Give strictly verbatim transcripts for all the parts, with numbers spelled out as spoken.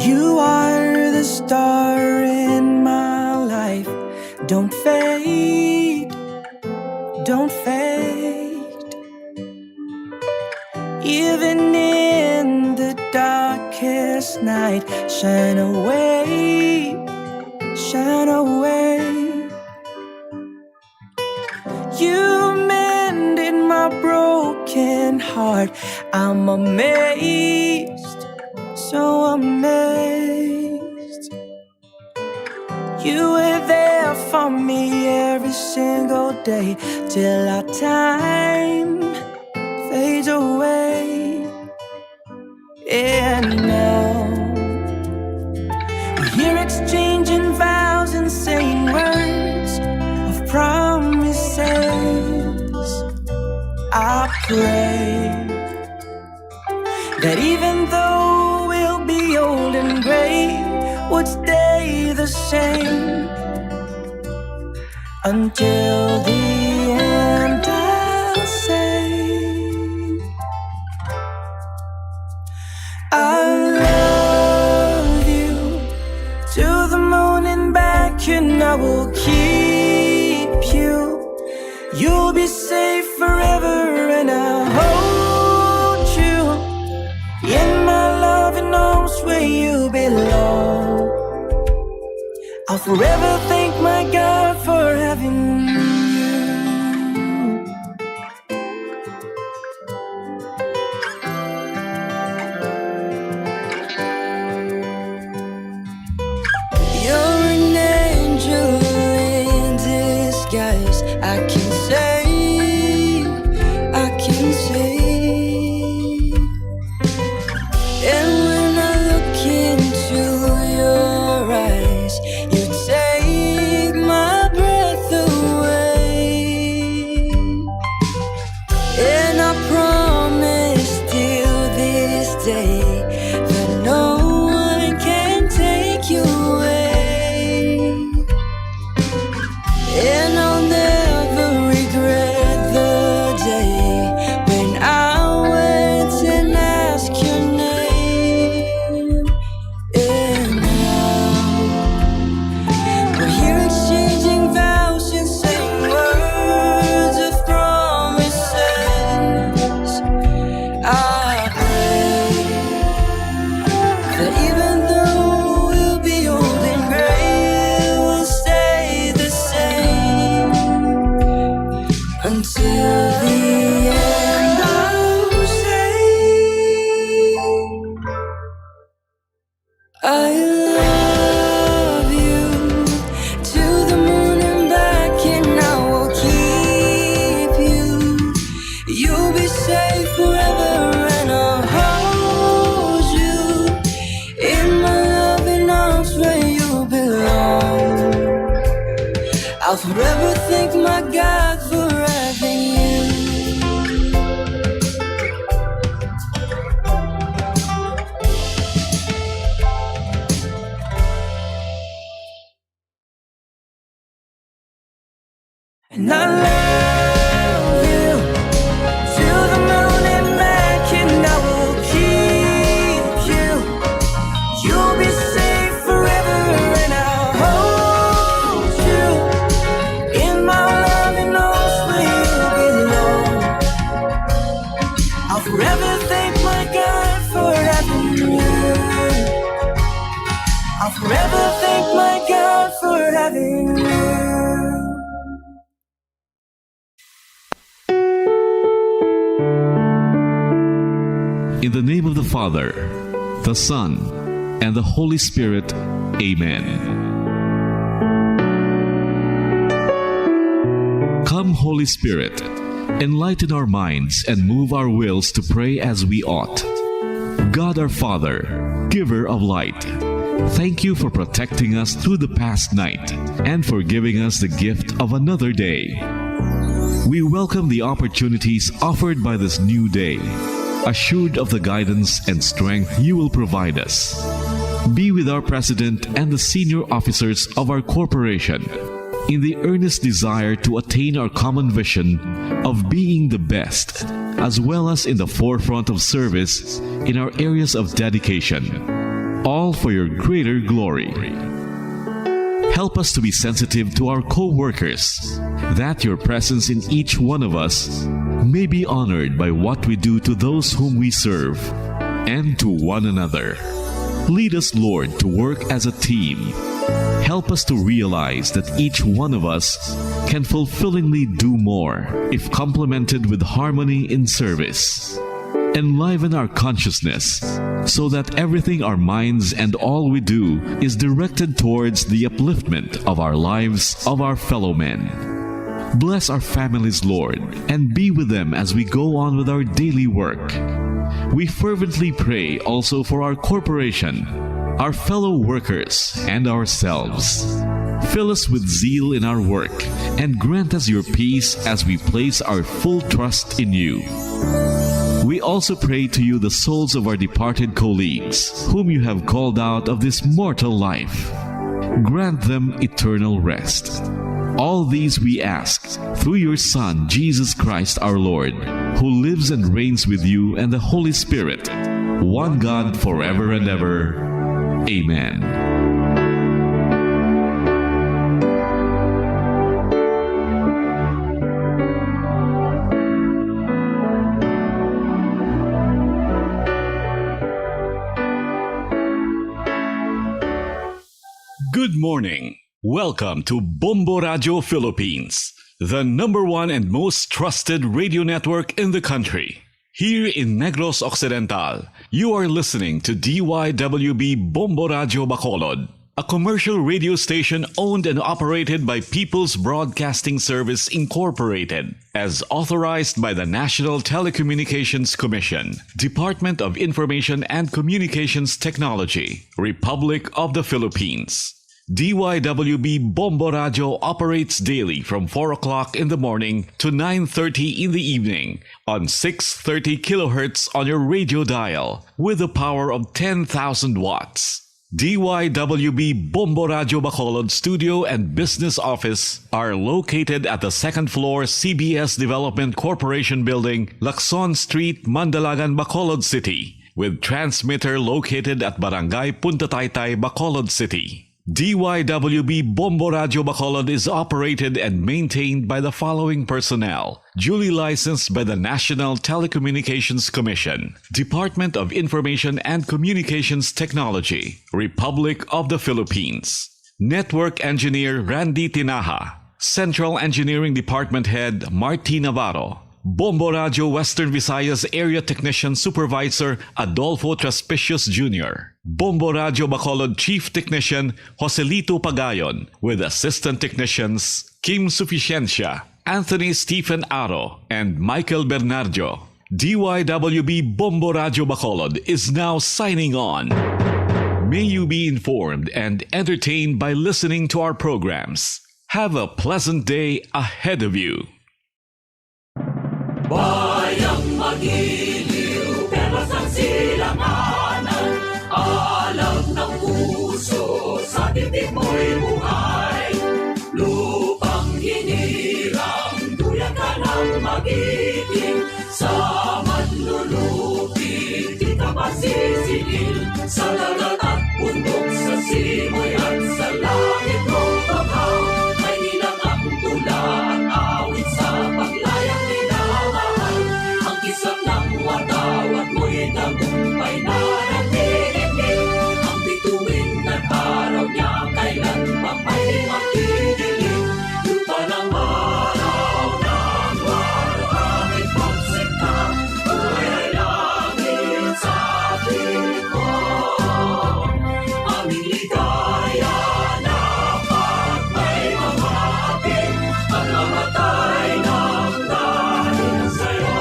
You are the star in my life. Don't fade, don't fade. Even in the darkest night, shine away, shine away. You mended my broken heart. I'm amazed, so amazed. You were there for me every single day till our time fades away. And now we're here exchanging vows and saying words of promises. I pray that even though we'll be old and gray, we'll stay the same until the end. I'll say I love you to the moon and back, and I will keep you. You'll be safe forever, and I'll hold you in my loving arms where you belong. I'll forever thank my God for having you. You're an angel in disguise. I can say, I can say. And when I look into your eyes, you take my breath away. And I promise till this day that no one can take you away. And I'll never regret the day when I went and asked your name. And now we're here exchanging vows and saying words of promises. I pray that even though we'll be old and gray, we'll stay the same until the end. I'll say I love you to the moon and back, and I will keep you. You'll be safe forever, and I'll hold you in my loving arms where you belong. I'll forever thank my God for having you. And I love you to the moon and back, and I will keep you. You'll be safe forever, and I'll hold you in my loving arms where you belong. I'll forever thank my God for having you. I'll forever thank my God for having you. In the name of the Father, the Son, and the Holy Spirit, amen. Come, Holy Spirit, enlighten our minds and move our wills to pray as we ought. God our Father, giver of light, thank you for protecting us through the past night and for giving us the gift of another day. We welcome the opportunities offered by this new day, assured of the guidance and strength you will provide us. Be with our president and the senior officers of our corporation in the earnest desire to attain our common vision of being the best, as well as in the forefront of service in our areas of dedication. all for your greater glory. Help us to be sensitive to our co-workers, that your presence in each one of us may be honored by what we do to those whom we serve and to one another. Lead us, Lord, to work as a team. Help us to realize that each one of us can fulfillingly do more if complemented with harmony in service. Enliven our consciousness so that everything our minds and all we do is directed towards the upliftment of our lives, of our fellow men. Bless our families, Lord, and be with them as we go on with our daily work. We fervently pray also for our corporation, our fellow workers, and ourselves. Fill us with zeal in our work and grant us your peace as we place our full trust in you. We also pray to you the souls of our departed colleagues, whom you have called out of this mortal life. Grant them eternal rest. All these we ask through your Son, Jesus Christ our Lord, who lives and reigns with you and the Holy Spirit, one God, forever and ever. Amen. Good morning. Welcome to Bombo Radio Philippines, the number one and most trusted radio network in the country. Here in Negros Occidental, you are listening to D Y W B Bombo Radio Bacolod, a commercial radio station owned and operated by People's Broadcasting Service Incorporated, as authorized by the National Telecommunications Commission, Department of Information and Communications Technology, Republic of the Philippines. D Y W B Bombo Radio operates daily from four o'clock in the morning to nine thirty in the evening on six thirty kilohertz on your radio dial with a power of ten thousand watts. D Y W B Bombo Radio Bacolod studio and business office are located at the second floor C B S Development Corporation Building, Lacson Street, Mandalagan, Bacolod City, with transmitter located at Barangay Punta Taytay, Bacolod City. D Y W B Bombo Radio Bacolod is operated and maintained by the following personnel: duly licensed by the National Telecommunications Commission, Department of Information and Communications Technology, Republic of the Philippines. Network Engineer Randy Tinaja. Central Engineering Department Head Marty Navarro. Bombo Radio Western Visayas Area Technician Supervisor Adolfo Traspicius Junior Bombo Radio Bacolod Chief Technician Joselito Pagayon, with assistant technicians Kim Suficiencia, Anthony Stephen Aro, and Michael Bernardo. D Y W B Bombo Radio Bacolod is now signing on. May you be informed and entertained by listening to our programs. Have a pleasant day ahead of you. Bayang magiliw, perlas ang silanganan, alam ng puso, sa dibdib mo'y buhay. Lupang hinirang, duyan ka ng magiting, sa manlulupi, di ka pasisingil, sa dagat at bundok, sa simoy at sa langit mong baghaw. May hinang ang tula at awit sa paglayang minamahal. Ang kisap ng watawat mo'y tagumpay na nagdidikit. Ang bituin at araw niya kailan pa may magdidilim. Lupa ng maraw, ng maraw, aming pagsinta, buhay ay langit sa atin. Aming ligaya na pag may mamahalin, ang mamatay ng dahil sa'yo.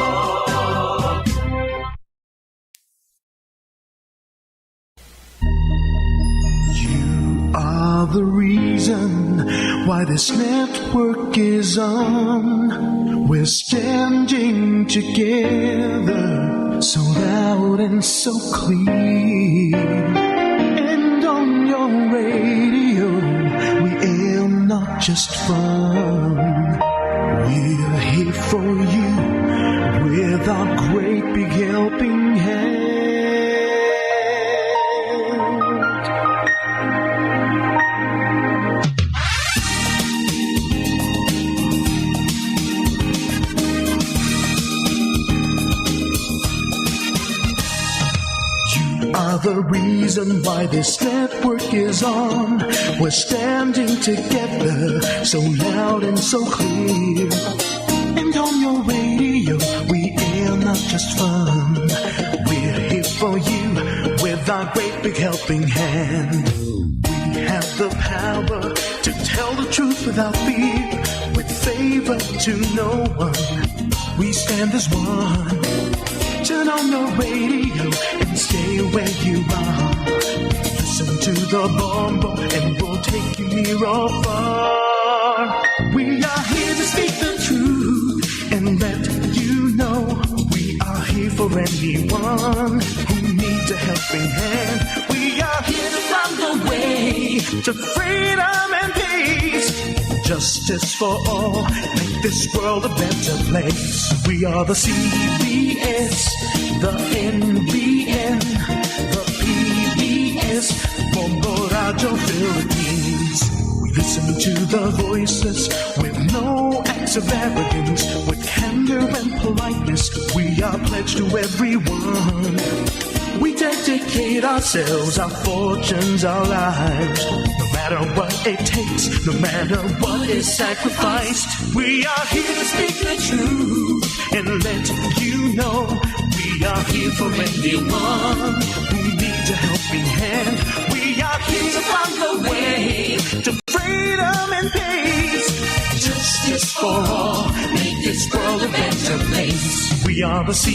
You are the reason why this network is on. We're standing together, so loud and so clear. And on your radio, we aim not just fun. We're here for you with our great big helping hand. are the reason why this network is on. We're standing together, so loud and so clear. And on your radio, we air not just fun. We're here for you with our great big helping hand. We have the power to tell the truth without fear, with favor to no one. We stand as one. Turn on the radio and stay where you are. Listen to the Bombo and we'll take you near or far. We are here to speak the truth and let you know we are here for anyone who needs a helping hand. We are here to find the way to freedom and peace. Justice for all, make this world a better place. We are the C B S, the N B N, the P B S, Bombo Radio Philippines. We listen to the voices with no acts of arrogance, with candor and politeness. We are pledged to everyone. We dedicate ourselves, our fortunes, our lives. No matter what it takes, no matter what is sacrificed, we are here to speak the truth and let you know we are here for anyone who needs a helping hand. We are here to find the way to freedom and peace. Justice for all, make this world a better place. We are the C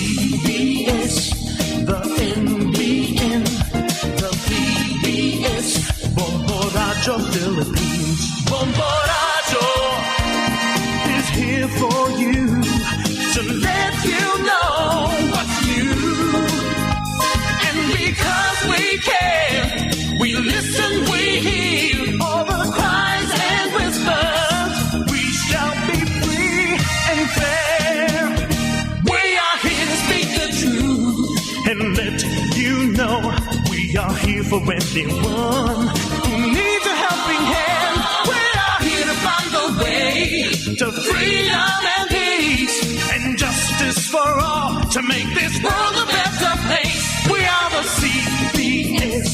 B S, the N B N, the P B S, Bombo Radio Philippines. Bombo Radio is here for you to let you know what's new. And because we care, we listen, we hear all the cries and whispers. We shall be free and fair. We are here to speak the truth and let you know we are here for anyone who needs a helping hand. We are here to find the way to freedom and peace and justice for all to make this world a better place. We are the C B S,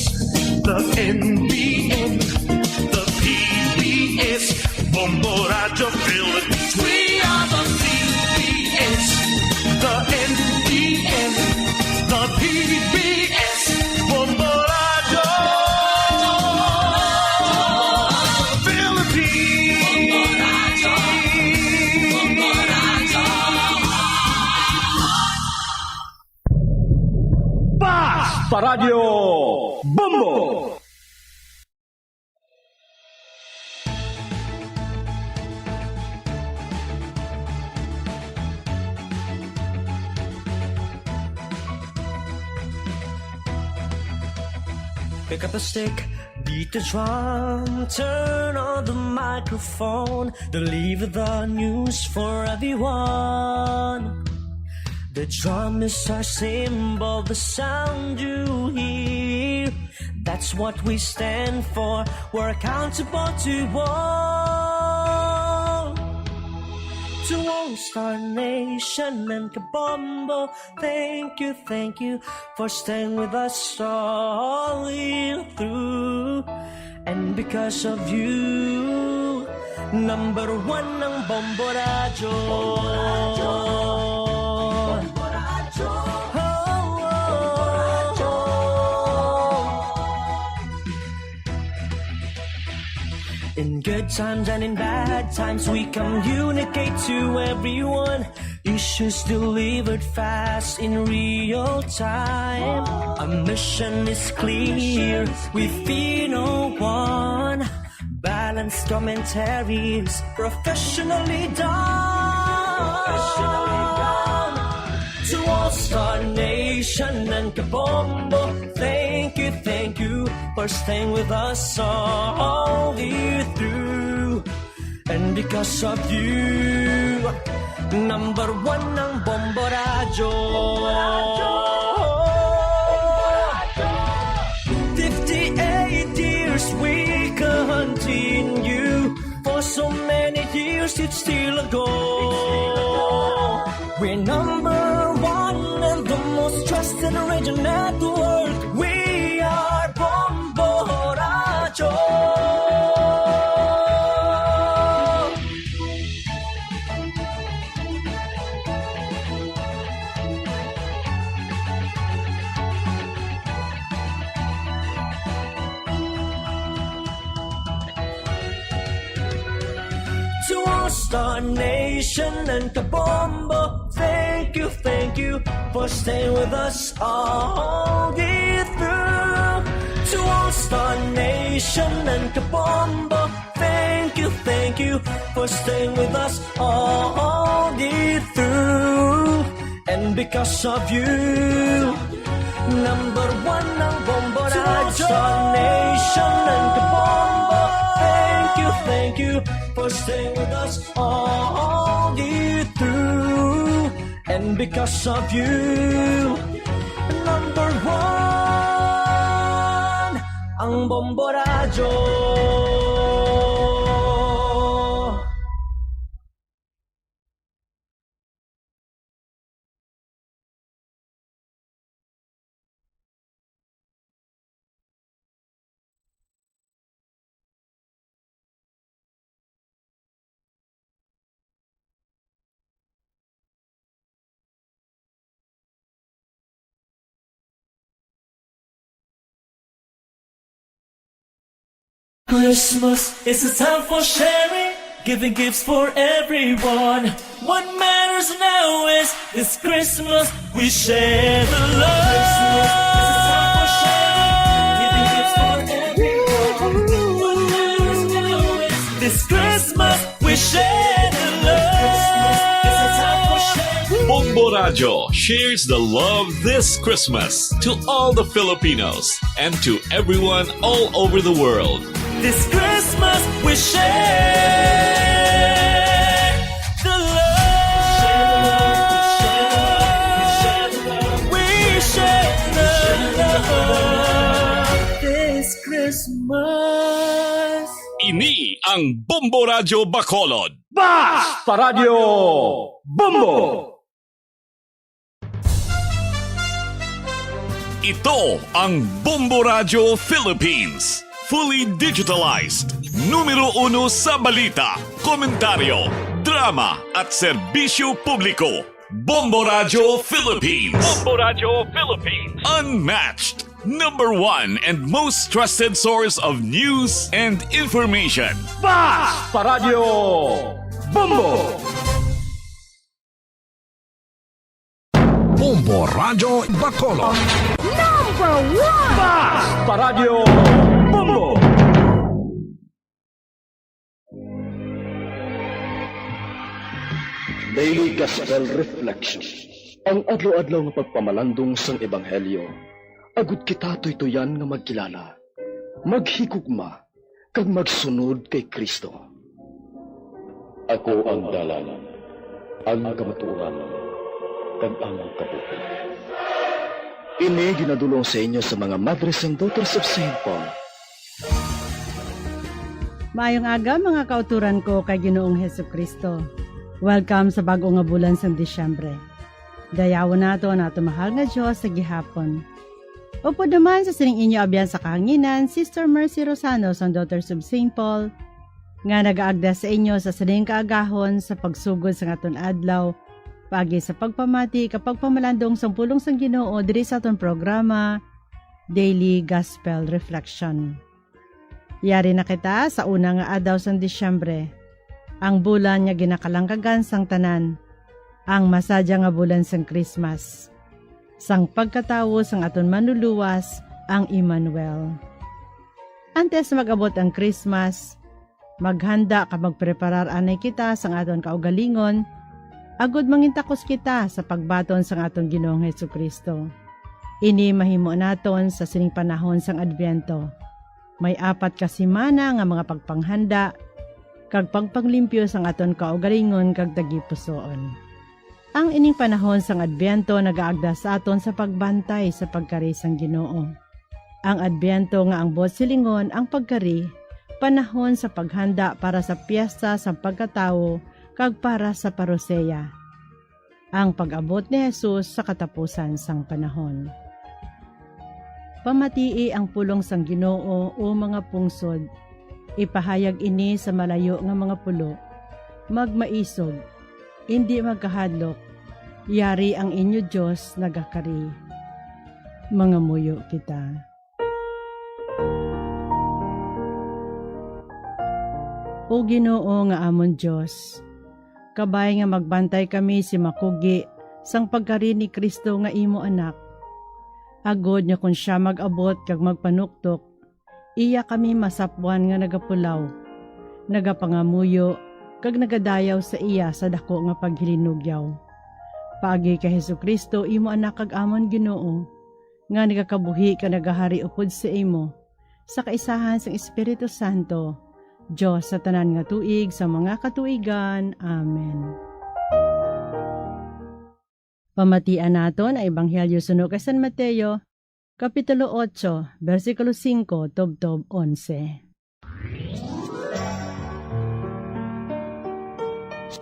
the N B N, the P B S, Bombo Radio Philippines. We are the C B S, the N B N, the P B S, Bombo Radio Philippines. Pas pa Radyo Bombo! Pick up a stick, beat the drum, turn on the microphone, deliver the news for everyone. The drum is our symbol, the sound you hear. That's what we stand for. We're accountable to all. To All Star Nation and Kabombo, thank you, thank you for staying with us all the way through. And because of you, number one ang Bombo Radyo. Bombo Radyo. Bombo Radyo. Oh, oh, oh. In good times and in bad times, we communicate to everyone. Issues delivered fast in real time. Our mission is clear, we fear no one. Balanced commentaries, professionally done. To All Star Nation and Kabombo, thank you, thank you for staying with us all the way through. And because of you, number one ang Bombo Radyo. Fifty-eight years we continue. For so many years it's still a go. We're number one and the most trusted radio network. We Bombo Radyo. To all Star Nation and Kabombo, thank you, thank you for staying with us all the way through. To all Star Nation and Kabombo, thank you, thank you for staying with us all the way through. And because of you, number one ang Bombo Radyo. Star Nation and Kabombo, thank you, thank you for staying with us all the way through. And because of you, number one ang Bombo Radyo. Christmas is a time for sharing, giving gifts for everyone. What matters now is this Christmas we share the love. Christmas is a time for sharing, giving gifts for everyone. What matters now is this Christmas we share the love. Bombo Radyo shares the love this Christmas to all the Filipinos and to everyone all over the world. This Christmas we share the love. We share the love this Christmas. Ini ang Bombo Radyo Bacolod. Basta Radyo Bombo! Ito ang Bombo Radyo Philippines. Fully digitalized. Numero uno sa balita, komentaryo, drama, at serbisyo publiko. Bombo Radyo Philippines. Bombo Radyo Philippines. Unmatched. Number one and most trusted source of news and information. Basta Radyo Bombo! Bombo Radyo Bacolod. Number one! Basta Radyo Bombo! Daily Gospel Reflection. Ang adlaw-adlaw nga pagpamalandong sang Ebanghelyo, agud kita tuytuyan nga magkilala, maghigugma, kag magsunod kay Cristo. Ako ang dalan, ang kamatuoran, kag ang kabuhi. Ini ginadul-ong sa inyo sa mga Madres and Daughters of Saint Paul. Maayong aga, mga kauturan ko kay Ginoong Jesu-Cristo. Welcome sa bag-o nga bulan sang Disyembre. Dayawon nato ang aton mahal nga Dios sa gihapon. Upod naman sa sining inyo abyan sa kahanginan, Sister Mercy Rosano sang Daughters of Saint Paul, nga nagaagda sa inyo sa sining kaagahon sa pagsugod sang aton adlaw, paagi sa pagpamati kag pagpamalandong sang pulong sang Ginoo diri sa aton programa, Daily Gospel Reflection. Yari na kita sa una nga adlaw sang Disyembre, ang bulan nga ginakalangkagan sang tanan, ang masadya nga bulan sang Christmas, sang pagkatawo sang aton Manluluwas, ang Emmanuel. Antes mag-abot ang Christmas, maghanda kag magpreparar anay kita sang aton kaugalingon, agud mangintakos kita sa pagbaton sang aton Ginoong Jesu-Cristo. Ini mahimo naton sa sining panahon sang Adbyento. May apat ka semana nga mga pagpanghanda kag pagpanglimpyo sang aton kaugalingon kag tagipusoon. Ang ining panahon sang Adbyento nagaagda sa aton sa pagbantay sa pagkari sang Ginoo. Ang Adbyento, nga ang buot silingon ang pagkari, panahon sa paghanda para sa piyesta sang pagkatawo kag para sa parousia, ang pag-abot ni Jesus sa katapusan sang panahon. Pamatii ang pulong sang Ginoo, O mga pungsod. Ipahayag ini sa malayo nga mga pulo. Magmaisog, indi magkahadlok. Yari ang inyo Dios nagakari. Mangamuyo kita. O Ginoo nga amon Dios, kabay nga magbantay kami si makugi sang pagkari ni Cristo nga imo Anak, agod nga kon sia mag-abot kag magpanuktok, iya kami masapwan nga nagapulaw, nagapangamuyo, kag nagadayaw sa iya sa daku nga paghilinugyaw. Paagi kay Jesu-Cristo, imo Anak kag amon Ginoo, nga nagakabuhi kag nagahari upod sa imo, sa kaisahan sang Espiritu Santo, Dios sa tanan nga tuig sa mga katuigan. Amen. Pamatian naton ang Ebanghelyo suno kay San Mateo, Kapitulo ocho, bersikulo singko tubtob onse.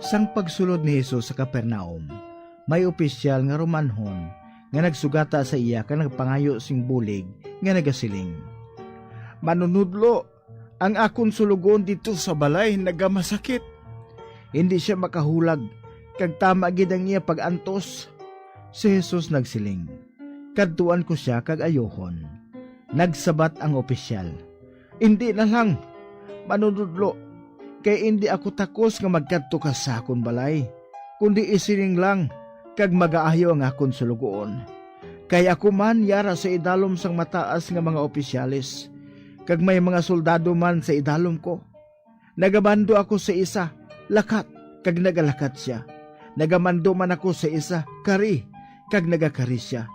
Sang pagsulod ni Jesus sa Capernaum, may opisyal nga Romanhon nga nagsugata sa iya kag nagpangayo sing bulig nga nagasiling, "Manunodlo, ang akon sulogon didto sa balay nagamasakit. Indi sia makahulag, kag tama gid ang iya pag-antos." Si Jesus nagsiling, "Kadtuan ko sia kag ayuhon." Nagsabat ang opisyal, "Indi na lang, manunodlo, kay indi ako takos nga magkadto ka sa akon balay, kundi isiling lang, kag magaayo ang akon suloguon. Kay ako man yara sa idalom sang mataas nga mga opisyales, kag may mga soldado man sa idalom ko. Nagamando ako sa isa, 'Lakat,' kag nagalakat sia. Nagamando man ako sa isa, 'Kari,' kag nagakari sia.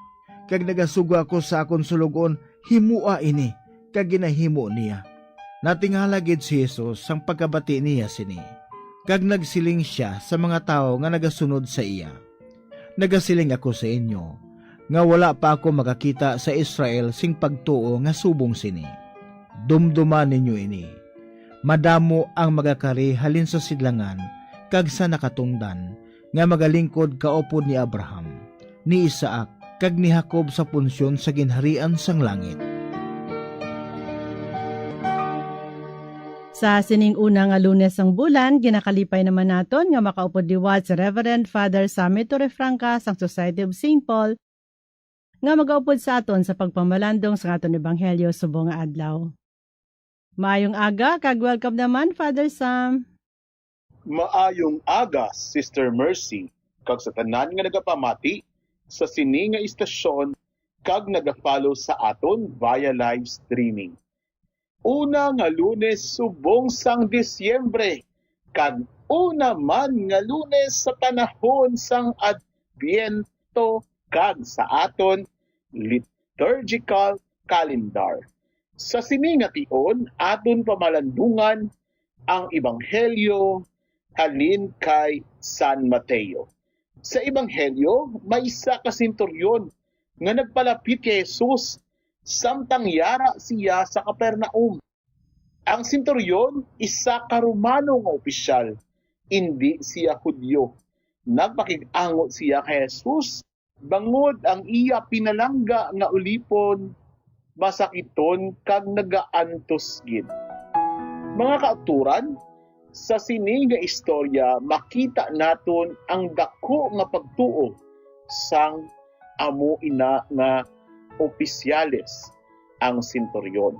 Kag nagasugo ako sa akon sulogon, 'Himoa ini,' kag ginahimo niya." Natingala gid si Jesus sang pagkabati niya sini, kag nagsiling sia sa mga tawo nga nagasunod sa iya, "Nagasiling ako sa inyo nga wala pa ako makakita sa Israel sing pagtuo nga subong sini. Dumduma ninyo ini: madamo ang magakari halin sa sidlangan kag sa nakatungdan nga magalingkod kaupod ni Abraham, ni Isaac, kag ni Jacob sa punsyon sa ginharian sang langit." Sa sining una nga Lunes sang bulan, ginakalipay naman naton nga makaupod liwat si Reverend Father Sammy Torrefranca sang Society of Saint Paul, nga magaupod sa aton sa pagpamalandong sa aton ebanghelyo subong nga adlaw. Maayong aga kag welcome naman, Father Sam. Maayong aga, Sister Mercy, kag sa tanan nga nagapamati sa sini nga istasyon kag nagafollow sa aton via live streaming. Una nga Lunes subong sang Disyembre, kag una man nga Lunes sa panahon sang Adbyento kag sa aton liturgical calendar. Sa sini nga tion, aton pamalandungan ang Ebanghelyo halin kay San Mateo. Sa Ebanghelyo, may isa ka senturyon nga nagpalapit kay Jesus samtang yara sia sa Capernaum. Ang senturyon, isa ka Romano nga opisyal, indi sia Hudiyo. Nagpakig-angot sia kay Jesus bangod ang iya pinalangga nga ulipon masakiton kag nagaantos gid. Mga kauturan, sa sini nga istorya makita naton ang daku nga pagtuo sang amo ina nga opisyales, ang senturyon.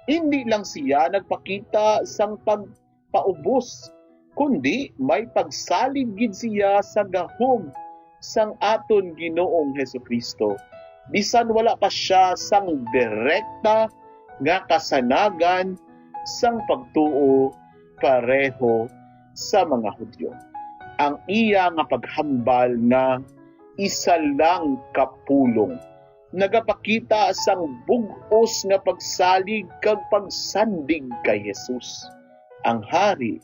Indi lang sia nagpakita sang pagpaubos, kundi may pagsalig gid sia sa gahom sang aton Ginoong Jesu-Cristo, bisan wala pa sia sang direkta nga kasanagan sang pagtuo pareho sa mga Hudiyo. Ang iya nga paghambal nga isa lang ka pulong nagapakita sang bug-os nga pagsalig kag pagsandig kay Jesus, ang Hari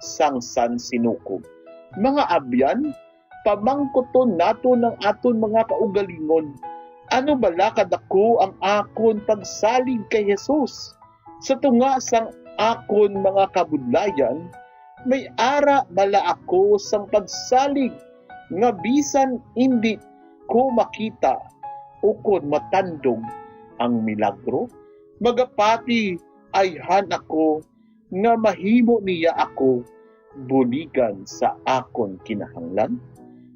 sang Sansinukob. Mga abyan, pamangkuton naton ang aton mga kaugalingon, ano bala kadako ang akon pagsalig kay Jesus? Sa tunga sang akon mga kabudlayan, may ara bala ako sang pagsalig nga bisan indi ko makita ukon matandog ang milagro? Magapati ayhan ako nga mahimo niya ako buligan sa akon kinahanglan?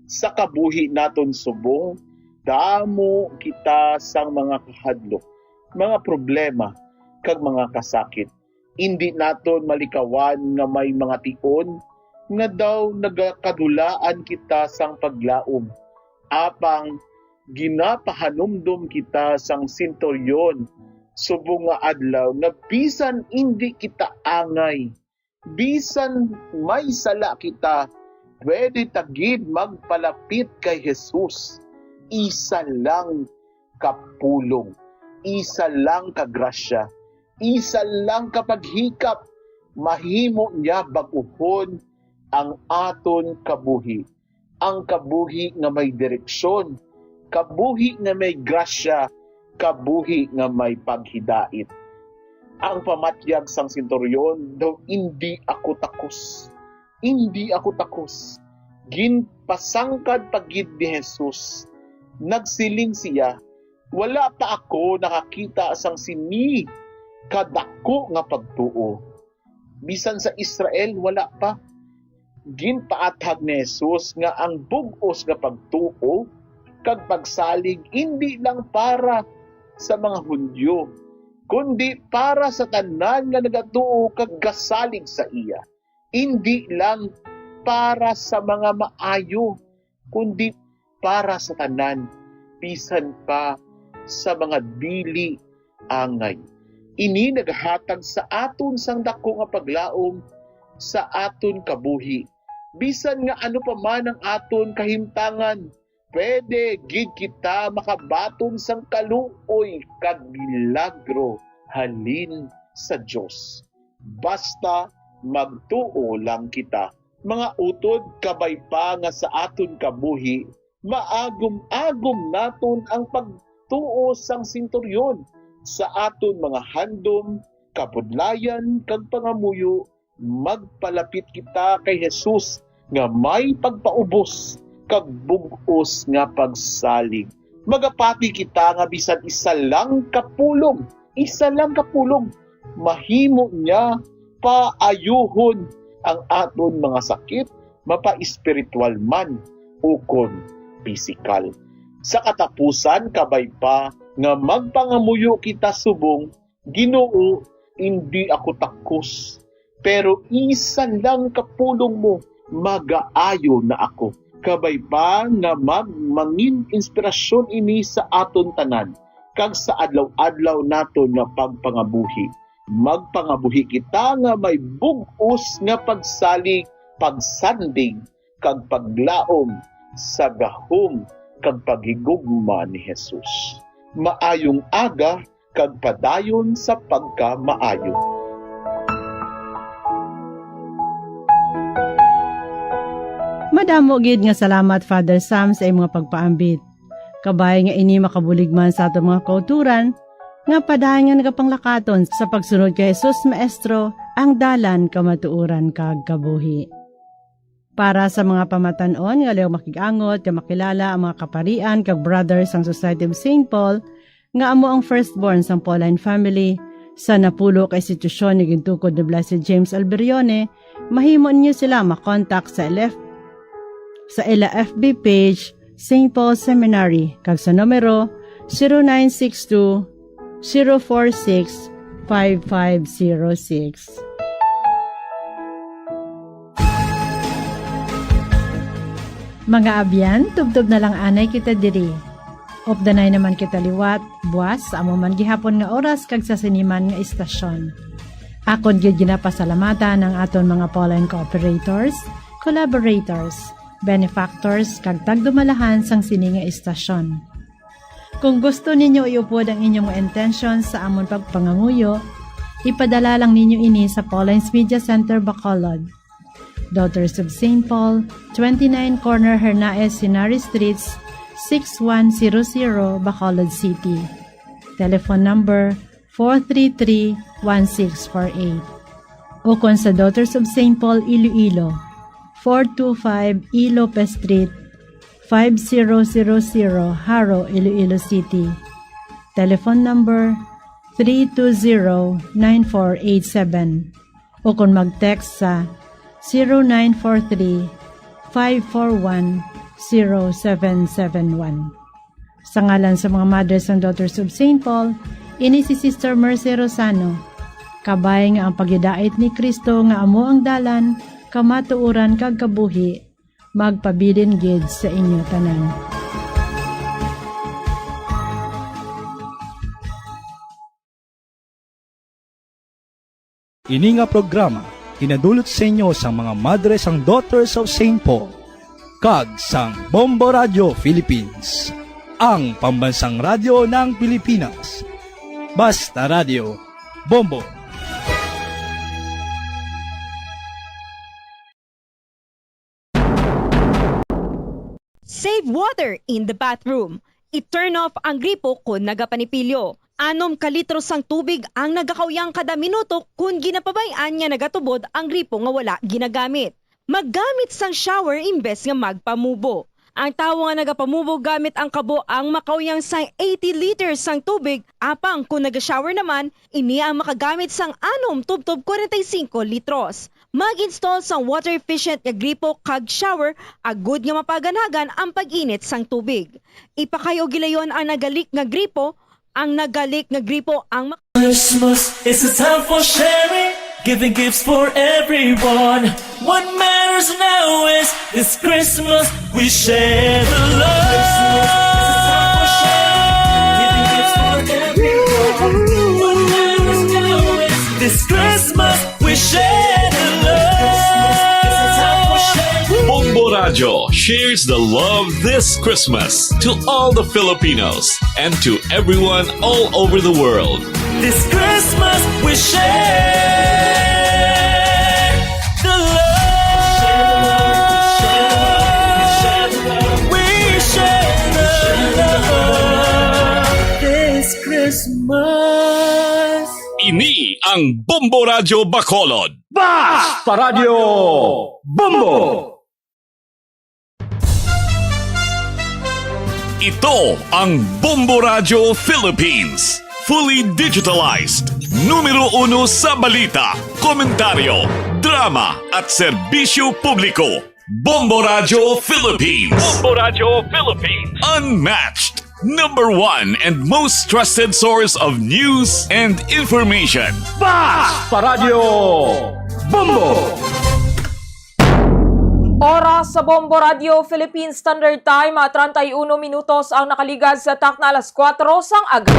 Sa kabuhi naton subong, damo kita sang mga kahadlok, mga problema, kag mga kasakit. Indi naton malikawan nga may mga tion nga daw nagakadulaan kita sang paglaom. Apang ginapahanumdom kita sang senturyon subong nga adlaw nga bisan indi kita angay, bisan may sala kita, pwede ta gid magpalapit kay Jesus. Isa lang ka pulong, isa lang ka grasya, isa lang ka paghikap, mahimo niya bag-uhon ang aton kabuhi, ang kabuhi nga may direksyon, kabuhi nga may grasya, kabuhi nga may paghidait. Ang pamatyag sang senturyon daw, "Indi ako takos. Indi ako takos." Ginpasangkad pa gid ni Jesus. Nagsiling siya, "Wala pa ako nakakita sang sini kadako nga pagtuo." Bisan sa Israel, wala pa. Ginpaathag ni Jesus nga ang bug-os nga pagtuo kag pagsalig indi lang para sa mga Hudiyo, kundi para sa tanan nga nagatuo kag gasalig sa iya. Indi lang para sa mga maayo, kundi para sa tanan, bisan pa sa mga dili angay. Ini nagahatag sa aton sang dako nga paglaom sa aton kabuhi. Bisan nga ano pa man ang aton kahimtangan, pwede gid kita makabaton sang kaluoy kag milagro halin sa Dios. Basta magtuo lang kita. Mga utod, kabay pa nga sa aton kabuhi, maagom-agom naton ang pagtuo sang senturyon sa aton mga handom, kabudlayan, kag pangamuyo. Magpalapit kita kay Jesus nga may pagpaubos kag bug-os nga pagsalig. Magapati kita nga bisan isa lang ka pulong, isa lang ka pulong, mahimo niya paayuhon ang aton mga sakit, mapa-espiritual man ukon pisikal. Sa katapusan, kabay pa nga magpangamuyo kita subong, "Ginoo, indi ako takos, pero isa lang ka pulong mo, magaayo na ako." Kabay pa nga mag-, mangin inspirasyon ini sa aton tanan, kag sa adlaw-adlaw naton nga pagpangabuhi. Magpangabuhi kita nga may bug-os nga pagsalig, pagsandig, kag paglaom sa gahom kag paghigugma ni Jesus. Maayong aga kag padayon sa pagkamaayo. Madamo gid nga salamat, Father Sam, sa imong mga pagpaambit. Kabay nga ini makabulig man sa aton mga kauturan, nga padayon nga nagapanglakaton sa pagsunod kay Jesus, Maestro, ang dalan, kamatuoran, kag kabuhi. Para sa mga pamatan-on nga liwat makig-angot nga makilala ang mga kaparian kag brothers sang Society of Saint Paul, nga amo ang firstborn sang Pauline family sa napulo ka institusyon nga gintukod ni Blessed James Alberione, mahimo ninyo sila makontak sa L F, sa ila F B page, Saint Paul Seminary, kag sa numero zero nine six two, zero four six, five five zero six. Mga abyan, tubtob na lang anay kita diri. Updanay naman kita liwat, buas, sa amo man gihapon nga oras kag sa sini man nga istasyon. Akon gid ginapasalamatan ang aton mga Pauline cooperators, collaborators, benefactors, kag tagdumalahan sang sini nga istasyon. Kung gusto ninyo iupod ang inyong mga intensyon sa amon pagpangamuyo, ipadala lang ninyo ini sa Pauline's Media Center, Bacolod, Daughters of Saint Paul, twenty-nine Corner Hernaez, Henares Streets, six one zero zero, Bacolod City. Telephone number four three three, one six four eight. Ukon sa Daughters of Saint Paul, Iloilo, four two five E Lopez Street, five zero zero zero, Jaro, Iloilo City. Telephone number three two zero nine four eight seven, o kon mag-text sa zero nine four three, five four one, zero seven seven one. Sa ngalan sa mga Mothers and Daughters of Saint Paul, ini si Sister Mercy Rosano. Kabay nga ang paghidait ni Cristo nga amo ang dalan, kamatuoran, kag kabuhi, magpabilin gid sa inyo tanan. Ini nga programa ginadulot sa inyo sang mga Madres and Daughters of Saint Paul kag sang Bombo Radio Philippines, ang pambansang radyo ng Pilipinas. Basta Radio, Bombo. Save water in the bathroom. I-turn off ang gripo kon nagapanipilyo. Anom ka litro sang tubig ang nagakauyang kada minuto kon ginapabay-an nga nagatubod ang gripo nga wala ginagamit. Maggamit sang shower imbes nga magpamubo. Ang tawo nga nagapamubo gamit ang kabo ang makauyang sang eighty liters sang tubig, apang kon naga-shower naman, ini ang makagamit sang anom tubtob kwarenta y singko litros. Mag-install sang water-efficient nga gripo kag shower agud nga mapaganhagan ang pag-init sang tubig. Ipakayo gilayon ang nagalik nga gripo, ang nagalik nga gripo ang mak- Christmas is a time for sharing, giving gifts for everyone. What matters now is this Christmas we share the love. This Christmas we share the love. Bombo Radyo shares the love this Christmas to all the Filipinos and to everyone all over the world. This Christmas we share the love. We share the love this Christmas. Ini ang Bombo Radyo Bacolod. Basta Radyo Bombo! Ito ang Bombo Radyo Philippines. Fully digitalized. Numero uno sa balita, komentaryo, drama at serbisyo publiko. Bombo Radyo Philippines. Bombo Radyo Philippines. Unmatched. Number one and most trusted source of news and information. Basta Radyo Bombo! Oras sa Bombo Radio Philippine Standard Time, ah, treinta y uno minutos ang nakaligad sa takna alas kuwatro sang aga.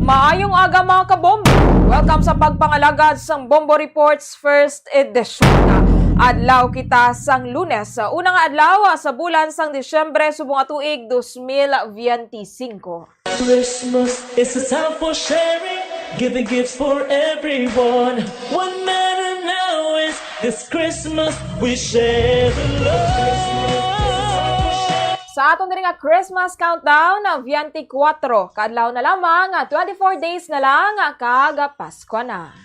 Maayong aga, mga kabombo. Welcome sa pagpangalagad sang Bombo Reports First Edition. Adlaw kita sang Lunes, una nga adlaw sa bulan sang Disyembre subong nga tuig dos mil biyente singko. Christmas is a time for sharing, giving gifts for everyone. What matter now is this Christmas we share the love. Sa aton diri nga Christmas countdown, biyente kuwatro ka adlaw na lamang, twenty-four days na lang, kag Pasko na.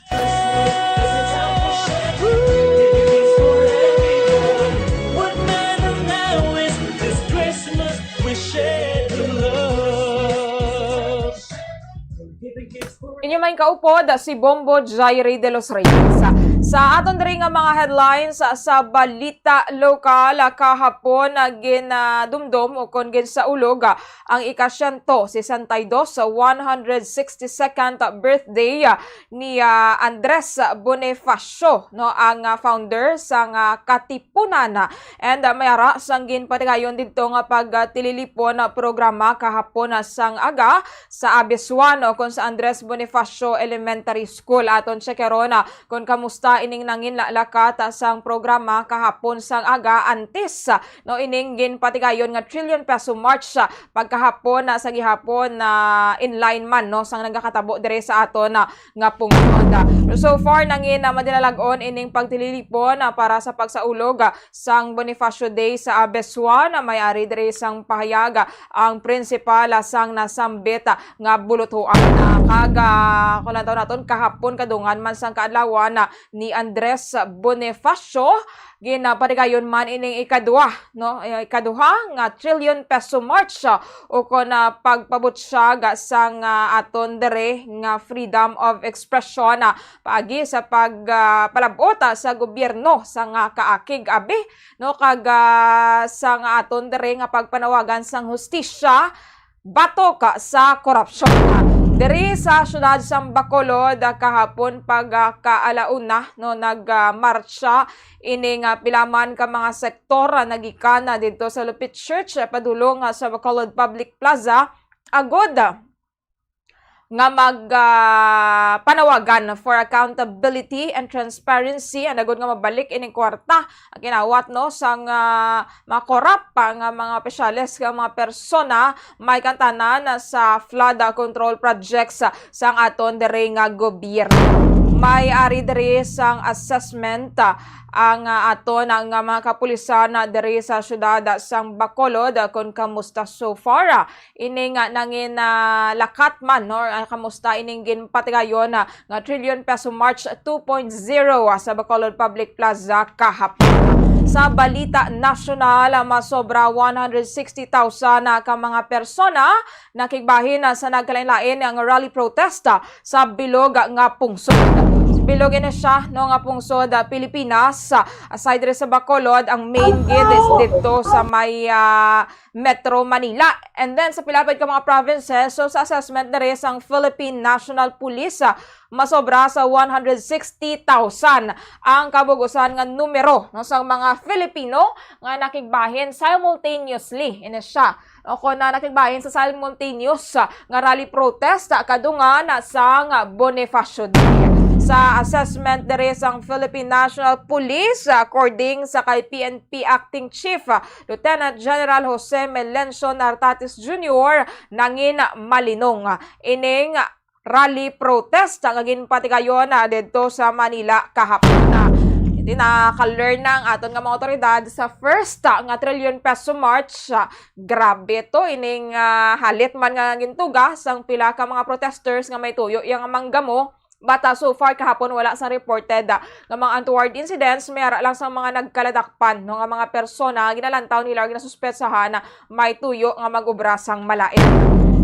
Inyo may kaupod si Bombo Jairi de los Reyes. Sa aton diri nga mga headlines sa balita lokal, kahapon, ah, ginadumdom o kon ginsaulog, ah, ang ika-siyento sesenta y dos sa one hundred sixty-second birthday, ah, ni, ah, Andres Bonifacio, no, ang, ah, founder sang, ah, Katipunan. And, ah, may ara sang ginpatigayon didto nga pagtililipon, ah, programa kahapon, ah, sang aga sa Abiswan o kon sa Andres Bonifacio Elementary School. Aton check karon, ah, kon kamusta ining nanginlakat, ah, sang programa kahapon sang aga antes, ah, no, ining ginpatigayon nga Trillion Peso March, ah, pagkahapon, ah, sa gihapon na inline man, no, sang nagakatabo dire sa aton, ah, nga pungod. So far, nangin, ah, madinalag-on ining pagtililipon, ah, para sa pagsaulog, ah, sang Bonifacio Day sa Abiswan. May ari diri sang pahayag, ah, ang prinsipal, ah, sang nasambit, ah, nga buluthoan, ah, kag, ah, kung lantaw naton, kahapon kadungan man sang kaadlawan, ah, ni Andres Bonifacio, ginapatigayon man ining ikaduha, no, eh, ikaduha nga trillion peso march, ah, ukon na pagpabutyag sang, ah, aton diri nga freedom of expression, ah, paagi sa pag, ah, palab-ot, ah, sa gobyerno sa nga kaakig abi, no, kag, ah, sa nga aton diri nga pagpanawagan sang hustisya batok sa korupsyon. Diri sa siyudad sang Bacolod, ah, kahapon pagkaalauna, no, nagmartsa ini nga pila man ka mga sektor, ah, nagikan, ah, didto sa Lupit Church, ah, padulong, ah, sa Bacolod Public Plaza, agod, ah, nga mag, ah, panawagan for accountability and transparency, ang agod nga mabalik ining kwarta ang kinawat, no, sang, ah, mga korap pa nga mga opisyales, nga mga persona may kantanan sa flood control projects sang aton diri nga gobyerno. May ari diri sang assessment, ah, ang, ah, aton nga mga kapulisan, ah, diri sa siyudad, ah, sang Bacolod, ah, kon kamusta so far, ah, ini nga nangin, ah, lakat man, no, or, ah, kamusta ining ginpatigayon, ah, nga trillion peso march two point zero, ah, sa Bacolod Public Plaza kahapon. Sa balita nasyonal, ah, masobra one hundred sixty thousand, ah, ka mga persona nakigbahin, ah, sa nagkalain-lain nga rally protest, ah, sa bilog nga pungsod. Bilog ini siya, no, nga pungsod, ah, Pilipinas, ah, aside diri sa Bacolod, ang main gid is didto sa may, ah, Metro Manila. And then sa pila pa ka mga provinces, so sa assessment diri sang Philippine National Police, ah, masobra sa one hundred sixty thousand ang kabug-usan nga numero, no, sang mga Filipino nga nakigbahin simultaneously ini siya, no, kon na nakigbahin sa simultaneous, ah, nga rally protest, ah, kadungan, ah, sang Bonifacio Day. Sa assessment diri sang Philippine National Police, ah, according sa kay P N P Acting Chief, ah, Lieutenant General Jose Melencio Nartates Junior, nangin malinong ining rally protest nga ginpatigayon, ah, didto sa Manila kahapon. Iti, naka-learn na ang aton nga mga awtoridad sa first, ah, nga trillion peso march. Ah, grabe to, ining, ah, halit man nga gintuga sang pila ka mga protesters nga may tuyo iya nga manggamo. But, ah, so far kahapon wala sang reported, ah, nga mga untoward incidents, may ara lang sang mga nagkaladakpan, no, nga mga persona nga ginalantaw nila or ginasuspetsahan na may tuyo nga mag-obra sang malain.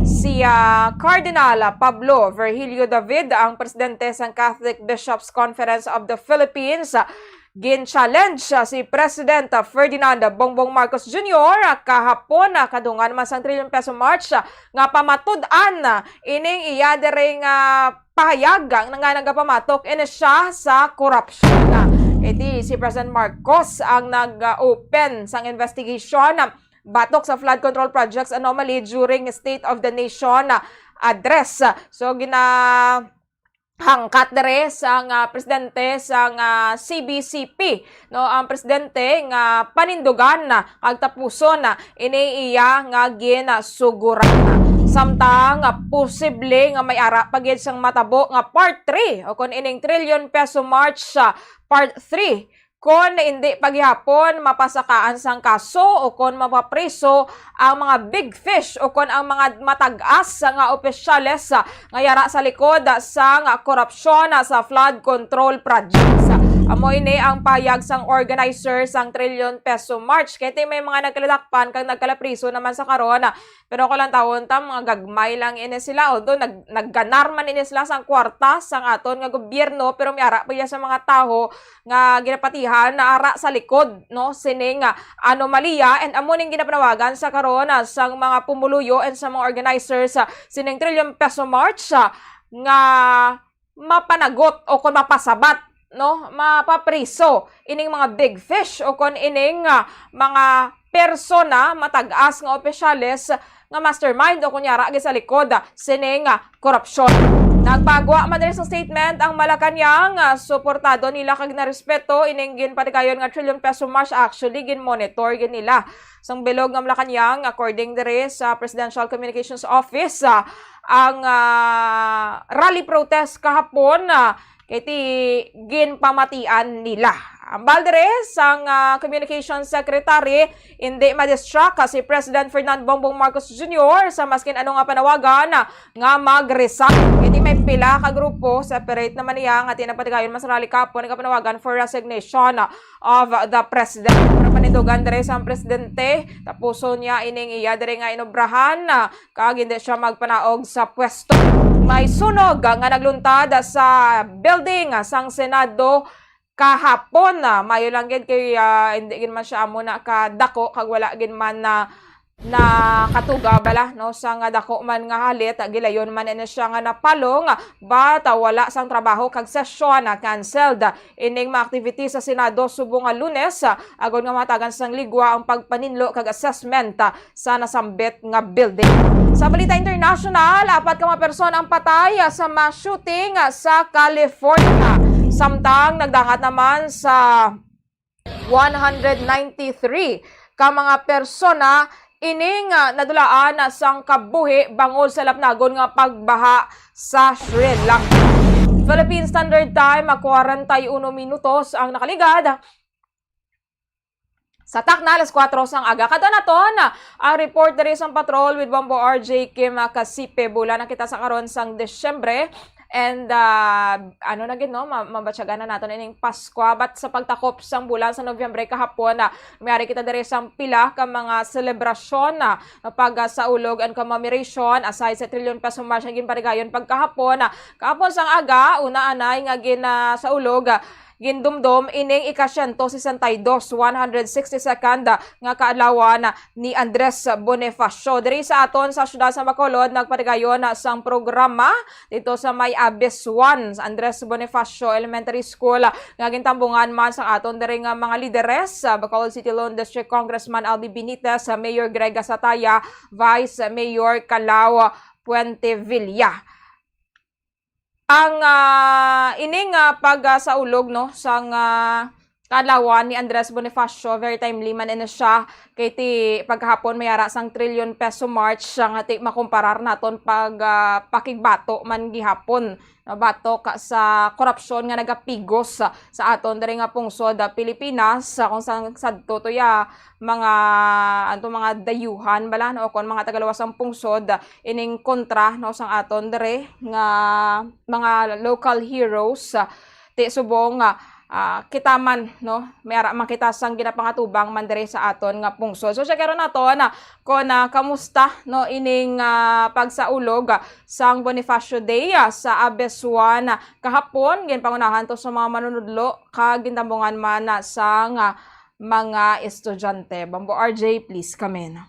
Si, ah, Cardinal Pablo Virgilio David, ang presidente sang Catholic Bishops Conference of the Philippines, gin-challenge, ah, si President, ah, Ferdinand Bongbong Marcos Junior, ah, kahapon, ah, kadungan man sang trillion peso march, ah, nga pamatud-an, ah, ining iya diri nga pahayag nga nagapamatok ini siya sa korupsyon. Iti si President Marcos ang nag-open sang investigation batok sa flood control projects anomaly during State of the Nation address. So, ginahangkat diri sang, ah, presidente sang, ah, C B C P, no, ang presidente nga panindugan kag tapuson ini iya nga ginasuguran. Samtang, ah, posible nga may ara pa gid sang matabo nga part three o kon ining trillion peso march, ah, part three, kon hindi pa gihapon mapasakaan sang kaso o kon mapapriso ang mga big fish o kon ang mga matag-as nga opisyales, ah, nga yara sa likod, ah, sang korupsyon, ah, sa flood control projects. Amo ini ang pahayag sang organizer sang trillion peso march. Kay ti may mga nagkaladakpan kag nagkalapriso naman sa karon, ah, pero kung lantawon ta, mga gagmay lang ini sila. Although nag-, nagganar man ini sila sang kwarta sang aton nga gobyerno, pero may ara pa iya sa mga tawo nga ginapatihan na ara sa likod, no, sining, ah, anomalya, and amo ning ginapanawagan sa karon, ah, sang mga pumuluyo and sa mga organizers, ah, sining trillion peso march, ah, nga mapanagot o kon mapasabat, no, mapapriso ining mga big fish o kon ining, ah, mga persona, matag-as nga opisyales nga mastermind o kon yara gid sa likod, ah, sining, ah, korupsyon. Nagpagwa man diri sa statement ang Malacañang, ah, suportado nila kag narespeto ining ginpatigayon nga trillion peso march. Actually, gin-monitor gid nila sang bilog nga Malacañang, according diri sa Presidential Communications Office, ah, ang, ah, rally protest kahapon, ah, kay ti ginpamatian nila. Ambal dire sang, ah, Communications Secretary, indi ma-distract si President Ferdinand Bongbong Marcos Junior sa maskin ano nga panawagan nga mag-resign. Indi may pila ka grupo, separate naman niya nga tinapatigayon mas rally kapon nga panawagan for resignation of the president. Pero panindugan dire sang presidente, tapuson niya ining iya dire nga inobrahan, ah, kag hindi siya magpanaog sa pwesto. May sunog nga nagluntad sa building sang Senado kahapon. Ah, mayo lang gid kay, ah, hindi gid man siya amo na kadako kag wala gid man na nakatuga bala, no, sa nga dako man nga halit, gilayon man na siya nga napalong, but, ah, wala sang trabaho kag sesyon na canceled ining mga activities sa Senado subong nga Lunes, ah, agod nga mahatagan sang ligwa ang pagpaninlo kag assessment, ah, sa nasambit nga building. Sa balita international, apat ka mga persona ang patay, ah, sa mass shooting, ah, sa California. Samtang nagdangat naman sa one hundred ninety-three ka mga persona ining, ah, nadulaan sang kabuhi bangod sa lapnagon nga pagbaha sa Sri Lanka. Philippine Standard Time, ah, kwarenta y uno minutos ang nakaligad. Sa takna, alas kuwatro sang aga. Kadto naton ang report diri sang patrol with Bombo R J Kim, ah, Kasipe. Bulan na kita sa karon sang Disyembre. And, ah, ano na gid, no? Ma-, mabatyagan na naton ining Paskwa. But sa pagtakop sang bulan sa Nobyembre kahapon, ah, mayari kita diri sang pila ka mga selebrasyon, ah, pagsaulog and commemoration, aside sa trillion peso march nga ginpatigayon pagkahapon, ah, kahapon sang aga, una anay nga ginasaulog, ah, gindumdom ining ika-siyento sesenta y dos, one hundred sixty-second, ah, nga kaadlawan, ah, ni Andres Bonifacio. Diri sa aton sa siyudad sa Bacolod, nagpatigayon, ah, sang programa dito sa may Abis one, sa Andres Bonifacio Elementary School, ah, nga gintambungan man sa aton diri nga mga lideres, ah, Bacolod City Lone District Congressman Albi Benitez, ah, Mayor Greg Gasataya, Vice Mayor Calao Puentevilla. Ang, ah, ining, ah, pagsaulog, no, sang, ah, kaadlawan ni Andres Bonifacio, very timely man ini siya, kay ti pagkahapon may ara sang trillion peso march, ah, nga ti makumparar naton pag, ah, pakigbato man gihapon, no, batok sa korupsyon nga nagapigos sa, sa aton diri nga pungsod, ah, Pilipinas, ah, kung sang sadto to ya, mga, anto, mga dayuhan bala, no, o kon mga tagaluwas sang pungsod, ah, ining kontra, no, sang aton diri nga mga local heroes, ah, ti subong, ah, ah, kita man, no, may ara man kita sang ginapangatubang man diri sa aton nga pungsod. So, check naton, ah, kon, ah, kamusta, no, ining, ah, pagsaulog, ah, sang Bonifacio Day, ah, sa Abes One, ah, kahapon, ginpangunahan to sa mga manunudlo, kag gintambungan man, ah, sang, ah, mga estudyante. Bombo R J, please come in.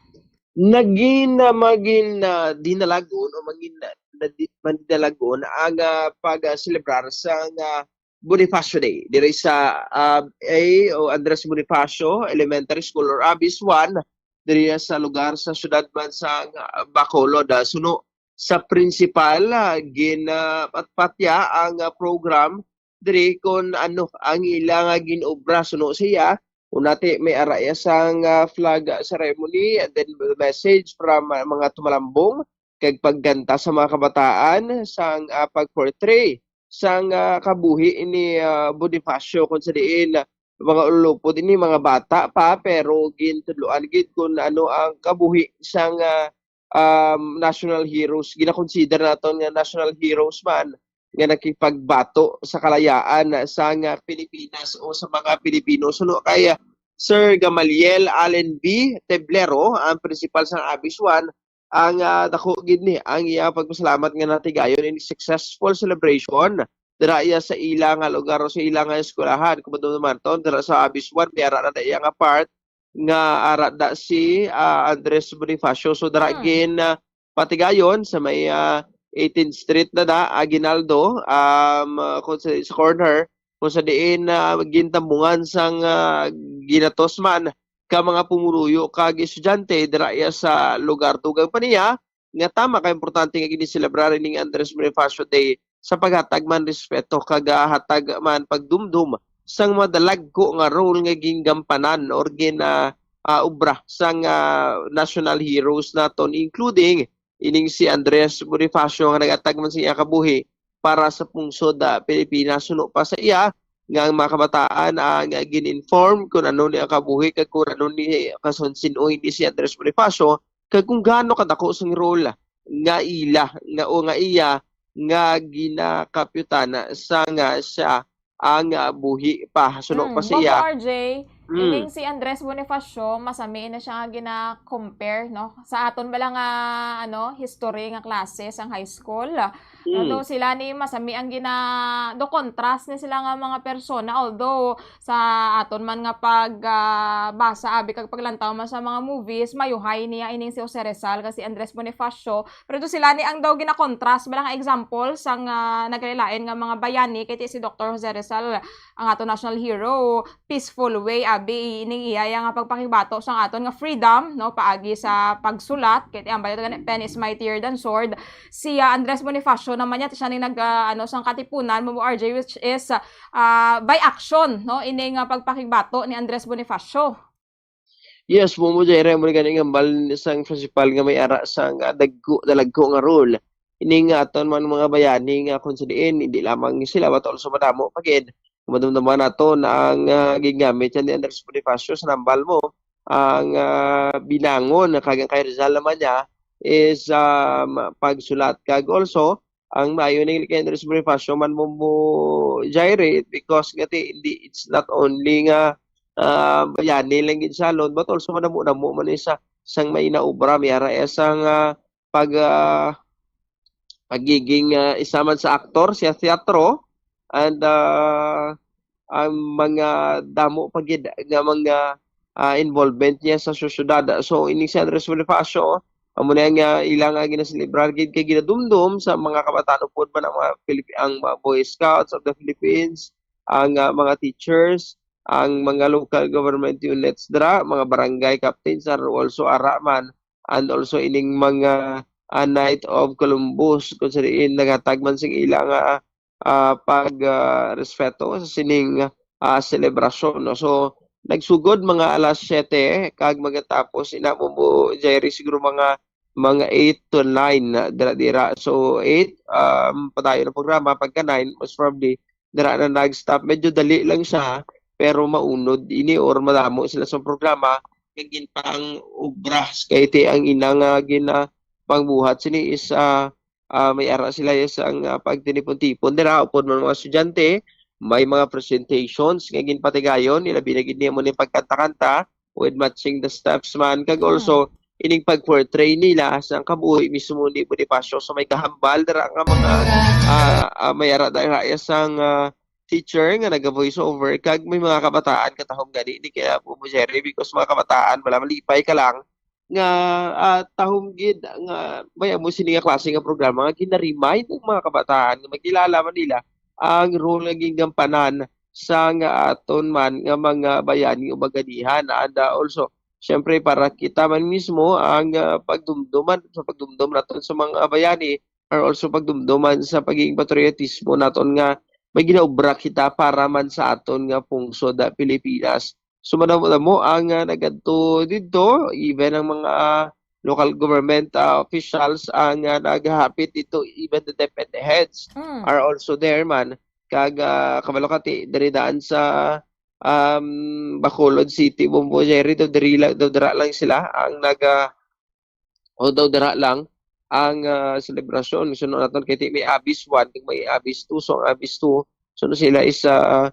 Nagin, ah, magin, ah, dinalagon o mangin, ah, nadi-, mandalagon ang, ah, pag, ah, selebrar sang, ah, Bonifacio Day diri sa, ah, A o Andres Bonifacio Elementary School or Abis One diri sa lugar sa siyudad man sa, ah, Bacolod. Ah, suno sa principal, ah, gin, ah, patpatya ang, ah, program diri kon ano ang ila nga gin-obra. Suno siya, una ti may ara iya sang, ah, flag ceremony and then message from, ah, mga tumalambong kag pagkanta sa mga kabataan sang, ah, pag-portray sang, ah, kabuhi ni, ah, Bonifacio, kung sa diin, ah, mga ulupod ini, mga bata pa, pero gintudloan gid kung ano ang kabuhi sang, ah, um, national heroes, ginakonsider naton nga national heroes man nga nakipagbato sa kalayaan sang Pilipinas o sa mga Pilipino. Suno kay, ah, Sir Gamaliel Allen B. Teblero, ang prinsipal sang Abis One, ang, ah, dako gid ni ang iya pagpasalamat nga natigayon ini successful celebration dira iya sa ila nga lugar o sa ila nga eskwelahan. Kung madumduman ton, dira sa Abis One, may ara na iya nga part nga ara da si, ah, Andres Bonifacio. So, dira Hmm. gin, ah, patigayon sa may, ah, eighteenth Street na da, Aguinaldo, um, ah, kung sa, sa corner, kung sa diin, ah, gintambungan sang, ah, ginatos man ka mga pumuluyo kag estudyante dira iya sa lugar. Dugang pa niya nga tama ka importante nga giniselebrar ining Andres Bonifacio Day sa paghatag man respeto kag, ah, hatag man pagdumdum sang madalagko nga role nga gingampanan or gin, ah, ah, obra sang, ah, national heroes naton, including ining si Andres Bonifacio nga naghatag man sa iya kabuhi para sa pungsod, ah, Pilipinas. Suno pa sa iya, nga ang mga kabataan ang gin-inform kung ano ni ang kabuhi kag kung ano ni kasunsin-oy ni si Andres Bonifacio, kag kung gaano kadako sang role nga ila nga o nga iya nga ginakapyutan sa nga siya ang ah, buhi pa, suno Mm, pa Bombo siya. R J, Mm. ining si Andres Bonifacio, masami na siya nga gina-compare, no? Sa aton bala nga, ano, history nga klase sang high school. Mm. Although sila ni masami ang gina, do contrast ni sila nga mga persona. Although sa aton man nga pag ah, basa, abi kag paglantaw man sa mga movies, mayuhay niya ining si Jose Rizal kag si Andres Bonifacio. Pero do sila ni ang daw gina-contrast bala nga example sang ah, naglain-lain nga mga bayani kay ti si Doctor Jose Rizal ang ato national hero, peaceful way, abi, ining iya, iya nga pagpakibato sang aton nga freedom, no, paagi sa pagsulat, kay ti ang bayot gani, "Pen is mightier than sword." Si ah, Andres Bonifacio naman niya, siya ning nag, ah, ano, sang Katipunan, Bombo R J, which is ah, by action, no, ini nga pagpakibato ni Andres Bonifacio. Yes, Bombo Jerry, mo gani nga hambal sang principal nga may ara sang ah, dagko, dalagko nga role. Ini nga aton man mga bayani nga kung sa diin, hindi lamang sila, but also madamo pa gid. Madumduman nato na ang ah, gingamit yan ni Andres Bonifacio sa nambal mo, ang ah, binangon na kagang kay Rizal naman niya is um, pagsulat kag also ang maayo ni kay Andres Bonifacio man mo mo gyrate because gati hindi, it's not only nga ah, bayani lang gid salon but also madamo-damo man ni sa sang may naobra mi ara iya sang ah, pag ah, pagiging ah, isa man sa aktor siya teatro and ah, ang mga damo pa gid nga mga ah, involvement niya sa sosyedad. So ini si Andres Bonifacio amo na nga ila nga ginaselebrar gid kay ginadumdom sa mga kabataan upod man ang mga Pilip- ang mga Boy Scouts of the Philippines, ang ah, mga teachers, ang mga local government units dira, mga barangay captains are also ara man, and also ining mga ah, Knight of Columbus kung sa diin naghatag man sing ila nga ah, pag ah, respeto sa sining ah, selebrasyon, no? So nagsugod mga alas siyete kag magatapos ina mo mo Jerry siguro mga mga eight to nine na dira dira. So eight um, padayon ang programa, pagka nine most probably dira na nag-stop. Medyo dali lang siya pero maunod ini or madamo sila sa programa nga ginpang-obra kay ti ang ina nga gina pangbuhat sini is ah, ah, may ara sila sang ah, pagtinipon-tipon dira upod man mga estudyante, may mga presentations nga ginpatigayon, ilabi na gid nimo ni pagkanta-kanta with matching the steps man kag Mm. Also ining pag-portray nila sang kabuhi mismo ni Bonifacio sa may kahambal dira nga mga ah, ah, may ara dira sang ah, teacher nga naga-voice over kag may mga kabataan katahom gani ni kaya po mo Jerry because mga kabataan wala malipay ka lang nga ah, tahom gid nga may amo sini nga klase nga programa nga gina-remind ang mga kabataan nga makilala man nila ang role nga gingampanan sa nga aton man nga mga bayani o baganihan and ah, also syempre para kita man mismo ang ah, pagdumduman sa pagdumdom naton sa mga bayani or also pagdumduman sa pagiging patriotismo naton nga may ginaobra kita para man sa aton nga pungsod ah, Pilipinas. So madamo-damo ang ah, nagadto didto, even ang mga ah, local government ah, officials ang ah, naghahapit didto, even the department heads Mm. are also there man. Kag ah, kabalo ka ti diri daan sa um, Bacolod City, Bombo Jerry, daw diri lang, daw dira lang sila ang naga o daw dira lang ang ah, selebrasyon. So naton kay ti may Abis one, kag may Abis two, so ang Abis two, so sila is ah,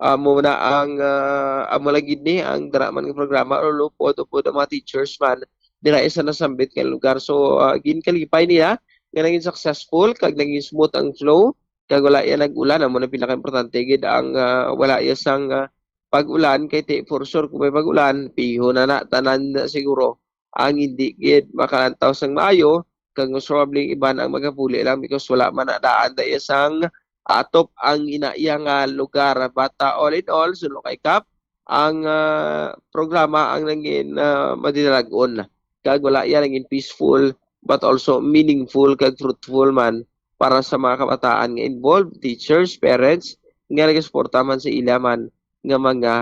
amo na ang ah, amo lang gid ni ang dira man nga programa or lupod upod ang mga teachers man dira isa nasambit nga lugar. So ah, ginkalipay nila nga naging successful kag naging smooth ang flow kag wala iya nag-ulan. Amo na pinakaimportante gid ang ah, wala iya sang ah, pag-ulan kay ti for sure kung may pag-ulan piho na na tanan na siguro ang hindi gid makalantaw sang maayo kag most probably iban ang magapuli lang because wala man na daan da iya sang atop ang ina iya nga lugar. But ah, all in all suno kay Kap ang ah, programa ang nangin ah, madinalag-on kag wala iya nangin peaceful but also meaningful kag fruitful man para sa mga kabataan nga involved, teachers, parents nga nagasuporta man sa ila man nga mga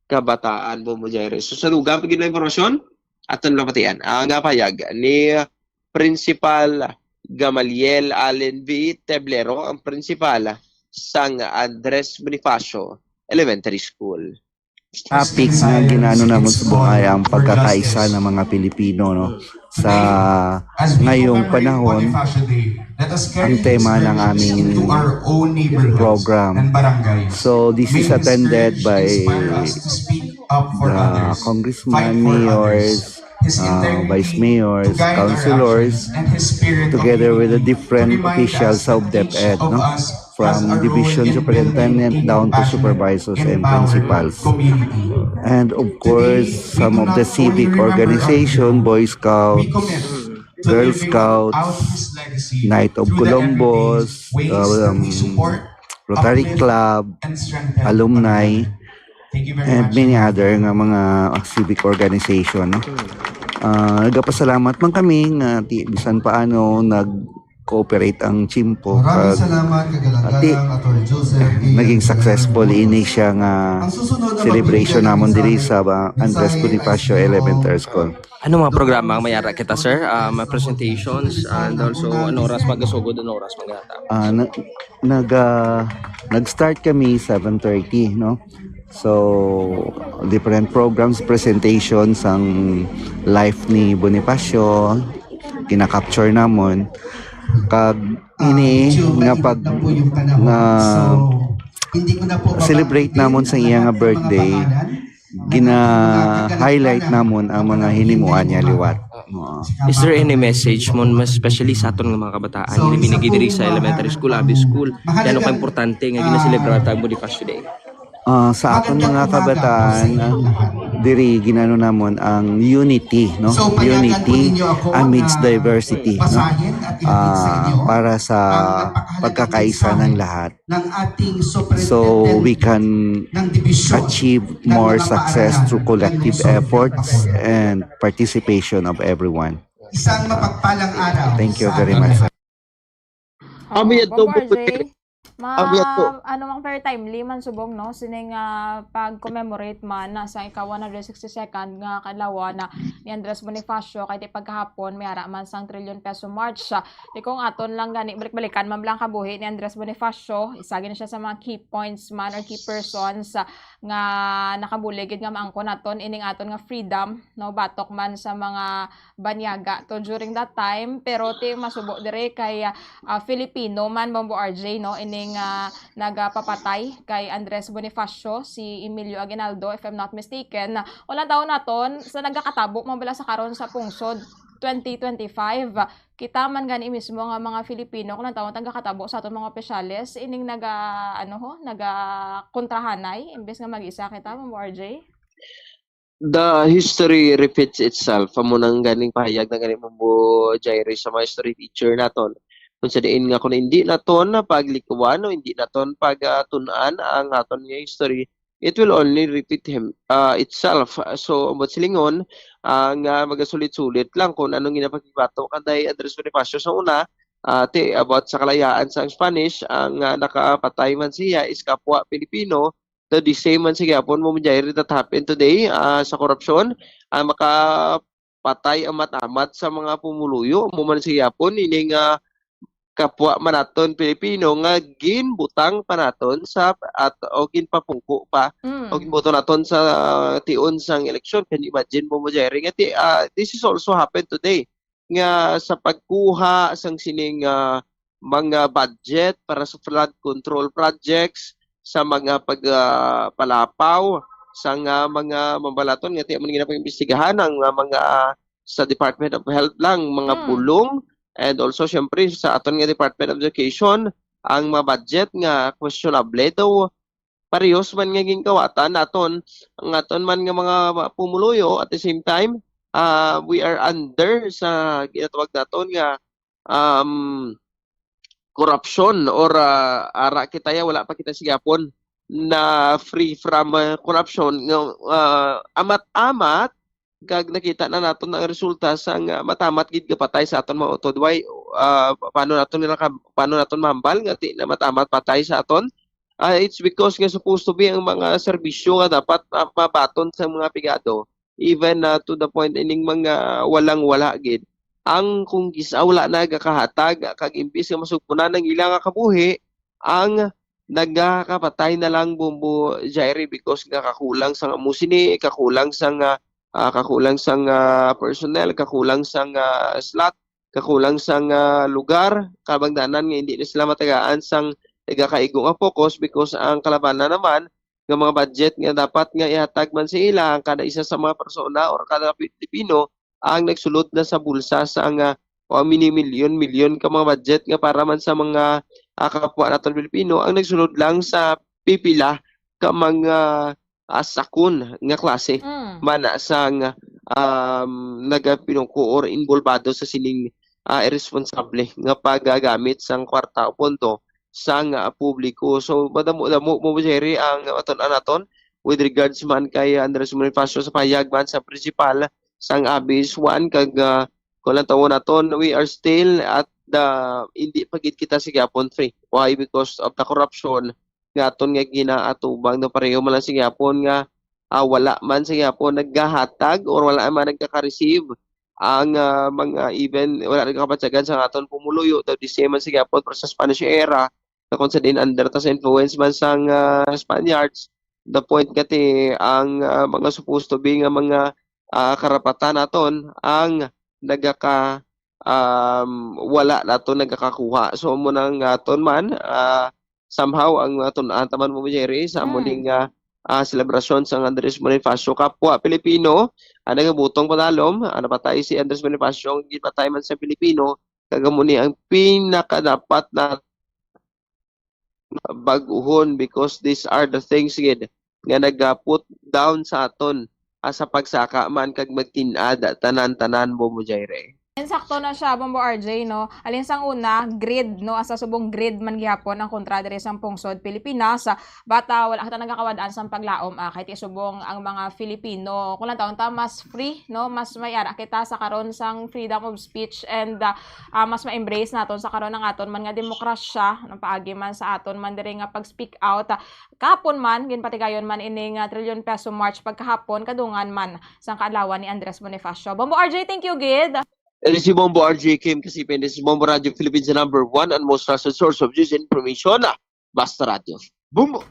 kabataan, Bombo Jairus. So sa dugang pa gid na impormasyon, aton lang patian ang payag ni Principal Gamaliel Allen V. Teblero, ang principal sang Andres Bonifacio Elementary School. Topic nga ginano namon subong ay ang pagkakaisa ng mga Pilipino, no? Sa ngayong panahon, ang tema ng aming program. So, this is attended by the congressman, mayors, uh, vice mayors, councilors, together with the different officials of DepEd, no? From division superintendent down to supervisors and principals. And of course, some of the civic organization, Boy Scouts, Girl Scouts, Knight of Columbus, um, Rotary Club, alumni, and many other nga mga civic organization, no? Ah, nagapasalamat man kami nga ti-, bisan paano nag-cooperate ang Chimpo. Maraming kag salamat, kagalang-galang, Attorney Joseph A. Naging successful ini siya nga celebration namon diri sa, ah, Andres Bonifacio Elementary School. Ano mga programa ang may ara kita, sir? Ah, mga presentations and also ano oras magasugod, ano oras magatapos? Ah, na-, nag, ah, nag-start kami seven thirty, no? So, different programs, presentations ang life ni Bonifacio, gina-capture namon. Kag ini nga pag, nga celebrate namon sa iya nga birthday, gina-highlight namon ang mga hinimuan niya liwat. Oo. Is there any message mo, mas especially sa aton nga mga kabataan, nga binigay diri sa elementary school, high school, kay ano ka importante nga ginaselebrar ta ang Bonifacio Day? Ah, sa aton mga kabataan, ah, diri ginano namon ang unity, no? Unity amidst diversity, no? Ah, para sa pagkakaisa ng lahat. So we can achieve more success through collective efforts and participation of everyone. Isang mapagpalang araw. Thank you very much, sir. Abi ato, Bombo R J, ma-, abi ato. Ano mang very timely man subong, no? Sining, ah, pag-commemorate man na sa ika one hundred sixty-second nga kadlaw na ni Andres Bonifacio, kay ti pagkahapon may ara man sang Trillion Peso March. Ah, di kung aton lang gani balik-balikan man lang kabuhi ni Andres Bonifacio, isa gani siya sa mga key points man or key persons, ah, nga nakabulig gid nga maangkon naton ining aton nga freedom, no, batok man sa mga banyaga to during that time. Pero ti masubo dire kay, ah, Filipino man, Bombo R J, no, ining, ah, nagapapatay kay Andres Bonifacio, si Emilio Aguinaldo, if I'm not mistaken. Wala taon naton sa nagakatabo man bala sa karon sa pungsod twenty twenty-five. Kita man gani mismo nga mga Filipino, kung taon nagakatabo sa aton mga opisyales, ining naga, ano ho, naga kontrahanay, imbes nga mag-isa kita, Bombo R J. The history repeats itself. Amo nang ganing pahayag na gani mo, Jairi, sa mga history teacher naton. Kung sa diin nga kung hindi naton paglikuan o hindi naton pagtun-an ang aton nga history, it will only repeat him, ah, itself. So, ambot silingon, ah, nga magasulit-sulit lang kung anong ginapagbato kanday Andres Bonifacio sa una, ah, ti about sa kalayaan sa Spanish, ang, ah, nakapatay man siya is kapwa Pilipino, the, the same man sa gihapon mo, Jairi, that happened today, ah, sa korupsyon, ang makapatay amat-amat sa mga pumuluyo, mo man sa gihapon, ining, ah, kapwa man naton Pilipino nga ginbutang pa naton sa, at, o ginpapungko pa, Mm. o ginboto naton sa tion sang eleksyon. Can you imagine mo, mo, Jairi, nga ti-, ah, this is also happened today, nga sa pagkuha sang sining, ah, mga budget para sa flood control projects, sa mga pag, ah, palapaw, sa nga mga mambalaton nga ti-, man ginapag-imbestigahan ang, ah, mga, ah, sa Department of Health lang, mga Hmm. pulong, and also, syempre, sa aton nga Department of Education, ang mga budget nga questionable daw, parehos man nga ginkawatan naton, ang aton man nga mga pumuluyo, at the same time, ah, we are under sa ginatawag naton nga, um, corruption or, ah, ara kita ya, wala pa kita sa gihapon na free from, ah, corruption nga, ah, amat-amat kag nakita na naton ang resulta sa nga matamat gid nga patay sa aton mga utod. Why, ah, paano naton nila ka-, paano naton mahambal nga ti na matamat patay sa aton? Ah, it's because nga supposed to be ang mga serbisyo nga dapat ma-, mabaton sa mga pigado, even, ah, to the point ining mga walang wala gid. Ang kung kis-a wala nagakahatag, kag imbis nga masugpunan ang ila nga kabuhi, ang nagakapatay na lang, Bombo Jairi, because nga kakulang sang amusini, kakulang sang, ah, ah, kakulang sang, ah, personnel, kakulang sang, ah, slot, kakulang sang, ah, lugar, kabangdanan nga hindi na sila matagaan sang nagakaigo nga focus because ang kalabanan naman nga mga budget nga dapat nga ihatag man sa ila ang kada isa sa mga persona or kada Pilipino ang nagsulod na sa bulsa sa nga, ah, mini-milyon-milyon ka mga budget nga para man sa mga, ah, kapwa naton Pilipino, ang nagsulod lang sa pipila ka mga, ah, sakon nga klase Mm. man sang, um, nagapinungko or involbado sa sining, ah, irresponsable nga paggamit sang kwarta o pondo sang, ah, publiko. So, madamo-damo mo, Jerry, ang atun-an naton with regards man kay Andres Bonifacio sa pahayag man sa principal sang Abis One kag, ah, kung lang tawon naton, we are still at the, hindi pa gid kita sa gihapon free. Why? Because of the corruption nga aton nga ginaatubang, no, pareho man lang sa gihapon nga, ah, wala man sa gihapon naggahatag or wala man nagkaka-receive ang, ah, mga, even wala nagkakapatyagan sa aton pumuluyo, daw the same man sa gihapon pero sa Spanish era, na kung sa din under ta sa influence man sang, ah, Spaniards, the point nga ti ang, ah, mga supposed to be nga mga, ah, karapatan naton ang nagaka-, um, wala nato nagakakuha. So, amo na nga aton man, ah, somehow ang atun-an ta man mo, Jerry, sa amo Mm. ning, ah, ah, selebrasyon sang Andres Bonifacio, kapwa Pilipino, ah, nagabutong padalom, ah, napatay si Andres Bonifacio, ang gipatay man sa Pilipino, kag amo ni ang pinakadapat na bag-uhon, because these are the things gid nga naga-put down sa aton, ah, sa pagsaka man kag magtin-ad tanan-tanan, Bombo Jaire. Insakto na siya, Bombo R J, no? Alin sang una, greed, no? Asa subong greed man gihapon ang kontra diri sang pungsod Pilipinas. But, ah, wala kita nagakawad-an sang paglaom, ah, kay ti subong ang mga Filipino, kung lang taon ta, mas free, no? Mas may ara kita sa karon sang freedom of speech and, ah, ah, mas ma-embrace naton sa karon ang aton man nga demokrasya, ang paagi man sa aton man diri nga pag-speak out. Ah, kahapon man, ginpatigayon man ini nga Trillion Peso March pagkahapon, kadungan man sang kaadlawan ni Andres Bonifacio. Bombo R J, thank you gid. This is Bombo R J Kim Kasipe, and this is Bombo Radio Philippines, the number one and most trusted source of news and information. Basta Radio. Bombo!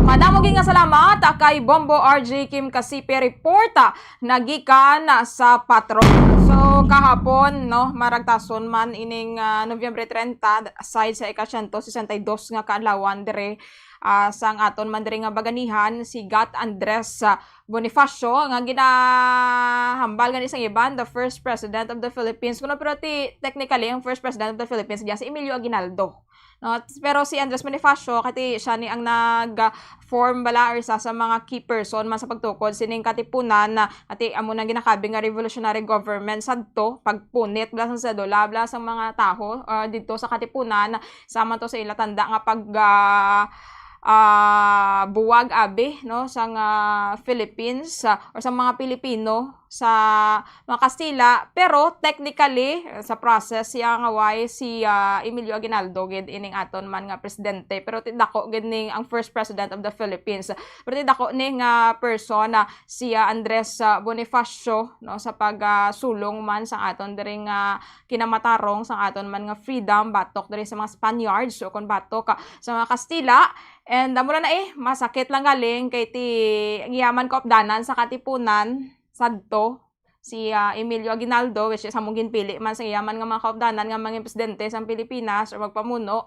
Madamo gid nga salamat kay Bombo R J Kim Kasipe report, ah, nagikan sa Patron. So, kahapon, no, maragtason man ining, ah, Nobyembre treinta, aside sa ika-siyento sesenta y dos nga kaadlawan dire, ah, sang aton man dire nga baganihan, si Gat Andres, ah, Bonifacio, nga ginahambal gani sang iban, the first president of the Philippines. Kuno, pero ti-, technically, ang first president of the Philippines diya si Emilio Aguinaldo. No? Pero si Andres Bonifacio, kati siya ni ang nag-form bala or isa sa mga key person man sa pagtukod sining katipunan na kati amo nang ginakabig nga revolutionary government sadto, pagpunit bala sang sedula bala sang mga tawo, ah, didto sa katipunan, sama to sa ila tanda nga pag, ah, ah, buwag abi, no, sang, ah, Philippines, ah, or sa mga Pilipino sa mga Kastila, pero technically, sa process, siya nga way si, ah, Emilio Aguinaldo gid ining aton man nga presidente, pero ti dako gid ni ang first president of the Philippines. Pero ti dako ni nga person, ah, si, ah, Andres, ah, Bonifacio, no, sa pag, ah, sulong man sa aton diri nga kinamatarong sa aton man nga freedom batok diri sa mga Spaniards o kon batok, ah, sa mga Kastila. And, ah, mura na, eh, masakit lang galing kay ti ang iya man kaupdanan sa katipunan sadto, si, ah, Emilio Aguinaldo, which is among ginpili man sa iya man nga mga kaupdanan nga mga presidente sa Pilipinas or magpamuno,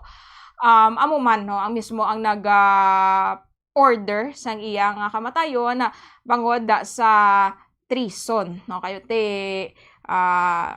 um, amo man, no, ang mismo ang nag, ah, order sang iya nga kamatayon, ah, bangod, ah, sa treason, no? Kayo ti, ah,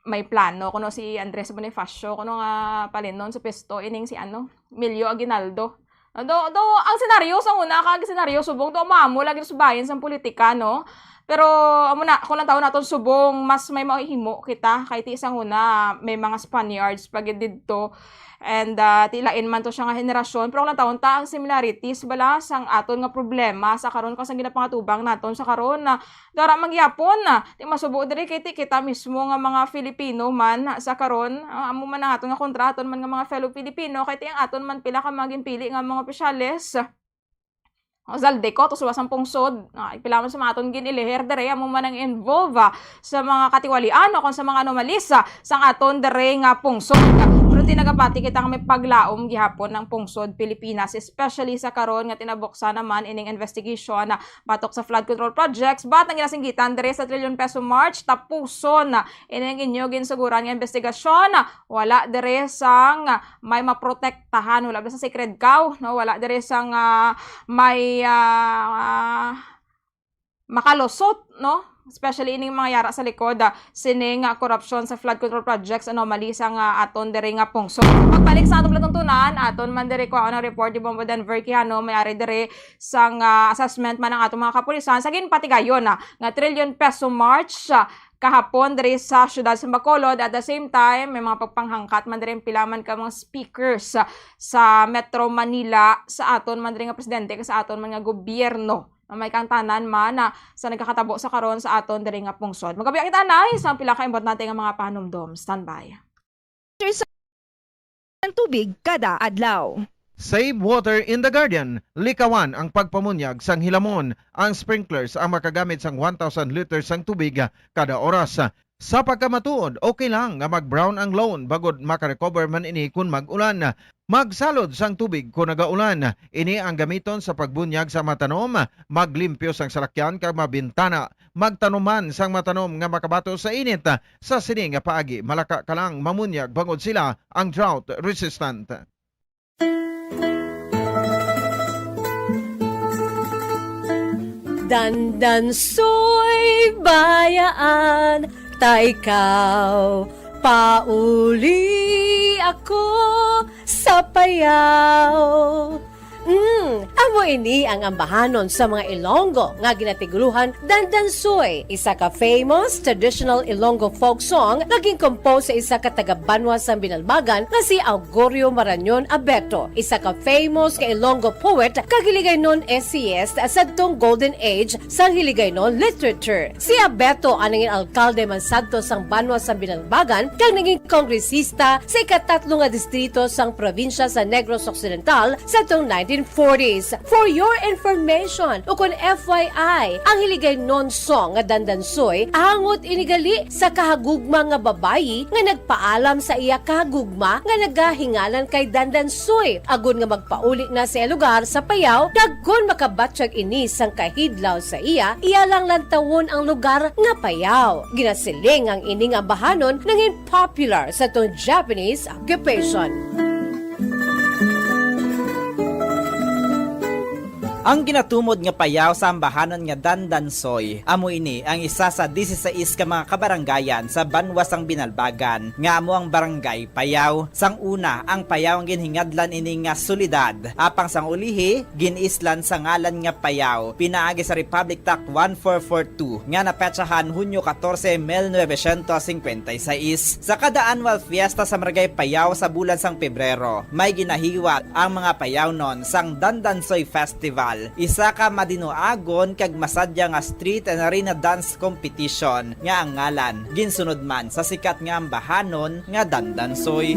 may plano kuno si Andres Bonifacio kuno nga palinon sa pwesto ining si, ano, Emilio Aguinaldo. Do, do, ang senaryo sa una, kag senaryo subong, do, maamo lagi sa bayan sa politika, no? Pero amo na, kung lang taon naton subong, mas may mahimo kita kay ti sa una, may mga Spaniards pa gid didto. And, ah, ti lain man to siya nga henerasyon, pero kung lang taon ta ang similarities bala sang aton nga problema sa karon kag sang ginapangatubang naton sa karon, ah, dara man gyapon, ah, ti masubo diri kay ti kita mismo nga mga Filipino man sa karon, ah, amo man ang aton nga kontra aton man nga mga fellow Filipino, kay ti ang aton man pila ka mga ginpili nga mga opisyales. O, Zaldy ko, to suwas ang pungsod. Ah, pila man sa mga aton gin-elehir diri, amo man ang involve, ah, sa mga katiwalian o kung sa mga anomalies, ah, sang aton diri nga pungsod. Pero Nagapati kita nga may paglaom gihapon ang pungsod Pilipinas, especially sa karon nga tinabuksan naman ining investigation, ah, batok sa flood control projects. But ang ginasinggitan diri sa Trillion Peso March, tapuson, ah, ining inyo ginsuguran nga investigasyon. Wala diri sang, ah, may maprotektahan, wala diri sa sacred cow, no? Wala diri sang, ah, may, ah, makalusot, no? Especially ining mga yara sa likod, ah, sining, ah, korupsyon sa flood control projects anomaly sa nga aton diri nga pungsod. Pagbalik sa atong palatuntunan, aton man diri ko ang report ni Bombo Denver Quijano, may ari diri sang, ah, assessment man ang atong mga kapulisan sa ginpatigayon, ah, nga Trillion Peso March, ah, kahapon diri sa siyudad sa Bacolod. At the same time, may mga pagpanghangkat man diri ang pila man ka mga speakers, ah, sa Metro Manila, sa aton man diri nga presidente, kag sa aton man nga gobyerno, nga may kaangtanan man, ah, sa nagakatabo sa karon sa aton diri nga pungsod. Magabi kita, anay, sa pila ka importante nga mga panumdom. Standby. Ang tubig kada adlaw. Save water in the garden. Likawan ang pagpamunyag sang hilamon. Ang sprinklers ang makagamit sang one thousand liters sang tubig kada oras. Sa pagkamatuod, okay lang nga mag-brown ang lawn bangod makarecover man ini kon mag-ulan. Magsalod sang tubig kon nagaulan. Ini ang gamiton sa pagbunyag sa matanom, maglimpyo sang salakyan kag mabintana. Magtanom man sang matanom nga makabato sa init. Sa sini nga paagi, malaka ka lang mamunyag bangod sila ang drought resistant. Dandansoy bayaan, ta ikaw pauli ako sa payaw. Mm, amo ini ang ambahanon sa mga Ilonggo nga ginatiguruhan Dandansoy, isa ka famous traditional Ilonggo folk song nga gin-compose sa isa ka taga-banwa sang Binalbagan nga si Augurio Marañon Abeto, isa ka famous nga Ilonggo poet kag Hiligaynon essayist sadtong Golden Age sang Hiligaynon literature. Si Abeto ang nangin alkalde man sadto sang banwa sang Binalbagan kag naging kongresista sa ikatatlo nga distrito sang probinsya sa Negros Occidental sadtong nineteen forties. For your information, ukon F Y I, ang Hiligaynon song nga Dandansoy, angot ini gali sa kahagugma nga babayi nga nagpaalam sa iya kahagugma nga nagahingalan kay Dandansoy, agod nga magpauli na sa iya lugar sa Payaw, kag kon makabatyag ini sang kahidlaw sa iya, iya lang lantawon ang lugar nga Payaw. Ginasiling ang ini nga ambahanon nangin popular sa tong Japanese occupation. Ang ginatumod nga Payaw sa ambahanon nga Dandansoy, amo ini ang isa sa disisais ka mga kabarangayan sa banwa sang Binalbagan, nga amo ang Barangay Payaw. Sang una, ang Payaw ang ginhingadlan ini nga syudad, apang sang ulihi, gin-islan sa ngalan nga Payaw, pinaagi sa Republic Act one four four two nga napetsahan Hunyo katorse, mil novecientos singkwenta y seis. Sa kada annual fiesta sa Barangay Payaw sa bulan sang Pebrero, may ginahiwat ang mga Payawnon sang Dandansoy Festival, isa ka madinuagon kag masadya nga street and arena dance competition nga ang ngalan ginsunod man sa sikat nga ambahanon nga Dandansoy.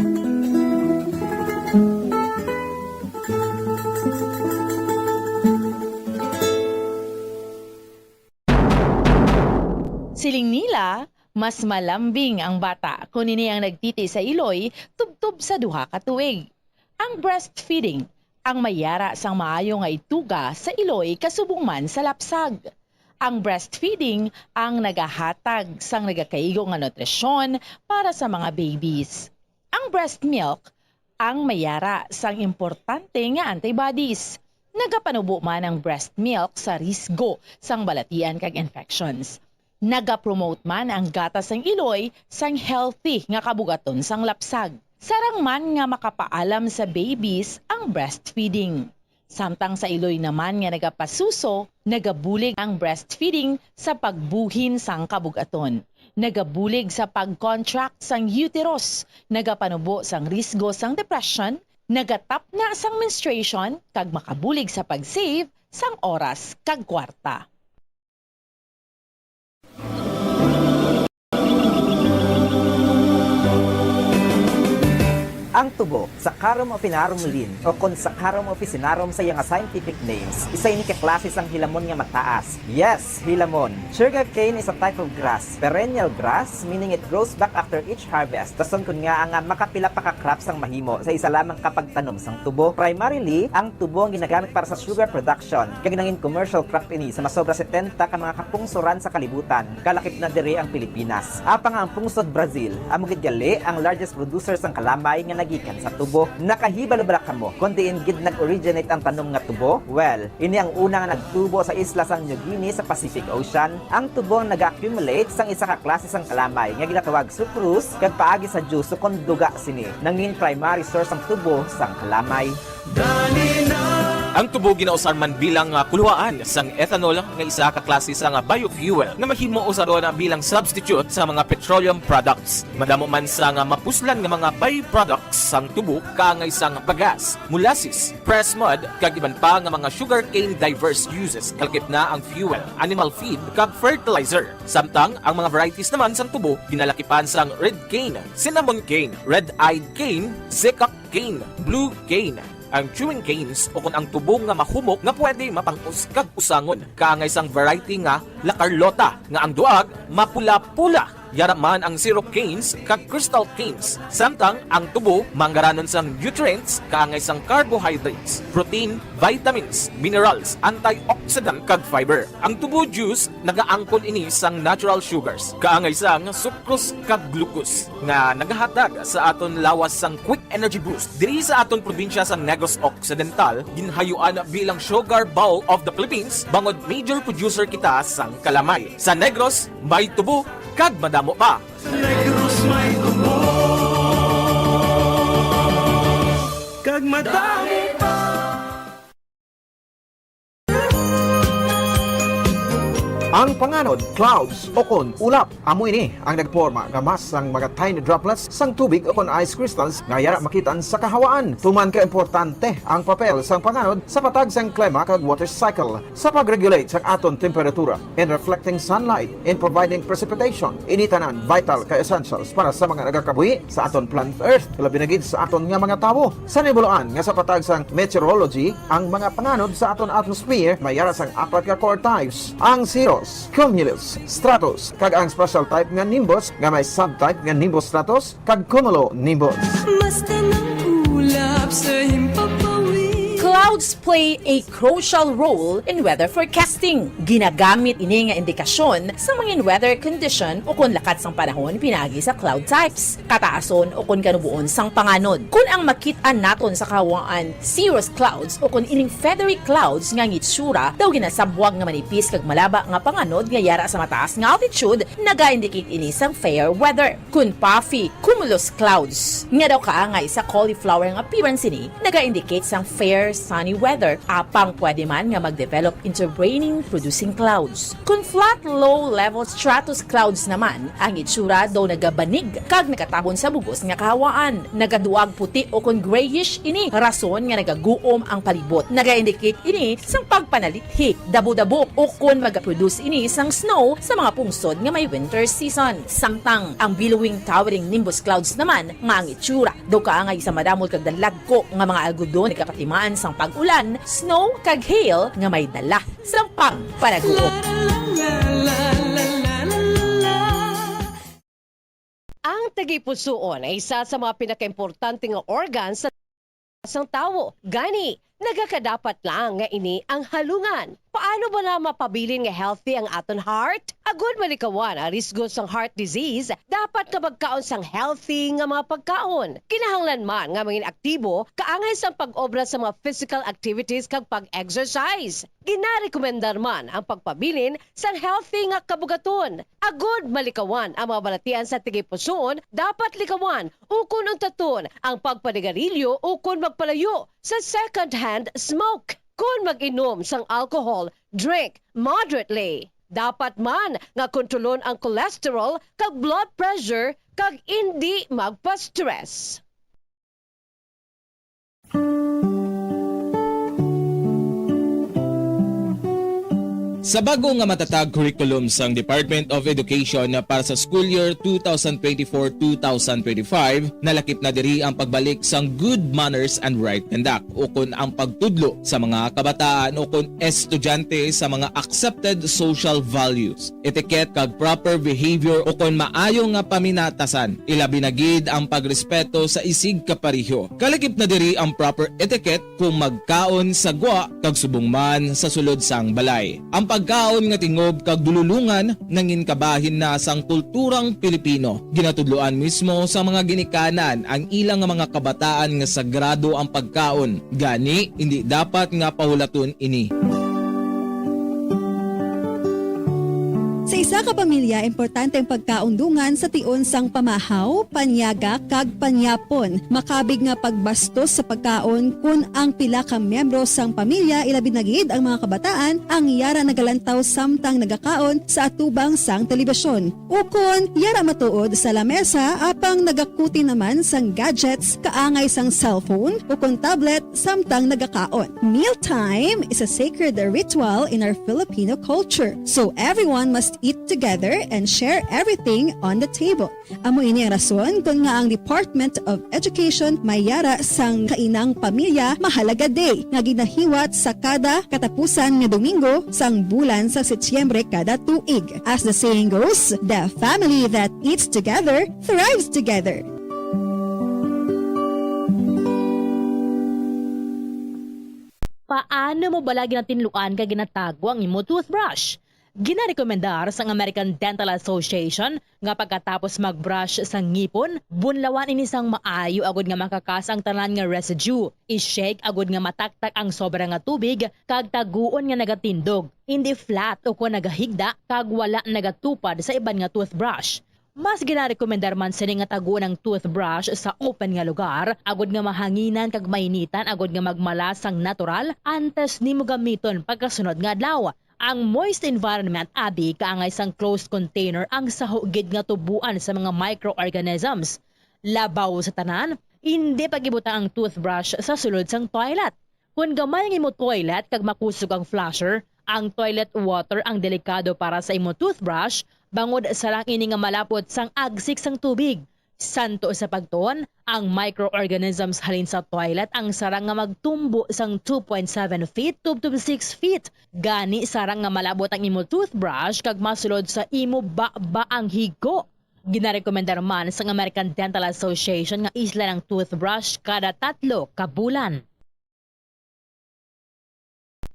Siling nila, mas malambing ang bata kon ini ang nagtiti sa iloy tubtob sa duha ka tuig. Ang breastfeeding ang may yara sang maayo nga ituga sa iloy kasubong man sa lapsag. Ang breastfeeding ang nagahatag sang nagakaigo nga nutrisyon para sa mga babies. Ang breast milk ang may yara sang importante nga antibodies. Nagapanubo man ang breast milk sa risgo sang balatian kag infections. Nagapromote man ang gatas sang iloy sang healthy nga kabugaton sang lapsag. Sarang man nga makapaalam sa babies ang breastfeeding. Samtang sa iloy naman nga nagapasuso, nagabulig ang breastfeeding sa pagbuhin sang kabugaton. Nagabulig sa pag-contract sang uterus, nagapanubo sang risgo sang depression, nagatapna sang menstruation, kag makabulig sa pag-save sang oras kag kwarta. Ang tubo, Saccharum officinarum Linn, o kon Saccharum officinarum sa iya nga scientific names, isa ini ka klase sang hilamon nga mataas. Yes, hilamon. Sugarcane is a type of grass, perennial grass, meaning it grows back after each harvest. Rason kon ngaa nga makapila pa ka crops ang mahimo sa isa lamang ka pagtanom sang tubo. Primarily, ang tubo ang ginagamit para sa sugar production, kag nangin commercial crop ini sa masobra setenta ka mga kapungsoran sa kalibutan, kalakip na diri ang Pilipinas. Apang ang pungsod Brazil, amo gid gali ang largest producer sang kalamay nga nagikan sa tubo. Nakahibalo bala kamo kon diin gid nag-originate ang tanom nga tubo? Well, ini ang una nga nagtubo sa isla sang New Guinea sa Pacific Ocean. Ang tubo ang nag-accumulate sang isa ka klase sang kalamay nga ginatawag sucrose, kag paagi sa juice kon duga sini, nangin primary source ang tubo sang kalamay. Ang tubo ginausar man bilang, ah, kuluhaan sang ethanol, nga isa ka klase sang, ah, biofuel nga mahimo usaron, ah, bilang substitute sa mga petroleum products. Madamo man sang, ah, mapuslan nga mga byproducts sang tubo, kaangay sang bagas, molasses, pressed mud, kag iban pa nga mga sugarcane diverse uses, kalakip na ang fuel, animal feed, kag fertilizer. Samtang ang mga varieties naman sang tubo ginalakipan sang red cane, cinnamon cane, red-eyed cane, zecca cane, blue cane, ang chewing canes, o kon ang tubo nga mahumok nga pwede mapang-us kag usangon, kaangay sang variety nga La Carlota, nga ang duag mapula-pula. Yara man ang syrup canes kag crystal canes, samtang ang tubo manggaranon sang nutrients, kaangay sang carbohydrates, protein, vitamins, minerals, antioxidant, kag fiber. Ang tubo juice nagaangkon ini sang natural sugars, kaangay sang sucrose kag glucose, nga nagahatag sa aton lawas sang quick energy boost. Diri sa aton probinsya sang Negros Occidental, ginhayuan bilang Sugar Bowl of the Philippines, bangod major producer kita sang kalamay. Sa Negros, may tubo kag madamo pa. Sa Negros may tubo kag madamo pa. Ang panganod, clouds, o kon ulap, amo ini ang nagporma nga mass sang mga tiny droplets sang tubig o kon ice crystals nga yara makit-an sa kahawaan. Tuman ka importante ang papel sang panganod sa patag sang klima kag water cycle, sa pag-regulate sang aton temperatura, in reflecting sunlight, in providing precipitation. Ini tanan vital ka essentials para sa mga nagakabuhi sa aton planet Earth, labi na gid sa aton nga mga tawo. Sa nibuluan nga sa patag sang meteorology, ang mga panganod sa aton atmosphere may yara sang apat ka core types: ang cirrus, cumulus, stratus, kag ang special type nga nimbus nga may subtype nga nimbus stratus kag cumulonimbus. Basta ng ulap sa himpapawid. Clouds play a crucial role in weather forecasting. Ginagamit ini nga indikasyon sa mga weather condition o kon lakat sang panahon pinaagi sa cloud types, kataason o kon kanuboon sang panganod. Kon ang makit-an naton sa kahawaan cirrus clouds o kon ining feathery clouds nga ang itsura daw ginasabwag nga manipis kag malaba nga panganod nga yara sa mataas nga altitude, naga-indicate ini sang fair weather. Kon puffy cumulus clouds nga daw kaangay sa cauliflower nga appearance ini, naga-indicate sang fair sunny weather, apang pwede man nga mag-develop into raining producing clouds. Kon flat low level stratus clouds naman, ang itsura daw nagabanig kag nagatabon sa bug-os nga kahawaan, nagaduag puti o kon grayish ini, rason nga nagaguom ang palibot. Naga-indicate ini sang pagpanalithi, dabo-dabo, o kon magaproduce ini sang snow sa mga pungsod nga may winter season. Samtang ang billowing towering nimbus clouds naman nga ang itsura daw kaangay sa madamol kag dalagko nga mga algodon nagapatimaan sang pag-ulan, snow, kag hail nga may dala sang pagpanaguom. Ang tagipusoon ay isa sa mga pinakaimportante nga organ sa sang tawo. Gani, nagakadapat lang nga ini ang halungan. Paano ba na mapabilin nga healthy ang aton heart? Agud malikawan ang risgo sang heart disease, dapat nga magkaon sang healthy nga mga pagkaon. Kinahanglan man nga mangin aktibo, kaangay sang pag-obra sa mga physical activities kag pag-exercise. Ginarekomendar man ang pagpabilin sang healthy nga kabugaton. Agud malikawan ang mga balatian sa tagipusoon, dapat likawan ukon untaton ang pagpanigarilyo ukon magpalayo sa second-hand smoke. Kon mag-inom sang alcohol, drink moderately. Dapat man nga kontrolon ang cholesterol kag blood pressure kag indi magpa-stress. Sa bago nga matatag curriculum sang Department of Education para sa school year two thousand twenty-four two thousand twenty-five, nalakip na diri ang pagbalik sang good manners and right conduct, ukon ang pagtudlo sa mga kabataan ukon estudyante sa mga accepted social values, etiquette, kag proper behavior, ukon maayo nga paminatasan, ilabi na gid ang pagrespeto sa isig kapareho. Kalakip na diri ang proper etiquette kung magkaon sa gwa kag subong man sa sulod sang balay. Ang pagkaon nga tingob kag dululongan nangin kabahin na sang kulturang Pilipino. Ginatudloan mismo sa mga ginikanan ang ilang nga mga kabataan nga sagrado ang pagkaon, gani indi dapat nga pahulaton ini. Sa isa ka pamilya, importante ang pagkaon dungan sa tion sang pamahaw, panyaga, kag panyapon. Makabig nga pagbastos sa pagkaon kon ang pila ka miyembro sang pamilya, ilabi na gid ang mga kabataan, ang yara nagalantaw samtang nagakaon sa atubang sang telebisyon. Ukon yara matuod sa lamesa apang nagakuti naman sang gadgets kaangay sang cellphone ukon tablet samtang nagakaon. Mealtime is a sacred ritual in our Filipino culture, so everyone must eat together and share everything on the table. Amo ini ang rason kon nga ang Department of Education may yara sang Kainang Pamilya Mahalaga Day nga ginahiwat sa kada katapusan nga Domingo sang bulan sa Setyembre kada tuig. As the saying goes, the family that eats together thrives together. Paano mo bala ginatinluan kag ginatago ang imo toothbrush? Ginarekomendar sang American Dental Association nga pagkatapos mag-brush sa ngipon, bunlawan ini sang maayo agud nga makakas ang tanan nga residue. I-shake agud nga mataktak ang sobra nga tubig kag taguon nga nagatindog, hindi flat ukon nagahigda kag wala nagatupad sa iban nga toothbrush. Mas ginarekomendar man sini nga taguon ang toothbrush sa open nga lugar, agud nga mahanginan kag mainitan, agud nga magmala sang natural antes nimo gamiton pagkasunod nga adlaw. Ang moist environment abi kaangay sang closed container ang saho gid nga tubuan sa mga microorganisms. Labaw sa tanan, indi pag-ibutang ang toothbrush sa sulod sang toilet. Kon gamay ang imo toilet kag makusog ang flusher, ang toilet water ang delikado para sa imo toothbrush, bangod sarang ini nga malapot sang agsik sang tubig. Santo sa pagtuon, ang microorganisms halin sa toilet ang sarang nga magtumbo sang two point seven feet tubtob six feet. Gani, sarang nga malabot ang imo toothbrush kag masulod sa imo baba ang higo. Ginarekomendar man sang American Dental Association nga islan ang toothbrush kada tatlo ka bulan.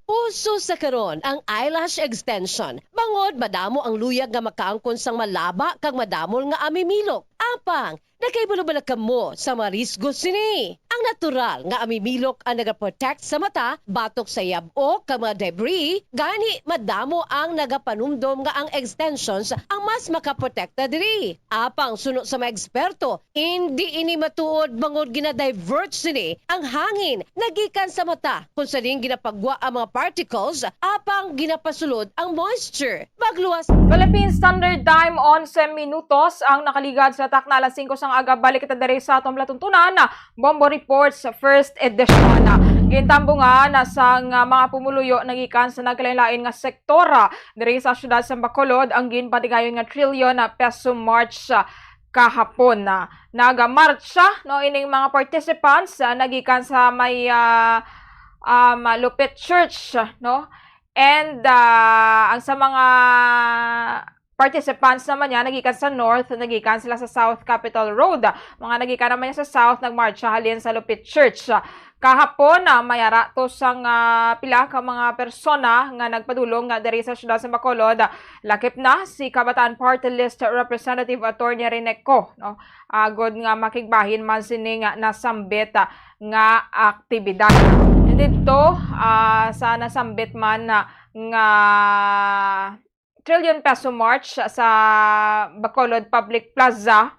Uso sa karon ang eyelash extension, bangod madamo ang luyag nga makaangkon sang malaba kag madamol nga amimilok. Apang, nakahibalo bala kamo sa mga risgo sini? Ang natural nga amimilok ang nagaprotect sa mata batok sa yab-ok kag mga debris, gani madamo ang nagapanumdom nga ang extensions ang mas makaprotekta diri. Apang suno sa mga eksperto, indi ini matuod bangod gina-divert sini ang hangin nagikan sa mata, kung sa diin ginapagwa ang mga particles apang ginapasulod ang moisture. Magluwas. Philippine Standard Time, onse minutos ang nakaligad sa takna alas singko sang aga. Balik kita diri sa aton palatuntunan, Bombo Reports, first edition. Gintambungan sang mga pumuluyo nagikan sa nagkalain-lain nga sektor diri sa siyudad sa Bacolod ang ginpatigayon nga trilyon peso march kahapon. Nagamarcha, no, ining mga participants, ah, nagikan sa may, ah, um, Lupit Church, no? And, ah, ang sa mga participants naman niya, nagikan sa North, nagikan sila sa South Capitol Road. Mga nagikan naman niya sa South, nagmarcha halin sa Lupit Church. Kahapon, ah, may ara to sang, ah, pila ka mga persona nga nagpadulong nga diri sa siyudad sa Bacolod. Lakip na si Kabataan Party List Representative Attorney Rene Co, no? Agod nga makigbahin man sini nga nasambit, ah, nga aktibidad. Didto, ah, sa nasambit man, ah, nga trillion peso march sa Bacolod Public Plaza,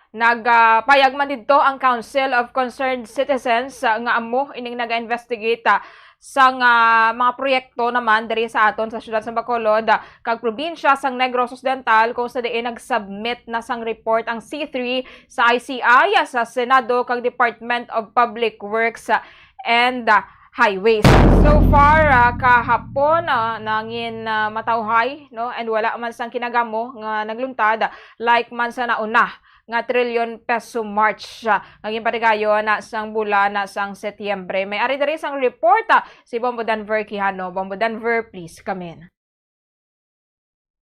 nagpayag man didto ang Council of Concerned Citizens, ah, nga amo ining naga-investigate, ah, sang, ah, mga proyekto naman diri sa aton sa siyudad sa Bacolod, ah, kag probinsya sang Negros Occidental, kung sa diin nag-submit na sang report ang C three sa I C I, ah, sa Senado kag Department of Public Works, ah, and, ah, highways. So far, ah, kahapon, ah, nangin, ah, matawhay, no? And wala man sang kinagamo nga nagluntad, like man sa nauna nga trilyon peso march, ah, nga ginpatigayon, ah, sang bulan, ah, sang Setyembre. May ari diri sang report, ah, si Bombo Denver Quijano. Bombo Denver, please come in.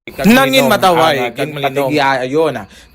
Nangin mataway kag malinaw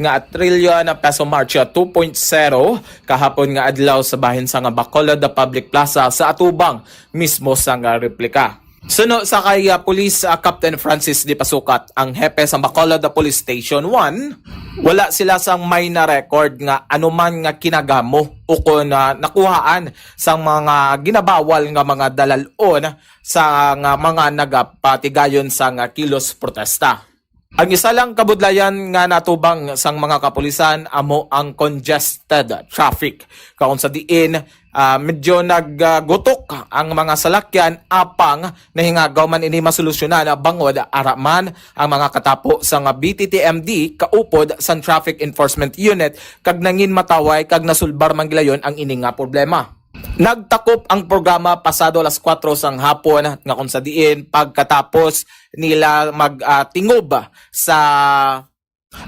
nga trilyon peso march two point zero kahapon nga adlaw sa bahin sa nga Bacolod Public Plaza sa atubang mismo sa nga replika. Suno sa kay, ah, Police, ah, Captain Francis Di Pasukat, ang hepe sa Bacolod Police Station one, wala sila sang may na-record nga anuman nga kinagamo ukon, ah, nakuhaan sang mga ginabawal nga mga dalal-on sa nga mga nagapatigayon sa nga kilos protesta. Ang isa lang kabudlayan nga natubang sang mga kapulisan amo ang congested traffic, kaon sa diin, ah, medyo naggutok ang mga salakyan, apang nahingagaw man ini masolusyonan bangod ara man ang mga katapo sa nga B T T M D kaupod sang Traffic Enforcement Unit kag nangin mataway kag nasulbar man gilayon ang ini nga problema. Nagtakop ang programa pasado alas kuwatro sang hapon, nga kung sa diin pagkatapos nila mag, ah, tingob sa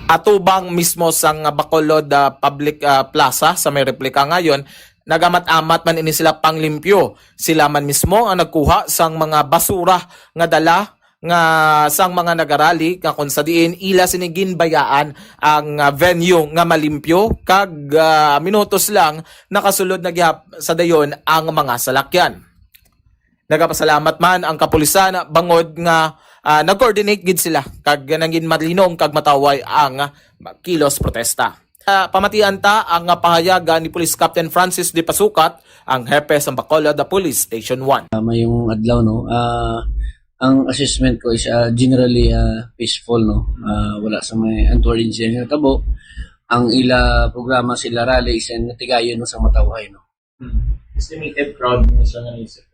atubang mismo sang Bacolod, ah, Public, ah, Plaza sa may replika ngayon, nagamat-amat man ini sila panglimpyo. Sila man mismo ang nagkuha sang mga basura nga dala nga sang mga nagarali, nga kung sa diin ila sini ginbayaan ang, ah, venue nga malimpyo, kag, ah, minutos lang nakasulod na gihap sa dayon ang mga salakyan. Nagapasalamat man ang kapulisan bangod nga, ah, nag-coordinate gid sila kag nangin malinong kag mataway ang kilos protesta. Ah, pamatian ta ang, ah, pahayagan ni Police Captain Francis De Pasukat, ang hepe sa Bacolod Police Station one. Ah, mayong adlaw, no? Ah, ang assessment ko is, ah, generally, ah, peaceful, no? Ah, wala sa may untoward incident nga natabo. Ang ila programa, sila rally is, ah, natigayon, no, sa matawhay, no? Hmm. Estimated crowd mo sa nga naisip?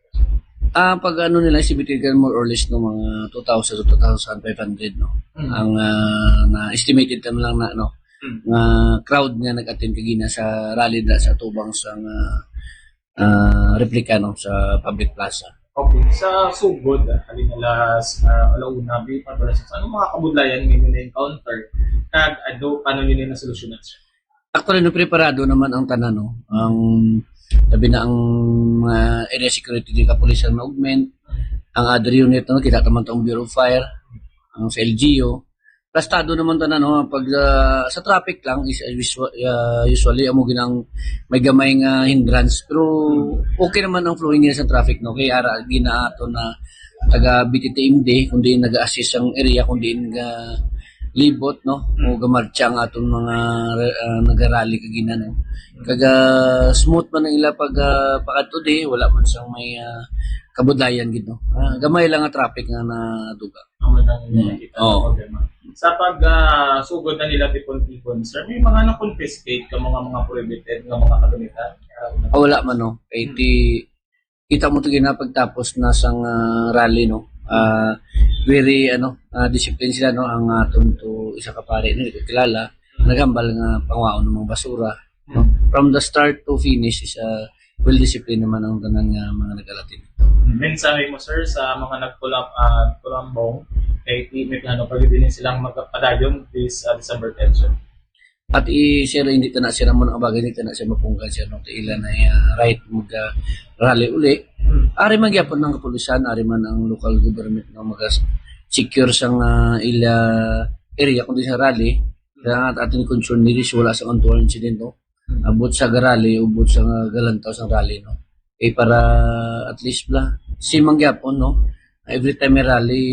Ah, pag ano nila, estimated ka more or less, no, mga two thousand to two thousand five hundred, no? Hmm. Ang, ah, na-estimated ka lang na, no, Hmm. nga crowd nga nag-attend kagina sa rally da sa tubang sa nga, ah, replika, no, sa public plaza. Okay. Sa sugod, ah, halin alas, ah, alauna, bi-, pa alas, ano mga kabudlayan nga inyo na-encounter? Kag ado, paano nyo na nasolusyonan, sir? Actually, no, preparado naman ang tanan, no? Ang, labi na ang mga area security, di kapulisan ma-augment, ang other unit, no? Kita naman tong Bureau of Fire, ang sa L G U. Plastado naman tanan, no? Pag, ah, sa traffic lang, is, is usual-, ah, usually, amo ginang may gamay nga hindrance. Pero okay naman ang flowing nila sa traffic, no? Kaya ara, ginaato na taga B T T M D, kundi nag-assist ang area, kundi nga libot, no? O gamartsa ang aton mga, ah, nagarally kagina, no? Kaga smooth man ang ila pag, ah, pakadto di, wala man sang may, ah, kabudlayan gid, no? Ah, gamay lang nga traffic nga naduga. Amo lang ang Mm. nakita Oo. nga problema. Sa pag, ah, sugod na nila tipon-tipon, sir, may mga na-confiscate ka mga, mga prohibited nga mga kagamitan? Ah, wala man, no? Kay Hmm. ti-, kita mo to ginapagtapos na sang, ah, rally, no? Ah, very, ano, ah, discipline sila, no? Ang aton to isa ka pare, no? Di ko kilala. Naghambal nga pangwaon ng mga basura, no? From the start to finish is, ah, well discipline naman ang tanan nga mga nag-alatin. Mensahe mo, sir, sa mga nagkulam-, ah, kulambong kay ti-, may plano pa gid din silang magpadayon this, ah, December ten, sir? At i-, sir, hindi ta na sila mo nakabagay, hindi ta na siya mapunggan, sir, no? Ila na, ah, right mag, ah, rally uli. Hmm. Ari man gyapon ng kapulisan, ari man ang local government nga mag-secure sa nga ila area kundi sa rally. Kaya nga ating concern diri, wala sa untoward incident, no? Abot sa garali, ubot sa nga galantaw sa rally, no? Eh, para at least bla, si mangyapon, no? Every time may rally,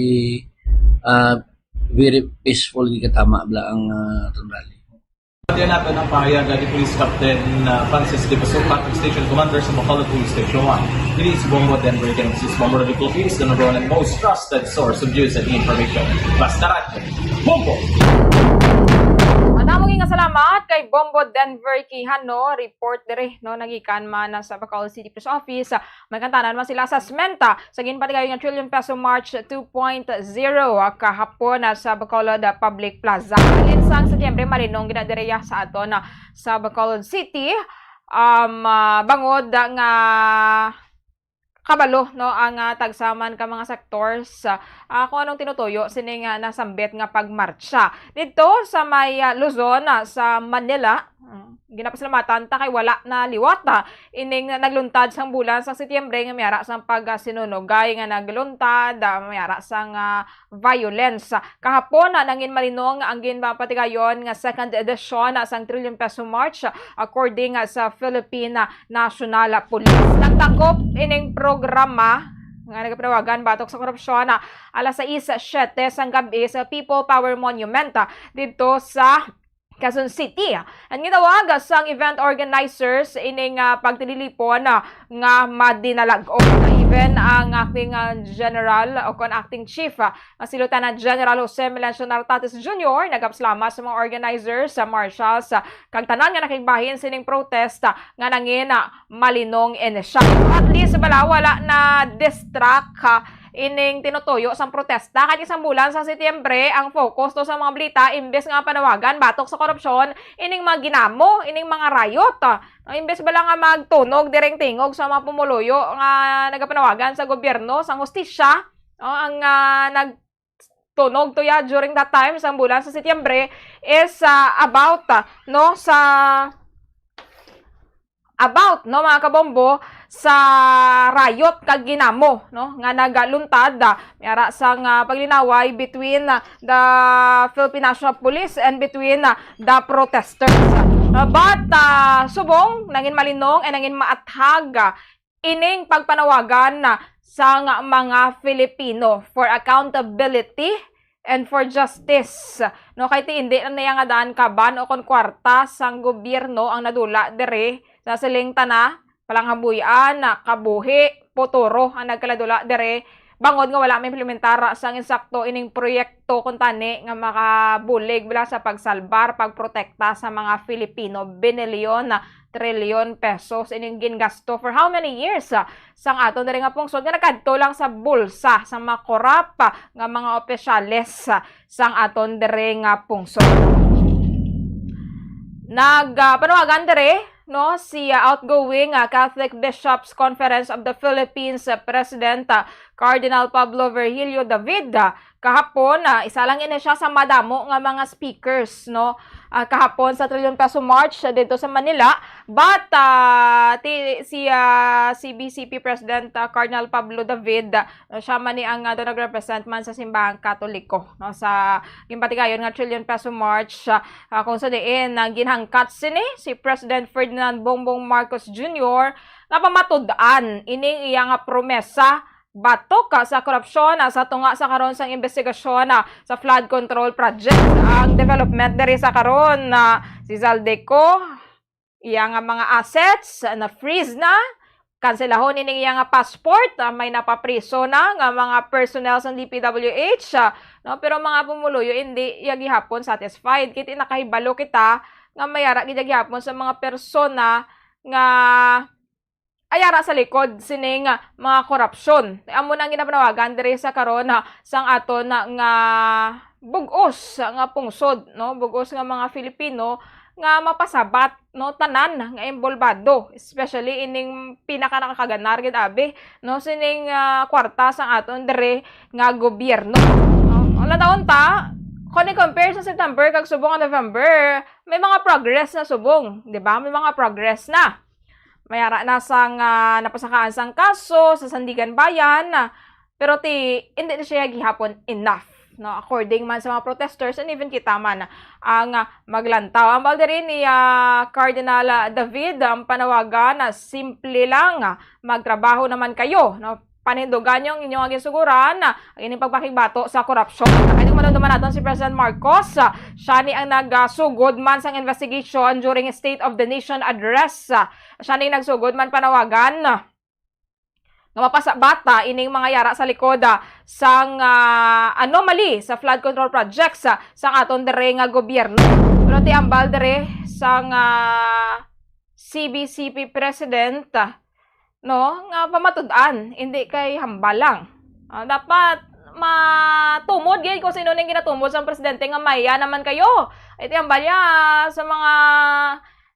ah, very peaceful, gikatama bla ang, ah, atong rally. Pati nato ng pahayag ni Police Captain, ah, Francis De Pasukat, ang Station Commander sa Bacolod Police Station one. Dili si Bombo Denver Quijano, si Bombo Radyo Philippines, the number one and most trusted source of news and information. Basta Radyo, Bombo! Madamo nga salamat kay Bombo Denver Quijano, report diri, no, nagikan man sa Bacolod City Post Office. May kantanan man sila sa Smenta sa ginpatigayon nga Trillion Peso March two point zero, ah, kahapon, ah, sa Bacolod, ah, Public Plaza. Halin sang Setyembre, malinong gina diri, ah, sa aton, ah, sa Bacolod City. Um, ah, bangod, ah, nga kabalo, no, ang, ah, tagsa man ka mga sectors, ah, kung anong tinutuyo sining, ah, nasambit nga pagmartsa didto sa may, ah, Luzon, ah, sa Manila. Mm, ginapasalamatan ta kay wala na liwat, ah, ining nagluntad sang bulan sang Setyembre nga may ara sang pagsinunugay nga nagluntad, ah, may ara sang, ah, violence. Kahapon, ah, nangin malinong ang ginpapatigayon nga second edition, ah, sang Trillion Peso March, ah, according, ah, sa Philippine, ah, National Police. Nagdakop ining programa nga nagapanawagan batok sa korupsyon, ah, alas sais siyete sang gab-i sa People Power Monument, ah, didto sa Quezon City. Ang gitawag sang event organizers ining, ah, pagtililipon, ah, nga madinalag-on. Even ang acting, ah, general o kon acting chief, ah, nga si Lieutenant General Jose Melencio Nartates Junior nagapasalamat sa mga organizers, sa marshals, ah, kag tanan nga nakigbahin sining protest, ah, nga nangin, ah, malinong ini siya. At least bala wala na distract, ah, ining tinutuyo sang protesta. Kay isang bulan sa Setyembre, ang focus to sa mga balita, imbes nga panawagan batok sa korupsyon, ining mga ginamo, ining mga riot. Ah, imbes bala nga magtunog diring tingog sa mga pumuluyo nga nagapanawagan sa gobyerno, sang hustisya, oh, ang, ah, nagtunog to ya during that time, sang bulan sa Setyembre, is, ah, about, ah, no, sa about, no, mga kabombo, sa riot kag ginamo, no, nga nagaluntad, ah, may ara sang, ah, paglinaway between, ah, the Philippine National Police and between, ah, the protesters. Ah, but, ah, subong nangin malinong and nangin maathag, ah, ining pagpanawagan, ah, sang mga Filipino for accountability and for justice. No, kay ti indi na niya nga daan kaban o kon kwarta sang gobyerno ang nadula diri sa siling tana, palanghabuy-an, kabuhi, puturo ang nagkaladula diri, bangod nga wala maimplementar sang insakto ining proyekto kuntani nga makabulig bala sa pagsalbar, pagprotekta sa mga Filipino. Binilyon, trilyon pesos ining gingasto for how many years, ah, sang aton diri nga pungsod nga nakadto lang sa bulsa sang mga korap, ah, nga mga opisyales, ah, sang aton diri nga pungsod. Nag, ah, panawagan diri, no, si, ah, outgoing, ah, Catholic Bishops Conference of the Philippines, ah, President, ah, Cardinal Pablo Virgilio David, ah, kahapon, ah, isa lang ini siya sa madamo nga mga speakers, no, ah, kahapon sa Trillion Peso March, ah, dito sa Manila. But, ah, ti-, si, ah, C B C P President, ah, Cardinal Pablo David, ah, siya man ni ang, ah, daw nag-represent man sa simbahang Katoliko, no, sa ginpatigayon nga Trillion Peso March, ah, ah, kung sa diin ang ginhangkat sini si President Ferdinand Bongbong Marcos Junior nga pamatud-an ining iya nga promesa batok, ah, sa korupsyon, ah, sa tunga sa karon sang investigasyon, ah, sa flood control project. Ang development diri sa karon, ah, si Zaldeco, iya nga mga assets, ah, na-freeze na, kanselahon ining iya nga passport, ah, may napapriso na nga mga personnel sa D P W H, ah, no? Pero mga pumuluyo, hindi ya gihapon satisfied. Kay ti nakahibalo kita nga may ara gid ya gihapon sa mga persona nga ay ara sa likod sining, ah, mga korupsyon. Amo na ang ginapanawagan diri sa karon, ah, sang aton, ah, nga bug-os nga pungsod, no? Bug-os nga mga Filipino nga mapasabat, no, tanan nga inbolbado, especially ining pinaka nakakaganar gid abi, no, sining, ah, kwarta sang aton diri nga gobyerno. No? Ang natawon ta, kung i-compare sa September kag subong nga November, may mga progress na subong, di ba? May mga progress na. May ara na sang, ah, napasakaan sang kaso sa Sandiganbayan, ah, pero ti, hindi na siya gihapon enough, no? According man sa mga protesters and even kita man ang, ah, maglantaw. Ang bal diri ni, ah, Cardinal, ah, David, ang panawagan na simple lang, ah, magtrabaho naman kayo, no? Panindugan niyo ang inyong ginsuguran, ah, ang inyong pagpakigbato sa korupsyon. Kaya kung malumduman naton si President Marcos, ah, siya ni ang nagsugod man sang investigation during State of the Nation Address. Ah, siya ni nagsugod man panawagan, ah, nga mapasabata ining mga yara sa likod, ah, sang, ah, anomaly sa flood control projects, ah, sang aton diri nga gobyerno. Pero ti ambal diri sang, ah, C B C P President, ah, no, nga pamatud-an, hindi kay hambal lang. Ah, dapat matumod gid kung sino ning ginatumod sang presidente nga maya naman kayo. Iti hambal niya sa mga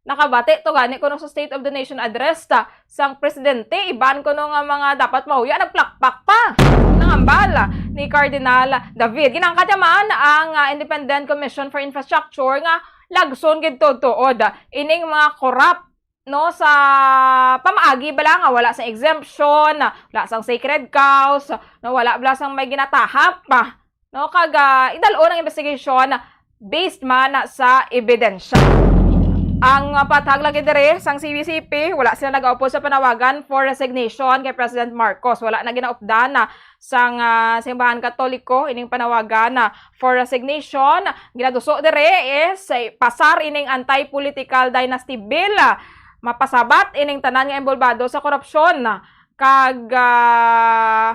Nakabati to gani kuno sa State of the Nation Address ta sang presidente, iban kuno nga mga dapat mahuya, nagplakpak pa. Nangambal ni Cardinal David. Ginangkat niya man ang, ah, Independent Commission for Infrastructure nga lagson gid tuod-tuod ining mga korap, no, sa pamaagi bala nga wala sa exemption, wala sang sacred cows, no, wala bala sang may ginatahap pa, no, kag, ah, idal-on ang investigation based man sa ebidensya. Ang, ah, pahayag lagi diri sang C B C P, wala sila nagaupod sa panawagan for resignation kay President Marcos. Wala na ginaupdan na sang, ah, Simbahan Katoliko ining panawagan, ah, for resignation. Ginaduso diri is, eh, pasar ining anti-political dynasty bill, ah, mapasabat ining tanan nga inbolbado sa korupsyon, kag, ah,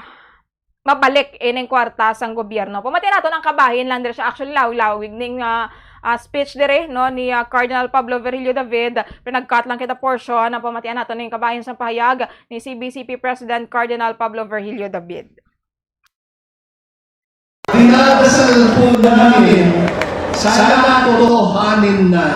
mabalik ining kwarta sang gobyerno. Pamatian naton ang kabahin lang diri siya. Actually, lawig-lawig ning, ah, ah, speech diri, no, ni, ah, Cardinal Pablo Virgilio David. Pero nag-cut lang kita portion. Ang pamatian naton ning kabahin sang pahayag ni C B C P President Cardinal Pablo Virgilio David. Dinadasal po namin, sana totohanin na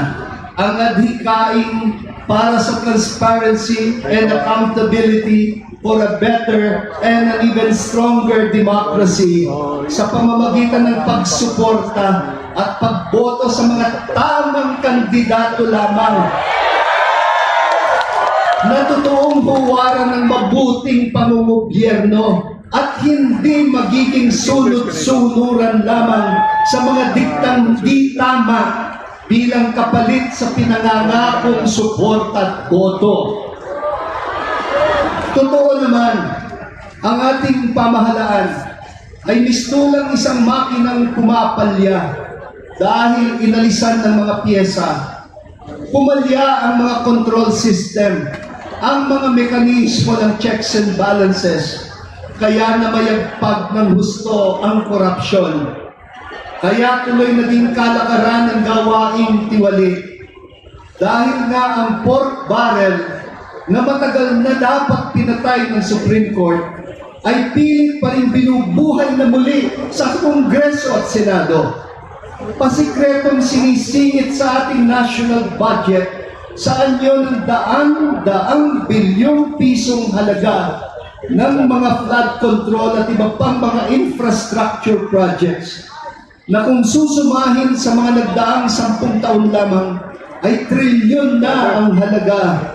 ang adhikain para sa transparency and accountability for a better and an even stronger democracy sa pamamagitan ng pagsuporta at pagboto sa mga tamang kandidato lamang na totoong huwaran ng mabuting pangungobyerno at hindi magiging sunod-sunuran lamang sa mga diktang di tama bilang kapalit sa pinangangakong suporta at boto. Totoo naman, ang ating pamahalaan ay mistulang isang makinang pumapalya dahil inalisan ng mga piyesa. Pumalya ang mga control system, ang mga mekanismo ng checks and balances, kaya namayagpag ng husto ang korupsyon. Kaya tuloy naging kalakaran ang gawaing tiwali. Dahil nga ang pork barrel na matagal na dapat pinatay ng Supreme Court ay pilit pa rin binubuhay na muli sa Kongreso at Senado. Pasikretong sinisingit sa ating national budget sa anyo ng daan-daang bilyong pisong halaga ng mga flood control at iba pang mga infrastructure projects na kung susumahin sa mga nagdaang sampung taon lamang ay trilyon na ang halaga.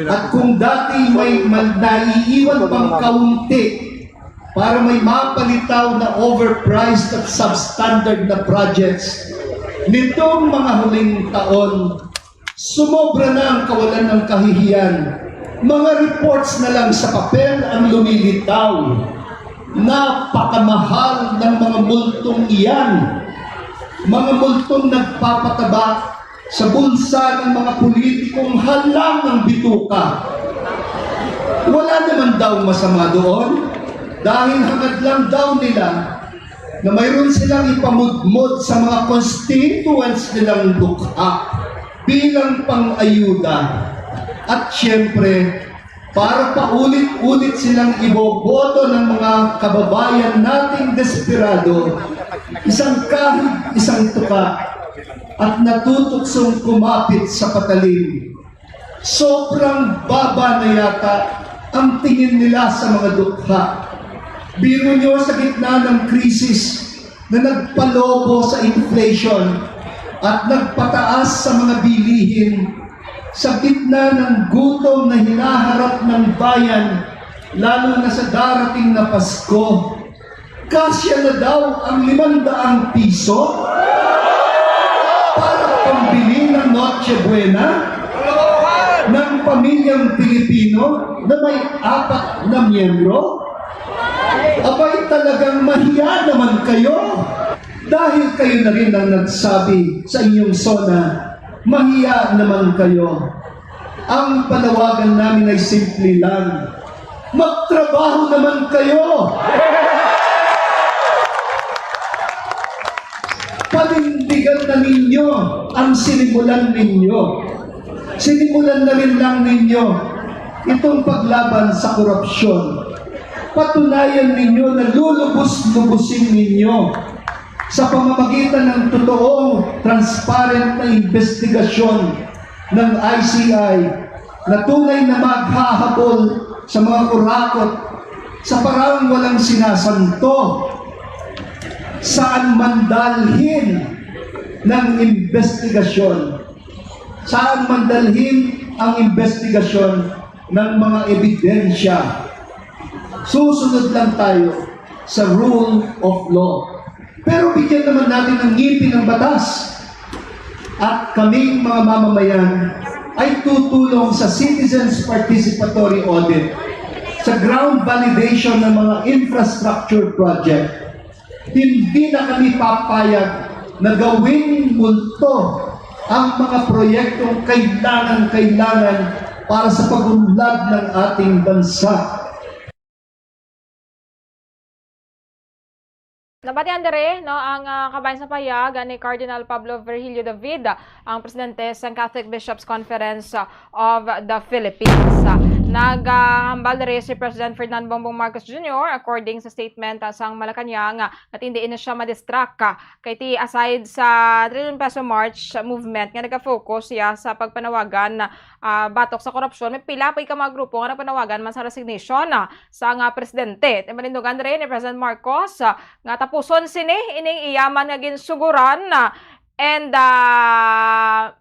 At kung dati may mal- naiiwan pang kaunti para may mapalitaw na overpriced at substandard na projects, nitong mga huling taon, sumobra na ang kawalan ng kahihiyan. Mga reports na lang sa papel ang lumilitaw. Napakamahal ng mga multong iyan. Mga multong nagpapataba sa bulsa ng mga politikong halang ang bituka. Wala naman daw masama doon dahil hangad lang daw nila na mayroon silang ipamudmod sa mga constituents nilang dukha bilang pang-ayuda. At siyempre, para paulit-ulit silang iboboto ng mga kababayan nating desperado, isang kahig, isang tuka, at natutuksong kumapit sa patalim. Sobrang baba na yata ang tingin nila sa mga dukha. Biro nyo sa gitna ng krisis na nagpalobo sa inflation at nagpataas sa mga bilihin, sa gitna ng gutom na hinaharap ng bayan, lalo na sa darating na Pasko, kasya na daw ang limandaang piso para pambili ng Noche Buena ng pamilyang Pilipino na may apat na miyembro? Abay, talagang mahiya naman kayo. Dahil kayo na rin ang nagsabi sa inyong SONA, mahiya naman kayo. Ang panawagan namin ay simple lang. Magtrabaho naman kayo! Panindigan na ninyo ang sinimulan ninyo. Sinimulan na rin lang ninyo itong paglaban sa korupsyon. Patunayan ninyo na lulubos-lubusin ninyo sa pamamagitan ng totoong transparent na investigasyon ng I C I na tunay na maghahabol sa mga kurakot sa parang walang sinasanto. Saan man dalhin ng investigasyon? Saan man dalhin ang investigasyon ng mga ebidensya? Susunod lang tayo sa rule of law. Pero bigyan naman natin ng ngipin ang batas. At kaming mga mamamayan ay tutulong sa Citizens Participatory Audit, sa ground validation ng mga infrastructure project. Hindi na kami papayag na gawing multo ang mga proyektong kailangan-kailangan para sa pag-unlad ng ating bansa. Nabatian diri, no, ang, ah, kabahin sa pahayag ni Cardinal Pablo Virgilio David, ang presidente sang Catholic Bishops Conference of the Philippines. Naghambal diri si President Ferdinand Bongbong Marcos Junior, according sa statement, ah, sang Malacañang, ah, nga hindi ini siya ma-distract, ah, kay ti aside sa Trillion Peso March movement nga nagafocus siya sa pagpanawagan, ah, batok sa korupsyon, may pila pa ka mga grupo nga nagpanawagan man sa resignation, ah, sang, ah, presidente. Ti manindugan diri ni President Marcos, ah, nga tapuson sini ining iya man nga ginsuguran, ah, and, ah,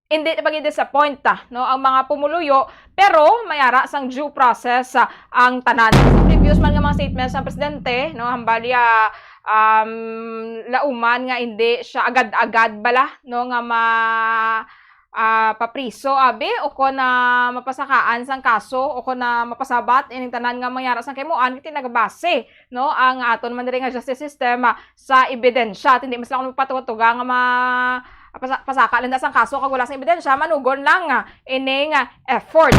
hindi pag-disappoint, ah, no, ang mga pumuluyo, pero may ara sang due process, ah, ang tanan. Sa previous man nga mga statements sang presidente, no, hambal iya, um, lauman nga hindi siya agad-agad bala, no, nga ma ah, papriso, abi, o kon na mapasakaan sang kaso, o kon na mapasabat ining tanan nga mangyara sang kahimuan, kay ti nagabase, no, ang aton man diri nga justice system, ah, sa ebidensya. At hindi man sila kuno magpatuga-tuga nga ma-, pasa-, pasaka lang da sang kaso kag wala sang ebidensya, manugon lang, ah, ining, ah, effort.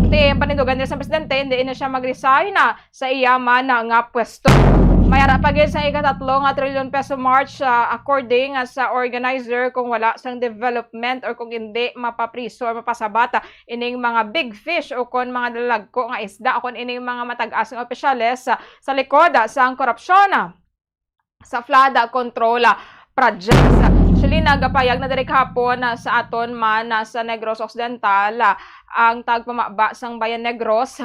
Ti ang panindugan diri sa presidente, hindi ini siya mag-resign, ah, sa iya man nga pwesto. May ara pa gid sa ikatatlo nga trilyon peso march, ah, according, ah, sa organizer, kung wala sang development or kung hindi mapapriso or mapasabat, ah, ining mga big fish o kon mga dalagko nga isda o kon ining mga matag-as nga opisyales, ah, sa likod, ah, sang korupsyon, ah, sa flood, ah, control, ah, projects. Actually, nagapayag na diri kahapon, ah, sa aton man, ah, sa Negros Occidental, ah, ang tagpamaba sang Bayan Negros,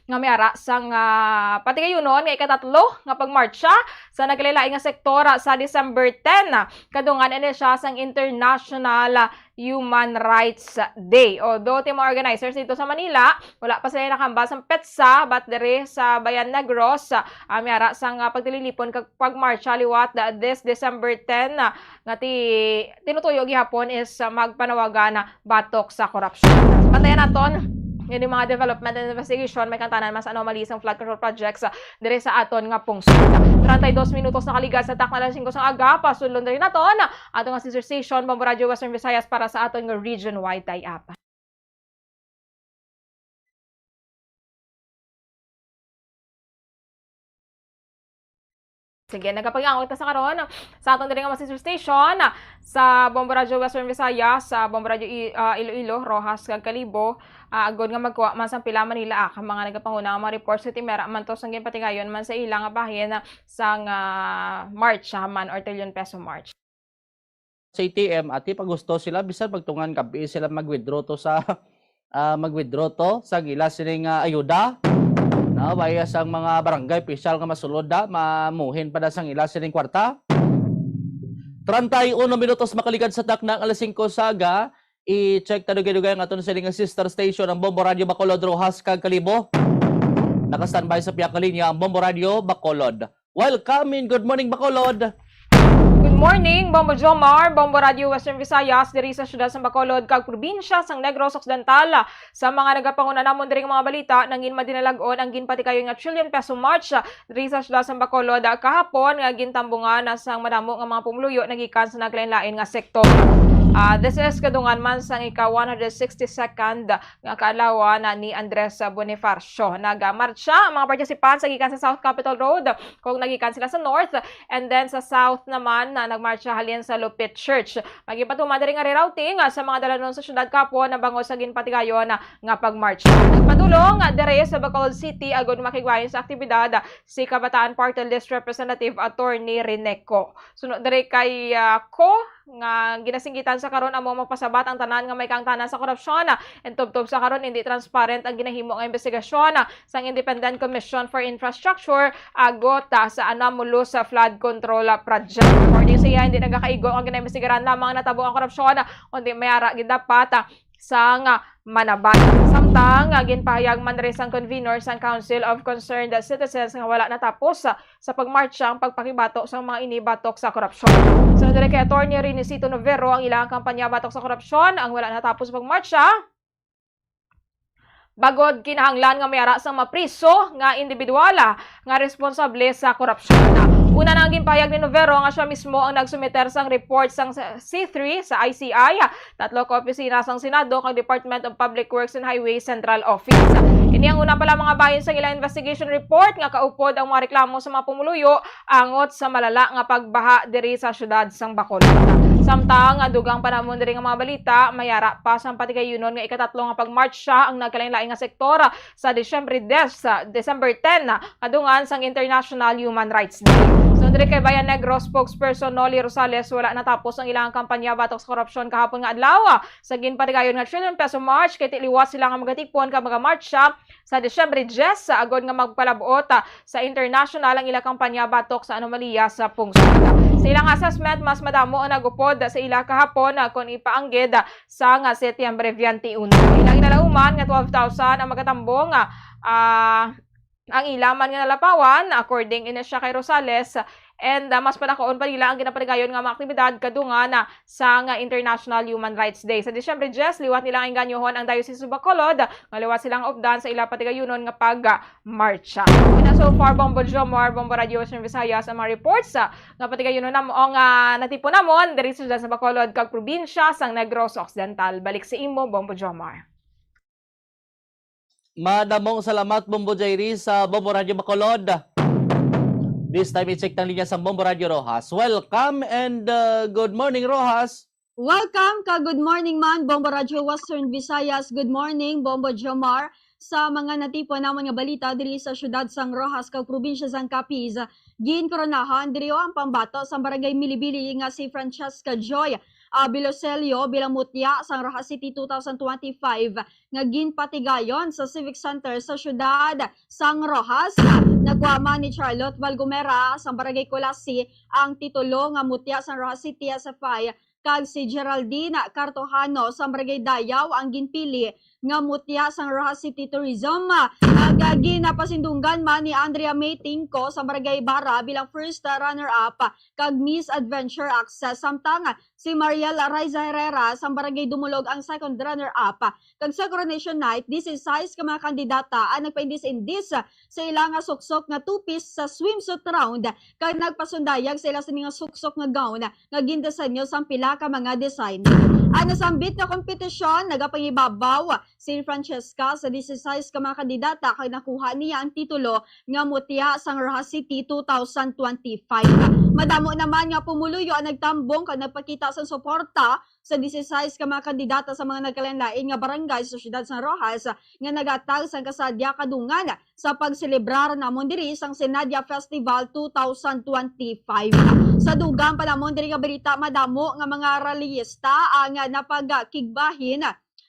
nga may ara sang, ah, patigayunon nga ikatatlo nga pagmartsa sa nagkalain-lain nga sektor, ah, sa December ten, ah, kadungan ini siya sang International, ah, Human Rights Day. Although ti mga organizers dito sa Manila, wala pa sila nakahambal sang petsa, but diri sa Bayan Negros, ah, may ara sang, ah, pagtililipon kag pagmartsa liwat, ah, this December ten, ah, nga ti-, tinutuyo gihapon is, ah, magpanawagan, ah, batok sa korupsyon. Bantayan naton ini mga development and investigation may kantanan mas anomaly sang flood control projects, ah, diri sa aton nga pungsod. Treinta y dos minutos nakaligad sa takna alas singko sang aga, pasudlon diri naton ato nga sister station, Bombo Radio Western Visayas, para sa aton nga region-wide tie-up. Sige, nagapag-angot na sa karon sa aton diri nga mga sister station, sa Bombo Radio Western Visayas, sa Bombo Radio I-, ah, Iloilo, Roxas, kag Kalibo, ah, agod nga magkuha man sang pila Manila, ah, ka mga nagapanguna nga mga reports, ti may ara man to sang ginpatigayon man sa ila nga bahin sang, ah, martsa man or Trillion Peso March. Sa A T M, ati pa gusto sila, bisan pagtungan gabi sila mag-withdraw to sa, ah, mag-withdraw to sa ila sining, ah, ayuda. Na, baya sang mga barangay official nga masulod da, mamuhin pa da sang ila sining kwarta. Treinta y uno minutos makaligad sa takna nga alas singko sa aga, i-check ta dugay-dugay ang aton sining sister station, ang Bombo Radio Bacolod, Roxas kag Kalibo. Naka-standby sa pihak nga linya ang Bombo Radio Bacolod. Welcome and good morning, Bacolod! Good morning, Bombo Jomar, Bombo Radio Western Visayas, diri sa siyudad sang Bacolod kag probinsya sang Negros Occidental. Sa mga nagapanguna namon diri nga mga balita, nangin madinalag-on ang ginpatigayon nga Trillion Peso March diri sa siyudad sang Bacolod kahapon, nga gintambungan na sang madamo nga mga pumuluyo nagikan sa naglain-lain nga sektor. Ah, this is kadungan man sang ika one hundred sixty-second nga kaadlawan ni Andres Bonifacio. Nagamartsa ang mga participants sa gikan sa South Capitol Road kung nagikan sila sa North, and then sa South naman na nagmartsa halin sa Lupit Church. Magipatuman diri nga rerouting, ah, sa mga dalanon sa syudad kahapon na bangod sa ginpatigayon, ah, nga pagmartsa. Nagpadulong, ah, diri sa Bacolod City agud makigwayon sa aktibidad, ah, si Kabataan Party List Representative Attorney Rene Co. Suno diri kay, ah, Co, nga ginasinggitan sa karon amo magpasabat ang tanan nga may kaangtanan sa korupsyon. And tubtob sa karon, hindi transparent ang ginahimo nga investigasyon sang Independent Commission for Infrastructure agot, ah, sa anomalous, ah, flood control, ah, project. According sa iya, hindi nagakaigo ang ginaimbestigaran lamang natabo ang korupsyon, kundi may ara gid dapat, ah, sang, ah, manabat. Samtang, ah, ginpahayag man diri sang convener sang Council of Concerned Citizens nga wala natapos, ah, sa pagmartsa ang pagpakibato sa mga ini batok sa korupsyon. Sa diri kay Attorney Renisito Novero, ang ilang kampanya batok sa korupsyon ang wala natapos sa pagmartsa, bagod kinahanglan nga may ara sang mapriso nga individual, ah, nga responsable sa korupsyon. Una na ang ginpahayag ni Novero nga siya mismo ang nagsumiter sang report sang C three sa I C I, tatlo ka opisina sang Senado kag Department of Public Works and Highways Central Office. Ini ang una pa lamang nga bahin sang ilang investigation report nga kaupod ang mga reklamo sa mga pumuluyo angot sa malala nga pagbaha diri sa siyudad sang Bacolod. Samtang, ah, dugang pa namon diri nga mga balita, may ara pa sang patigayunon nga ikatatlo nga pagmartsa ang nagkalain-lain nga sektor sa Disyembre diyes, ah, December ten, ah, kadungan sang International Human Rights Day. Sundre kay Bayan Negro spokesperson Noli Rosales, wala natapos ang ilang kampanya batok sa korupsyon kahapon nga adlaw. Sa ginpatigayon nga trillion peso march, kay tiliwat sila nga magatipon kag magamartsa sa Disyembre diyes, sa agod nga magpalabot, ah, sa international ang ilang kampanya batok sa anomalya sa pungsod. Sa ilang assessment, mas madamo ang nagupod sa ila kahapon, ah, kon ipaanggid, ah, sang Setyembre twenty-one. Ilang ginalauman nga twelve thousand ang magatambong, ah, ah, ang ila man nga nalapawan, according ini siya kay Rosales. And, ah, mas padakuon pa nila ang ginapatigayon nga mga aktibidad kadungan, ah, sang International Human Rights Day. Sa Disyembre diyes, liwat nila nga engganyohon ang Diocese of Bacolod, nga liwat silang updan sa ila patigayunon nga pag, ah, marcha. Ina so far, Bombo Jomar, Bombo Radio Western Visayas, ang mga reports, ah, nga patigayunon nam-, o nga natipon namon diri sa siyudad sa Bacolod kag probinsya sang Negros Occidental. Balik sa imo, Bombo Jomar. Madamong salamat, Bombo Jairi, sa Bombo Radyo Bacolod. This time, i-check tang linya sang Bombo Radyo Roxas. Welcome and, uh, good morning, Roxas. Welcome ka good morning man, Bombo Radyo Western Visayas. Good morning, Bombo Jomar. Sa mga natipon namon nga balita diri sa siyudad sang Roxas kag probinsya sang Capiz, ginkoronahan diri ang pambato sang barangay Milibili nga si Francesca Joy, ah, Biloselio bilang mutya sang Roxas City two thousand twenty-five nga ginpatigayon sa Civic Center sa siyudad sang Roxas. Nakuha man ni Charlotte Valgomera sang Barangay Culasi ang titulo nga mutya sang Roxas City S F I, kag si Geraldine Cartojano sang Barangay Dayaw ang ginpili nga mutya sang Roxas City Tourism. Kag ginapasindunggan man ni Andrea May Tingko sang Barangay Ibarra bilang first runner-up kag Miss Adventure Access, samtang si Mariel Raiza Herrera sang Barangay Dumulog ang second runner-up. Kag sa coronation night, disisais ka mga kandidata ang nagpaindis-indis sa ila nga suksok nga two-piece sa swimsuit round, kag nagpasundayag sa ila sini nga suksok nga gown nga gindisenyo sang pila ka mga design. Ang nasambit nga kompetisyon, nagapangibabaw si Francesca sa disisais ka mga kandidata kag nakuha niya ang titulo nga mutya sang Roxas City two thousand twenty-five. Madamo naman nga pumuluyo ang nagtambong kag nagpakita sang suporta sa disisais ka mga kandidata sa mga nagkalainlain nga barangay sa siyudad sang Roxas nga naghatag sang kasadya kadungan sa pagselebrar namon diri sang Senadia Festival two thousand twenty-five. Sa dugang pa namon diri nga balita, madamo nga mga rallyista ang napagkigbahin,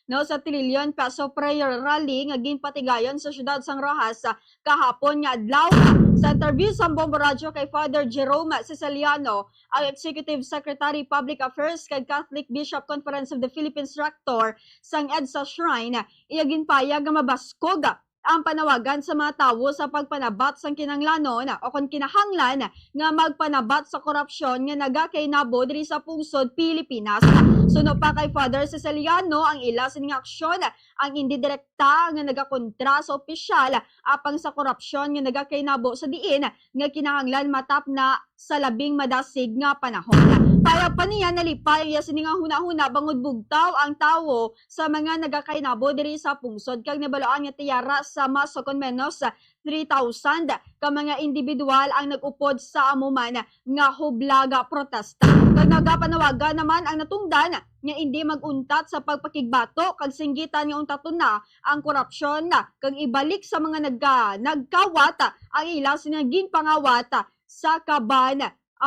no, sa Trillion Peso Prayer Rally nga ginpatigayon sa siyudad sang Roxas kahapon nga adlaw. Sa interview sa Bombo Radyo kay Father Jerome Siciliano, ang Executive Secretary Public Affairs kag Catholic Bishop Conference of the Philippines Rector sang EDSA Shrine, iya ginpayag nga mabaskog ang panawagan sa mga tawo sa pagpanabat sang kinahanglanon o kon kinahanglan nga magpanabat sa korupsyon nga nagakainabo diri sa pungsod Pilipinas. Suno pa kay Father Siciliano, ang ila sining aksyon ang indi direkta nga nagakontra sa opisyal apang sa korupsyon nga nagakainabo sa diin nga kinahanglan matapna sa labing madasig nga panahon. Payag pa niya, nalipay ang iya sini nga hunahuna bangod bugtaw ang tawo sa mga nagakainabo diri sa pungsod kag nabaluan nga tiyara sa mas o kon menos three thousand ka mga individual ang nag-upod sa amo man nga hublag protesta. Kag nagapanawagan naman ang natungdan nga indi mag-untat sa pagpakigbato kag singgitan nga untaton na ang korupsyon kag ibalik sa mga nagka-, nagkawat ang ila sini nga ginpangawat sa kaban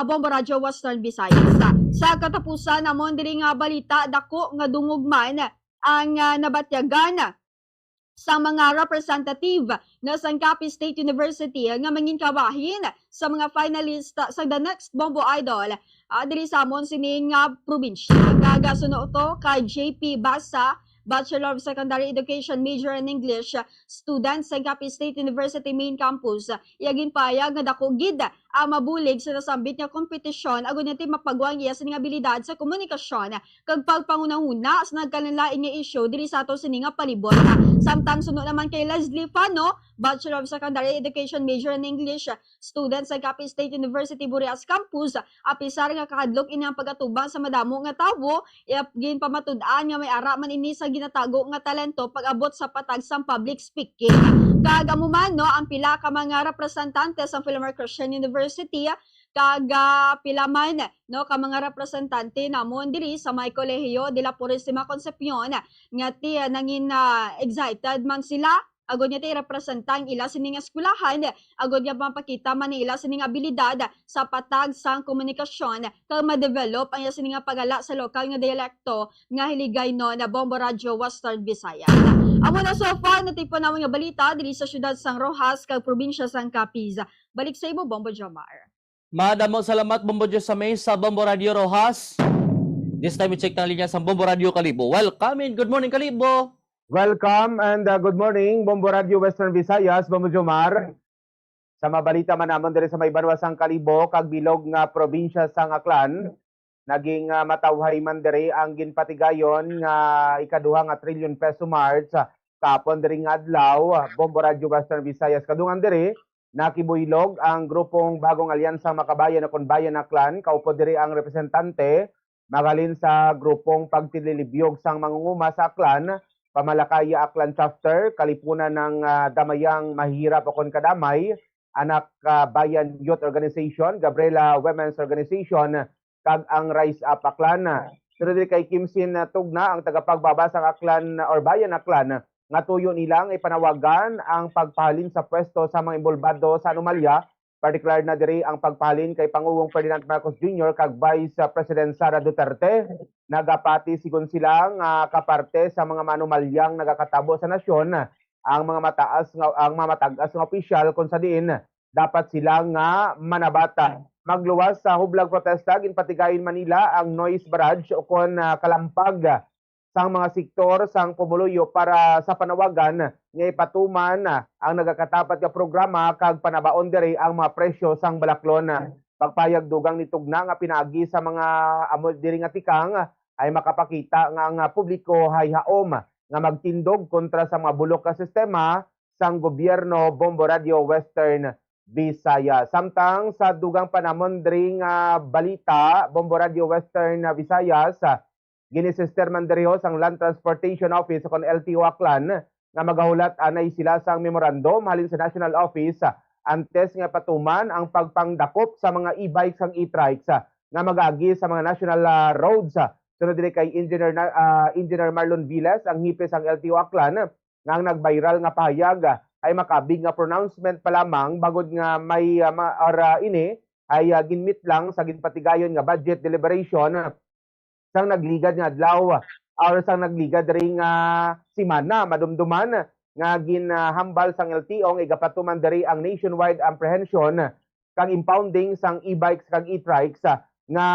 Bombo Radyo Western Visayas. Sa katapusan namon diri nga balita, dako nga dungog man ang, ah, nabatyagan sa mga representative nga sang Capiz State University nga mangin kabahin sa mga finalist sa The Next Bombo Idol, ah, diri sa amon sini nga probinsya. Kag suno to kay J P Basa, Bachelor of Secondary Education, major in English, student sa Capiz State University Main Campus. Iya ginpahayag nga dako gid ang mabulig sa nasambit nga kompetisyon, agod nga ti mapagwa ang iya sining abilidad sa komunikasyon kag pagpanghunahuna sa nagkalain-lain nga isyu diri sa ato sini nga palibot. Samtang suno naman kay Leslie Fano, Bachelor of Secondary Education, major in English, student sa Capiz State University Burias Campus, apisar nga kahadlok ini ang pag-atubang sa madamo nga tawo, iya ginpamatud-an nga may ara man ini sa ginatago nga talento pag-abot sa patag sang public speaking. Kag amo man, no, ang pila ka mga representante sa Philomar Christian University, kag, ah, pila man, no, ka mga representante namon diri sa may Colegio de la Purisima Concepcion nga ti, ah, nangin, ah, excited man sila agod nga ti representa ang ila sini nga eskwelahan, agod nga mapakita man ang ila sini nga abilidad sa patag sang komunikasyon kag ma-develop ang ila sini nga paghala sa lokal nga dialekto nga Hiligaynon, Bombo Radyo Western Visayas. Amo na so far natipon namon nga balita diri sa siyudad sang Roxas kag probinsya sang Capiz. Balik sa imo, Bombo Jomar. Madamo salamat, Bombo Diyos sa Mesa, Bombo Radio Roxas. This time, i-check ang linya sang Bombo Radio Kalibo. Welcome and good morning, Kalibo. Welcome and, uh, good morning, Bombo Radio Western Visayas, Bombo Jomar. Sa mabalita man namon diri sa may banwa sang Kalibo kag bilog nga probinsya sang Aklan, naging, uh, matawhay man diri ang ginpatigayon nga ikaduha nga trilyon peso march, uh, kahapon diri nga adlaw, uh, Bombo Radio Western Visayas. Kadungan diri, nakibuylog ang grupong Bagong Alyansang Makabayan o kon Bayan Aklan, kaupod diri ang representante mahalin sa grupong Pagtililibiyog sang Mangunguma sa Aklan, Pamalakaya Aklan Chapter, Kalipunan ng, ah, Damayang Mahirap o kon Kadamay, Anak, ah, Bayan Youth Organization, Gabriela Women's Organization, kag ang Rise Up Aklan. Pero diri kay Kimsin, ah, Tugna, ang tagapagbaba sang Aklan or Bayan Aklan, nga tuyo nila nga ipanawagan ang pagpahalin sa pwesto sa mga inbolbado sa anomalya, partikular na diri ang pagpahalin kay Pangulong Ferdinand Marcos Junior kag Vice President Sara Duterte. Nagapati, sigon sila, nga kaparte sa mga maanomalyang nagakatabo sa nasyon ang mga mataas nga, ang mga matag-as nga opisyal, kon sa diin dapat sila nga manabata. Magluwas sa hublag protesta, ginpatigayon man nila ang noise barrage o kon, ah, kalampag sang mga sektor sang pumuluyo para sa panawagan nga ipatuman ang nagakatapat nga programa kag panabaon diri ang mga presyo sang balaklon. Pagpayag dugang ni Tugna nga pinaagi sa mga amo diri nga tikang ay makapakita nga ang publiko hay haom nga magtindog kontra sa mga bulok nga sistema sang gobyerno, Bombo Radio Western Visayas. Samtang sa dugang pa namon diri nga balita, Bombo Radio Western Visayas, ah, ginisister man diri ho sang Land Transportation Office o kon L T O Aklan nga magahulat anay sila sang memorandum halin sa National Office, ah, antes nga patuman ang pagpangdakop sa mga e-bikes kag e-trikes, ah, nga mag-agi sa mga national, ah, roads, ah. Sunod diri kay Engineer na, ah, Engineer Marlon Viles, ang hepe sang L T O Aklan, nga ang nag-viral nga pahayag, ah, ay makabig nga pronouncement pa lamang, bangod nga may, ah, ma-, or, ah, ini ay, ah, ginmit lang sa ginpatigayon nga budget deliberation, ah, sang nagligad nga adlaw, ah, or sang nagligad diri nga semana. Madumduman nga ginhambal sang L T O nga igapatuman diri ang nationwide apprehension kag impounding sang e-bikes kag e-trikes, ah, nga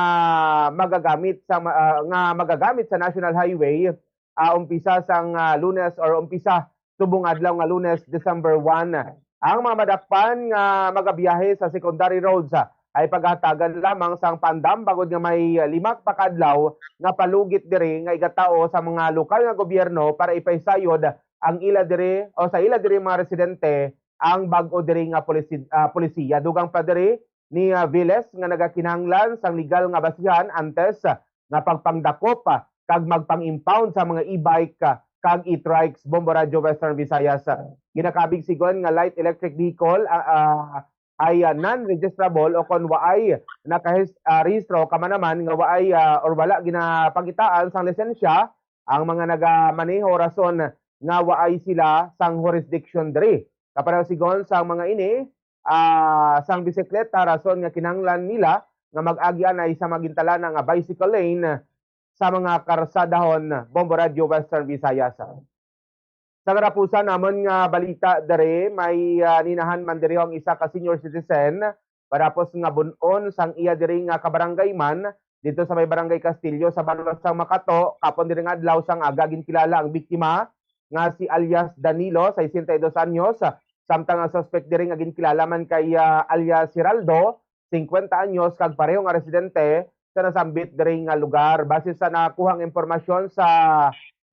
magagamit sa ma-, ah, nga magagamit sa National Highway, ah, umpisa sang, ah, Lunes or umpisa subong adlaw nga Lunes, December one. Ang mga madakpan nga magabiyahe sa secondary roads, ah, ay paghatagan lamang sang paandam, bangod nga may lima pa ka adlaw nga palugit diri nga igatao sa mga lokal nga gobyerno para ipahisayod ang ila diri o sa ila diri mga residente ang bag-o diri nga polisi-, ah, polisiya. Dugang pa diri ni, ah, Viles nga nagakinahanglan sang legal nga basihan antes, ah, nga pagpangdakop, ah, kag magpang-impound sa mga e-bike, ah, kag e-trikes, Bombo Radyo Western Visayas. Ginakabig sigon nga light electric vehicle, ah, ah, ay, ah, non-registrable o kon waay nakahis-, ah, rehistro, kamanaman nga waay, ah, or wala ginapangitaan sang lisensya ang mga nagamaneho rason nga waay sila sang jurisdiction diri. Kapareho sigon sang mga ini, ah, sang bisikleta, rason nga kinahanglan nila nga mag-agi anay sa mga gintalana nga bicycle lane sa mga karsadahon. Bombo Radyo Western Visayas. Sa katapusan namon nga balita diri, may, ah, ninahan man diri ang isa ka senior citizen, pagkatapos nga bun-on sang iya diri nga kabarangay man dito sa may Barangay Castillo sa banwa sang Makato, kapon diri nga adlaw sang aga. Ginkilala ang biktima nga si alias Danilo, sesenta y dos anyos, samtang ang suspect diri nga ginkilala man kay, ah, alias Geraldo, singkwenta anyos, kag pareho nga residente sa nasambit diri nga lugar. Base sa nakuhang impormasyon sa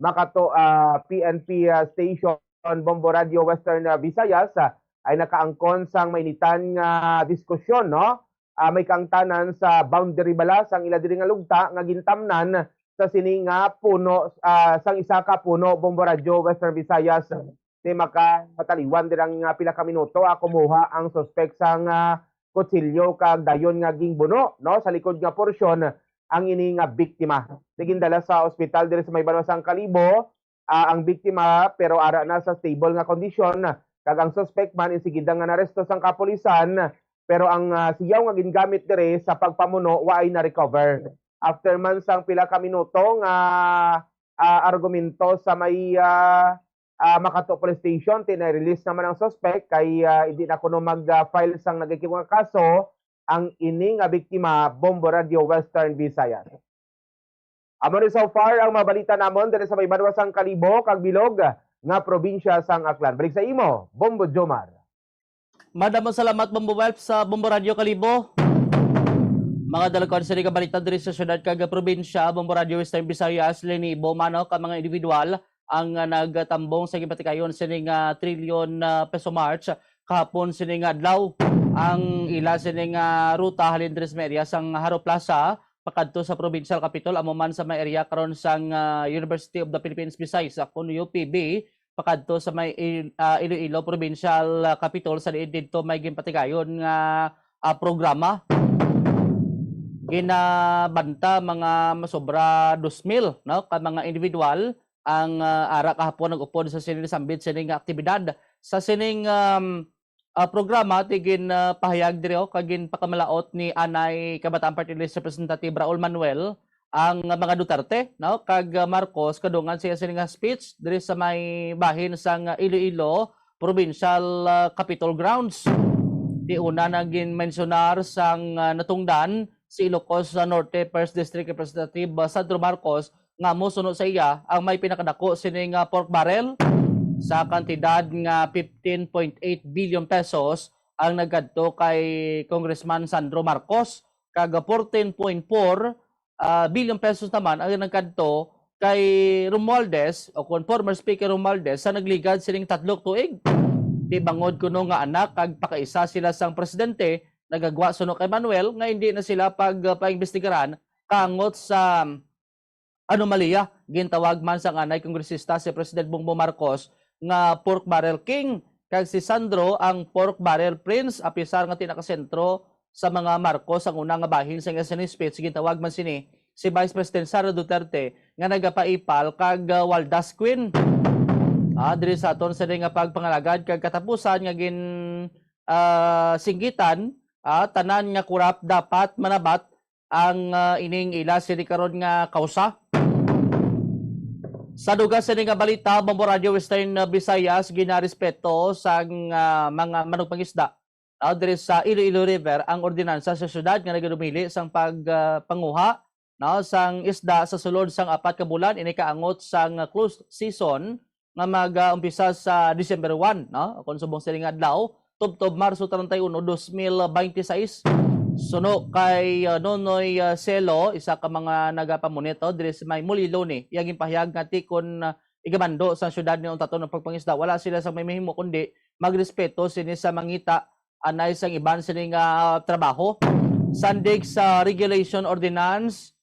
Makato, ah, P N P, ah, station, Bombo Radio Western, ah, Visayas, ah, ay nakaangkon sang mainitan nga diskusyon, no? Ah, may kaangtanan sa boundary bala sang ila diri nga lugta nga gintamnan sa sini nga puno, ah, sang isa ka puno, Bombo Radio Western Visayas. Ni maka mataliwan dira nga pila ka minuto, ah, kumuha ang suspek sang, ah, kutsilyo kag dayon nga gingbuno, no, sa likod nga porsyon ang ini nga biktima. Ni gindala sa ospital diri sa may banwa sang Kalibo, ah, ang biktima, pero ara na sa stable nga kondisyon, kag ang suspek man insigida nga naresto sang kapulisan, pero ang, ah, siyaw nga gingamit diri sa pagpamuno waay na-recover. After man sang pila ka minuto nga, ah, argumento sa may, ah, ah, Makato Police Station, ti na-release naman ang suspek kay, ah, hindi na kuno mag-file sang nagkikibang nga kaso ang ini nga biktima, Bombo Radio Western Visayas. Amo ni so far ang mga balita namon diri sa may banwa sang Kalibo kag bilog nga probinsya sang Aklan. Balik sa imo, Bombo Jomar. Madamo salamat, Bombo Welp, sa Bombo Radio Kalibo. Mga dalagkuan, sini ka balita diri sa syudad kag probinsya, Bombo Radio Western Visayas, linibo mano ka mga individual ang, ah, nagtambong sa ginpatikayon sini nga trilyon, ah, peso march kahapon sini nga adlaw. Ang ila sini nga ruta halin diri sa may area sang Jaro Plaza pakadto sa Provincial Capitol, amo man sa may area karon sang, ah, University of the Philippines Visayas, kun U P B, pakadto sa may Il-, ah, Iloilo Provincial, ah, Capitol, sa diin didto may ginpatigayon nga, ah, programa. Ginabanta mga masobra dos mil, no, ka mga individual ang, ah, ara kahapon nag-upod sa sini, sambit sini nga aktibidad. Sa sining, um, ah, programa, ti gin, ah, pahayag diri, oh, kag ginpakamalaot ni anay Kabataan Party List Representative Raul Manuel ang mga Duterte, no, kag, ah, Marcos kadungan siya sini nga speech diri sa may bahin sang, ah, Iloilo Provincial, ah, Capitol Grounds. Ti una na ginmensyonar sang, ah, natungdan si Ilocos Norte First District Representative, ah, Sandro Marcos nga mosuno sa iya ang may pinakadako sini nga pork barrel sa kantidad nga fifteen point eight billion pesos ang nagkadto kay Congressman Sandro Marcos, kag fourteen point four, ah, billion pesos naman ang nagkadto kay Romualdez, o kon former Speaker Romualdez, sa nagligad sining tatlo ka tuig. Di bangod kuno nga anak kag pakaisa sila sang presidente, nagagwa suno kay Manuel nga hindi na sila pag, ah, paimbestigaran kaangot sa anomalya. Gintawag man sang anay kongresista si President Bongbong Marcos nga pork barrel king, kag si Sandro ang pork barrel prince, apisar nga ti nakasentro sa mga Marcos ang una nga bahin sa iya sini speech. Gintawag man sini si Vice President Sara Duterte nga nagapaipal kag, ah, waldas queen. Ah, diri sa aton sini nga pagpangalagad kag katapusan nga gin, ah, singgitan, ah, tanan nga kurap dapat manabat ang, ah, ining ila sini karon nga kausa. Sa dugang sini nga balita, Bombo Radio Western, ah, Visayas, ginarespeto sang, ah, mga manugpangisda, ah, diri sa Iloilo River ang ordinansa sa syudad nga nagadumili sang pag, ah, panguha, no, sang isda sa sulod sang apat ka bulan, ini kaangot sang closed season nga mag-umpisa sa December one, no? Kon subong sini nga adlaw, tubtob Marso treinta y uno, dos mil veintiséis. Suno kay, uh, Nonoy, uh, Celo, isa ka mga nagapamunit, oh, diri sa may Mulilo ni, iya ginpahayag nga ti kon, uh, igamando sa syudad ni untaton ang pagpangisda, wala sila sa may mahimo kundi magrespeto sini sa mangita anay sang iban sini nga trabaho. Sandig sa regulation ordinance,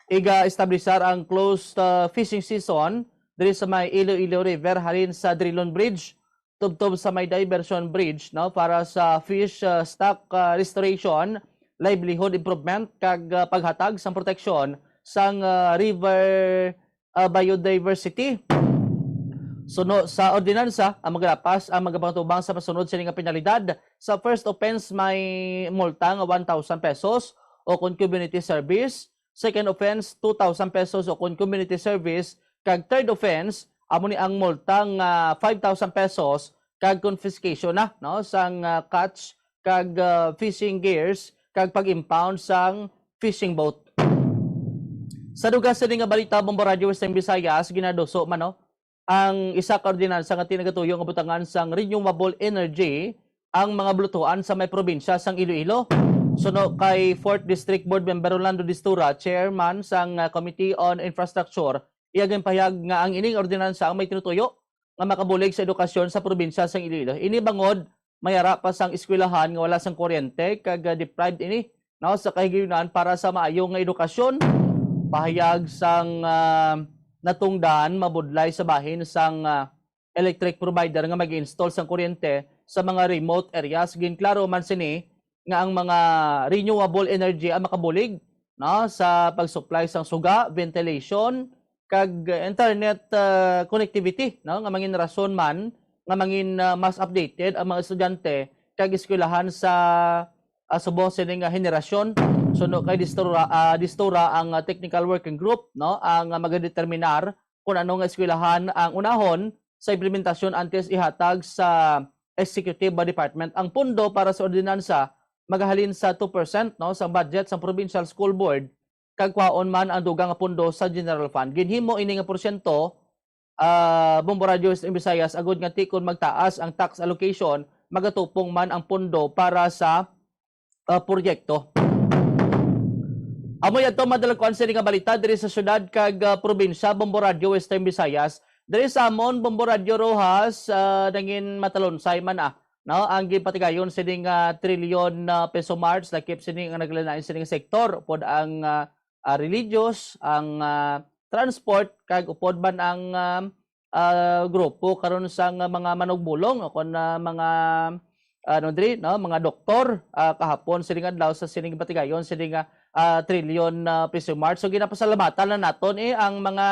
iga-establisar ang closed, uh, fishing season diri sa may Iloilo River halin sa Drilon Bridge tubtob sa may Diversion Bridge, no, para sa fish, uh, stock, uh, restoration, livelihood improvement, kag, uh, paghatag sang proteksyon sang, uh, river, uh, biodiversity. Suno sa ordinansa, ang maglapas ang magapangtubang sa masunod sini nga penalidad. Sa first offense, may multa nga one thousand pesos o kon community service. Second offense, two thousand pesos o kon community service. Kag third offense, amo ni ang multa nga five thousand pesos kag confiscation na, no, sang, ah, catch kag, ah, fishing gears kag pag-impound sang fishing boat. Sa dugang sini nga balita, Bombo Radyo Western Visayas, ginaduso man, no, ang isa ka ordinansa nga tinagatuyo nga butangan sang renewable energy ang mga bulutuan sa may probinsya sang Iloilo. Suno kay Fourth District Board Member Rolando Distura, chairman sang, ah, Committee on Infrastructure, iya ginpahayag nga ang ining ordinansa ang may tinutuyo nga makabulig sa edukasyon sa probinsya sang Iloilo. Ini bangod may ara pa sang eskwelahan nga wala sang kuryente kag, ah, deprived ini, no, sa kahigayonan para sa maayo nga edukasyon. Pahayag sang, ah, natungdan, mabudlay sa bahin sang, ah, electric provider nga mag-install sang kuryente sa mga remote areas. Ginklaro man sini nga ang mga renewable energy ang makabulig, no, sa pag-supply sang suga, ventilation, kag internet, ah, connectivity, no, nga mangin rason man nga mangin, ah, mas updated ang mga estudyante kag eskwelahan sa, ah, subong sini nga henerasyon. Suno kay Distura, ah, Distura ang, ah, technical working group, no, ang, ah, magadeterminar kung ano nga eskwelahan ang unahon sa implementasyon antes ihatag sa executive department. Ang pondo para sa ordinansa magahalin sa two percent, no, sa budget sa provincial school board kag kwaon man ang dugang nga pondo sa general fund. Ginhimo ini nga porsyento, ah, Bombo Radyo Western Visayas, agud nga ti kon magtaas ang tax allocation, magatupong man ang pondo para sa, ah, proyekto. Amo yadto, madalagkuan sini nga balita diri sa syudad kag, ah, probinsya, Bombo Radyo Western Visayas. Diri sa amon, Bombo Radyo Roxas, ah, nangin matalonsay man, ah, no, ang gipatigayon sini nga trilyon, ah, peso march, lakip sini nga naglain-lain sini nga sektor, upod ang, ah, ah, religious, ang, ah, transport, kag upod man ang, ah, ah, grupo karon sang mga manugbulong o kon, ah, mga, ano diri, no, mga doktor, ah, kahapon sining adlaw sa sining patigayon sini nga, ah, trilyon, ah, peso march. So, ginapasalamatan na naton, eh, ang mga,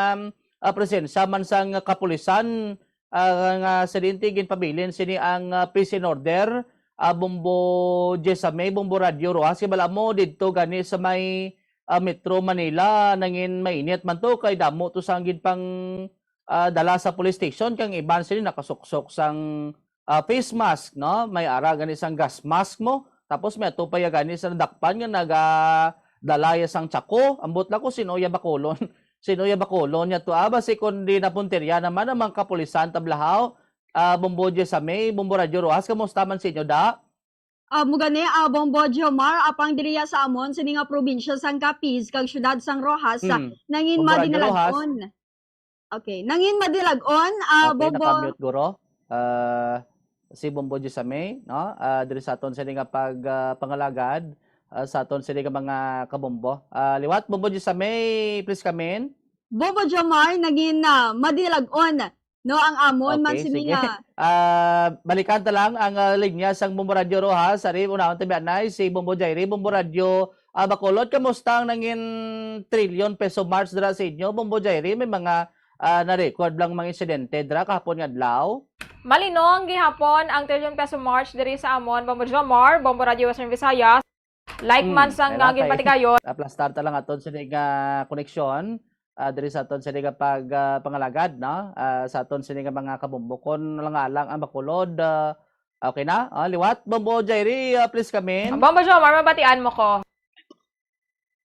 ah, presensya man sang kapulisan, ah, nga sa dinti ginpabilin sini ang, ah, peace and order, ah, Bombo Jessame, Bombo Radyo Roxas, kay bala mo didto gani sa may, ah, Metro Manila, nangin mainit man to, kay damo to sang gid pang, ah, dala sa police station, kang iban sini nakasuksok sang, ah, face mask, no? May ara gani sang gas mask mo, tapos may ato pa ya gani sa nadakpan nga nagadala ya sang tsako. Ambot lang ko sino ya bakulon. Sino ya bakulon niya to, ah, basi kon di na puntirya naman ang mga kapulisan tablahaw. Ah, Bombo Jessame, Bombo Radyo Roxas, kamusta man sa inyo, da? Ah, mo gani, ah, Bombo Jomar, apang diriya sa amon, sini nga probinsya sang Capiz, kag syudad sang Roxas, ah, Hmm. nangin Bombo Radyo Roxas. madilag-on. Okay, nangin madilag-on, ah, Okay, Bombo. naka-mute, guro. Ah, si Bombo Jessame, no? Ah, diri sa aton sini nga pag, ah, pangalagad, ah, sa aton sini nga mga kabombo. Ah, liwat, Bombo Jessame, please come in. Bombo Jomar, nangin, ah, madilag-on, no, ang amon man Okay, sini sige. nga. Ah, balikan ta lang ang, ah, linya sang Bombo Radyo Roxas. Ari, unahon ta bianay si Bombo Jairi, Bombo Radyo, ah, Bacolod. Kamusta ang nangin trilyon peso march dira sa inyo, Bombo Jairi? May mga, ah, na-record lang mga insidente dira kahapon nga adlaw? Malinong gihapon ang trilyon peso march diri sa amon, Bombo Jomar, Bombo Radyo Western Visayas. Like man Mm, sang kailangan nga kay ginpatigayon. aplastar ta lang aton sini nga koneksyon, ah, diri sa aton sini nga pag, ah, pangalagad, no? Ah, sa aton sini nga mga kabombo. Kon lang nga lang ang Bacolod, ah, okay na? Ah, liwat, Bombo Jairi, ah, please come in. Bombo Jomar, mabatian mo ko.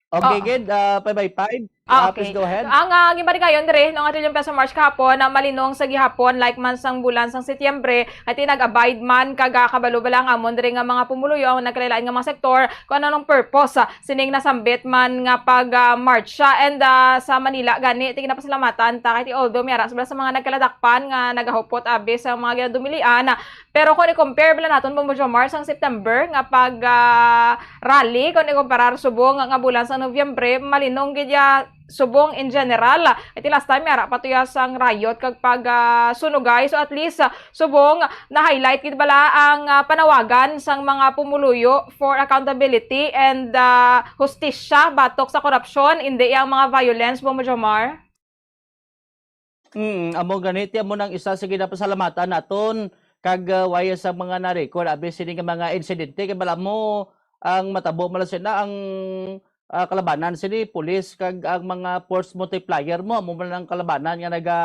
Okay, Oo. gid, ah, five by five. Ah, Ah, please okay. go ahead. Ang, ah, ginpatigayon diri, no, nga trilyon peso march kahapon, na malinong sa gihapon, like man sang bulan sang Setyembre, kay ti nag-abide man, kag, ah, kabalo bala ang amon diri nga mga pumuluyo, ang nagkalain-lain nga mga sektor, kung ano ang purpose, ah, sining nasambit man nga pag, ah, march siya. And, ah, sa Manila gani, ti ginapasalamatan ta, kay ti although may ara sa mga nagkaladakpan nga nagahupot abi sa mga ginadumilian, ah, pero kung i-compare bala naton, Bombo Jomar, sang September nga pag, ah, rally, kung ikumparar subong nga, nga bulan sa Nobyembre, malinong gid ya subong in general. Iti last time, may ara pa to ya sang riot kag pag, ah, sunugay. So at least, ah, subong na-highlight gid bala ang, ah, panawagan sang mga pumuluyo for accountability and, ah, hustisya batok sa korupsyon, indi ang mga violence, Bombo Jomar? Mm, amo gani, ti amo nang isa sa ginapasalamatan naton kag, ah, wala sa mga na-record abi sini nga mga insidente kay bala mo ang matabo man lang sina ang, ah, kalabanan sini pulis kag ang mga force multiplier mo, amo man ang kalabanan nga naga,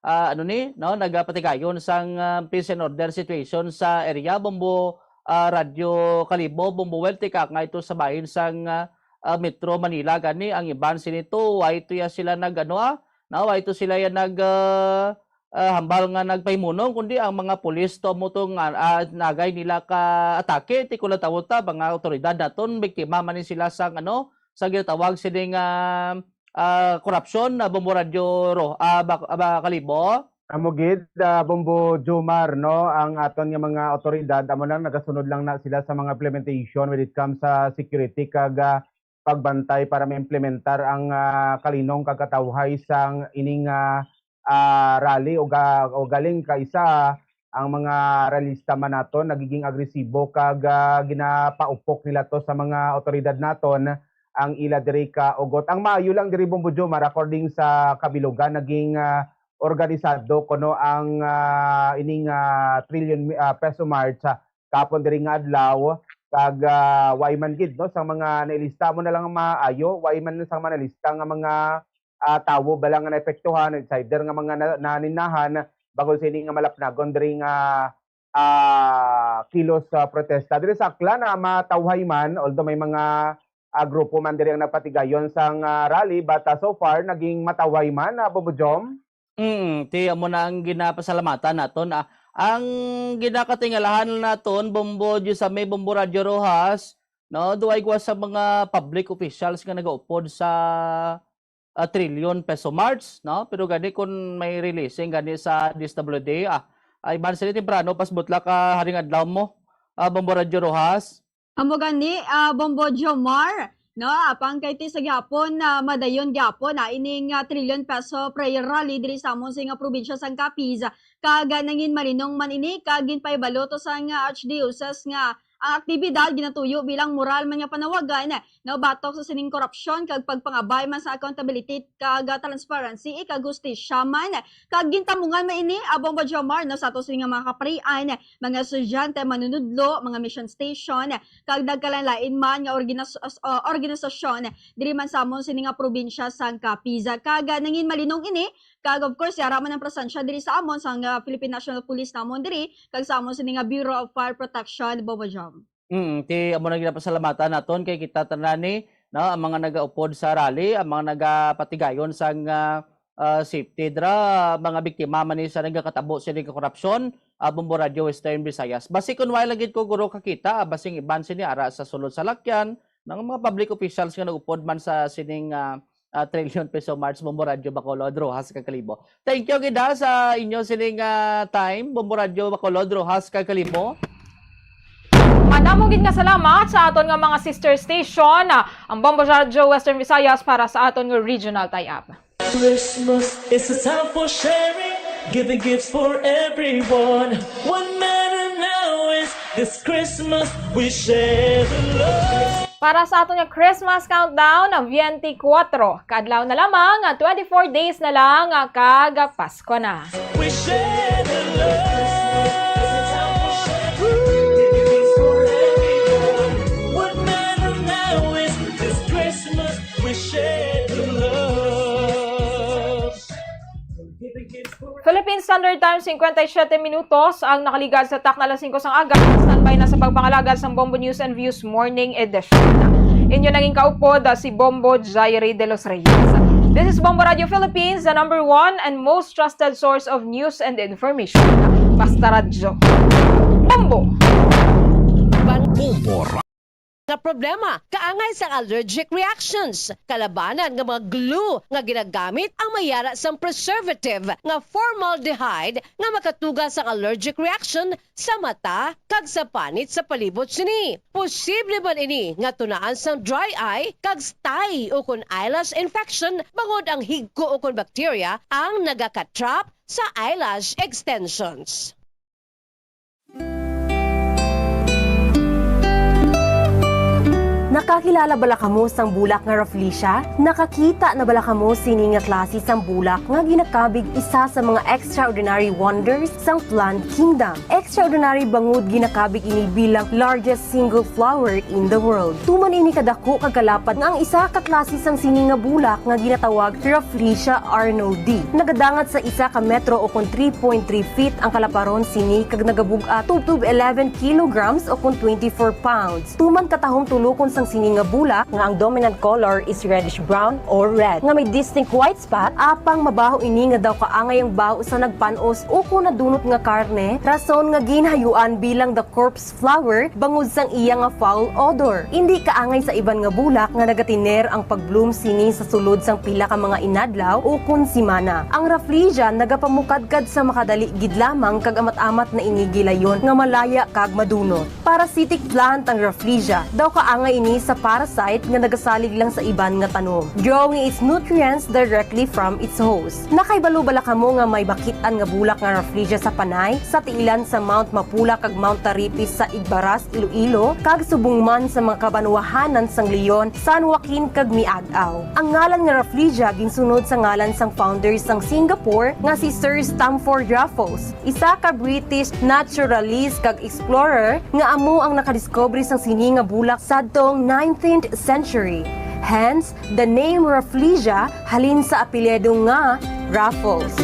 ah, ano ni, no, nagapatigayon sang, ah, peace and order situation sa area, Bombo, ah, Radyo Kalibo, Bombo Well, tika nga ito sa bahin sang, ah, ah, Metro Manila gani ang iban sini to, wala ito ya sila nag, ano, ah, no, wala ito sila ya nag, ah, ah, hambal nga nagpahimunong, kundi ang mga pulis to mo to nga, ah, nagay nila ka atake, ti kulang tawon ta, mga awtoridad naton, biktima man ni sila sang, ano, sa ginatawag sini nga, ah, korupsyon, ah, Bombo Radyo Ro-, ah, Bak-, ah, Ba-, Kalibo? Amo gid, ah, Bombo Jomar, no, ang aton nga mga awtoridad, amo lang, nagasunod lang na sila sa mga implementation when it comes sa security kag, ah, pagbantay para maimplementar ang, ah, kalinong kag katawhay sang ining, ah, ah, rally o ga-, o galing kaisa ang mga rallyista man naton nagiging agresibo kag, ah, ginapaupok nila to sa mga awtoridad naton ang ila diri ka ugot. Ang maayo lang diri, Bombo Jomar, according sa kabilugan, naging, ah, organisado kuno ang, ah, ining, ah, Trillion, ah, Peso March, ah, kapon diri nga adlaw, kag, ah, way man gid, no, sang mga nailista mo na lang ang maayo, way man sang mga nailista nga mga, ah, tawo bala nga naepektuhan, it's either nga mga na-, naninahan, bangod sa ini nga malapnagon diri nga, ah, kilos sa protesta. Diri sa Aklan, ah, matawhay man, although may mga, ah, grupo man diri ang napatigayon sang, ah, rally, but, ah, so far, naging matawhay man, ah, Bobo Jom. Mm, ti amo na ang ginapasalamatan naton, ah. Ang ginakatingalahan naton, Bombo Diosame, Bombo Radyo Rojas, no, duway gwa sa mga public officials nga nagaupod sa, ah, Trillion Peso March, no? Pero gani kung may releasing gani sa D S W D, ah, ay man sila temprano, pasbutla ka haring adlaw mo, ah, Bombo Radyo Rojas. Amo gani, ah, Bombo Jomar, no? Apang kay ti sa gihapon, ah, madayon gihapon, ah, ining, ah, Trillion Peso Prayer Rally diri sa amon sa nga probinsya sang Capiz. Kag, ah, nangin malinong man ini, kag ginpahibalo to sang, ah, Archdiocese nga ang aktibidad ginatuyo bilang moral man nga panawagan, no, batok sa sining korupsyon kag pagpangabay man sa accountability kag, ah, transparency, kag hustisya man. Kag gintamungan man ini, ah, Bombo Jomar, no, sa ato sini nga mga kaparian, mga estudyante, manunudlo, mga mission station, kag nagkalain-lain man nga orginas-, as-, ah, organisasyon diri man sa amon sini nga probinsya sang Capiz. Kag, ah, nangin malinong ini, kag of course, yara man ang presensya diri sa amon sang, ah, Philippine National Police namon diri, kag sa amon sini nga Bureau of Fire Protection, Bombo Jom. Mm, ti amo na ginapasalamatan naton kay kita tanan ni, no, ang mga nagaupod sa rally, ang mga nagapatigayon sang, ah, ah, safety dira, mga biktima man ni sa nagakatabo sini nga korupsyon, ah, Bombo Radyo Western Visayas. Basi kun wala lang gid ko guro kakita, ah, basing iban sini ara sa sulod sa lakyan, nga mga public officials nga nagupod man sa sining, ah, ah, Trillion Peso March, Bombo Radyo Bacolod, Rojas, kag Kalibo. Thank you gid, ah, sa inyo sining, ah, time, Bombo Radyo Bacolod, Rojas, kag Kalibo. Madamo gid nga salamat sa aton nga mga sister station, ah, ang Bombo Radyo Western Visayas para sa aton nga regional tie-up. Christmas is a time for sharing, giving gifts for everyone. What matter now is this Christmas we share the love. Para sa aton nga Christmas countdown, ang twenty-four ka adlaw na lamang, ah, twenty-four days na lang, ah, kag Pasko na. We share the love. What matter now is this Christmas we share the love. Philippine Standard Time, cincuenta y siete minutos ang nakaligad sa takna alas singko sang aga. Standby na sa pagpangalagad sang Bombo News and Views Morning Edition. Inyo naging kaupod, ah, si Bombo Jairi de los Reyes. This is Bombo Radio Philippines, the number one and most trusted source of news and information. Basta radyo. Bombo! Bombo Ra- Nga problema, kaangay sang allergic reactions, kalabanan nga mga glue nga ginagamit ang may yara sang preservative nga formaldehyde nga makatuga sang allergic reaction sa mata kag sa panit sa palibot sini. Posible man ini nga tunaan sang dry eye kag stye ukon eyelash infection bangod ang higko ukon bacteria ang nagaka-trap sa eyelash extensions. Nakakilala bala kamo sang bulak nga Rafflesia? Nakakita na bala kamo sini nga klase sang bulak nga ginakabig isa sa mga extraordinary wonders sang plant kingdom? Extraordinary bangod ginakabig ini bilang largest single flower in the world. Tuman ini kadako kag kalapad nga ang isa ka klase sang sini nga bulak nga ginatawag Rafflesia arnoldii. Nagadangat sa isa ka metro o kon three point three feet ang kalaparon sini kag nagabug-at tubtob eleven kilograms o kon twenty-four pounds. Tuman katahom tulokon sang sini nga bulak nga ang dominant color is reddish brown or red nga may distinct white spot, apang mabaho ini nga daw kaangay ang baho sa nagpan-os o kon nadunot nga karne, rason nga ginhayuan bilang the corpse flower bangod sang iya nga foul odor. Indi kaangay sa iban nga bulak nga nagatiner ang pag-bloom sini sa sulod sang pila ka mga inadlaw o kon simana. Ang Rafflesia nagapamukadkad sa makadali gid lamang kag amat-amat na ini gilayon nga malaya kag madunot. Parasitic plant ang Rafflesia. Daw kaangay ini sa parasite nga nagasalig lang sa iban nga tanom, drawing its nutrients directly from its host. Nakahibalo bala kamo nga may makit-an nga bulak nga Rafflesia sa Panay, sa tiilan sa Mount Mapula kag Mount Taripis sa Igbaras, Iloilo, kag subong man sa mga kabanwahanan sang Leon, San Joaquin, kag Miag-ao? Ang ngalan nga Rafflesia ginsunod sa ngalan sang founder sang Singapore nga si Sir Stamford Raffles, isa ka British naturalist kag explorer nga amo ang nakadiskubre sang sini nga bulak sadtong nineteenth century. Hence, the name Rafflesia halin sa apelyido nga Raffles.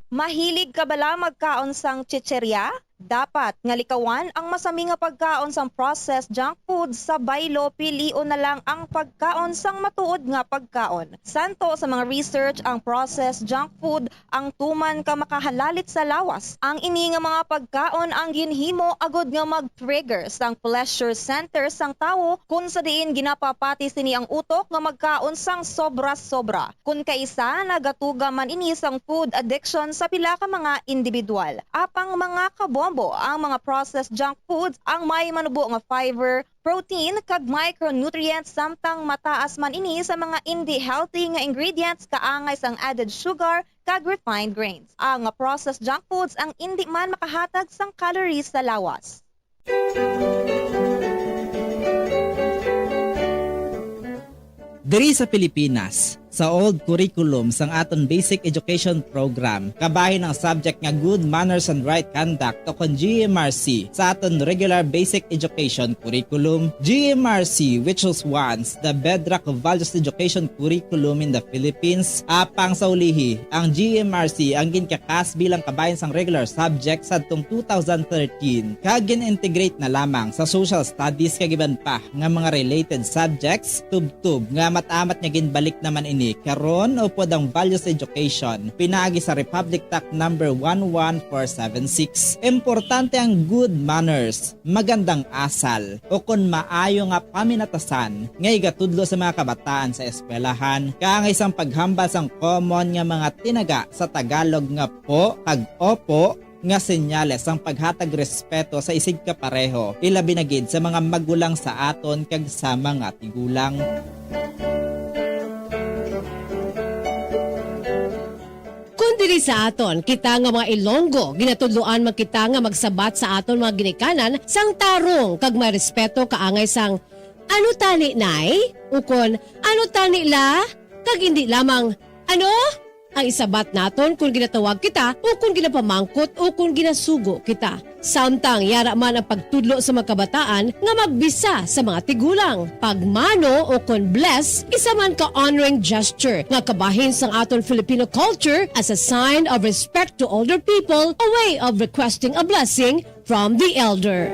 Mahilig ka bala magkaon sang chicheria? Dapat nga likawan ang masami nga pagkaon sang processed junk food sa baylo, pilion na lang ang pagkaon sang matuod nga pagkaon. Santo sa mga research, ang processed junk food ang tuman ka makahalalit sa lawas. Ang ini nga mga pagkaon ang ginhimo agud nga mag-trigger sang pleasure center sang tawo, kun sa diin ginapapati sini ang utok nga magkaon sang sobra-sobra. Kun kaisa, nagatuga man ini sang food addiction sa pila ka mga individual. Apang mga kabombo, ang mga processed junk foods ang may manubo nga fiber, protein, kag micronutrients, samtang mataas man ini sa mga indi healthy nga ingredients kaangay sang added sugar kag refined grains. Ang processed junk foods ang indi man makahatag sang calories sa lawas. Diri sa Pilipinas, sa old curriculum sang aton basic education program, kabahin ang subject nga Good Manners and Right Conduct o kon G M R C sa aton regular basic education curriculum. G M R C, which was once the bedrock of values education curriculum in the Philippines, apang sa ulihi, ang G M R C ang ginkakas bilang kabahin sang regular subject sadtong two thousand thirteen, kag gin-integrate na lamang sa social studies kag iban pa nga mga related subjects, tubtob nga amat-amat nga ginbalik naman ini karon upod ang values education pinaagi sa Republic Act number one one four seven six. Importante ang good manners, magandang asal, o kon maayo nga paminatasan nga igatudlo sa mga kabataan sa eskwelahan, kaangay sang paghambal sang common nga mga tinaga sa Tagalog nga po kag opo, nga senyales sang paghatag respeto sa isigkapareho, ilabi na gid sa mga magulang sa aton kag sa mga tigulang. Kon diri sa aton, kita nga mga Ilonggo, ginatudloan man kita nga magsabat sa aton mga ginikanan sang tarong kag may respeto kaangay sang, "Ano tani, Nay?" ukon, "Ano tani, La?" kag indi lamang, "Ano?" ang isabat naton kon ginatawag kita o kon ginapamangkot o kon ginasugo kita. Samtang yara man ang pagtudlo sa mga kabataan nga magbisa sa mga tigulang. Pagmano o kon bless, isa man ka honoring gesture nga kabahin sang aton Filipino culture as a sign of respect to older people, a way of requesting a blessing from the elder.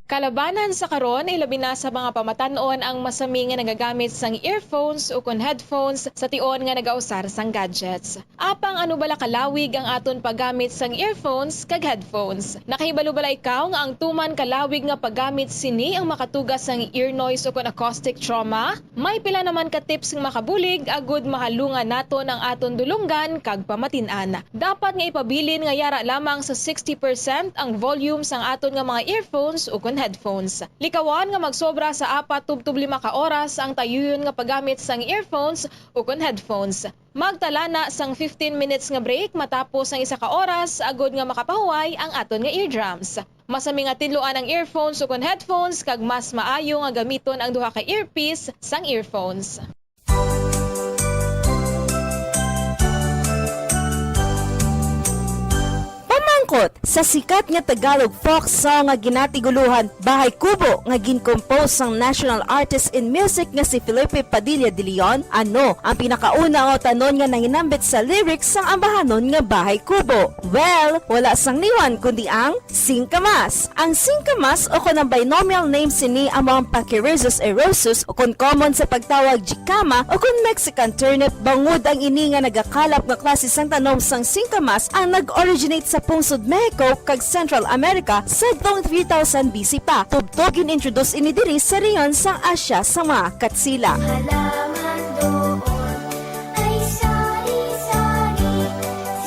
Kalabanan sa karon, ilabi na sa mga pamatan-on ang masami nga nagagamit sang earphones ukon headphones sa tion nga nagausar sang gadgets. Apang ano bala kalawig ang aton paggamit sang earphones kag headphones? Nakahibalo bala ikaw nga ang tuman kalawig nga paggamit sini ang makatuga sang ear noise ukon acoustic trauma? May pila naman ka tips nga makabulig agud mahalungan naton ang aton dulonggan kag pamatin-an. Dapat nga ipabilin nga yara lamang sa sixty percent ang volume sang aton nga mga earphones ukon headphones. Likawan nga magsobra sa apat tubtob lima ka oras ang tayuyon nga paggamit sang earphones ukon headphones. Magtala na sang fifteen minutes nga break matapos ang isa ka oras agod nga makapahuway ang aton nga eardrums. Masami nga tinluan ang earphones ukon headphones kag mas maayo nga gamiton ang duha ka earpiece sang earphones. Pamangkot, sa sikat nga Tagalog folk song nga ginatiguluhan Bahay Kubo nga gin-compose sang national artist in music nga si Felipe Padilla de Leon, ano ang pinakauna nga utanon nga nahinambit sa lyrics sang ambahanon nga Bahay Kubo? Well, wala sang liwan kundi ang singkamas. Ang singkamas, o kon ang binomial name sini amo ang Pachyrhizis eriosus, o kon common sa pagtawag jicama, o kon Mexican turnip, bangod ang ini nga nagakalap nga klase sang tanom sang singkamas ang nag-originate sa pungsod Mexico kag Central America sadtong three thousand B C pa. Tubtob gin-introduce ini diri sa rehiyon sang Asia sang mga Katsila. Halaman doon ay sari-sari,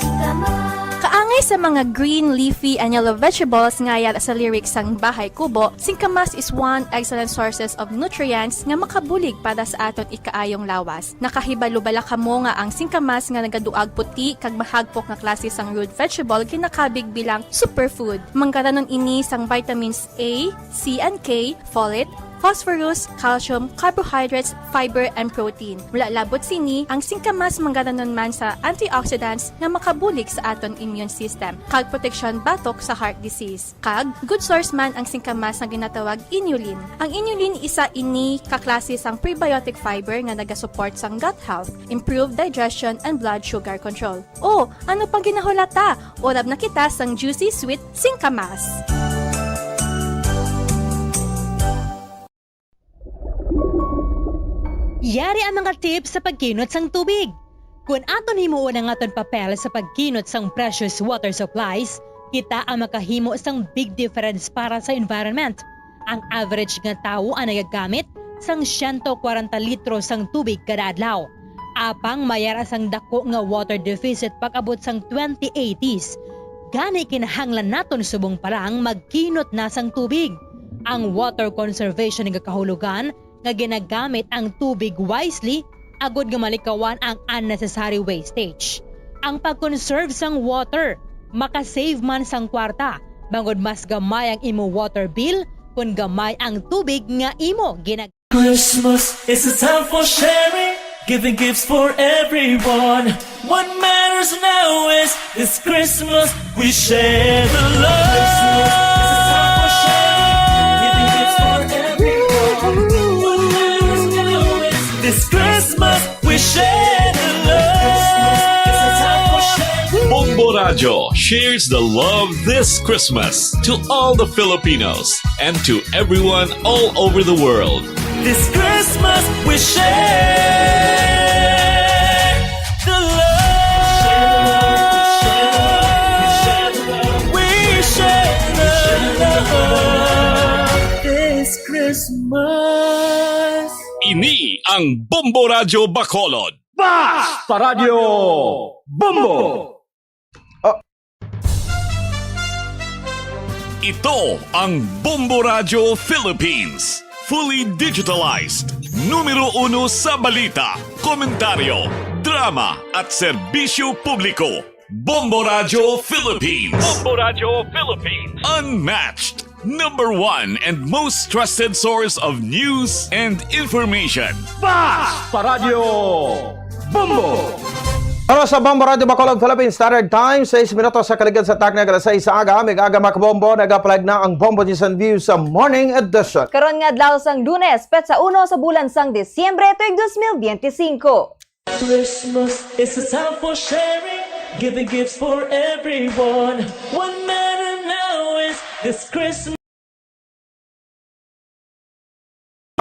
singkamas. Kaangay sa mga green, leafy, and yellow vegetables nga yara sa lyrics sang Bahay Kubo, singkamas is one excellent sources of nutrients nga makabulig para sa aton ikaayong lawas. Nakahibalo bala kamo nga ang singkamas nga nagaduag puti kag mahagpok nga klase sang root vegetable ginakabig bilang superfood? Manggaranon ini sang vitamins A, C and K, folate, phosphorus, calcium, carbohydrates, fiber, and protein. Wala labot sini, ang singkamas manggaranon man sa antioxidants nga makabulig sa aton immune system kag proteksyon batok sa heart disease. Kag good source man ang singkamas nga ginatawag inulin. Ang inulin isa ini ka klase sang prebiotic fiber nga nagasupport sang gut health, improve digestion, and blood sugar control. O, ano pang ginahulata? Urab na kita sang juicy sweet singkamas. Yari ang mga tips sa pagkinot sang tubig. Kon aton himuon ang aton papel sa pagkinot sang precious water supplies, kita ang makahimo sang big difference para sa environment. Ang average nga tawo ang nagagamit sang siyento kwarenta litro sang tubig kada adlaw. Apang may ara sang dako nga water deficit pag-abot sang twenty eighties. Gani kinahanglan naton subong pa lang magkinot na sang tubig. Ang water conservation nagakahulugan nga ginagamit ang tubig wisely agod nga malikawan ang unnecessary wastage. Ang pag-conserve sang water maka-save man sang kwarta, bangod mas gamay ang imo water bill kon gamay ang tubig nga imo ginag- Christmas is a time for sharing, giving gifts for everyone. What matters now is this Christmas we share the love. This Christmas we share the love. Bombo Radyo shares the love this Christmas to all the Filipinos and to everyone all over the world. This Christmas we share the love. We share the love this Christmas. Ini ang Bombo Radyo Bacolod. Basta Radyo Bombo! Ito ang Bombo Radyo Philippines. Fully digitalized. Numero uno sa balita, komentaryo, drama at serbisyo publiko. Bombo Radyo Philippines. Bombo Radyo Philippines. Unmatched. Number one and most trusted source of news and information. Basta Radyo Bombo! Para sa Bombo Radyo Bacolod Philippine Standard Time, sais minutos sa kaligad sa takna, alas sais sa aga, mig aga, mga kabombo, nagapalag na ang Bombo News and Views sa Morning Edition. Karon nga adlaw sang Lunes, petsa uno sa bulan sang Disyembre, tuig dos mil biyente singko. Christmas is a time for sharing, giving gifts for everyone. What matter now is this Christmas.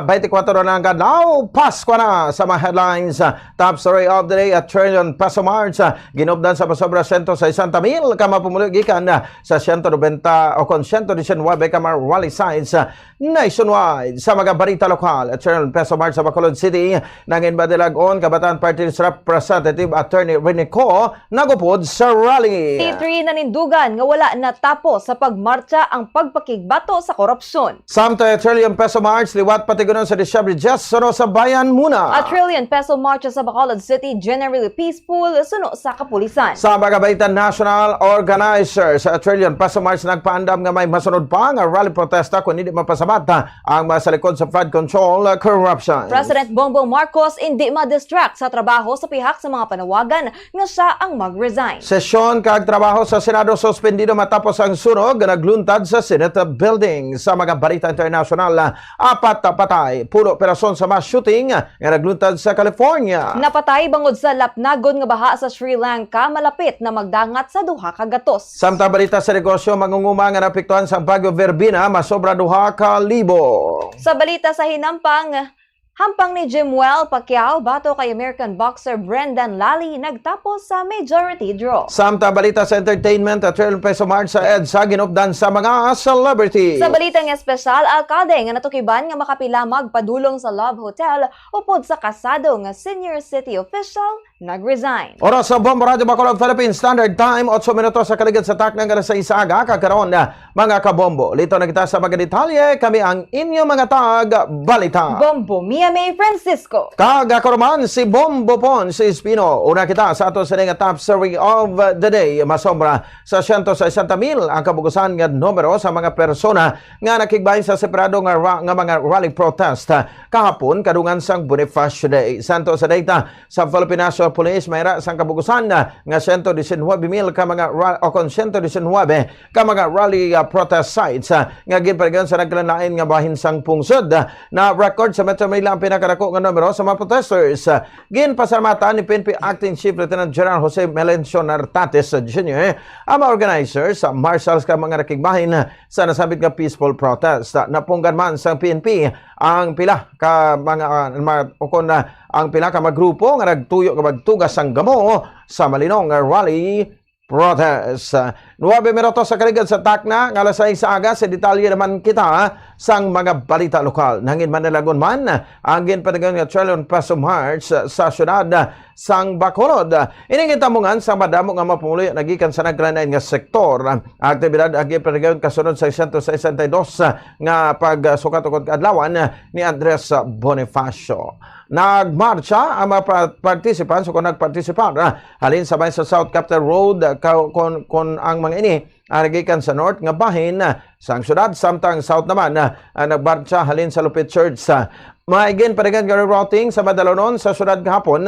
Twenty-four na ang kadlaw, Pasko na sa mga headlines. Top story of the day, a trillion peso march, ah, ginupdan sa pasobra siyento sesenta mil ka mapumulo gikan, ah, sa siyento nobenta o kon siyento disinwebe ka mga rally sites, ah, nationwide. Sa mga balita lokal, a trillion peso march sa Bacolod City, nangin badilagon, Kabataan Party List Representative Attorney Rene Co nagupod sa rally. T three nanindugan nga wala natapos sa pagmartsa ang pagpakigbato sa korupsyon. Samtang a trillion peso march, liwat patigunon sa Disyembre diyes, suno sa Bayan Muna. A trillion peso march sa Bacolod City, generally peaceful, suno sa kapulisan. Sa mga balita national, organizers sa a trillion peso march nagpaandam nga may masunod pa nga rally protesta kung hindi mapasabat ang mga sa likod sa flood control corruption. President Bongbong Marcos hindi ma-distract sa trabaho sa pihak sa mga panawagan nga siya ang mag-resign. Sesyon kag trabaho sa Senado suspendido matapos ang sunog nga nagluntad sa Senate building. Sa mga balita international, apat na patay, pulo perason sa mass shooting nga nagluntad sa California. Napatay bangod sa lapnagon nga baha sa Sri Lanka, malapit na magdangat sa duha ka gatos. Samtang balita sa negosyo, mangunguma nga naapektuhan sa Bagyo Verbena, masobra duha ka libo. Sa balita sa hinampang, hampang ni Jimwell Pacquiao batok kay American boxer Brendan Lally nagtapos sa majority draw. Samtang balita sa entertainment, a trillion peso march sa EDSA ginupdan sa mga celebrity. Sa balita nga espesyal, alkalde nga natukiban nga makapila magpadulong sa Love Hotel upod sa kasado nga senior city official nag-resign. Oras sa Bombo Radyo Bacolod, Philippine Standard Time, otso minutos sa kaligid sa takna nga alas sais sa aga, kag karon, mga kabombo, lito na kita sa mga detalye. Kami ang inyo mga tag-balita, Bombo Mia May Francisco. Kag ako naman si Bombo Pons Espino. Una kita sa ato sini nga top story of the day. Masobra sa siyento sesenta mil ang kabugusan nga numero sa mga persona nga nakigbahin sa separado nga ra-, nga mga rally protest kahapon, kadungan sang Bonifacio Day. Santo sa data sa Philippine National Police, may ra sang kabugusan nga siyento disinwebe mil ka mga ra-, o kon siyento disinwebe ka mga rally, ah, protest sites, ah, nga ginpaligiran sa nagkalain-lain nga bahin sang pungsod. Na-record sa Metro Manila ang pinakadako nga numero sa mga protesters. Ginpasalamatan ni P N P Acting Chief Lieutenant General Jose Melencio Nartates Junior ang mga organizers, ah, marshals, kag mga nakigbahin sa nasambit nga peaceful protest. Napunggan man sang P N P ang pila ka mga, ah, mga, o kon, ah, ang pila ka mga grupo nga nagtuyo nga magtugas sang gamo sa malinong nga rally protest. Nuebe minutos sa kaligid sa takna nga alas sais sa aga, sa detalye naman kita sang mga balita lokal. Nangin manilagon man ang ginpatigayon nga trillion peso march sa syudad sang Bacolod. Ini gintamungan sa madamo nga mga pumuluyo nagikan sa nagkalain-lain nga sektor. Aktibidad ang ginpatigayon kasunod sa siyento sesenta y dos nga pagsukat ukon kaadlawan ni Andres Bonifacio. Nagmarcha ang mga pa-, participants o kung nagpartisipar, ah, halin sa may sa South Capitol Road, ah, ka-, kon, kon ang mga ini, ah, nagikan sa north nga bahin, ah, sang syudad, samtang south naman, ah, ang nagmarcha halin sa Lupit Church. Sa may ginpadagan nga rerouting sa madalonon sa syudad gahapon,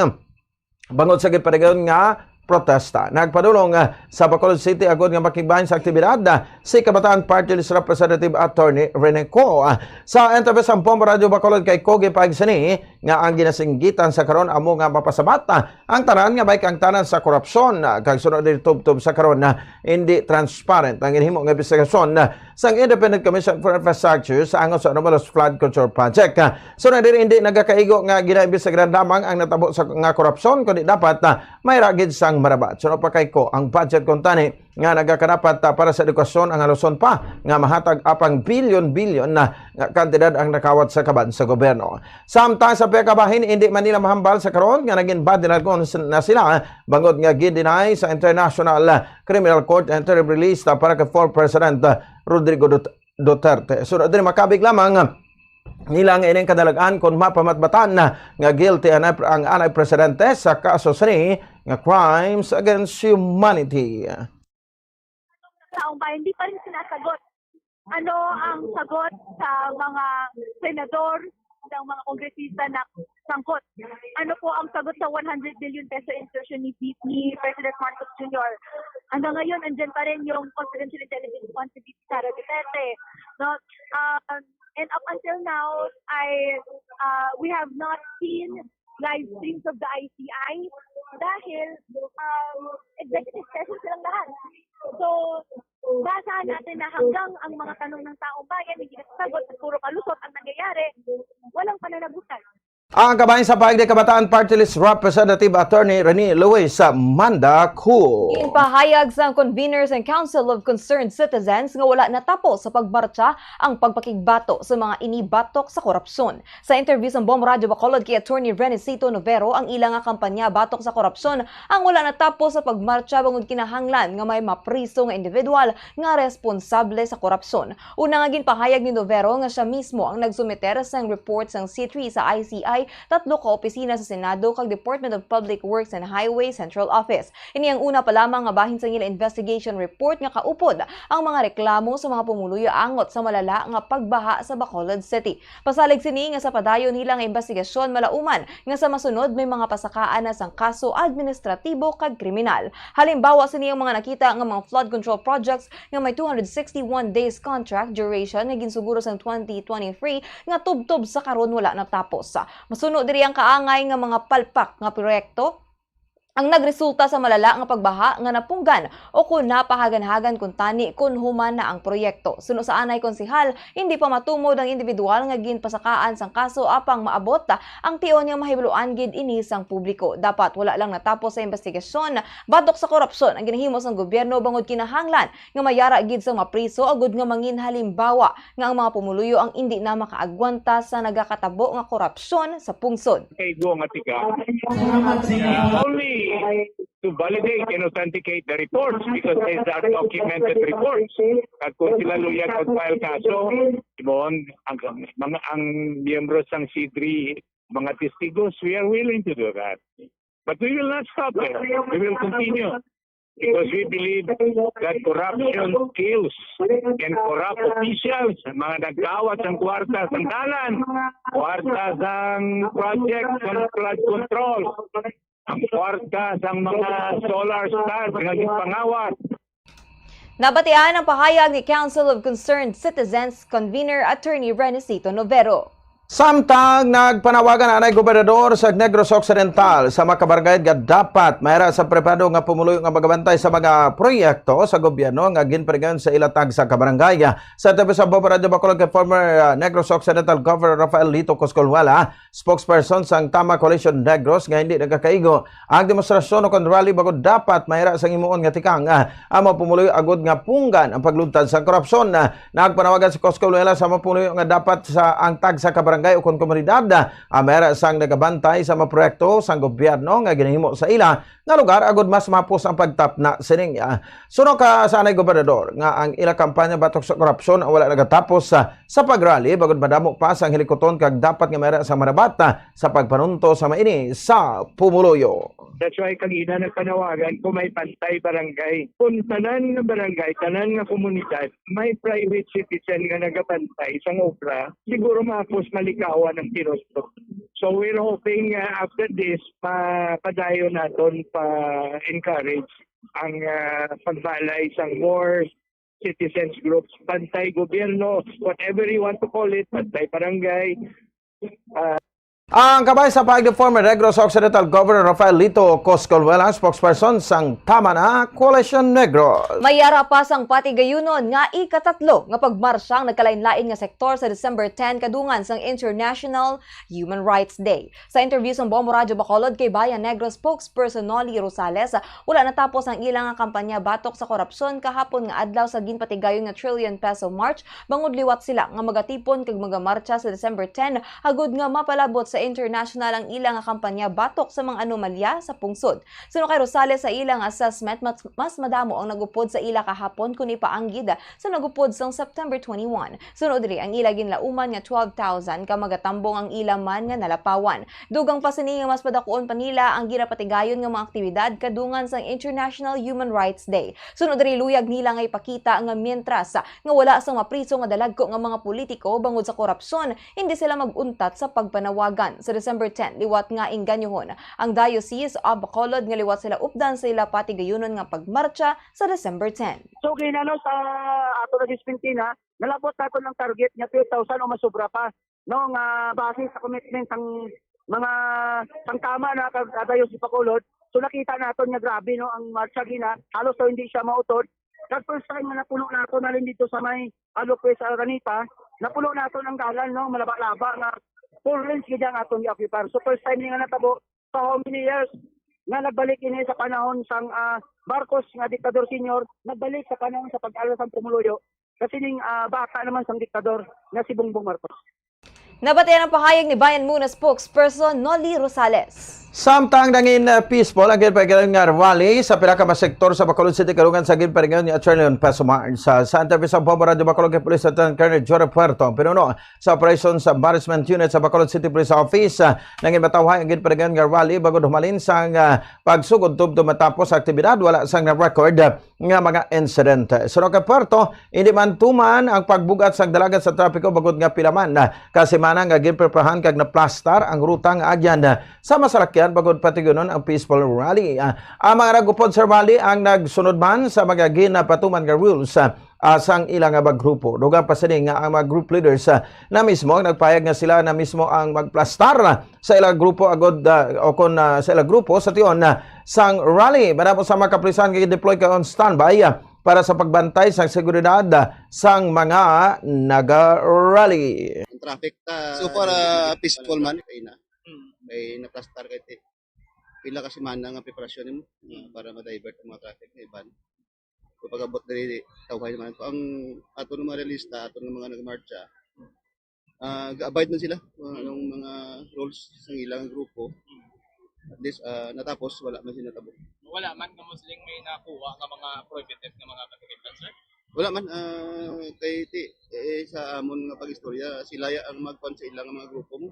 bangod sa ginpadagan nga protesta. Nagpadulong, ah, sa Bacolod City agod nga makigbahin sa aktibidad, ah, si Kabataan Party List Representative Attorney Rene Co. Ah, sa interview sa Bombo Radyo Bacolod kay Co, gipahayag sini nga ang ginasinggitan sa karon amo nga mapasabat, ah, ang tanan nga may kaangtanan sa korupsyon, ah, kag sunod diri tubtob sa karon, ah, hindi transparent ang ginhimo nga investigasyon, ah, sang Independent Commission for Infrastructure sa angot sa anomalous flood control project. Ah, sunod diri, hindi nagakaigo nga ginaimbestigaran lamang ang natabo sa, nga korupsyon, kundi dapat, ah, may ra gid sang marabat. Sunod pa kay Co, ang budget kuntani nga nagakadapat, ah, para sa edukasyon ang haluson pa nga mahatag apang bilyon-bilyon na nga kantidad ang nakawat sa kaban sa gobyerno. Samtang sa pihak sa bahin, hindi man nila mahambal sa karon nga naging badilagon s-, na sila, ah, bangod nga gin-deny sa International, ah, Criminal Court ang interim release, ah, para kay former President, ah, Rodrigo Dut-, Duterte. Sunod diri, makabig lamang, ah, nila nga ining kadalag-an kon mapamatbatan na nga guilty ang, ang anay presidente sa kaso sini nga crimes against humanity. Taong bayan, di pa rin sinasagot. Ano ang sagot sa mga senador, ng mga kongresista na sangkot? Ano po ang sagot sa one hundred billion peso insertion ni V P, President Marcos Junior? Hanggang ngayon, andyan pa rin yung confidential intelligence fund si V P Sara Duterte, no? Um, and up until now, I, uh, we have not seen live streams of the I C I dahil, um, executive session silang lahat. So, Basahan natin na hanggang ang mga tanong ng taong bayan hindi nasasagot at puro kalusot ang nangyayari, walang pananagutan. Ang kabahin sa pahayag ni Kabataan Party List Representative Attorney Rene Luis sa Manda Cool. Ginpahayag sang Conveners and Council of Concerned Citizens nga wala natapos sa pagmartsa ang pagpakigbato sa mga ini batok sa korupsyon. Sa interview sa Bombo Radyo Bacolod kay Attorney Renesito Novero, ang ila nga kampanya batok sa korupsyon ang wala natapos sa pagmartsa bangod kinahanglan nga may mapriso nga individual nga responsable sa korupsyon. Una nga ginpahayag ni Novero nga siya mismo ang nagsumiter sang report sang C three sa I C I, tatlo ka opisina sa Senado kag Department of Public Works and Highway Central Office. Ini ang una pa lamang nga bahin sa ila investigation report nga kaupod ang mga reklamo sa mga pumuluyo angot sa malala nga pagbaha sa Bacolod City. Pasalig sini nga sa padayon nila nga investigasyon, malauman nga sa masunod may mga pasakaan na sang kaso administratibo kag kriminal. Halimbawa sini ang mga nakita nga mga flood control projects nga may two hundred sixty-one days contract duration nga ginsuguro sang twenty twenty-three nga tubtob sa karon wala natapos. Masuno diri ang kaangay nga mga palpak nga proyekto ang nagresulta sa malala nga pagbaha nga napunggan o kon napahaganhagan kuntani kon human na ang proyekto. Suno sa anay konsehal, hindi pa matumod ang individual nga ginpasakaan sang kaso apang maabot ang tion nga mahibaloan gid ini sang publiko. Dapat wala lang natapos sa investigasyon batok sa korupsyon ang ginahimo sang gobyerno bangod kinahanglan nga mayara gid sang mapriso agud nga mangin halimbawa nga ang mga pumuluyo ang indi na makaagwanta sa nagakatabo nga korupsyon sa pungsod. Kay Guo nga tiga. Only to validate and authenticate the reports because these are documented reports. At kung sila luyag mag-file kaso, Simon, ang, mga, ang miyembro sang C three, mga testigos, we are willing to do that. But we will not stop there. We will continue. Because we believe that corruption kills and corrupt officials, mga nagkawat sang kwarta sang dalan, kwarta sang project, sang flood control, ang kwarta sang mga solar stars nga gipangawat. Nabatian ang pahayag ni Council of Concerned Citizens Convener Attorney Renesito Novero. Samtang nagpanawagan anay gobernador sa Negros Occidental sa mga kabarangay nga dapat mayara sa pribado nga pumuluyo nga magabantay sa mga proyekto sa gobyerno nga ginparingayon sa ila tagsa ka barangay. Sa interview sa Bombo Radyo Bacolod kay former, ah, Negros Occidental Governor Rafael Lito Coscolwela, spokesperson sang Tama Coalition Negros nga hindi nagakaigo ang demonstrasyon o kon rally bangod dapat mayara sang himuon nga tikang, ah, ang mga pumuluyo agud nga punggan ang pagluntad sa korupsyon. Ah, nagpanawagan si Coscolwela sa mga pumuluyo nga dapat sa ang tagsa ka barangay ukon komunidad, ah, mayara sang nagabantay sa mga proyekto sang gobyerno nga ginahimo sa ila nga lugar agud mas mapos ang pagtapna sining, ah, suno ka sa anay gobernador nga ang ila kampanya batok sa korupsyon ang wala nagatapos sa, sa pagrally bangod madamo pa sang hilikuton kag dapat nga mayara sa marabat, ah, sa pagpanunto sa maini sa pumuluyo. That's why kagina nagpanawagan kung may bantay barangay. Kung tanan nga barangay, tanan nga komunidad, may private citizen nga nagabantay sang obra, siguro mapos malikawan ang tinusto. So we're hoping, uh, after this, mapadayon naton pa-encourage ang, uh, pagbalay sang more citizens groups, bantay gobyerno, whatever you want to call it, bantay barangay, uh, Ang kabahin sa pahayag ni former Negros Occidental Governor Rafael Lito Coscolwela, spokesperson sang Tama na Coalition Negros. Mayara pa sang patigayunon nga ikatatlo nga pagmarsya ang nagkalain-lain nga sektor sa December ten kadungan sang International Human Rights Day. Sa interview sang Bombo Radyo Bacolod kay Bayan Negros spokesperson Nolly Rosales, wala natapos ang ila nga kampanya batok sa korupsyon kahapon nga adlaw sa ginpatigayon nga Trillion Peso March, bangod liwat sila nga magatipon kag magamartsa sa December ten, agud nga mapalabot sa international ang ila nga kampanya batok sa mga anomalya sa pungsod. Suno kay Rosales, sa ila nga assessment, mas, mas madamo ang nagupod sa ila kahapon kon ipaanggid sa nagupod sang September twenty-one. Suno diri, ang ila ginlauman nga twelve thousand ka magatambong ang ila man nga nalapawan. Dugang pa sini nga mas padakuon pa nila ang ginapatigayon nga mga aktibidad kadungan sang International Human Rights Day. Suno diri, luyag nila nga ipakita nga mientras nga wala sang mapriso nga dalagko nga mga politiko bangod sa korupsyon, hindi sila mag-untat sa pagpanawagan. Sa December ten, liwat nga engganyohon ang Diocese of Bacolod nga liwat sila updan sa ila patigayunon nga pagmartsa sa December ten. So, ginano sa ato na dispentina, nalabot naton ang target nga twelve thousand o masobra pa, no, nga base sa commitment sang mga sang Tama na kag Diocese Bacolod. So, nakita naton nga grabe, no, ang martsa gina, halos daw hindi siya mautod. Kag first time nga napuno nato, nalin dito sa may Alupes, Araneta, napuno nato ang dalan, no, malaba-laba nga four lanes gid ang atong gi-occupy. So first time ni nga natabo sa how many years nga nagbalik ini sa panahon sang, ah, Marcos nga diktador senior, nagbalik sa panahon sa pag-ala sang pumuluyo sa sining, ah, bata naman sang diktador nga si Bongbong Marcos. Nabatian ang pahayag ni Bayan Muna spokesperson Nolly Rosales. Samtang nangin, uh, peaceful ang ginpahigayon nga rally sa pila ka mga sektor sa Bacolod City karungan sa ginpahigayon nga Attorney Peso March. Sa, sa interview sa Bombo Radyo Bacolod kay Police Lieutenant Colonel Jory Puerto, ang pinuno sa Operations Management Unit sa Bacolod City Police Office, uh, nangin matawhay ang ginpahigayon nga rally bangod humalin sang, uh, pagsugod tubtob matapos sa aktibidad, wala sang na-record, uh, nga mga insidente. Suno kay Puerto, hindi man tuman ang pagbugat sang dalagan sa trapiko bangod nga pila man, ah, ka semana nga ginpreparahan kag naplastar ang ruta nga agyan, ah, sa masalakyan bangod patigunon ang peaceful rally. Ah, ang mga nagupod sa rally ang nagsunod man sa mga ginapatuman nga rules, ah, ah, sang ila nga mga grupo. Dugang pa sini nga ang mga group leaders, ah, na mismo ang nagpahayag nga sila na mismo ang magplastar, ah, sa ilang grupo agod, ah, o kon, ah, sa ilang grupo sa tion, ah, sang rally. Manapos sa mga kapulisan nga gin-deploy kay on standby, ah, para sa pagbantay sang seguridad, ah, sang mga naga-rally. Ang traffic ta, so far, ah, peaceful man. Kay na, may naplastar kay ti-, pila ka semana nga preparasyon nimo, ah, para ma-divert ang mga traffic nga iban. Kung pag-abot diri, tawhay naman to. Ang ato nga mga realista, ato nga mga nagmarcha, ah, ga-abide man sila, ah, anong mga rules sa ilang grupo. At least, ah, natapos, wala man sila natabo. Wala man kamo siling may nakuha nga mga prohibited nga mga katikitan, sir? Wala man, ah, kay ti, eh, sa amon nga pag-istorya, sila ya ang magkuan sa ilang mga grupo mo.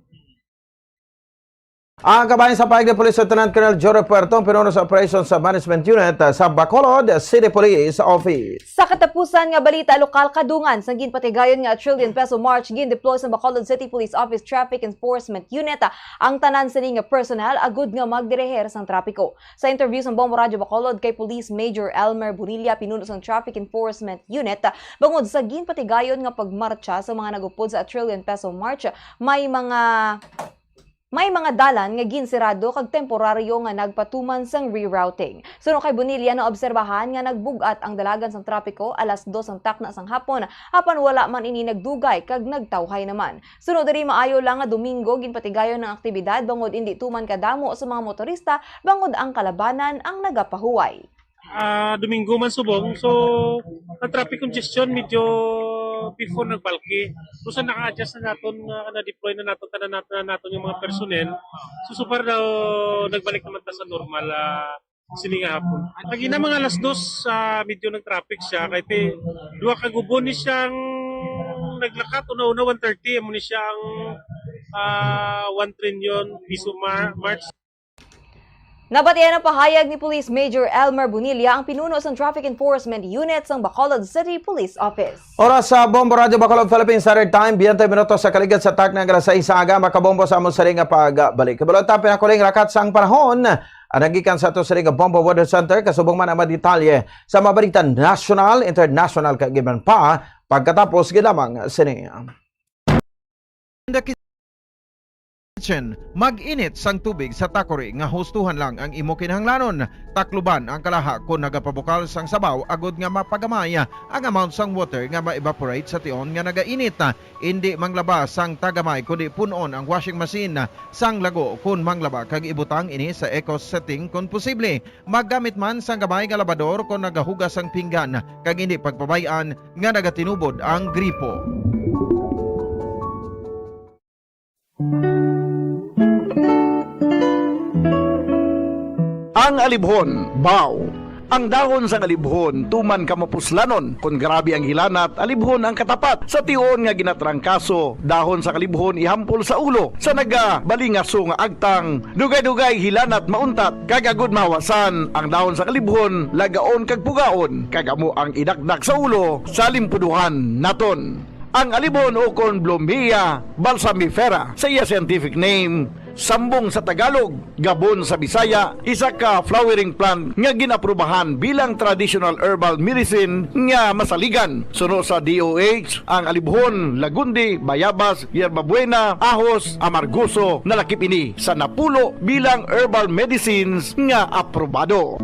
Ang kabahin sa pahayag ni Police Lieutenant Colonel Jory Puerto, ang pinuno sa Operations Management Unit, ah, sa Bacolod City Police Office. Sa katapusan nga balita lokal, kadungan sang ginpatigayon nga Trillion Peso March, gin-deploy sa Bacolod City Police Office Traffic Enforcement Unit, ah, ang tanan sini nga personnel agud nga magdireher sang trapiko. Sa interview sang Bombo Radyo Bacolod kay Police Major Elmer Bonilla, pinuno sang Traffic Enforcement Unit, ah, bangod sa ginpatigayon nga pagmarcha sa mga nagupod sa Trillion Peso March, may mga May mga dalan nga ginsirado kag temporaryo nga nagpatuman sang rerouting. Suno kay Bonilla, naobserbahan nga nagbug-at ang dalagan sang trapiko alas dos sang takna sang hapon, apan wala man ini nagdugay kag nagtawhay naman. Suno diri, maayo lang nga Domingo ginpatigayon ang aktibidad bangod indi tuman kadamo sa mga motorista bangod ang kalabanan ang nagapahuway. Ah, Domingo man subong. So, ang traffic congestion medyo before nagbalki. So, sa naka-adjust na naton, ah, na-deploy na naton, tanan naton, na naton yung mga personnel. So, so far daw, nagbalik naman ta sa normal, ah, sini nga hapon. Ang ina, mga alas dos, ah, medyo nag-traffic siya. Kay ti, duha ka gubo ni siyang naglakat, una-una one thirty, amo ni siya ang, ah, one trillion piso mar-, march. Nabatian ang pahayag ni Police Major Elmer Bonilla, ang pinuno sang Traffic Enforcement Unit sang Bacolod City Police Office. Oras sa Bombo Radyo Bacolod, Philippine Standard Time, biyente minutos sa kaligad sa takna nga alas sais sa aga, makabombo sa amon sini nga pagbalik. Kabalo ta, pinakuling rakat sang panahon, ang nagikan sa ato sini nga Bombo Weather Center, kasubong man ang mga detalye sa mga balita nasyonal, internasyonal, kag iban pa, pagkatapos gid lamang sini. In the kitchen, mag-init sang tubig sa takori nga hustuhan lang ang imo kinahanglanon. Takluban ang kalaha kon nagapabukal sang sabaw agod nga mapagamay ang amount sang water nga ma-evaporate sa tion nga nagainit. Indi manglaba sang tagamay, kundi pun-on ang washing machine sang lago kon manglaba kag ibutang ini sa eco setting kon posible. Maggamit man sang gamay nga labador kon nagahugas sang pinggan, kag indi pagpabay-an nga nagatinubod ang gripo. Ang alibhon, baw. Ang dahon sang alibhon tuman ka mapuslanon. Kon grabe ang hilanat, alibhon ang katapat. Sa tion nga ginatrangkaso, dahon sang alibhon ihampol sa ulo. Sa nagabalingaso nga agtang, dugay-dugay hilanat mauntat, kag agud mahawasan ang dahon sang alibhon, lagaon kag pugaon, kag amo ang idakdak sa ulo sa limpuduhan naton. Ang alibhon ukon Blumea balsamifera sa iya scientific name, sambong sa Tagalog, gabon sa Bisaya, isa ka flowering plant nga gin-aprubahan bilang traditional herbal medicine nga masaligan. Suno sa D O H, ang alibhon, lagundi, bayabas, yerbabuena, ahos, amargoso, nalakip ini sa napulo bilang herbal medicines nga aprobado.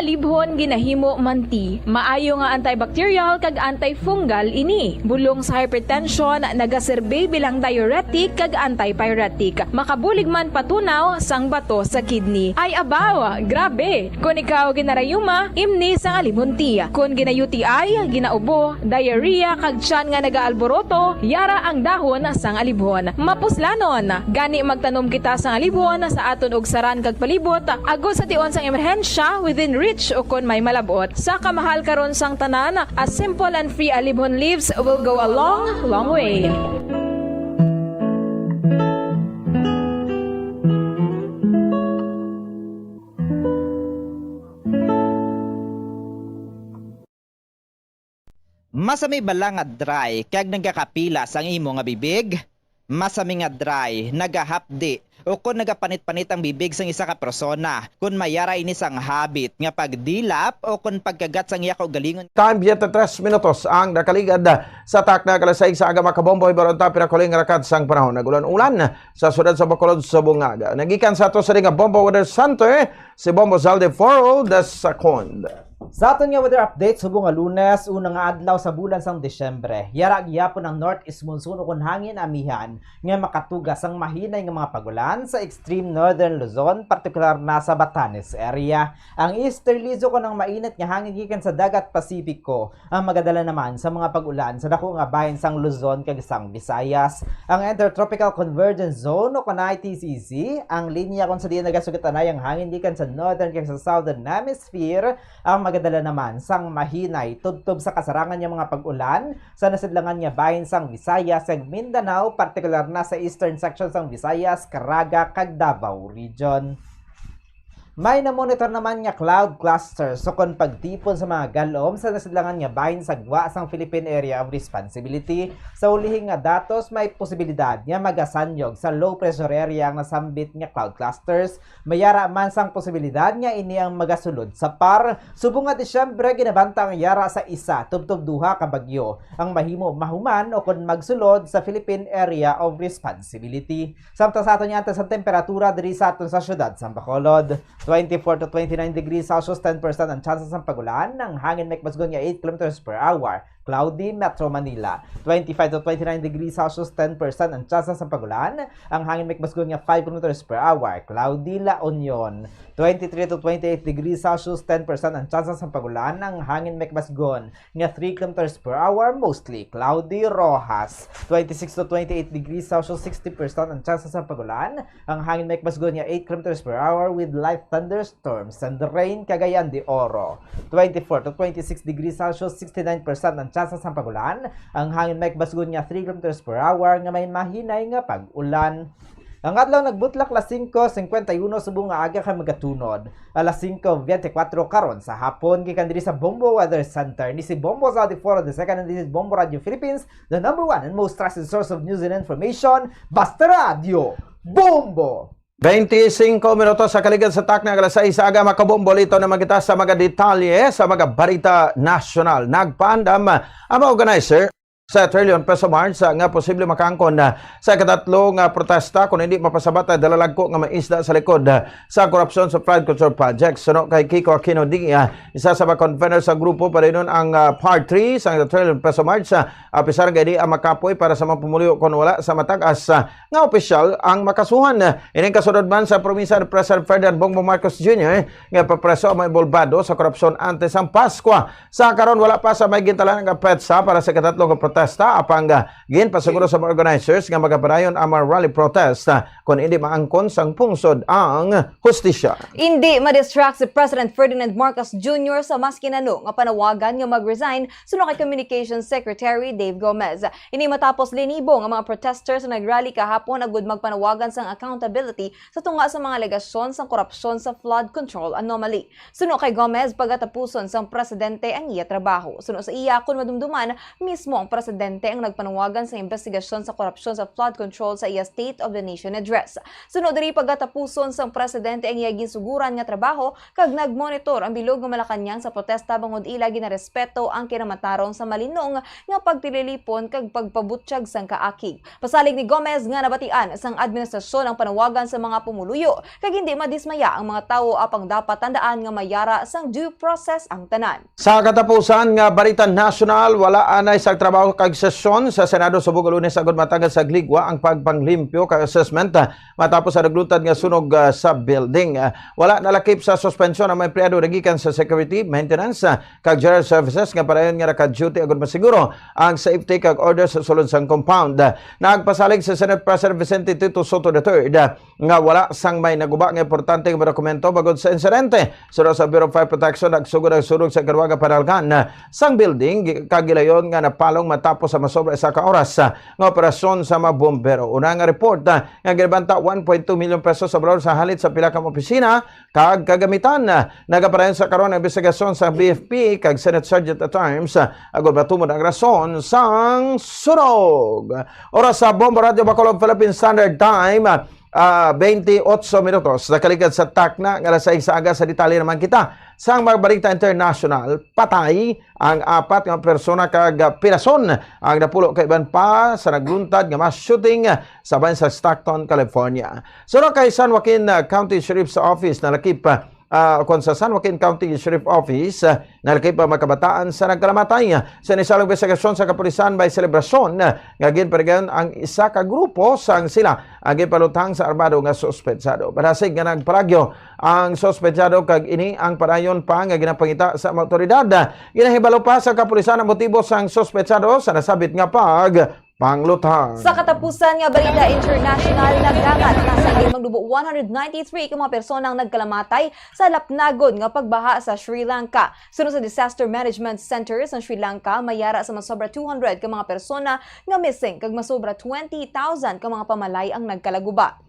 Libhon ginahimo man ti. Maayo nga antibacterial kag antifungal ini. Bulong sa hypertension, nagaserbi bilang diuretic kag antipyretic. Makabulig man patunaw sang bato sa kidney. Ay abaw, grabe! Kon ikaw ginarayuma, imni sang alibhon ti. Kon gina-U T I, ginaubo, diarrhea kag tiyan nga nagaalboroto, yara ang dahon sang alibhon. Mapuslanon, gani magtanom kita sang alibhon sa aton ugsaran kag palibot, agod sa tion sang emerhensya within reach o kon may malabot. Sa kamahal karon sang tanan, a simple and free alibhon leaves will go a long, long way. Masami bala nga dry kag nagakapila sang imo nga bibig? Masami nga dry, nagahapdi, o kon nagapanit-panit ang bibig sang isa ka persona, kon mayara ini sang habit nga pagdilap o kon pagkagat sang iya kaugalingon. Time, twenty-three minutos ang nakaligad sa takna kalasay sa aga, mga kabombo. Hibaron ta, pinakuling rakat sang panahon. Nag-ulan-ulan sa siyudad sa Bacolod subong nga aga. Nagikan sa ato sa nga Bombo Weather Center, si Bombo Zaldi Foro the second. Sa aton nga weather update, subong nga Lunes, una nga adlaw sa bulan sang Disyembre, yara gihapon ang northeast monsoon o kon hangin amihan nga makatuga sang mahinay nga mga pag-ulan sa extreme northern Luzon, partikular na sa Batanes area. Ang easterlies o kon ang mainit nga hangin gikan sa dagat Pasipiko ang magadala naman sa mga pag-ulan sa dako nga bahin sang Luzon kag sang Visayas. Ang Intertropical Convergence Zone o kon I T C Z, ang linya kon sa diin nagasugat-anay ang hangin gikan sa northern kag sa southern hemisphere, ang magadala naman sang mahinay tubtob sa kasarangan nga mga pag-ulan sa nasidlangan nga bahin sang Visayas kag Mindanao, partikular na sa eastern section sang Visayas, Caraga, kag Davao Region. May namonitor naman nga cloud clusters o kon pagtipon sa mga gal-om sa nasidlangan nga bahin sa gwa sang Philippine Area of Responsibility. Sa ulihi nga datos, may posibilidad nga magasanyog sa low pressure area ang nasambit nga cloud clusters. Mayara man sang posibilidad nga ini ang magasulod sa par. Subong nga Disyembre, ginabanta ang yara sa isa tubtob duha ka bagyo ang mahimo mahuman o kon magsulod sa Philippine Area of Responsibility. Samtang sa aton nga antes ang temperatura diri sa aton sa siyudad sang Bacolod, twenty-four to twenty-nine degrees Celsius, ten percent ang tsansa sang pag-ulan, ang hangin may kabasgon nga eight kilometers per hour. Cloudy, Metro Manila, twenty-five to twenty-nine degrees Celsius, ten percent ang tsansa sang pag-ulan, ang hangin may kabasgon nga five kilometers per hour. Cloudy, La Union, twenty-three to twenty-eight degrees Celsius, ten percent ang tsansa sang pag-ulan, ang hangin may kabasgon nga three kilometers per hour, mostly cloudy. Roxas, twenty-six to twenty-eight degrees Celsius, sixty percent ang tsansa sang pag-ulan, ang hangin may kabasgon nga eight kilometers per hour with light thunderstorms and rain. Cagayan de Oro, twenty-four to twenty-six degrees Celsius, sixty-nine percent ang tsansa sang pag-ulan, ang hangin may kabasgon nga three kilometers per hour nga may mahinay nga pag-ulan. Ang adlaw nagbutlak alas singko cincuenta y uno subong nga aga kag magatunod alas singko veinticuatro karon sa hapon. Gikan diri sa Bombo Weather Center, ni si Bombo Zaldi Foro the second, and this is Bombo Radio Philippines, the number one and most trusted source of news and information. Basta Radyo, Bombo! Twenty-cinco minutos sa kaligad sa takna, alas sais sa aga, mga kabombo. Lito na magkita sa mga detalye sa mga balita nasyonal. Nagpaandam ang mga organizer sa Trillion Peso March, ah, nga posible makaangkon, ah, sa ikatatlo nga protesta kon hindi mapasabat ang dalalagko nga mga isda sa likod, ah, sa korupsyon sa flood control project. Suno kay Kiko Aquino Dia, isa sa mga convener sa grupo, padayon ang, ah, Part three sa Trillion Peso March, ah, apisar nga di ang makapoy para sa mga pumuluyo kon wala sa matag-as, ah, nga opisyal ang makasuhan. Ining kasunod man sa promisya ni President Ferdinand Bongbong Marcos Junior nga papreso ang mga inbolbado sa korupsyon antes ang Paskwa. Sa karon, wala pa sa may gintalaan nga petsa para sa ikatatlo nga protesta, apang, ah, ginpasiguro sa mga organizers nga magapadayon ang mga rally protest, ah, kon hindi maangkon sang pungsod ang hustisya. Indi ma-distract si President Ferdinand Marcos Junior sa maski nano nga panawagan nga mag-resign, suno kay Communications Secretary Dave Gomez. Ini matapos linibo nga mga protesters ang nagrally kahapon agud magpanawagan sang accountability sa tunga sa mga alegasyon sang korupsyon sa flood control anomaly. Suno kay Gomez, pagatapuson sang presidente ang iya trabaho. Suno sa iya, kon madumduman, mismo ang presidente ang nagpanawagan sa investigasyon sa korupsyon sa flood control sa iya State of the Nation Address. Sunod diri, pagatapuson sang presidente ang iya ginsuguran nga trabaho kag nagmonitor ang bilog nga Malacañang sa protesta bangod ila ginarespeto ang kinamatarong sa malinong nga pagtililipon kag pagpabutyag sang kaakig. Pasalig ni Gomez nga nabatian sang administrasyon ang panawagan sa mga pumuluyo kag hindi madismaya ang mga tawo, apang dapat tandaan nga may yara sang due process ang tanan. Sa katapusan nga balita nasyonal, wala anay sa trabaho kag sesyon sa Senado subong Lunes agud matanggal sa gligwa ang pagpanglimpyo kag assessment, ah, matapos ang nagluntad nga sunog, ah, sa building. Ah, wala nalakip sa suspensyon ang mga empleyado nagikan sa security, maintenance, ah, kag general services nga padayon nga naka-duty agud masiguro ang safety kag order sa sulod sang compound. Ah, nagpasalig sa Senate President Vicente Tito Sotto the third, ah, nga wala sang may naguba nga importante nga mga dokumento bangod sa insidente. Suno sa Bureau of Fire Protection, nagsugod ang sunog sa ikaduha nga panalgan sang building, gi-, kag gilayon nga napalong matapos sa masobra isa ka oras, ah, nga operasyon sa mga bombero. Una nga report, ah, nga ginabanta one point two million pesos sa balor sa halit sa pila ka mga opisina kag kagamitan. Ah, nagapadayon sa karon ang investigasyon sa B F P kag Senate Sergeant at Arms, ah, agud matumod ang rason sang sunog. Oras sa Bombo Radyo Bacolod Philippine Standard Time, ah, twenty-eight minutos. Nakaligad sa takna nga alas sais sa aga, sa detalye naman kita. Sa mga balita international, patay ang apat nga persona kag pirason ang napulo ka iban pa sa nagluntad nga mass shooting sa bayan sa Stockton, California. Suno kay San Joaquin, ah, County Sheriff's Office, nalakip, ah, ah, kon sa San Joaquin County Sheriff Office, ah, nalakip ang mga kabataan sa nagkalamatay. Sa inisalong investigasyon sa kapulisan, may selebrasyon, ah, nga ginparigayon ang isa ka grupo sang sila ang ginpaluthang sa armado nga suspetsado. Balasig nga nagpalagyo ang suspetsado kag ini ang padayon pa nga ginapangita sa mga awtoridad. Ginahibalo pa sa kapulisan ang motibo sang suspetsado sa nasabit nga pag pangluthang. Sa katapusan nga balita international, nagdangat na sa ining mangdubo one hundred ninety-three ka mga persona ang nagkalamatay sa lapnagon nga pagbaha sa Sri Lanka. Suno sa Disaster Management Center sa Sri Lanka, may yara sa masobra two hundred ka mga persona nga missing kag masobra twenty thousand ka mga pamalay ang nagkalaguba.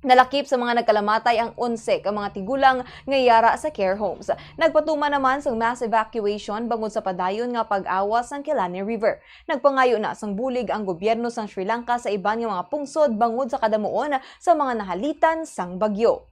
Nalakip sa mga nagkalamatay ang onse ka mga tigulang nga yara sa care homes. Nagpatuman naman sang mass evacuation bangod sa padayon nga pag-awas sang Kelani River. Nagpangayo na sang bulig ang gobyerno sang Sri Lanka sa iban nga mga pungsod bangod sa kadamuon sa mga nahalitan sang bagyo.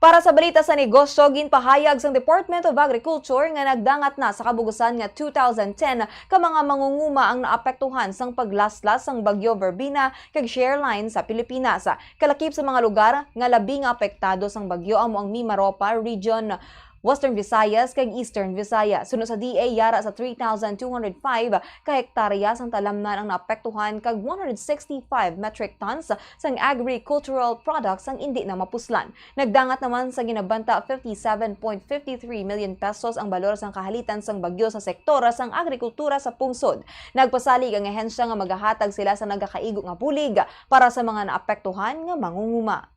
Para sa balita sa negosyo, ginpahayag sang Department of Agriculture nga nagdangat na sa kabugusan nga two thousand ten ka mga mangunguma ang naapektuhan sang paglaslas sang Bagyo Verbena kag Share Line sa Pilipinas. Kalakip sa mga lugar nga labi nga apektado sang bagyo amo ang Mimaropa Region, Western Visayas, kag Eastern Visayas. Suno sa D A, yara sa three thousand two hundred five ka hektarya sang talamnan ang naapektuhan, kag one hundred sixty-five metric tons sang agricultural products ang indi na mapuslan. Nagdangat naman sa ginabanta fifty-seven point fifty-three million pesos ang balor sang kahalitan sang bagyo sa sektor sang agrikultura sa pungsod. Nagpasalig ang ahensya nga magahatag sila sa nagakaigo nga bulig para sa mga naapektuhan nga mangunguma.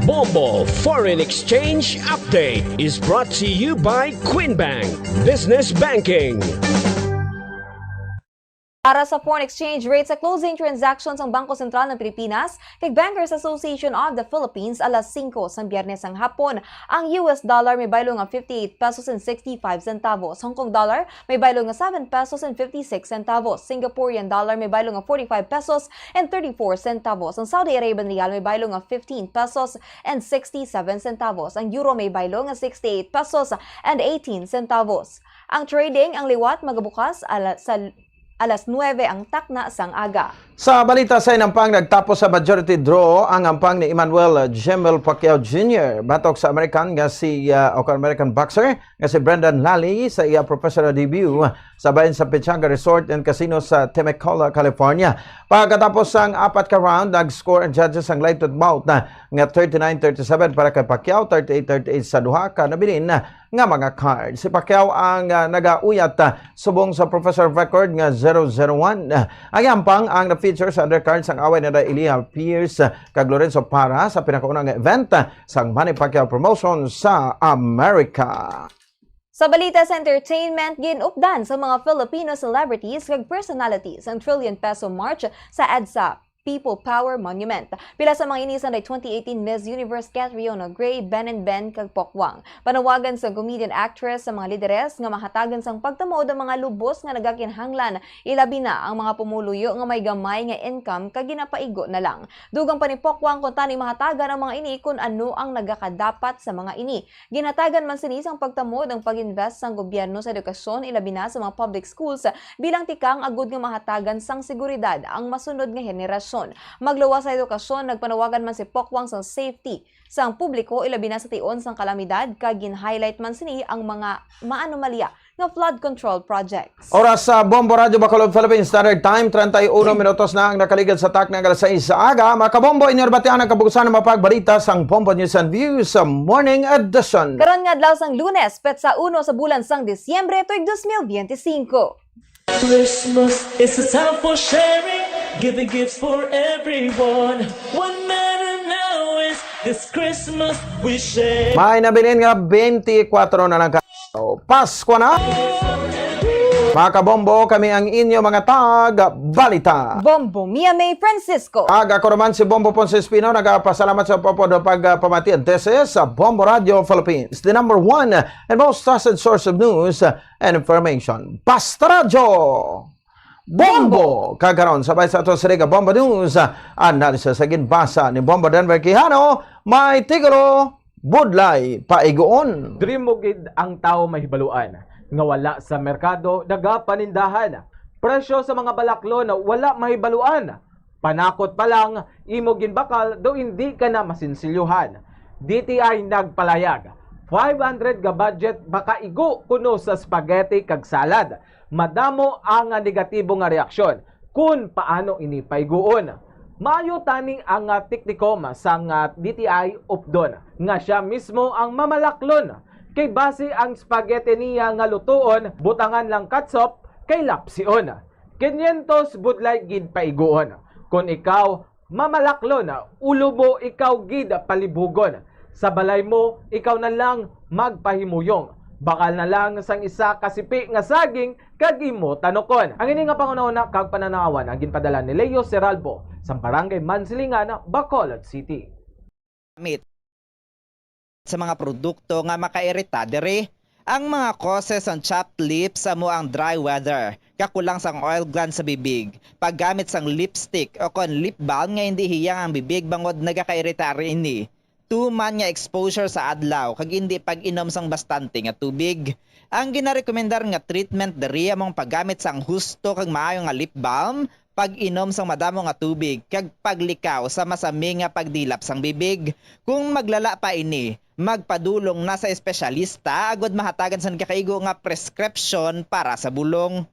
Bombo Foreign Exchange Update is brought to you by Queen Bank Business Banking. Para sa foreign exchange rate sa closing transactions ang Bangko Sentral ng Pilipinas kag Bankers Association of the Philippines, alas singko sang Biyernes sang hapon, ang U S dollar may baylo nga fifty-eight pesos and sixty-five centavos, Hong Kong dollar may baylo nga seven pesos and fifty-six centavos, Singaporean dollar may baylo nga forty-five pesos and thirty-four centavos, ang Saudi Arabian riyal may baylo nga fifteen pesos and sixty-seven centavos, ang euro may baylo nga sixty-eight pesos and eighteen centavos. Ang trading ang liwat magabukas ala-, sa alas nuebe ang takna sang aga. Sa balita sa inampang, nagtapos sa majority draw ang ampang ni Emmanuel Jemel Pacquiao Junior batok sa American nga si, ah, o American boxer nga si Brendan Lally sa iya professional debut sa bayan sa Pechanga Resort and Casino sa Temecula, California. Pagkatapos sang apat ka round, nag-score ang judges ang lightweight bout na nga thirty-nine thirty-seven para kay Pacquiao, thirty-eight thirty-eight sa duha ka nabilin nga mga card. Si Pacquiao ang, ah, nagauyat, ah, subong sa professional record nga zero zero one. Ah, ang yampang ang na-feature sa undercard sang away nila Eliha Pierce, ah, kag Lorenzo Parra sa pinakauna nga event, ah, sang Manny Pacquiao Promotion sa Amerika. Sa balita sa entertainment, ginupdan sa mga Filipino celebrities kag personalities ang Trillion Peso March sa EDSA People Power Monument. Pila sa mga ini sang twenty eighteen Miss Universe Catriona Gray, Ben and Ben, kag Pokwang. Panawagan sang comedian actress sa mga lideres nga mahatagan sang pagtamod ang mga lubos nga nagakinahanglan, ilabi na ang mga pumoluyo nga may gamay nga income kag ginapaigo na lang. Dugang pa ni Pokwang, kuntani mahatagan ang mga ini kun ano ang nagakadapat sa mga ini. Ginhatagan man sini sang pagtamod ang pag-invest sang gobyerno sa edukasyon, ilabi na sa mga public schools, bilang tikang agud nga mahatagan sang seguridad ang masunod nga henerasyon. Magluwas sa edukasyon, nagpanawagan man si Pokwang sang safety sang publiko, ilabi na sa tion sang kalamidad, kag gin-highlight man sini ang mga maanomalya nga flood control projects. Oras sa Bombo Radyo Bacolod, Philippine Standard Time, treinta y uno minutos na ang nakaligad sa takna nga alas sais sa aga. Mga kabombo, inyo nabatian ang kabukusan nga mga pagbalita sang Bombo News and Views sa Morning Edition. Karon nga adlaw sang Lunes, petsa uno sa bulan sang Disyembre, tuig dos mil benti singko. Christmas is a time for sharing, giving gifts for everyone. What matter now is this Christmas we share. May nabilin nga twenty-four na lang ka. Oh, Pasko na! Mga kabombo, kami ang inyo mga tag-balita. Bombo Mia May Francisco. Ag ako naman si Bombo Ponce Espino, nagapasalamat sa pagpapamati. This is Bombo Radio Philippines, the number one and most trusted source of news and information. Basta Radyo! Bombo! Kag karon, sabay sa ato sa Riga Bombo News, analysis sa ginbasa ni Bombo Denver Quijano, may titulo, Budlay Paiguon. Diri mo gid ang tawo mahibaluan nga wala sa merkado nagapanindahan. Presyo sa mga balaklon wala mahibaluan. Panakot pa lang, imo ginbakal daw hindi ka na masinsilyohan. D T I nagpalayag, five hundred nga budget makaigo kuno sa spaghetti kag salad. Madamo ang negatibo nga reaksyon kun paano ini paiguon. Maayo tani ang, ah, tekniko sang, ah, D T I updon nga sia mismo ang mamalaklon, kay basi ang spaghetti niya nga lutuon, butangan lang catsup kay lapsion. Quinientos budlay gid paiguon. Kon ikaw mamalaklon, ulo mo ikaw gid palibugon. Sa balay mo, ikaw na lang magpahimuyong. Bakal na lang sang isa ka sipi nga saging kag imo tanukon. Ang ini nga panghunahuna kag pananawan ang ginpadala ni Leo Seralbo sa Barangay Mansilingan, Bacolod City. Gamit sa mga produkto nga makairita diri. Ang mga causes sang chapped lips amo ang dry weather, kakulang sang oil glands sa bibig, paggamit sang lipstick o kon lip balm nga hindi hiyang ang bibig bangod nagakairita ini. Tuman nga exposure sa adlaw kag indi pag-inom sang bastante nga tubig. Ang ginarekomendar nga treatment diri amo ang paggamit sang husto kag maayo nga lip balm, pag-inom sang madamo nga tubig, kag paglikaw sa masami nga pagdilap sang bibig. Kung maglala pa ini, magpadulong na sa espesyalista agud mahatagan sang nagakaigo nga prescription para sa bulong.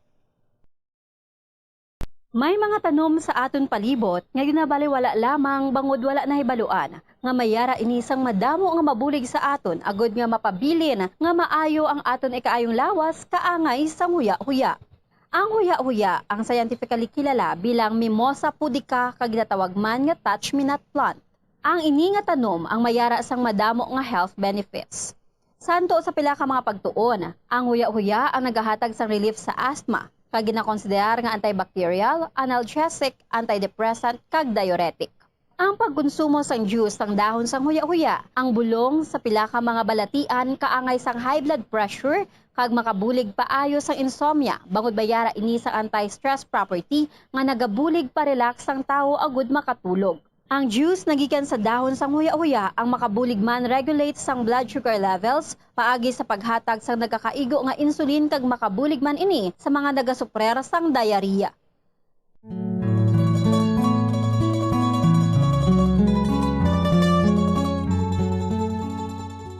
May mga tanom sa aton palibot nga ginabaliwala lamang bangod wala nahibaluan nga may yara ini sang madamo nga mabulig sa aton agud nga mapabilin nga maayo ang aton ikaayong lawas kaangay sang huya-huya. Ang huya-huya ang scientifically kilala bilang Mimosa pudica kag ginatawag man nga touch-me-not plant. Ang ini nga tanom ang may yara sang madamo nga health benefits. Santo sa pila ka mga pagtuon, ang huya-huya ang nagahatag sang relief sa asthma, kag ginakonsiderar nga antibacterial, analgesic, antidepressant, kag diuretic. Ang pagkonsumo sang juice sang dahon sang huya-huya, ang bulong sa pila ka mga balatian kaangay sang high blood pressure kag makabulig paayo sang insomnia, bangod may yara ini sang anti-stress property nga nagabulig pa-relax sang tawo agud makatulog. Ang juice nagikan sa dahon sang huya-huya ang makabulig man regulate sang blood sugar levels paagi sa paghatag sang nagakaigo nga insulin kag makabulig man ini sa mga nagasuprer sang diarrhea.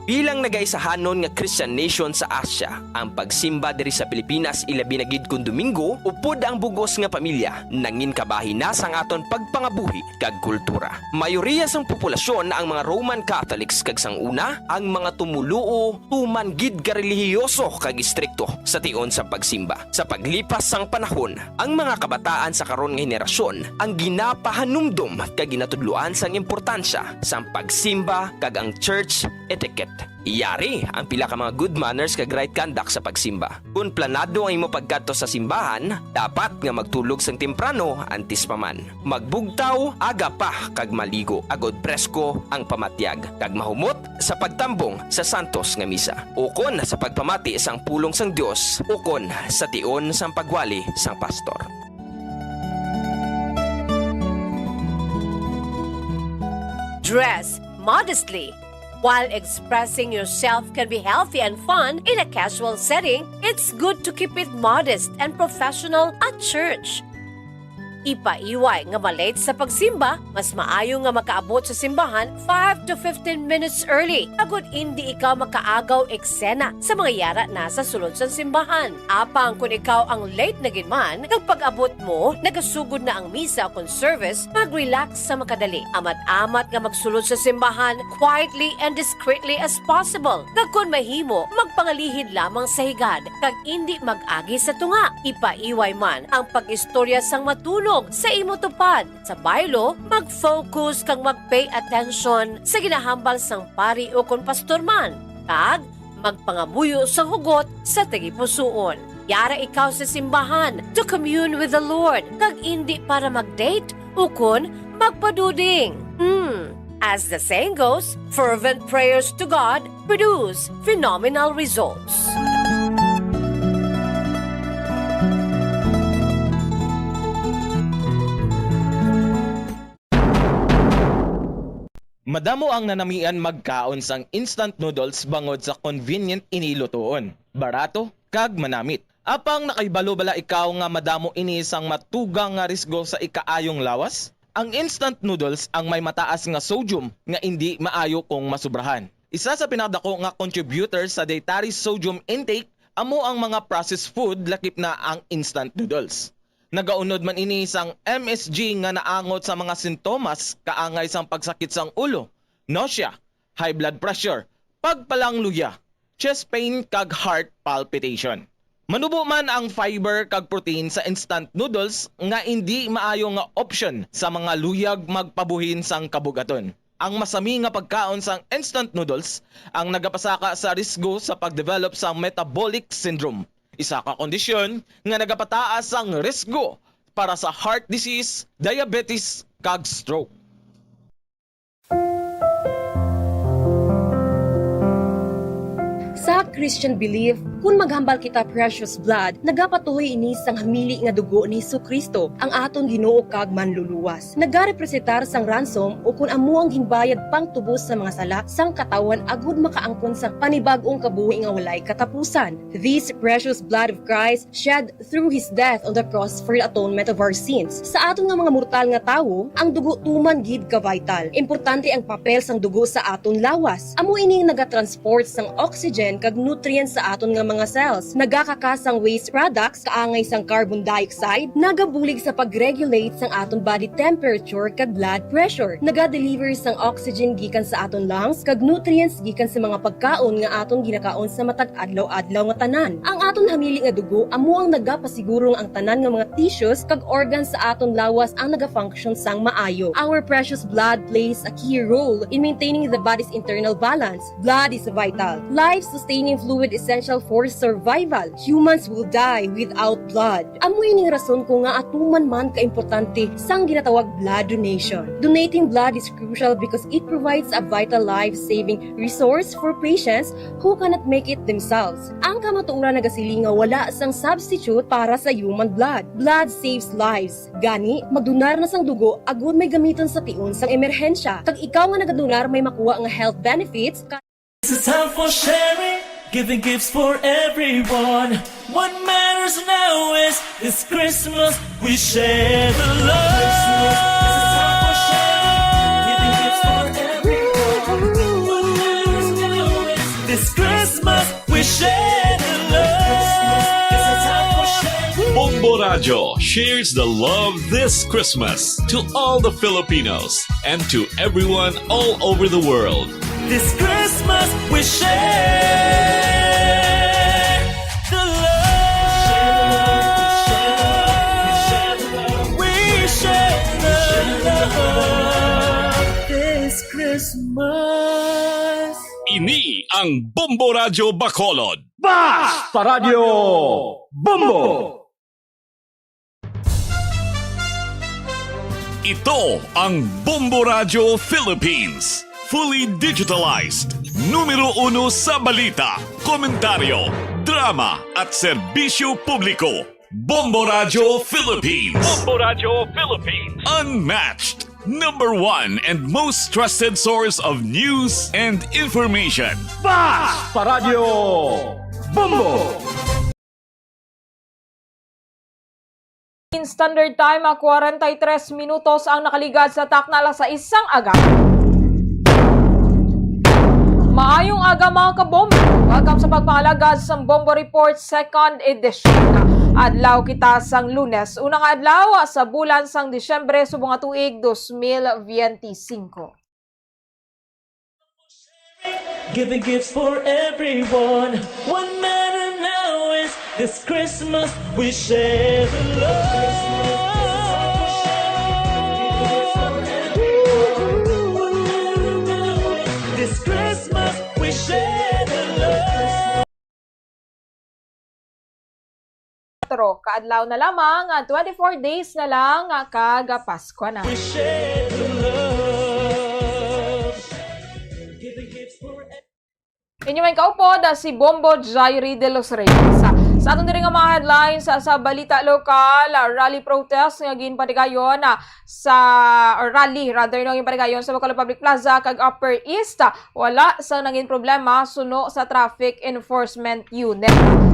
Bilang nagaisahanon nga Christian nation sa Asia, ang pagsimba diri sa Pilipinas, ilabi na gid kon Domingo, upod ang bug-os nga pamilya, nangin kabahin na sang aton pagpangabuhi kag kultura. Mayoriya sang populasyon ang mga Roman Catholics, kag sang una, ang mga tumoluo tuman gid ka relihiyoso kag istrikto sa tion sa pagsimba. Sa paglipas sang panahon, ang mga kabataan sa karon nga henerasyon ang ginapahanumdom kag ginatudloan sang importansya sang pagsimba kag ang church etiquette. Yari ang pila ka mga good manners kag right conduct sa pagsimba. Kon planado ang imo pagkadto sa simbahan, dapat nga magtulog sang temprano antes pa man. Magbugtaw aga pa kag maligo, agod presko ang pamatyag, kag mahumot sa pagtambong sa santos nga misa, ukon sa pagpamati sang pulong sang Dios, ukon sa tion sang pagwali sang pastor. Dress modestly. While expressing yourself can be healthy and fun in a casual setting, it's good to keep it modest and professional at church. Ipaiway nga ma-late sa pagsimba, mas maayo nga makaabot sa simbahan five to fifteen minutes early, agod indi ikaw makaagaw eksena sa mga yara na sa sulod sang simbahan. Apang kon ikaw ang late na gid man, kag pag-abot mo, nagasugod na ang misa kon service, mag-relax sa makadali. Amat-amat nga magsulod sa simbahan quietly and discreetly as possible. Kag kon mahimo, magpangalihid lamang sa higad, kag indi mag-agi sa tunga. Ipaiway man ang pag-istorya sang matunog sa imo tupad. Sa baylo, mag-focus kag mag-pay attention sa ginahambal sang pari ukon pastor man, kag magpangamuyo sang hugot sa tagipusoon. Yara ikaw sa simbahan to commune with the Lord, kag indi para mag-date ukon magpaduding. Hmm. As the saying goes, fervent prayers to God produce phenomenal results. Madamo ang nanamian magkaon sang instant noodles bangod sa convenient ini lutoon, barato, kag manamit. Apang nakahibalo bala ikaw nga madamo ini sang matugang nga risgo sa ikaayong lawas? Ang instant noodles ang may mataas nga sodium nga indi maayo kung masubrahan. Isa sa pinakadako nga contributor sa dietary sodium intake amo ang mga processed food, lakip na ang instant noodles. Nagaunod man ini sang M S G nga naangot sa mga sintomas kaangay sang pagsakit sang ulo, nausea, high blood pressure, pagpalangluya, chest pain, kag heart palpitation. Manubo man ang fiber kag protein sa instant noodles nga indi maayo nga option sa mga luyag magpabuhin sang kabug-aton. Ang masami nga pagkaon sang instant noodles ang nagapasaka sa risgo sa pag-develop sang metabolic syndrome, isa ka kondisyon nga nagapataas sang risgo para sa heart disease, diabetes, kag stroke. Sa Christian belief, kun maghambal kita precious blood, nagapatuhoy ini sang hamili nga dugo ni Jesu-Cristo, ang aton Ginoo kag Manluluwas. Nagarepresentar sang ransom ukon amo ang ginbayad pangtubos sa mga sala sang katawhan agud makaangkon sang panibag-ong kabuhi nga walay katapusan. This precious blood of Christ shed through his death on the cross for the atonement of our sins. Sa aton nga mga mortal nga tawo, ang dugo tuman gid ka vital. Importante ang papel sang dugo sa aton lawas. Amo ini nga nagatransport sang oxygen kag nutrients sa aton nga mga cells, nagakaka sang waste products kaangay sang carbon dioxide, nagabulig sa pag-regulate sang aton body temperature kag blood pressure, nagadeliver sang oxygen gikan sa aton lungs kag nutrients gikan sa mga pagkaon nga aton ginakaon sa matag adlaw-adlaw nga tanan. Ang aton hamili nga dugo amo ang nagapasiguro nga ang tanan nga mga tissues kag organs sa aton lawas ang nagafunction sang maayo. Our precious blood plays a key role in maintaining the body's internal balance. Blood is vital, life-sustaining fluid essential for survival. Humans will die without blood. Amo ining rason ko nga atuman man kaimportante sang ginatawag blood donation. Donating blood is crucial because it provides a vital life-saving resource for patients who cannot make it themselves. Ang kamatuoran nagasiling nga wala sang substitute para sa human blood. Blood saves lives. Gani, magdonar na sang dugo agud may gamiton sa tion sang emerhensya. Kag ikaw nga nagadonar may makuha nga health benefits. It's a time for sharing, giving gifts for everyone. What matters now is this Christmas we share the love. It's a time for sharing, giving gifts for everyone. What matters now is this Christmas we share the love. It's a time for sharing. Bombo Radyo shares the love this Christmas to all the Filipinos and to everyone all over the world. This Christmas we share the love. We share the love this Christmas. Ini ang Bombo Radyo Bacolod. Basta Radyo Bombo! Ito ang Bombo Radyo Philippines. Fully digitalized. Numero uno sa balita, komentaryo, drama, at serbisyo publiko. Bombo Radyo Philippines. Bombo Radyo Philippines. Unmatched. Number one and most trusted source of news and information. Basta Radyo Bombo! In Standard Time, ah, kwarenta y tres minutos ang nakaligad sa takna alas sais sang aga. Maayong aga, mga kabombo. Welcome sa pagpangalagad sa Bombo Report Second Edition. Adlaw kita sang Lunes, unang adlaw sa bulan sang Disyembre subong nga tuig dos mil biyente singko. Giving gifts for everyone. What matter now is this Christmas we share the love. This Christmas we share the love. Ka adlaw na lamang, ah, twenty-four days na lang, ah, kag Paskwa na. We share the love. Giving gifts for Inyo may kaupod, ah, si Bombo Jairi de los Reyes. Sa aton diri nga mga headlines, ah, sa balita lokal, ah, rally protest nga ginpatigayon, ah, sa, or rally rather, no, ginpatigayon sa Bacolod Public Plaza kag Upper East, ah, wala sang nangin problema suno sa Traffic Enforcement Unit.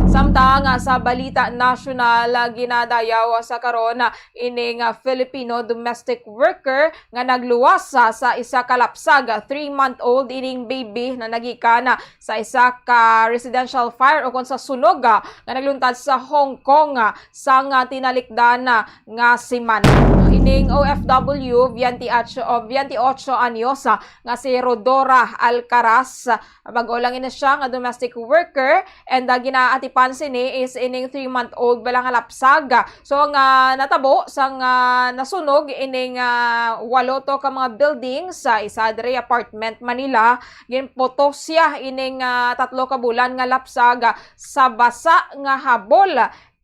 Samtang, ah, sa balita nasyonal, ah, ginadayaw, ah, sa karon, ah, ining, ah, Filipino domestic worker nga nagluwas, ah, sa isa ka lapsag, ah, three-month-old ining baby na nagikan, ah, sa isa ka residential fire ukon sa sunog, ah, nga nagluntad sa Hong Kong, ah, sang, ah, tinalikdan, ah, nga semana. Ining O F W, biyente ocho, o, biyente ocho anyos, ah, nga si Rodora Alcaraz. Bag-o lang ini siya nga domestic worker, and, ah, ginaatipan sini is ining three-month-old bala nga lapsag. So, nga natabo sang, ah, nasunog ining, ah, walo to ka mga building sa isa diri apartment, Manila. Ginputos siya ining, ah, tatlo ka bulan nga lapsag, ah, sa basa nga habol.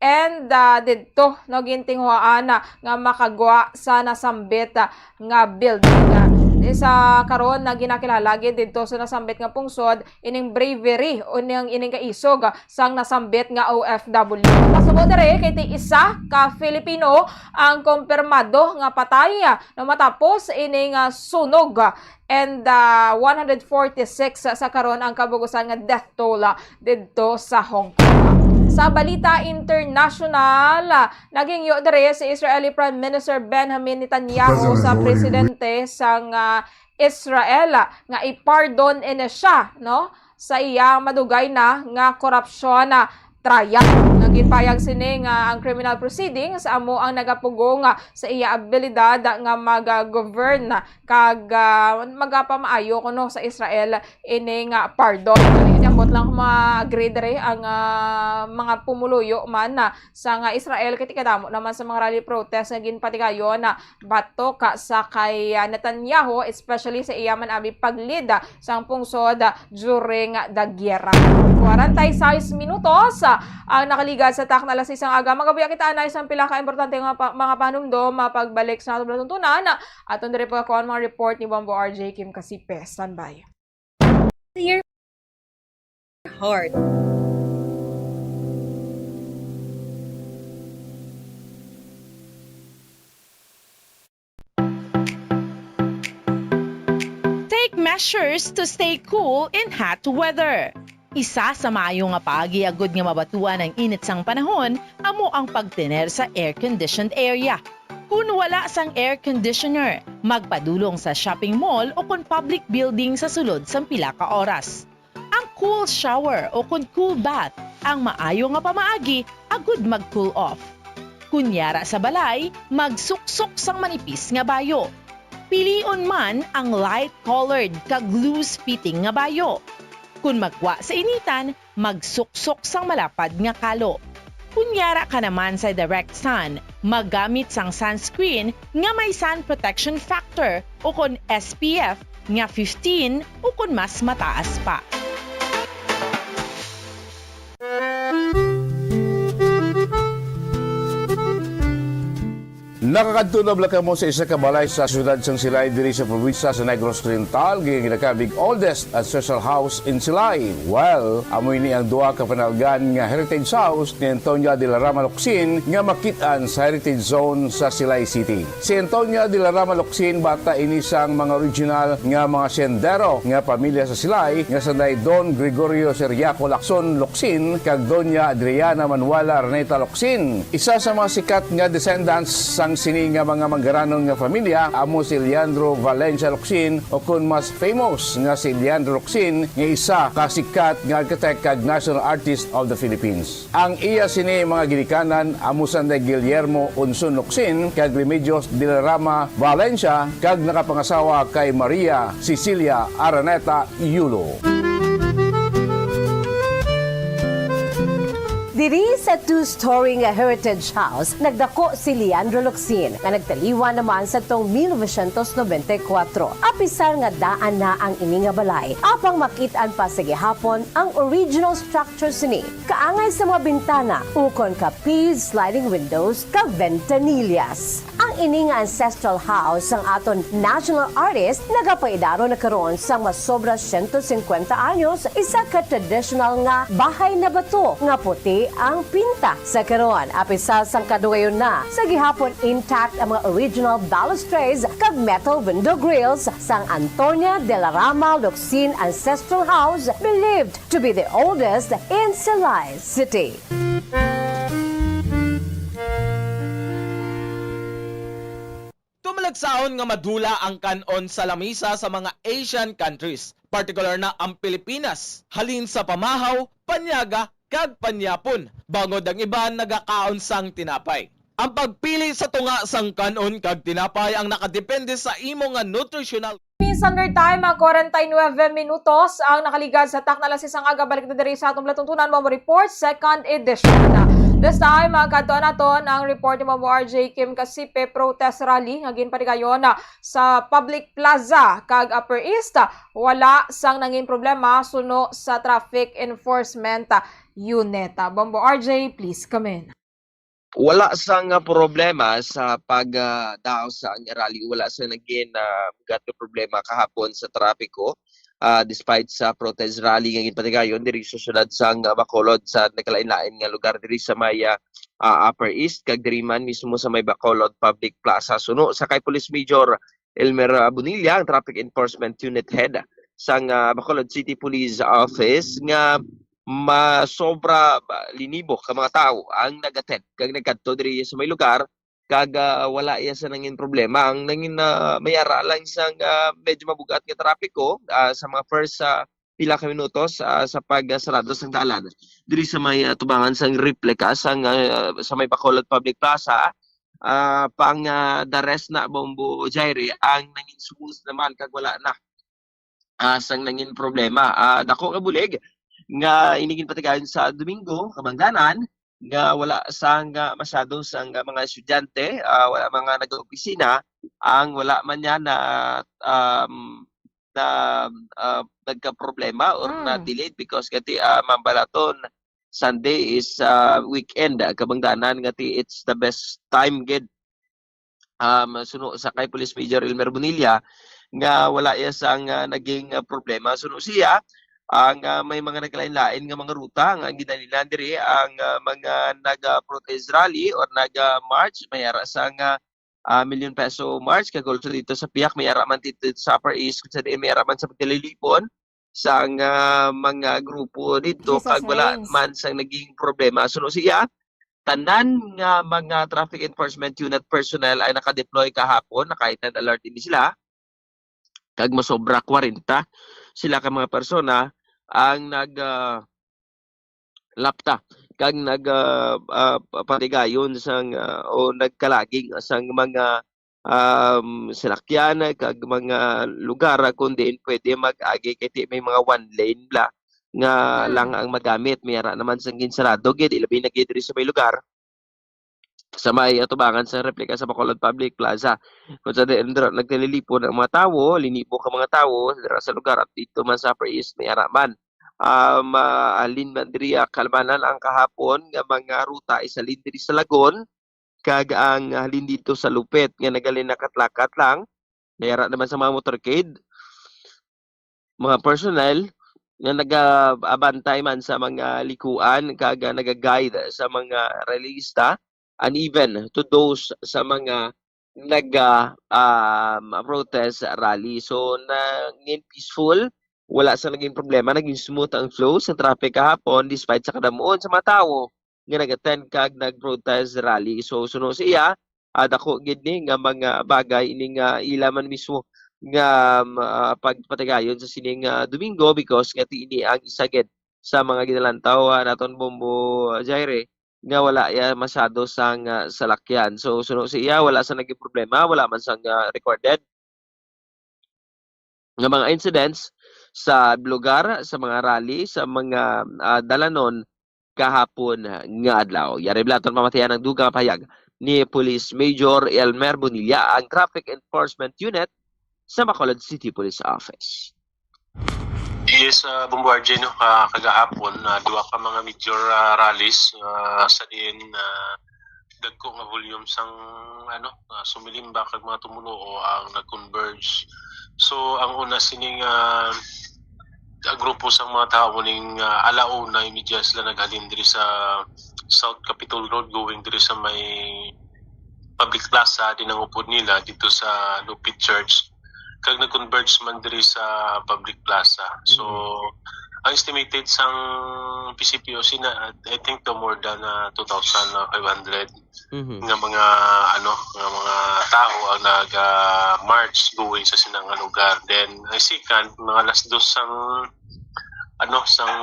And, ah, didto, no, gintinguhaan, ah, nga makagwa sa nasambit, ah, nga building. Ah, sa karon na ginakilala gid didto sa nasambit nga pungsod ining bravery o ning, ining kaisog, ah, sang nasambit nga O F W. Pasubot diri kay ti isa ka Filipino ang kompirmado nga patay, ah, no, matapos ining, ah, sunog, ah, And, ah, one hundred forty-six sa karon ang kabug-usan nga death toll, ah, didto sa Hong Kong. Sa balita international, ah, naghingyo diri si Israeli Prime Minister Benjamin Netanyahu sa presidente sang, ah, Israel, ah, nga ipardon ini siya, no, sa iya madugay na nga korupsyon, ah, trial. Nga ginpahayag sini nga ang criminal proceedings amo ang nagapugong, ah, sa iya abilidad nga mag-govern kag, ah, magapamaayo kuno sa Israel ini nga pardon. Ambot lang kung ma-agree diri ang, ah, mga pumuluyo man, ah, sa nga Israel, kay ti kadamo naman sa mga rally protest nga ginpatigayon, ah, batok sa kay, ah, Netanyahu, especially sa iya man abi pag-lead, ah, sang pungsod, ah, during the guerra. Kwarenta y seis minutos, ah, ang nakaligad sa takna alas sais sang aga. Magabuya kita anay sang pila ka importante nga pa-, mga panumdom, ah, pagbalik sa atong palatuntunan. Aton diri pagkakuan mga report ni Bombo R J Kim Kasipe. Standby. Clear heart. Take measures to stay cool in hot weather. Isa sa maayo nga paagi agud nga mabatuan ang init sang panahon amo ang pagtener sa air-conditioned area. Kun wala sang air conditioner, magpadulong sa shopping mall o kon public building sa sulod sang pila ka oras. Ang cool shower o kon cool bath ang maayo nga pamaagi agud mag-cool off. Kun yara sa balay, magsuksok sang manipis nga bayo. Pilion man ang light-colored kag loose-fitting nga bayo. Kun magwa sa initan, magsuksok sang malapad nga kalo. Kun yara ka naman sa direct sun, maggamit sang sunscreen nga may sun protection factor o kon S P F nga fifteen o kon mas mataas pa. Nakakadto na bala kamo sa isa ka balay sa siyudad sang Silay diri sa probinsya sa Negros Oriental, nga ginakabig oldest ancestral house in Silay? Well, amo ini ang duha ka panalgan nga heritage house ni Antonia de la Rama Locsin nga makit-an sa Heritage Zone sa Silay City. Si Antonia de la Rama Locsin, bata ini sang mga original nga mga siyendero nga pamilya sa Silay, nga sanday Don Gregorio Seriaco Lacson Locsin kag Doña Adriana Manuela Araneta Locsin. Isa sa mga sikat nga descendants sang sini nga mga manggaranon nga familya amo si Leandro Valencia Locsin, o kon mas famous nga si Leandro Locsin, nga isa ka sikat nga architect kag National Artist of the Philippines. Ang iya sini mga ginikanan amo sanday Guillermo Unson Locsin kag Remedios de la Rama Valencia, kag nakapangasawa kay Maria Cecilia Araneta Yulo. Diri sa two-story nga Heritage House, nagdako si Leandro Locsin, nga nagtaliwan naman sa tong mil novecientos nobenta y kuwatro. Apisar nga daan na ang ini nga balay, apang makit-an pa sa gihapon ang original structure sini, kaangay sa mga bintana, ukon ka P sliding windows kag ventanillas. Ang ini nga ancestral house sang aton national artist nagapaidaro na karon sang masobra siyento singkwenta anyos, isa ka traditional nga bahay na bato nga puti ang pinta sa karon. Apisar sang kadugayon na, sa gihapon intact ang mga original balustrades kag metal window grills sang Antonia de la Rama Locsin Ancestral House, believed to be the oldest in Silay City. Tumalagsaon nga madula ang kan-on sa lamisa sa mga Asian countries, partikular na ang Pilipinas, halin sa pamahaw, panyaga, kag panyapon, bangod ang iban nagakaon sang tinapay. Ang pagpili sa tunga sang kan-on kag tinapay ang nakadepende sa imo nga nutritional Minsan, time, ah, forty-nine minutos ang nakaligad sa takna alas sais sang aga. Balik na diri sa atong palatuntunan, mo report, second edition. This time, ah, kadto naton ang report ni mo R J Kim Kasipe, protest rally nga ginpatigayon, ah, sa Public Plaza kag Upper East. Wala sang nangin problema suno sa traffic enforcement, ah, unit. Ah, Bombo R J, please come in. Wala sang problema sa pag, ah, daw sa ang rally. Wala sa naging, ah, bug-at nga problema kahapon sa trapiko, ah, despite sa protest rally nga ginpatigayon diri sa siyudad sang, ah, Bacolod sa nagkalain-lain nga lugar diri sa may, ah, ah, Upper East kag diri man mismo sa may Bacolod Public Plaza. Suno sa kay Police Major Elmer, ah, Bonilla, ang Traffic Enforcement Unit Head sang, ah, Bacolod City Police Office, nga masobra ba, linibo ka mga tawo ang nag-attend kag nagkadto diri sa may lugar, kag, ah, wala iya sa nangin problema. Ang nangin, ah, may ara lang sang, ah, medyo mabugat nga trapiko, ah, sa mga first, ah, pila ka minutos, ah, sa pagsarado sang dalan diri sa may, ah, tubangan sang replika sang, ah, sa may Bacolod Public Plaza, ah, pang, ah, the rest na, Bombo Jairi, ang nangin smooth naman kag wala na, ah, sang nangin problema. Ah, dako nga bulig nga ini ginpatigayon sa Domingo, kabangdanan, nga wala sang, ah, masyado sang, ah, mga estudyante, ah, wala mga nag-opisina, ang wala man niya na, um, na, ah, nagkaproblema or na Mm. delayed because kati, ah, mambalaton Sunday is, ah, weekend, ah, kabangdanan ngati it's the best time gid. Um, suno sa kay Police Major Elmer Bonilla nga wala iya sang, ah, naging, ah, problema. Suno siya, ang, ah, may mga nagkalain-lain nga mga ruta nga ginalinan diri ang, ah, mga naga-protest rally or naga-march, may ara sang, ah, ah, Million Peso March, kag also dito sa Piak, may ara man dito sa Upper East, kung sa diin may ara man sa pagdalilipon sang, ah, mga grupo dito, Jesus kag wala Reyes. Man sang naging problema. Suno siya, tanan nga mga traffic enforcement unit personnel ay nakadeploy kahapon, naka-heightened alert ini sila. Kag masobra kwarenta sila ka mga persona ang nag, ah, lapta kag nag, ah, ah, patigayon sang, ah, o nagkalaging sang mga, um, salakyan kag mga lugar, ah, kun diin pwede mag-agi kay ti may mga one lane bala nga Hmm. lang ang magamit. May ara naman sang ginsarado gid, ilabi na gid diri sa may lugar sa may atubangan sa replika sa Bacolod Public Plaza. Kung sa diin dira nagkalilipon ang mga tawo, linibo ka mga tawo dira sa lugar at dito man sa Upper East, may ara man. Um, ah, halin man diri, ah, kalmanan ang kahapon nga mga ruta, isa halin diri sa Lagon, kag ang halin dito sa Lupet nga nagalilakat-lakat lang, yara naman sa mga motorcade, mga personnel nga nagabantay man sa mga likuan kag, ah, naga-guide sa mga rallyista, and even to those sa mga naga, um, protest rally. So, nangin peaceful, wala sa naging problema, naging smooth ang flow sa traffic kahapon despite sa kadamuon sa mga tawo nga nag-attend kag nag-protest rally. So, suno sa iya, ah, dako gid ni nga mga bagay ini nga ila man mismo nga, um, ah, pagpatigayon sa sining, ah, Domingo, because nga ti ini ang isa gid sa mga ginalantaw, ah, naton Bombo, ah, Jaire, nga wala ya masyado sang, ah, salakyan. So, suno sa iya, wala sa naging problema, wala man sang, ah, recorded nga mga incidents sa lugar, sa mga rally, sa mga, ah, dalanon kahapon nga adlaw. Yari bala aton pamatian ang dugang pahayag ni Police Major Elmer Bonilla, ang Traffic Enforcement Unit sa Bacolod City Police Office. Yes, ah, Bombo R J, no, ah, kagahapon, ah, duha ka mga major, ah, rallies, ah, sa diin, ah, dagko nga volume sang, ano, ah, sumilimba kag mga tumuluo ang nag-converge. So, ang una sining, ah, ah, grupo sang mga tawo ning, ah, alauna, imidya sila naghalin diri sa South Capitol Road, going diri sa may Public Plaza, din ang upod nila dito sa Lupit Church, kag nag-converge man diri sa Public Plaza. So, Mm. ang estimated sang P C P O C na, I think, to more than, ah, two thousand five hundred Mhm. nga mga, ano, nga mga tawo ang nag, ah, march going sa sinang nga lugar. Then, ang second, mga alas dos sang, ano, sang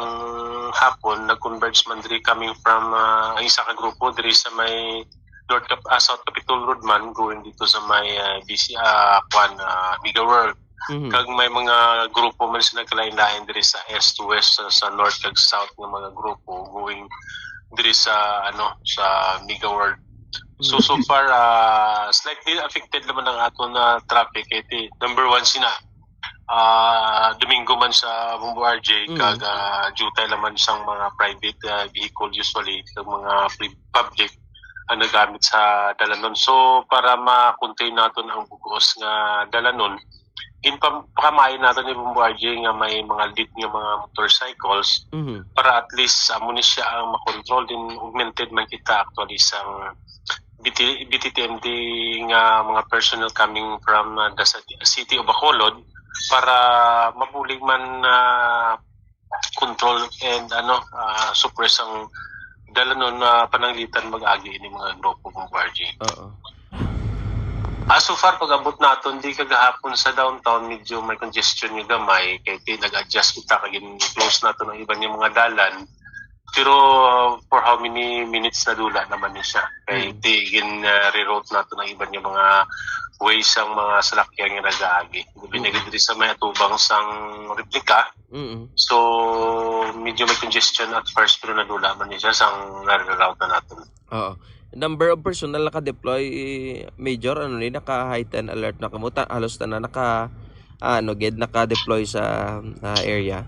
hapon, nag-converge man diri coming from, ah, ang isa ka grupo diri sa may North Cap-, ah, South Capitol Road man, going dito sa may, ah, B C, ah, kwan, ah, Mega World. Mhm. Kag may mga grupo man sila kalain-lain diri sa east to west, sa, sa north kag south nga mga grupo going diri sa, ano, sa Mega World. So, so Mhm. far, ah, slightly affected naman ang aton na traffic. Kay ti-, number one sina, ah, Domingo man sa Bombo R J, Mhm. kag, ah, jutay naman sang mga private, ah, vehicle usually, kag mga pri-, public ang nagamit sa dalanon. So, para ma-contain naton ang bug-os nga dalanon, ginpam-, pakamayo naton ni Bombo R J nga may mga lead nga mga motorcycles Mhm. para at least amo ni siya ang makontrol. Din augmented man kita actually sang B T, B T T M D nga mga personnel coming from, uh, the city, city of Bacolod para mabulig man, uh, control and, ano, ah, suppress ang dalanon na pananglitan mag-agi ini mga grupo kong R J. Oo. Ah, so far, pag-abot naton, di kagahapon sa downtown, medyo may congestion nga gamay, kay di nag-adjust kita, kag gin-close naton ang iban nga mga dalan. Pero, uh, for how many minutes nadula naman ni siya? Kay Mm. di gin, uh, reroute naton ang iban nga mga ways ang mga salakyan nga nag-aagi. Labi na Mm. gid diri sa may atubang sang replika. Mm. So, medyo may congestion at first, pero nadula man ni siya sang nare-route na naton. Oo. Number of personnel naka-deploy, Major, ano ni, naka-heighten alert na kamo? Ta-, halos tanan naka, ah, ano, gid, naka-deploy sa, ah, area?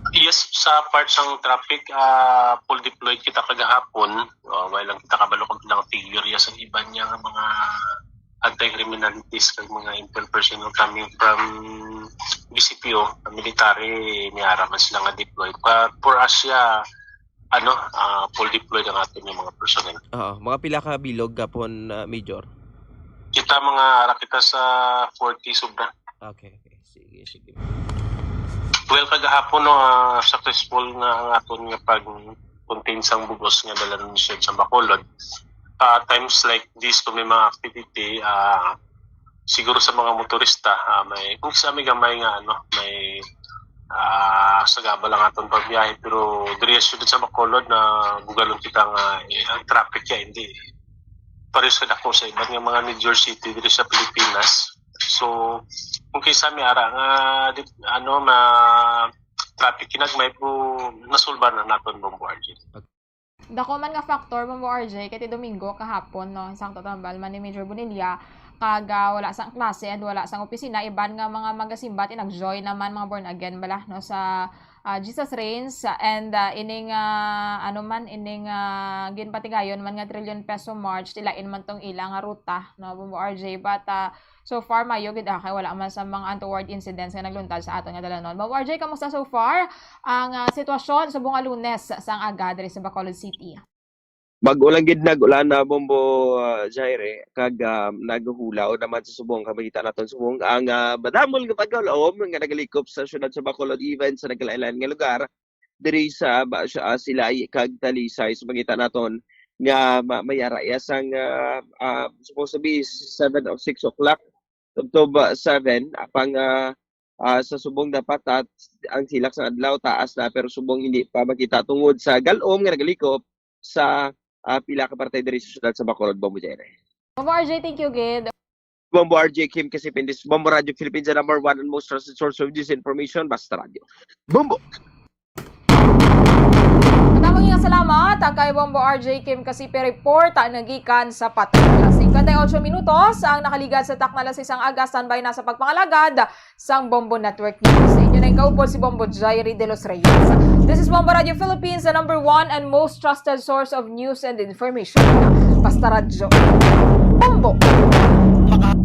Yes, sa part sang traffic, ah, full deployed kita kagahapon. Ah, wala lang kita kabalo kung pinaka figure ya sa iban niya nga mga anti-criminalities kag mga intel personnel coming from B C P O, military, niara man sila nga deployed. But for us, yeah, ano, ah, full deployed ang aton nga mga personnel. Oo, mga pila ka bilog gapon, ah, Major? Kita mga ara kita sa forty sobra. Okay, okay. Sige, sige. Well, kagahapon, no, ah, successful nga ang aton nga pag-contain sang bug-os nga dalanon sa Bacolod. Ah, times like this, kung may mga activity, ah, siguro sa mga motorista, ah, may, kung sa may gamay nga, ano, may, ah, sagaba lang aton pagbiyahe, pero diri sa siyudad sa Bacolod na bugalon kita nga, eh, ang traffic ya, hindi pares kadako sa iban nga mga major city diri sa Pilipinas. So, kung kay sa mi ara nga, di, ano, ma-, traffic kinagmay, pero nasulbar na naton, Bombo R J. Dako man nga factor, Bombo R J, kay ti Domingo kahapon, no, sang tambal man ni Major Bonilla, kag, ah, wala sang klase and wala sang opisina, iban nga mga magasimba, ti nag-join naman mga born again bala, no, sa Ah, Jesus reigns, ah, and, ah, ining, ah, ano man, ining, ah, ginpatigayon man nga trillion peso march, tilain man tong ila nga ruta, no, Bombo R J. But, ah, so far, mayo gid, ah, kay wala man sa mga untoward incidents nga nagluntad sa aton nga dalanon. Bombo R J, kamusta so far ang, ah, sitwasyon subong nga Lunes sang aga diri sa Bacolod City? Mag-ulan gid nag-ulan na, Bombo, ah, Jaire, kag, ah, naghulaw naman sa subong, kay makita naton subong ang, ah, madamol nga pagkaulaom nga nagalikop sa siyudad sa Bacolod, even sa nagkalain-lain nga lugar diri sa ba, sa, ah, Silay kag Talisay. So, makita naton nga ma-, may araya sang, ah, ah, supposed to be seven o six o'clock tubtob, ah, seven, apang, ah, ah, sa subong dapat at ang silak sa adlaw taas na, pero subong hindi pa makita tungod sa gal-om nga nagalikop sa, ah, pila ka parte diri sa siyudad sa Bacolod, Bombo Jaire. Bombo R J, thank you gid. Bombo R J, Kim Kasipindis, Bombo Radio Philippines, the number one and most trusted source of news and information, Basta Radio. Bombo! Madamong nga salamat, ah, kay Bombo R J Kim Kasipe report, ah, nagikan sa Patay. Alas singkwenta y ocho minutos ang nakaligad sa takna alas sais sang aga. Standby na sa pagpangalagad sang Bombo Network News. Inyo na yung kaupod si Bombo Jairi de los Reyes. This is Bombo Radio Philippines, the number one and most trusted source of news and information. Basta Radyo. Bombo! Maka-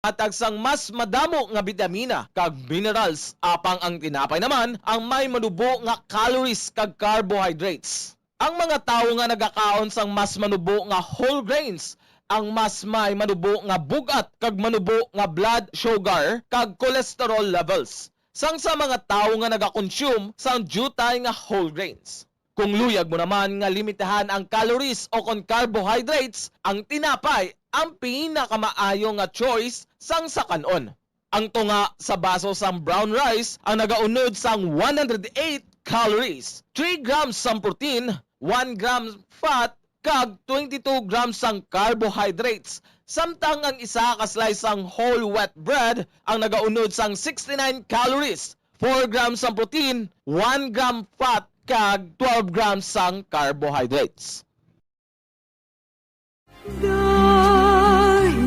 Hatag sang mas madamo nga bitamina kag minerals, apang ang tinapay naman ang may manubo nga calories kag carbohydrates. Ang mga tawo nga nagakaon sang mas manubo nga whole grains ang mas may manubo nga bug-at kag manubo nga blood sugar kag cholesterol levels sang sa mga tawo nga nagakonsume sang diutay nga whole grains. Kung luyag mo naman nga limitahan ang calories o kon carbohydrates, ang tinapay ang pinakamaayo nga choice sang sa kan-on. Ang tunga sa baso sang brown rice ang nagaunod sang one hundred eight calories, three grams sang protein, one gram fat, kag twenty-two grams sang carbohydrates, samtang ang isa ka slice sang whole wheat bread ang nagaunod sang sixty-nine calories, four grams sang protein, one gram fat, kag twelve grams sang carbohydrates. Dahil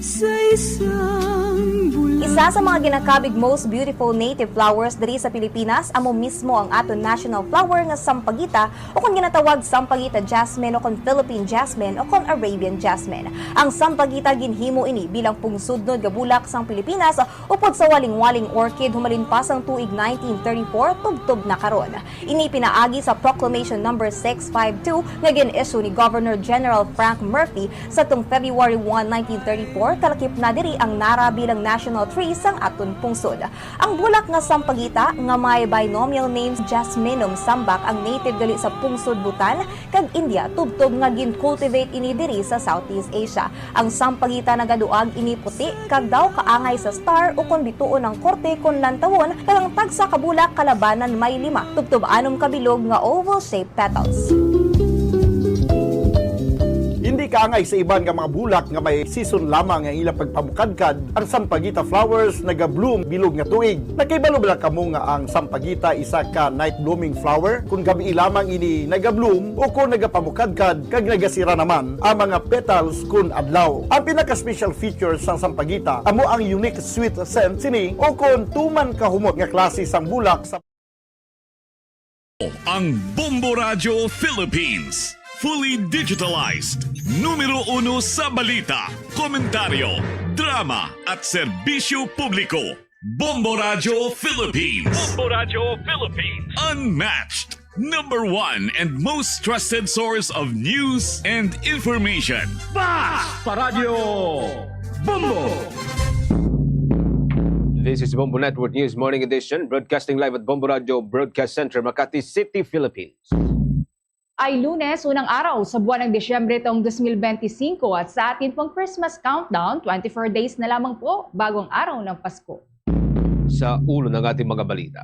sa isang bula- Isa sa mga ginakabig most beautiful native flowers diri sa Pilipinas amo mismo ang aton national flower nga sampagita, o kon ginatawag sampagita jasmine, o kon Philippine jasmine, o kon Arabian jasmine. Ang sampagita, ginhimo ini bilang pungsudnod nga bulak sang Pilipinas upod sa walingwaling orchid humalin pa sang tuig nineteen thirty-four tubtob na karon. Ini pinaagi sa Proclamation Number six five two nga gin-issue ni Governor General Frank Murphy sadtong February one, nineteen thirty-four, kalakip na diri ang nara bilang national tree sang aton pungsod. Ang bulak nga sampagita nga may binomial name Jasminum sambac ang native gali sa pungsod Bhutan kag India, tubtob nga gin-cultivate ini diri sa Southeast Asia. Ang sampagita nagaduag ini puti kag daw kaangay sa star ukon bituon ang korte kon lantawon, kag ang tagsa ka bulak kalabanan may lima, tubtob anom ka bilog nga oval-shaped petals. Hindi kaangay sa iban nga mga bulak nga may season lamang ang ilang pagpamukadkad, ang sampagita flowers naga-bloom bilog nga tuig. Nakahibalo bala kamo nga ang sampagita isa ka night blooming flower? Kung gabii lamang ini naga-bloom o kung nagapamukadkad kag nagasira naman ang mga petals kun adlaw. Ang pinaka-special feature sang sampagita amo ang unique sweet scent sini o kon tuman kahumot nga klase sang bulak sa Ang Bombo Radyo Philippines, fully digitalized, numero uno sa balita, komentaryo, drama, at serbisyo publiko. Bombo Radyo Philippines. Bombo Radyo Philippines. Unmatched, number one and most trusted source of news and information. Basta Radyo Bombo! This is Bombo Network News Morning Edition, broadcasting live at Bombo Radyo Broadcast Center, Makati City, Philippines. Ay Lunes, unang araw sa buwan ng Disyembre taong dos mil benti singko, at sa atin pong Christmas countdown, twenty-four days na lamang po bago ang araw ng Pasko. Sa ulo ng ating mga balita.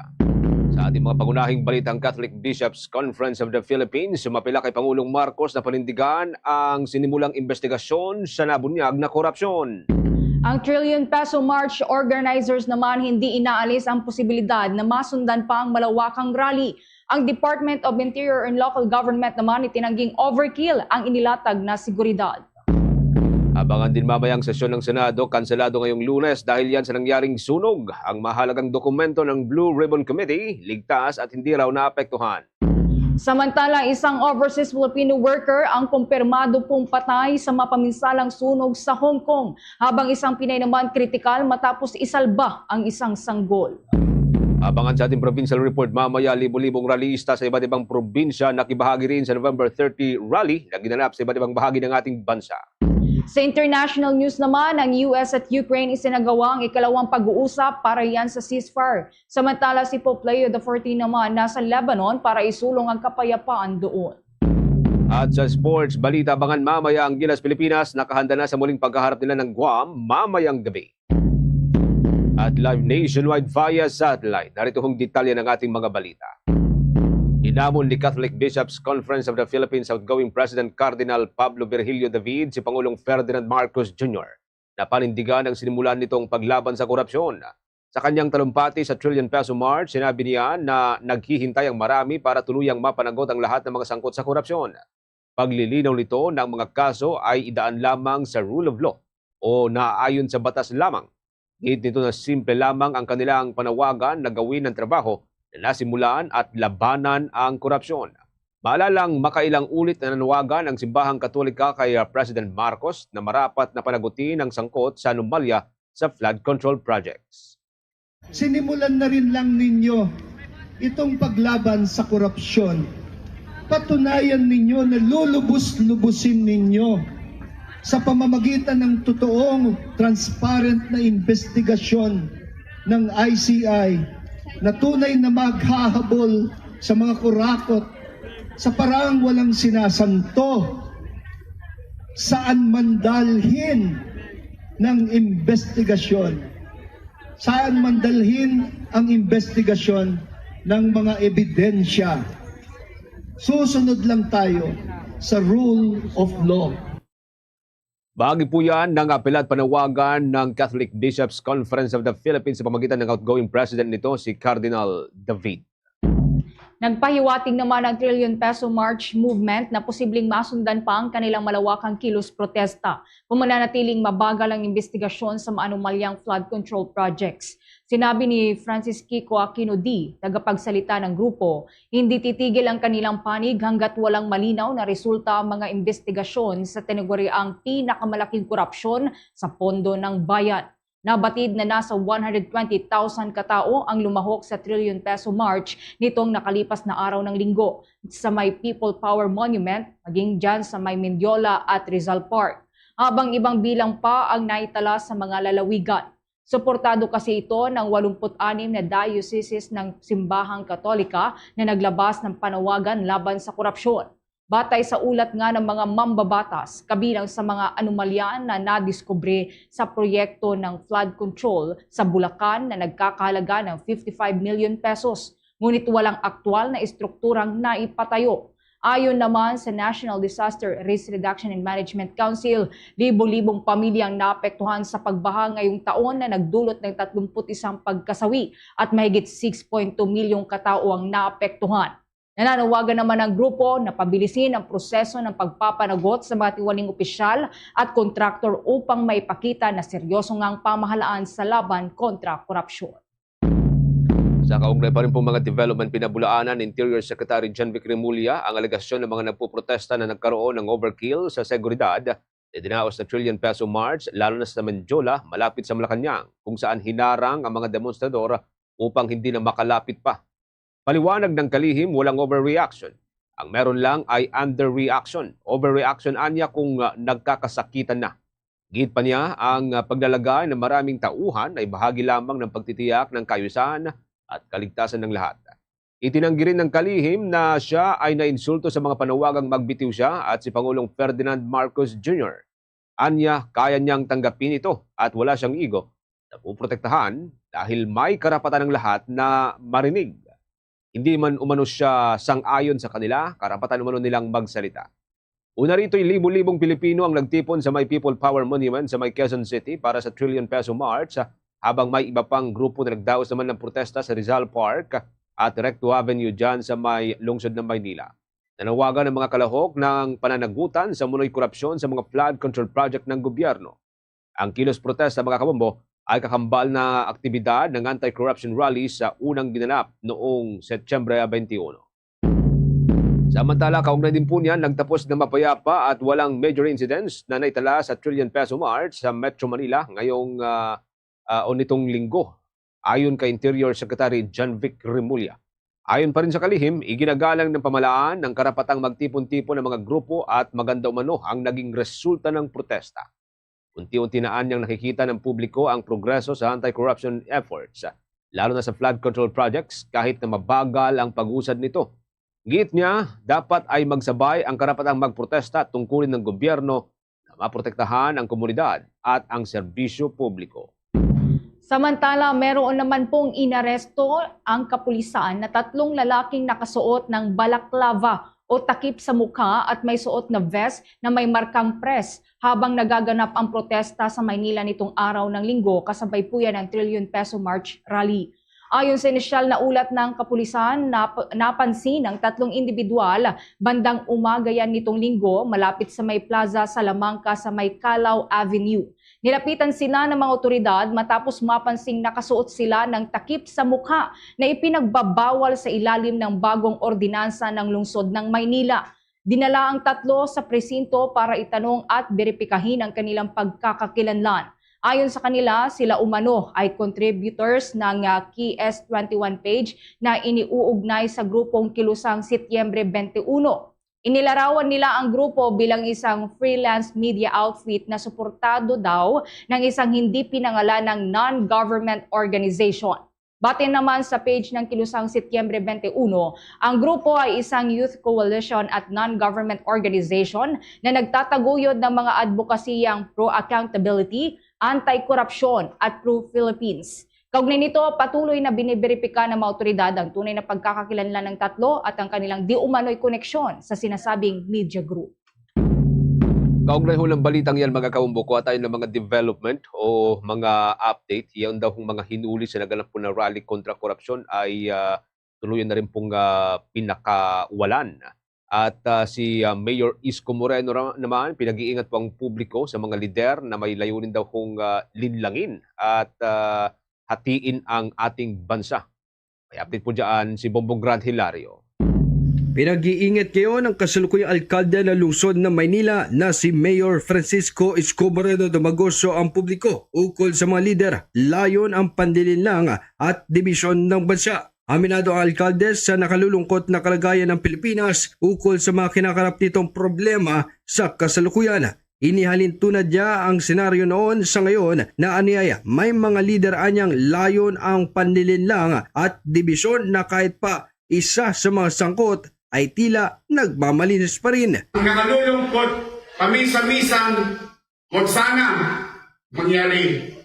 Sa ating mga pangunahing balita, ang Catholic Bishops' Conference of the Philippines sumapila kay Pangulong Marcos na panindigan ang sinimulang investigasyon sa nabunyag na korupsyon. Ang Trillion Peso March organizers naman hindi inaalis ang posibilidad na masundan pa ang malawakang rally. Ang Department of Interior and Local Government naman itinangging overkill ang inilatag na seguridad. Abangan din mamaya ang sesyon ng Senado, kanselado ngayong Lunes dahil yan sa nangyaring sunog. Ang mahalagang dokumento ng Blue Ribbon Committee, ligtas at hindi raw naapektuhan. Samantala, isang overseas Filipino worker ang kumpirmado pong patay sa mapaminsalang sunog sa Hong Kong, habang isang Pinay naman kritikal matapos isalba ang isang sanggol. Abangan sa ating provincial report mamaya, libo-libong rallyista sa iba't ibang probinsya nakibahagi rin sa November thirty rally na ginanap sa iba't ibang bahagi ng ating bansa. Sa international news naman, ang U S at Ukraine isinagawa ang ikalawang pag-uusap para yan sa ceasefire. Samantala, si Pope Leo the fourteen naman nasa Lebanon para isulong ang kapayapaan doon. At sa sports balita, abangan mamaya ang Gilas Pilipinas, nakahanda na sa muling pagkaharap nila ng Guam mamayang gabi. At live nationwide via satellite. Narito hong detalye ng ating mga balita. Hinamon ni Catholic Bishops Conference of the Philippines outgoing President Cardinal Pablo Virgilio David si Pangulong Ferdinand Marcos Junior na panindigan ang sinimulan nitong paglaban sa korupsyon. Sa kanyang talumpati sa Trillion Peso March, sinabi niya na naghihintay ang marami para tuluyang mapanagot ang lahat ng mga sangkot sa korupsyon. Paglilinaw nito na ang mga kaso ay idaan lamang sa rule of law o naaayon sa batas lamang. Giit nito na simple lamang ang kanilang panawagan na gawin ang trabaho na nasimulan at labanan ang korupsyon. Maalalang makailang ulit na nanawagan ang Simbahang Katolika kay, ah, President Marcos na marapat na panagutin ang sangkot sa anomalya sa flood control projects. Sinimulan na rin lang ninyo itong paglaban sa korupsyon. Patunayan ninyo na lulubos-lubusin ninyo sa pamamagitan ng totoong transparent na investigasyon ng I C I na tunay na maghahabol sa mga kurakot sa paraang walang sinasanto. Saan man dalhin ng investigasyon? Saan man dalhin ang investigasyon ng mga ebidensya? Susunod lang tayo sa rule of law. Bahagi po yan ng apela at panawagan ng Catholic Bishops Conference of the Philippines sa pamagitan ng outgoing president nito, si Cardinal David. Nagpahiwatig naman ang Trillion Peso March Movement na posibleng masundan pa ang kanilang malawakang kilos protesta. Kung mananatiling mabagal ang investigasyon sa maanomalyang flood control projects. Sinabi ni Francis Kiko Aquino D, tagapagsalita ng grupo, hindi titigil ang kanilang panig hanggat walang malinaw na resulta ang mga investigasyon sa tinaguriang pinakamalaking korupsyon sa pondo ng bayan. Nabatid na nasa one hundred twenty thousand katao ang lumahok sa Trillion Peso March nitong nakalipas na araw ng Linggo sa may People Power Monument, maging dyan sa may Mendiola at Rizal Park. Habang ibang bilang pa ang naitala sa mga lalawigan. Suportado kasi ito ng walumput anim na dioceses ng Simbahang Katolika na naglabas ng panawagan laban sa korupsyon. Batay sa ulat nga ng mga mambabatas, kabilang sa mga anomalya na nadiskubre sa proyekto ng flood control sa Bulacan na nagkakahalaga ng fifty-five million pesos, ngunit walang aktual na estrukturang naipatayo. Ayon naman sa National Disaster Risk Reduction and Management Council, libo-libong pamilya ang naapektuhan sa pagbaha ngayong taon na nagdulot ng tatlumpu't isang pagkasawi at mahigit six point two milyong katao ang naapektuhan. Nananawagan naman ang grupo na pabilisin ang proseso ng pagpapanagot sa mga tiwaling opisyal at kontraktor upang maipakita na seryoso nga ang pamahalaan sa laban kontra korupsyon. Sa kaugnay pa rin pong mga development, pinabulaanan ni Interior Secretary Jenvic Remulla ang alegasyon ng mga nagpuprotesta na nagkaroon ng overkill sa seguridad. Idinaos sa Trillion Peso March, lalo na sa Mendiola, malapit sa Malacañang, kung saan hinarang ang mga demonstrador upang hindi na makalapit pa. Paliwanag ng kalihim, walang overreaction. Ang meron lang ay underreaction. Overreaction anya kung, ah, nagkakasakitan na. Giit pa niya, ang, ah, paglalagay ng maraming tauhan ay bahagi lamang ng pagtitiyak ng kaayusan at kaligtasan ng lahat. Itinanggi rin ng kalihim na siya ay nainsulto sa mga panawagang magbitiw siya at si Pangulong Ferdinand Marcos Junior. Anya, kaya niyang tanggapin ito at wala siyang ego. Napoprotektahan dahil may karapatan ang lahat na marinig. Hindi man umano siya sang-ayon sa kanila, karapatan umano nilang magsalita. Una rito'y libo-libong Pilipino ang nagtipon sa may People Power Monument sa may Quezon City para sa Trillion Peso March, habang may iba pang grupo na nagdaos naman ng protesta sa Rizal Park at Recto Avenue dyan sa may lungsod ng Maynila. Nanawagan ang mga kalahok ng pananagutan sa umunoy korupsyon sa mga flood control project ng gobyerno. Ang kilos protesta, mga kabombo, ay kakambal na aktibidad ng anti-corruption rally sa unang ginanap noong Setyembre twenty-one. Samantala, kaugnay din po niyan, nagtapos na mapayapa at walang major incidents na naitala sa Trillion Peso March sa Metro Manila ngayong, ah, ah, o nitong linggo, ayon kay Interior Secretary Janvic Remulla. Ayon pa rin sa kalihim, iginagalang ng pamahalaan ang karapatang magtipon-tipon ng mga grupo at maganda umano ang naging resulta ng protesta. Unti-unti na anyang nakikita ng publiko ang progreso sa anti-corruption efforts, lalo na sa flood control projects, kahit na mabagal ang pag-usad nito. Giit niya, dapat ay magsabay ang karapatang magprotesta at tungkulin ng gobyerno na maprotektahan ang komunidad at ang serbisyo publiko. Samantala, meron naman pong inaresto ang kapulisan na tatlong lalaking nakasuot ng balaklava o takip sa mukha at may suot na vest na may markang press habang nagaganap ang protesta sa Maynila nitong araw ng Linggo, kasabay po yan ng Trillion Peso March Rally. Ayon sa inisyal na ulat ng kapulisan, nap-, napansin ang tatlong individual bandang umaga yan nitong Linggo malapit sa may plaza Salamanca sa may Calao Avenue. Nilapitan sila ng mga otoridad matapos mapansing nakasuot sila ng takip sa mukha na ipinagbabawal sa ilalim ng bagong ordinansa ng lungsod ng Maynila. Dinala ang tatlo sa presinto para itanong at beripikahin ang kanilang pagkakakilanlan. Ayon sa kanila, sila umano ay contributors ng, ah, K S twenty-one page na iniuugnay sa grupong Kilusang Setyembre twenty-one. Inilarawan nila ang grupo bilang isang freelance media outfit na suportado daw ng isang hindi pinangalanang non-government organization. Batay naman sa page ng Kilusang Setyembre twenty-one, ang grupo ay isang youth coalition at non-government organization na nagtataguyod ng mga adbokasiyang pro-accountability, anti-korupsyon, at pro-Philippines. Kaugnay nito, patuloy na biniberipika ng mga awtoridad ang tunay na pagkakakilanlan ng tatlo at ang kanilang di umano'y koneksyon sa sinasabing media group. Kaugnay ho ng balitang yan, mga kaumbo, kuha tayo ng mga development o mga update. Yan daw hong mga hinuli sa naganap po na rally kontra korupsyon ay, ah, tuluyan na rin pong, ah, pinakawalan. At, ah, si, ah, Mayor Isko Moreno ra-, naman, pinag-iingat po ang publiko sa mga lider na may layunin daw hong, ah, linlangin at, ah, hatiin ang ating bansa. May update po dyan si Bongbong Grand Hilario. Pinag-iingat ngayon ang kasalukuyang alkalde ng lungsod ng Maynila na si Mayor Francisco Isko Moreno Domagoso ang publiko ukol sa mga lider, layon ang panlilinlang at dibisyon ng bansa. Aminado ang alkalde sa nakalulungkot na kalagayan ng Pilipinas ukol sa mga kinakarap nitong problema sa kasalukuyan. Inihalin tunad niya ang senaryo noon sa ngayon na aniay may mga lider anyang layon ang panlilinlang at dibisyon na kahit pa isa sa mga sangkot ay tila nagmamalinis pa rin. Ang nakalulungkot, paminsan-minsan, wag sana mangyari.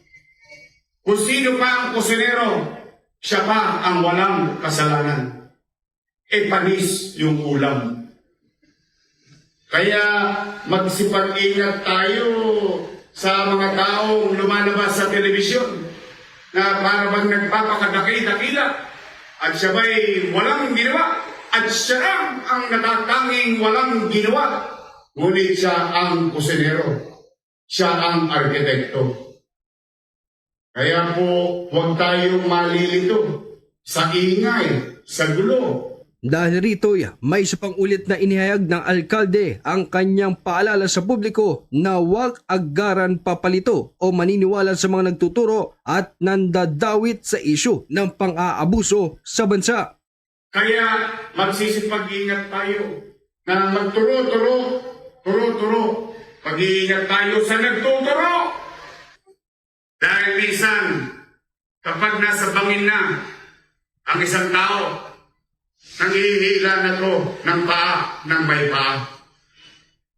Kung sino pa ang kusinero, siya pa ang walang kasalanan. E, panis yung ulam. Kaya magsipag-ingat tayo sa mga taong lumalabas sa telebisyon na para bang nagpapakadakil-dakila at siya ba'y walang ginawa at siya lang ang natatanging walang ginawa, ngunit siya ang kusinero, siya ang arkitekto. Kaya po, huwag tayong malilito sa ingay, sa gulo. Dahil rito'y may isa pang ulit na inihayag ng alkalde ang kanyang paalala sa publiko na huwag agaran papalito o maniniwala sa mga nagtuturo at nandadawit sa isyu ng pang-aabuso sa bansa. Kaya magsisipag-ingat tayo na magturo-turo, turo-turo. Pag-iingat tayo sa nagtuturo. Dahil minsan, kapag nasa bangin na ang isang tao, nanghihila na to ng paa ng may paa.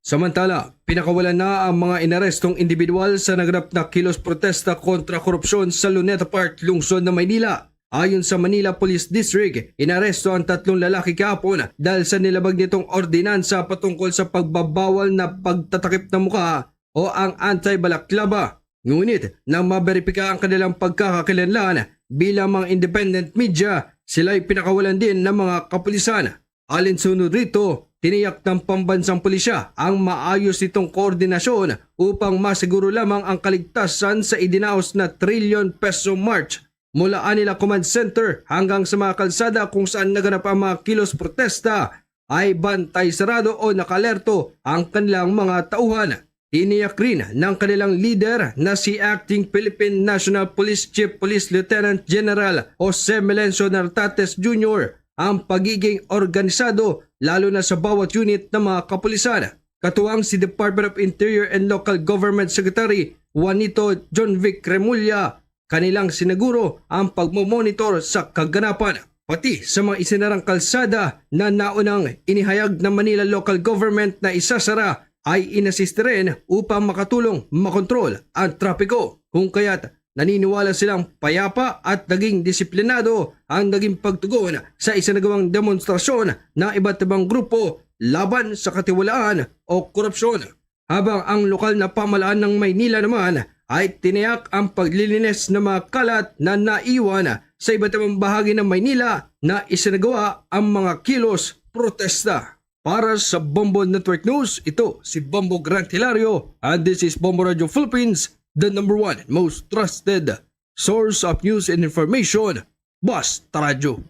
Samantala, pinakawalan na ang mga inarestong individual sa naganap na kilos protesta kontra korupsyon sa Luneta Park, lungsod ng Maynila. Ayon sa Manila Police District, inaresto ang tatlong lalaki kahapon dahil sa nilabag nitong ordinansa patungkol sa pagbabawal na pagtatakip ng mukha o ang anti-balaklava. Ngunit, nang maberipika ang kanilang pagkakakilanlan bilang mga independent media, sila'y pinakawalan din ng mga kapulisan. Alinsunod rito, Tiniyak ng pambansang pulisya ang maayos nitong koordinasyon upang masiguro lamang ang kaligtasan sa idinaos na Trillion Peso March mula Anila Command Center hanggang sa mga kalsada kung saan naganap ang mga kilos protesta, ay bantay sarado o nakalerto ang kanilang mga tauhan. Tiniyak rin ng kanilang lider na si Acting Philippine National Police Chief Police Lieutenant General Jose Melencio Nartates Junior ang pagiging organisado, lalo na sa bawat unit ng mga kapulisan. Katuwang si Department of Interior and Local Government Secretary Juanito John Vic Remulla, kanilang siniguro ang pagmomonitor sa kaganapan. Pati sa mga isinarang kalsada na naunang inihayag ng Manila Local Government na isasara, ay inasiste rin upang makatulong makontrol ang trapiko. Kung kaya't naniniwala silang payapa at naging disiplinado ang naging pagtugon sa isinagawang demonstrasyon ng iba't ibang grupo laban sa katiwalaan o korupsyon. Habang ang lokal na pamahalaan ng Maynila naman ay tiniyak ang paglilinis ng mga kalat na naiwan sa iba't ibang bahagi ng Maynila na isinagawa ang mga kilos protesta. Para sa Bombo Network News, ito si Bombo Grant Hilario, and this is Bombo Radio Philippines, the number one and most trusted source of news and information. Basta Radyo.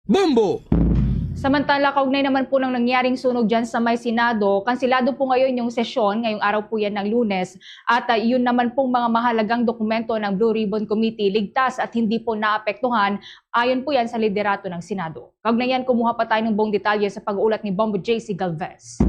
Bombo! Samantala, kaugnay naman po ng nangyaring sunog dyan sa may Senado, kansilado po ngayon yung sesyon, ngayong araw po yan ng Lunes, at ah, yun naman pong mga mahalagang dokumento ng Blue Ribbon Committee, ligtas at hindi po naapektuhan, ayon po yan sa liderato ng Senado. Kaugnay yan, kumuha pa tayo ng buong detalye sa pag-uulat ni Bombo J C Galvez.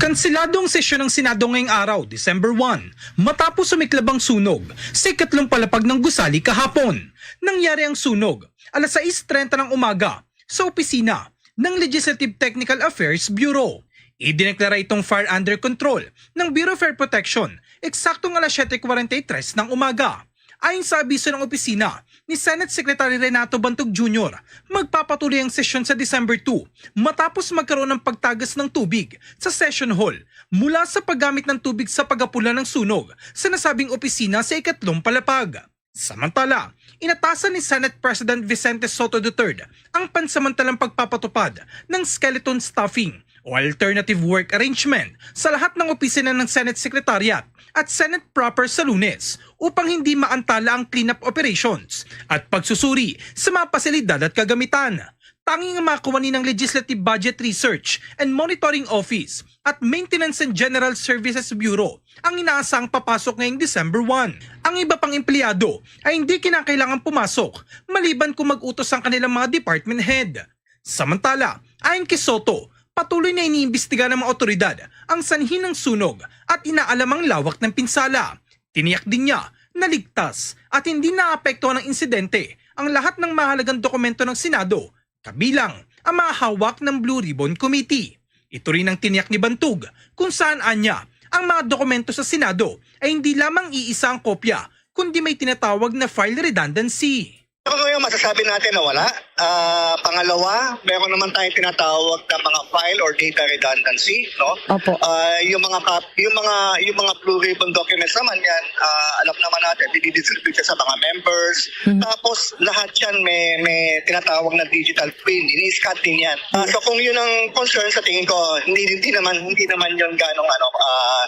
Kansilado ang sesyon ng Senado ngayong araw, December one, matapos sumiklab ang sunog sa ikatlong palapag ng gusali kahapon. Nangyari ang sunog alas sais trenta ng umaga sa opisina ng Legislative Technical Affairs Bureau. Idineklara itong fire under control ng Bureau of Fire Protection eksaktong alas siyete kwarenta y tres ng umaga. Ayon sa abiso ng opisina ni Senate Secretary Renato Bantog Junior, magpapatuloy ang sesyon sa December two matapos magkaroon ng pagtagas ng tubig sa session hall mula sa paggamit ng tubig sa pagapula ng sunog sa nasabing opisina sa ikatlong palapag. Samantala, inatasan ni Senate President Vicente Sotto the third ang pansamantalang pagpapatupad ng skeleton staffing o alternative work arrangement sa lahat ng opisina ng Senate Secretariat at Senate proper sa Lunes upang hindi maantala ang cleanup operations at pagsusuri sa mga pasilidad at kagamitan. Tanging ang mga kawani ng Legislative Budget Research and Monitoring Office at Maintenance and General Services Bureau ang inaasahang papasok ngayong December one. Ang iba pang empleyado ay hindi kinakailangan pumasok maliban kung mag-utos ang kanilang mga department head. Samantala, ayon kay Sotto, patuloy na iniimbestiga ng mga otoridad ang sanhi ng sunog at inaalam ang lawak ng pinsala. Tiniyak din niya na ligtas at hindi naapektuhan ng insidente ang lahat ng mahalagang dokumento ng Senado, kabilang ang mga hawak ng Blue Ribbon Committee. Ito rin ang tiniyak ni Bantog, kung saan anya ang mga dokumento sa Senado ay hindi lamang iisa ang kopya, kundi may tinatawag na file redundancy. Ako ngayon, masasabi natin na wala. Ah, pangalawa, meron naman tayong tinatawag na mga file or data redundancy, no? Opo. Ah, yung mga kap- yung mga yung mga blue ribbon documents naman yan, ah, alam naman natin, dinidistribute siya sa mga members. Mhm. Tapos lahat yan may may tinatawag na digital twin, ini-scan din yan. Ah, so kung yun ang concern, sa tingin ko, hindi hindi naman hindi naman yun ganong ano, ah,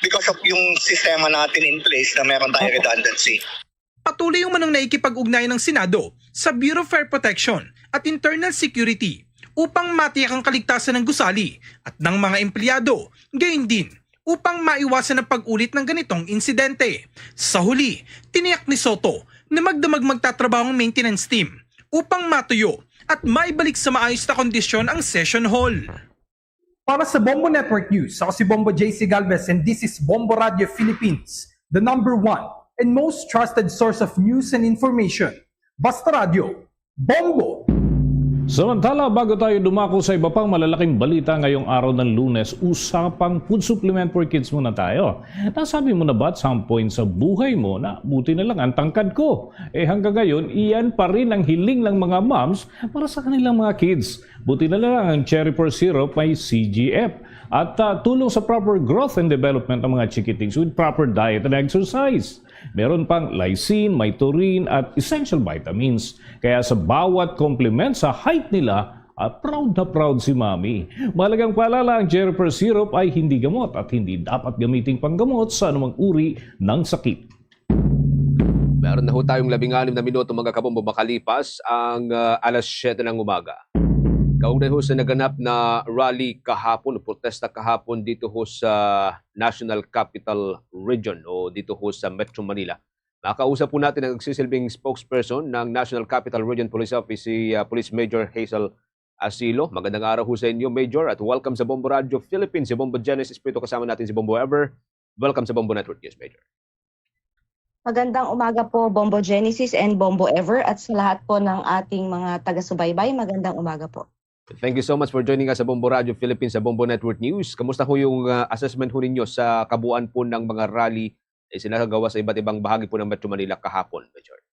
because of yung sistema natin in place na meron tayong Opo. redundancy. Patuloy umano nakikipag-ugnayan ng Senado sa Bureau of Fire Protection at Internal Security upang matiyak ang kaligtasan ng gusali at ng mga empleyado, gayon din upang maiwasan ang pag-ulit ng ganitong insidente. Sa huli, tiniyak ni Sotto na magdamag magtatrabaho ang maintenance team upang matuyo at maibalik sa maayos na kondisyon ang session hall. Para sa Bombo Network News, ako si Bombo J C Galvez and this is Bombo Radio Philippines, the number one and most trusted source of news and information. Basta Radio, Bombo! Samantala, bago tayo dumako sa iba pang malalaking balita ngayong araw ng Lunes, usapang food supplement for kids muna tayo. Nasabi mo na ba at some point sa buhay mo na buti na lang ang tangkad ko? Eh, hanggang ngayon, iyan pa rin ang hiling ng mga moms para sa kanilang mga kids. Buti na lang ang Cherry four syrup may C G F at ah, tulong sa proper growth and development ng mga chikitings with proper diet and exercise. Meron pang lysine, may taurine at essential vitamins. Kaya sa bawat complement sa height nila, At proud na proud si Mami. Mahalagang paalala, ang Gerber syrup ay hindi gamot at hindi dapat gamiting panggamot sa anumang uri ng sakit. Meron na ho tayong labing-anim na minuto, mga kabombo, makalipas ang, ah, alas siyete ng umaga. Kaugnay ho sa naganap na rally kahapon, o protesta kahapon dito ho sa National Capital Region o dito ho sa Metro Manila. Makausap po natin ang nagsisilbing spokesperson ng National Capital Region Police Office, si, ah, Police Major Hazel Asilo. Magandang araw ho sa inyo, Major, at welcome sa Bombo Radio Philippines. Si Bombo Genesis po ito, kasama natin si Bombo Ever. Welcome sa Bombo Network News, Major. Magandang umaga po, Bombo Genesis and Bombo Ever, at sa lahat po ng ating mga taga-subaybay, magandang umaga po. Thank you so much for joining us sa Bombo Radio Philippines, sa Bombo Network News. Kamusta ho yung, ah, assessment ho ninyo sa kabuuan po ng mga rally na isinagawa sa iba't ibang bahagi po ng Metro Manila kahapon, Major?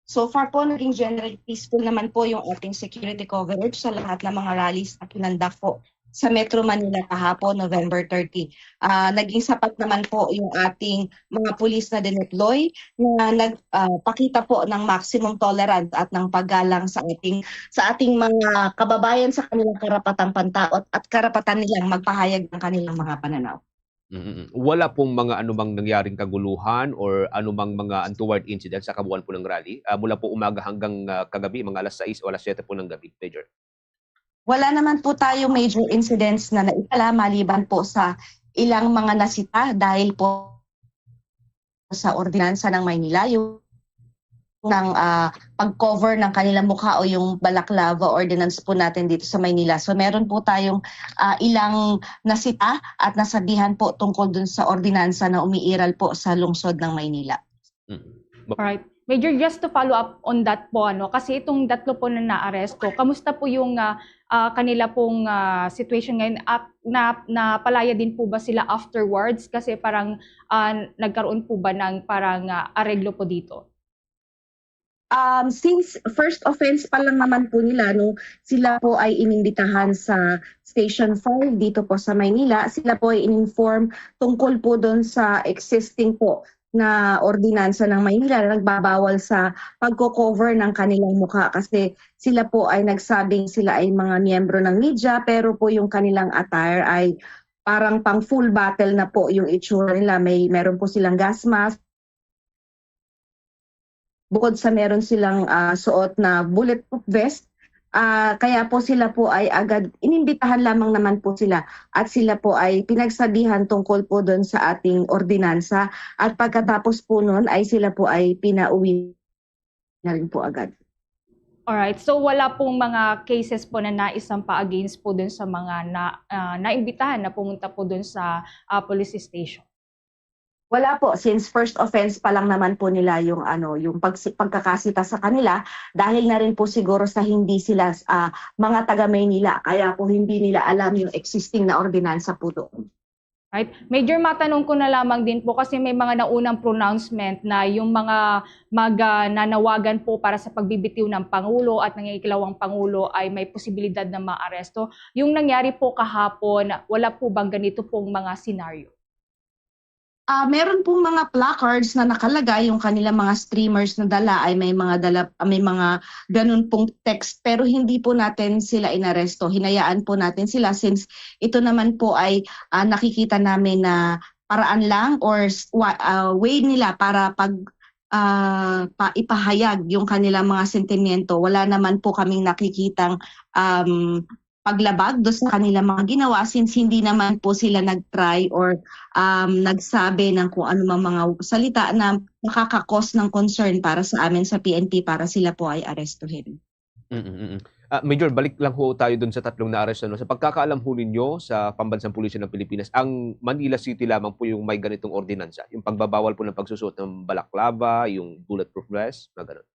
So far po, naging generally peaceful naman po yung ating security coverage sa lahat ng mga rallies na pinandak po sa Metro Manila kahapon, November thirty. Ah, naging sapat naman po yung ating mga pulis na dineploy na nag, ah, pakita po ng maximum tolerance at ng paggalang sa ating, sa ating mga kababayan, sa kanilang karapatang pantaot at karapatan nilang magpahayag ng kanilang mga pananaw. Mm, mm. Wala pong mga anumang nangyaring kaguluhan or anumang mga untoward incident sa kabuuan po ng rally, ah, mula po umaga hanggang, ah, kagabi, mga alas sais o alas siyete po ng gabi, Major? Wala naman po tayo major incidents na naitala maliban po sa ilang mga nasita dahil po sa ordinansa ng Maynila, yung ng, ah, pag-cover ng kanilang mukha o yung balaclava ordinance po natin dito sa Maynila. So, meron po tayong, ah, ilang nasita at nasabihan po tungkol dun sa ordinansa na umiiral po sa lungsod ng Maynila. Mm. Ma- Alright. Major, just to follow up on that po, ano, kasi itong tatlo po na naaresto, kamusta po yung, ah, ah, kanila pong, ah, situation ngayon? Ap-, na, napalaya din po ba sila afterwards? Kasi parang, ah, nagkaroon po ba ng parang, ah, areglo po dito? Um, since first offense pa lang naman po nila, no, sila po ay inimbitahan sa Station five dito po sa Maynila. Sila po ay in-inform tungkol po doon sa existing po na ordinansa ng Maynila na nagbabawal sa pagko-cover ng kanilang mukha kasi sila po ay nagsabing sila ay mga miyembro ng media, pero po yung kanilang attire ay parang pang full battle na po yung itsura nila. May, meron po silang gas mask. Bukod sa meron silang, ah, suot na bulletproof vest, ah, kaya po sila po ay agad, inimbitahan lamang naman po sila at sila po ay pinagsabihan tungkol po doon sa ating ordinansa at pagkatapos po nun ay sila po ay pinauwi na rin po agad. Alright. So, wala pong mga cases po na naisampa against po dun sa mga na, ah, naimbitahan na pumunta po dun sa, ah, police station? Wala po, since first offense pa lang naman po nila yung ano, yung pagsi-, pagkakasita sa kanila dahil na rin po siguro sa hindi sila, ah, mga taga Maynila, kaya po hindi nila alam yung existing na ordinansa po doon. Right. Major, matanong ko na lamang din po kasi may mga naunang pronouncement na yung mga mag-, ah, nanawagan po para sa pagbibitiw ng Pangulo at nangingilawang Pangulo ay may posibilidad na maaresto. Yung nangyari po kahapon, wala po bang ganito pong mga senaryo? Ah, meron pong mga placards na nakalagay, yung kanilang mga streamers na dala ay may mga dala, ah, may mga ganun pong text, pero hindi po natin sila inaresto. Hinayaan po natin sila since ito naman po ay, ah, nakikita namin na paraan lang or s-, wa-, ah, way nila para pag, ah, pa-, ipahayag yung kanilang mga sentimiento. Wala naman po kaming nakikitang, um, paglabag do sa kanilang mga ginawa since hindi naman po sila nag-try or, um, nagsabi ng kung ano mang mga salita na makaka-cause ng concern para sa amin sa P N P para sila po ay arestuhin. Mm, mm, mm. Ah, Major, balik lang ho tayo dun sa tatlong naaresto, no? Sa pagkakaalam ho ninyo sa Pambansang Pulisya ng Pilipinas, ang Manila City lamang po yung may ganitong ordinansa, yung pagbabawal po ng pagsusuot ng balaklava, yung bulletproof vest, mga ganun.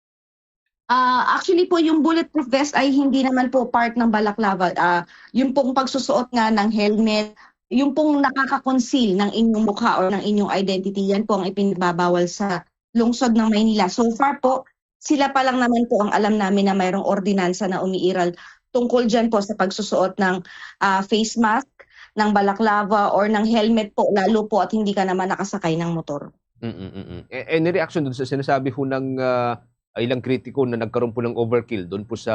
Ah, actually po, yung bulletproof vest ay hindi naman po part ng balaklava. Ah, yung pong pagsusuot nga ng helmet, yung pong nakaka-conceal ng inyong mukha or ng inyong identity, yan po ang ipinagbabawal sa lungsod ng Maynila. So far po, sila pa lang naman po ang alam namin na mayroong ordinansa na umiiral tungkol dyan po sa pagsusuot ng, ah, face mask, ng balaklava, or ng helmet po, lalo po at hindi ka naman nakasakay ng motor. Mm, mm, mm. A-, any reaction dun sa sinasabi ho ng, ah, ilang kritiko na nagkaroon po ng overkill doon po sa,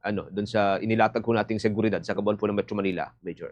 ano, doon sa inilatag po nating seguridad sa kabuuan po ng Metro Manila, Major?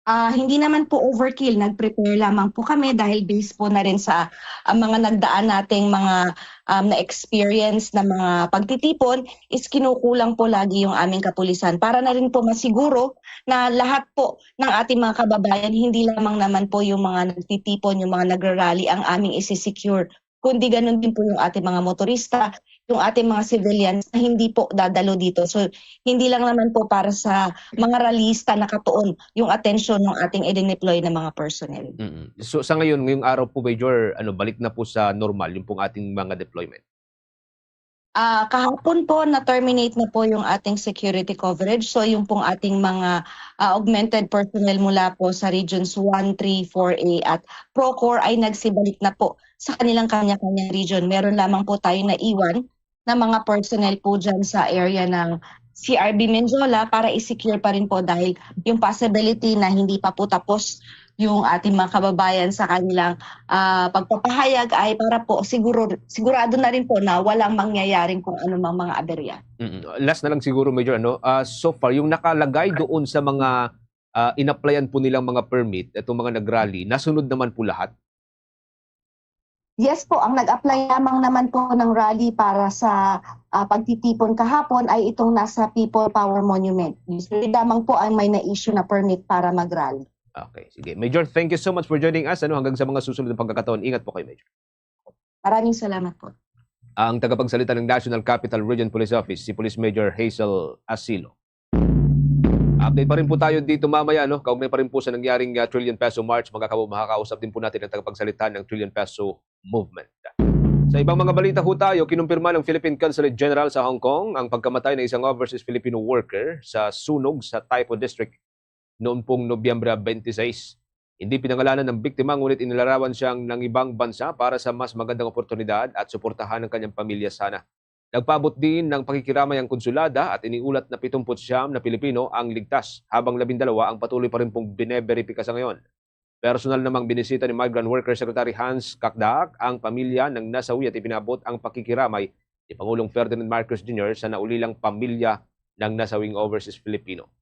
Ah, hindi naman po overkill. Nag-prepare lamang po kami dahil based po na rin sa, ah, mga nagdaan nating mga, um, na-experience na mga pagtitipon, is kinukulang po lagi yung aming kapulisan para na rin po masiguro na lahat po ng ating mga kababayan, hindi lamang naman po yung mga nagtitipon, yung mga nagra-rally ang aming isi-secure, kundi ganun din po yung ating mga motorista, yung ating mga civilians na hindi po dadalo dito. So, hindi lang naman po para sa mga rallyista nakatuon yung atensyon ng ating i-deploy na mga personnel. Mm. So, sa ngayon, ngayong araw po, Major, ano, balik na po sa normal yung pong ating mga deployment? Ah, kahapon po, na-terminate na po yung ating security coverage. So, yung pong ating mga, ah, augmented personnel mula po sa Regions one, three, four A at Procor ay nagsibalik na po sa kanilang kanya-kanyang region. Meron lamang po tayong naiwan na mga personnel po dyan sa area ng C R B Mendiola para i-secure pa rin po dahil yung possibility na hindi pa po tapos yung ating mga kababayan sa kanilang, ah, pagpapahayag ay para po siguro, sigurado na rin po na walang mangyayaring kung anumang mga aberya. Mm. Last na lang siguro, Major, ano, ah, so far, yung nakalagay doon sa mga, ah, inaplayan po nilang mga permit, itong mga nag-rally, nasunod naman po lahat? Yes po, ang nag-apply lamang naman po ng rally para sa, ah, pagtitipon kahapon ay itong nasa People Power Monument. Usually lamang po ang may na-issue na permit para mag-rally. Okay, sige. Major, thank you so much for joining us. Ano, hanggang sa mga susunod na pagkakataon. Ingat po kayo, Major. Maraming salamat po. Ang tagapagsalita ng National Capital Region Police Office, si Police Major Hazel Asilo. Update pa rin po tayo dito mamaya, no? Kaugnay pa rin po sa nangyaring, ah, Trillion Peso March, mga kabo, makakausap din po natin ang tagapagsalita ng Trillion Peso Movement. Sa ibang mga balita po tayo, kinumpirma ng Philippine Consulate General sa Hong Kong ang pagkamatay ng isang overseas Filipino worker sa sunog sa Taipo District noon pong Nobyembre twenty-six. Hindi pinangalanan ng biktima, ngunit inilarawan siyang nangibang bansa para sa mas magandang oportunidad at suportahan ang kanyang pamilya sana. Nagpaabot din ng pakikiramay ang konsulada at iniulat na pitungput siyam na Pilipino ang ligtas, habang labindalawa ang patuloy pa rin pong bineberipika sa ngayon. Personal namang binisita ni Migrant Worker Secretary Hans Cacdac ang pamilya ng nasawi at ipinabot ang pakikiramay ni Pangulong Ferdinand Marcos Junior sa naulilang pamilya ng nasawing overseas Filipino.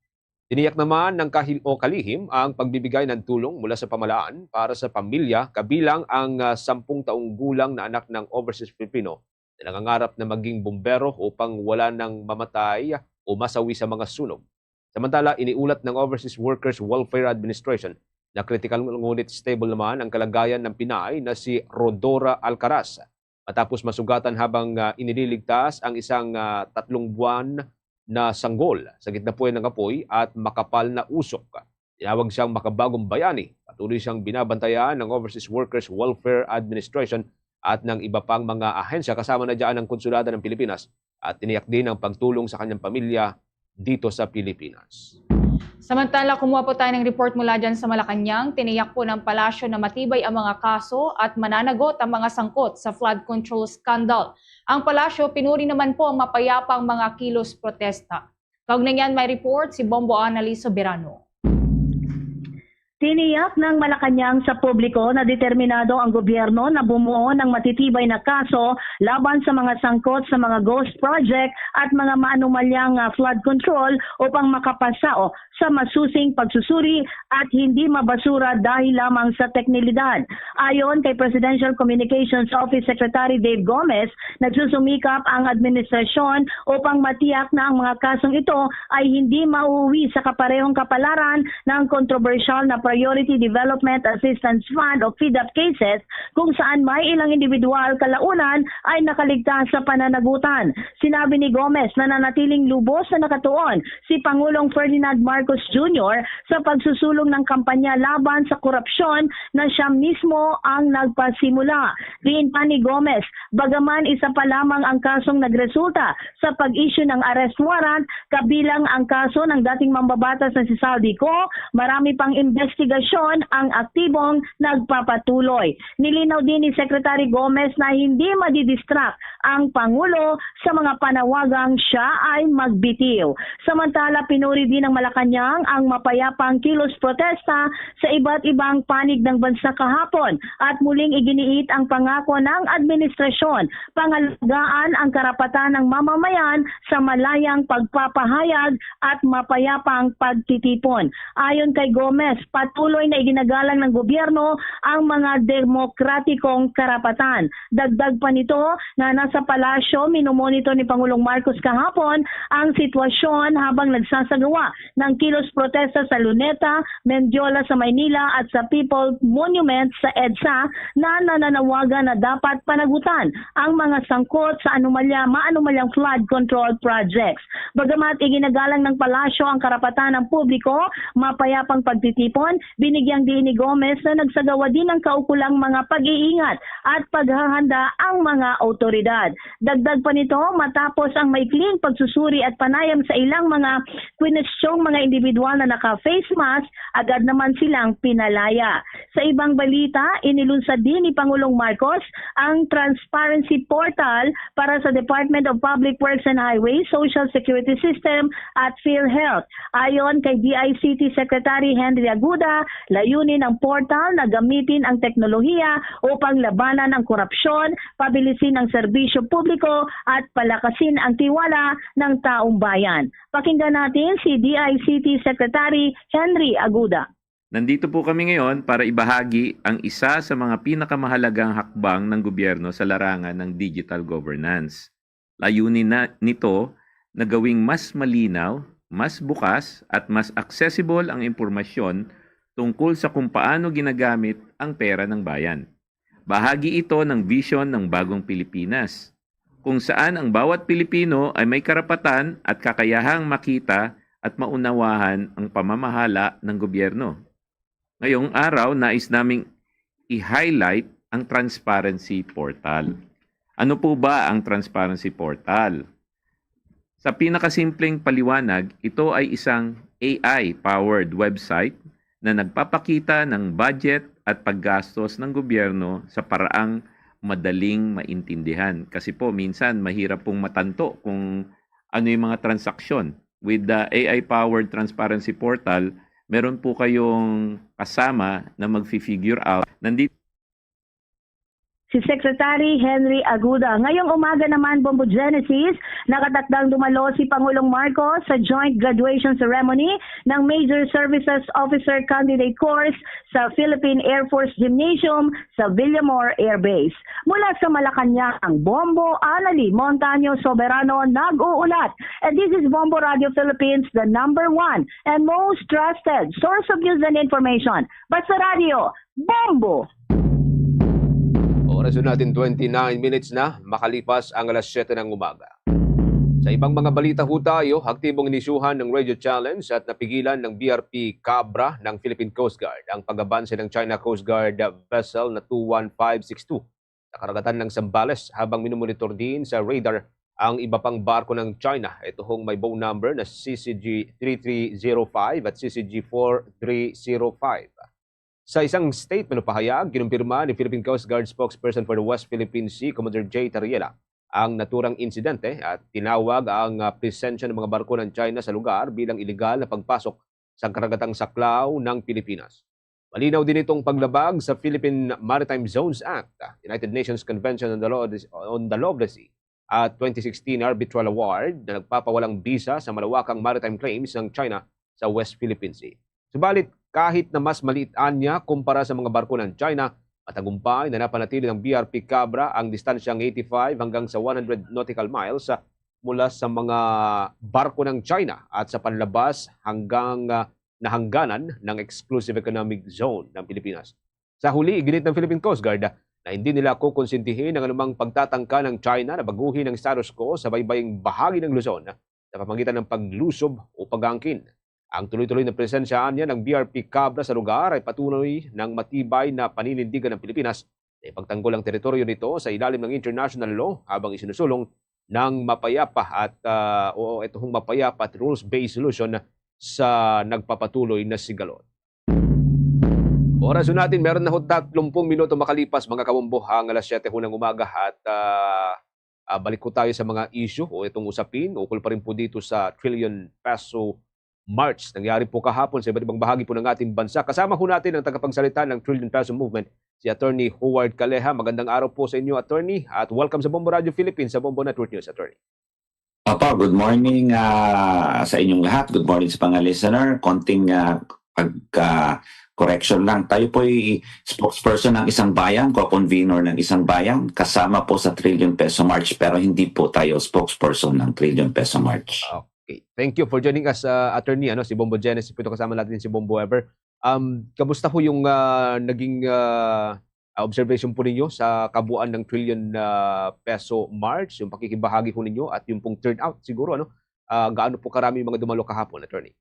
Tiniyak naman ng kahil o kalihim ang pagbibigay ng tulong mula sa pamahalaan para sa pamilya, kabilang ang, ah, sampung taong gulang na anak ng overseas Filipino na nangangarap na maging bumbero upang wala nang mamatay o masawi sa mga sunog. Samantala, iniulat ng Overseas Workers Welfare Administration na critical ngunit stable naman ang kalagayan ng Pinay na si Rodora Alcaraz, matapos masugatan habang, ah, inililigtas ang isang, ah, tatlong buwan na sanggol sa gitna po ng apoy at makapal na usok. Tinawag siyang makabagong bayani. Patuloy siyang binabantayan ng Overseas Workers Welfare Administration at ng iba pang mga ahensya, kasama na diyan ang Konsulada ng Pilipinas, at tiniyak din ang pagtulong sa kanyang pamilya dito sa Pilipinas. Samantala, kumuha po tayo ng report mula dyan sa Malacañang. Tiniyak po ng palasyo na matibay ang mga kaso at mananagot ang mga sangkot sa flood control scandal. Ang palasyo, pinuri naman po ang mapayapang mga kilos protesta. Kaugnay niyan, may report si Bombo Annalise Soberano. Tiniyak ng Malacañang sa publiko na determinado ang gobyerno na bumuo ng matitibay na kaso laban sa mga sangkot sa mga ghost project at mga maanumalyang, ah, flood control upang makapasao sa masusing pagsusuri at hindi mabasura dahil lamang sa teknilidad. Ayon kay Presidential Communications Office Secretary Dave Gomez, nagsusumikap ang administrasyon upang matiyak na ang mga kasong ito ay hindi mauwi sa kaparehong kapalaran ng kontrobersyal na Priority Development Assistance Fund o PDAF cases kung saan may ilang individual kalaunan ay nakaligtas sa pananagutan. Sinabi ni Gomez na nanatiling lubos na nakatuon si Pangulong Ferdinand Marcos Junior sa pagsusulong ng kampanya laban sa korupsyon na siya mismo ang nagpasimula. Diin pa ni Gomez, bagaman isa pa lamang ang kasong nagresulta sa pag-issue ng arrest warrant, kabilang ang kaso ng dating mambabatas na si Zaldy Co, marami pang imbestigasyon ang aktibong nagpapatuloy. Nilinaw din ni Secretary Gomez na hindi madidistract ang Pangulo sa mga panawagang siya ay magbitiw. Samantala, pinuri din ng Malacañang ang mapayapang kilos protesta sa iba't ibang panig ng bansa kahapon at muling iginiit ang pangako ng administrasyon, pangalagaan ang karapatan ng mamamayan sa malayang pagpapahayag at mapayapang pagtitipon. Ayon kay Gomez, patuloy na iginagalang ng gobyerno ang mga demokratikong karapatan. Dagdag pa nito nga nasa palasyo, minomonitor ni Pangulong Marcos kahapon ang sitwasyon habang nagsasagawa ng kilos protesta sa Luneta, Mendiola sa Maynila at sa People Monument sa EDSA na nananawagan na dapat panagutan ang mga sangkot sa anomalya, maanumalyang flood control projects. Bagamat iginagalang ng palasyo ang karapatan ng publiko, mapayapang pagtitipon, binigyang diin ni Gomez na nagsagawa din ng kaukulang mga pag-iingat at paghahanda ang mga awtoridad. Dagdag pa nito, matapos ang maikling pagsusuri at panayam sa ilang mga kwenestyong mga individual na naka-face mask, agad naman silang pinalaya. Sa ibang balita, inilunsad din ni Pangulong Marcos ang transparency portal para sa Department of Public Works and Highways, Social Security System at PhilHealth. Ayon kay D I C T Secretary Henry Aguda, layunin ng portal na gamitin ang teknolohiya upang labanan ang korupsyon, pabilisin ang serbisyo publiko at palakasin ang tiwala ng taong bayan. Pakinggan natin si D I C T Secretary Henry Aguda. Nandito po kami ngayon para ibahagi ang isa sa mga pinakamahalagang hakbang ng gobyerno sa larangan ng digital governance. Layunin na nito na gawing mas malinaw, mas bukas, at mas accessible ang impormasyon tungkol sa kung paano ginagamit ang pera ng bayan. Bahagi ito ng vision ng bagong Pilipinas, kung saan ang bawat Pilipino ay may karapatan at kakayahang makita at maunawahan ang pamamahala ng gobyerno. Ngayong araw, nais naming i-highlight ang transparency portal. Ano po ba ang transparency portal? Sa pinakasimpleng paliwanag, ito ay isang A I-powered website na nagpapakita ng budget at paggastos ng gobyerno sa paraang madaling maintindihan. Kasi po, minsan mahirap pong matanto kung ano yung mga transaksyon. With the A I-powered transparency portal, meron po kayong kasama na magfi-figure out. Nandito Si Secretary Henry Aguda. Ngayong umaga naman, Bombo Genesis, nakatakdang dumalo si Pangulong Marcos sa joint graduation ceremony ng Major Services Officer Candidate Course sa Philippine Air Force Gymnasium sa Villamor Air Base. Mula sa Malacañang, Bombo Anali Montaño Soberano nag-uulat. And this is Bombo Radio Philippines, the number one and most trusted source of news and information. Basta Radio, Bombo! Oras na natin, twenty-nine minutes na makalipas ang alas siyete ng umaga. Sa ibang mga balita ho tayo, aktibong inisyuhan ng radio challenge at napigilan ng B R P Cabra ng Philippine Coast Guard ang pag-abanse ng China Coast Guard vessel na two one five six two sa karagatan ng Zambales habang minumonitor din sa radar ang iba pang barko ng China. Ito hong may boat number na C C G three three zero five at C C G four three zero five. Sa isang statement o pahayag, kinumpirma ni Philippine Coast Guard spokesperson for the West Philippine Sea, Commander Jay Tariela, ang naturang insidente at tinawag ang, ah, presensya ng mga barko ng China sa lugar bilang iligal na pagpasok sa karagatang saklaw ng Pilipinas. Malinaw din itong paglabag sa Philippine Maritime Zones Act, ah, United Nations Convention on the Law of the, on the Law of the Sea, at twenty sixteen Arbitral Award na nagpapawalang bisa sa malawakang maritime claims ng China sa West Philippine Sea. Subalit, kahit na mas maliit anya kumpara sa mga barko ng China, matagumpay na napanatili ng B R P Cabra ang distansyang eighty-five hanggang sa one hundred nautical miles, ah, mula sa mga barko ng China at sa panlabas hanggang, ah, nahangganan ng Exclusive Economic Zone ng Pilipinas. Sa huli, iginit ng Philippine Coast Guard na hindi nila kukonsintihin ang anumang pagtatangka ng China na baguhin ang status quo sa baybaying bahagi ng Luzon sa pamamagitan ng paglusob o pag-aangkin. Ang tuloy-tuloy na presensya niya ng B R P Cabra sa lugar ay patunay ng matibay na paninindigan ng Pilipinas na ipagtanggol ang teritoryo nito sa ilalim ng international law habang isinusulong ng mapayapa at, ah, o ito hong mapayapa at rules-based solution sa nagpapatuloy na sigalot. Oras ho natin, meron na ho tatlong minuto makalipas, mga kabombo, ang alas siyete ho ng umaga at, ah, ah, balik ho tayo sa mga issue o itong usapin ukol pa rin po dito sa Trillion Peso March. Nangyari po kahapon sa iba't ibang bahagi po ng ating bansa. Kasama ho natin ang tagapagsalita ng Trillion Peso Movement, si Attorney Howard Caleja. Magandang araw po sa inyo, Attorney, at welcome sa Bombo Radio Philippines, sa Bombo Network News, Attorney. Opo, good morning, ah, sa inyong lahat. Good morning sa mga listener. Konting, ah, pagka correction lang. Tayo po'y spokesperson ng Isang Bayan, co-convenor ng Isang Bayan, kasama po sa Trillion Peso March, pero hindi po tayo spokesperson ng Trillion Peso March. Okay. Thank you for joining us, uh, Attorney. Ano, si Bombo Genesis po ito, kasama natin si Bombo Ever. Um, kamusta ho yung, ah, naging, ah, observation po ninyo sa kabuuan ng Trillion, ah, Peso March, yung pakikibahagi ho ninyo at yung pong turnout siguro, ano? Ah, gaano po karami yung mga dumalo kahapon, Attorney?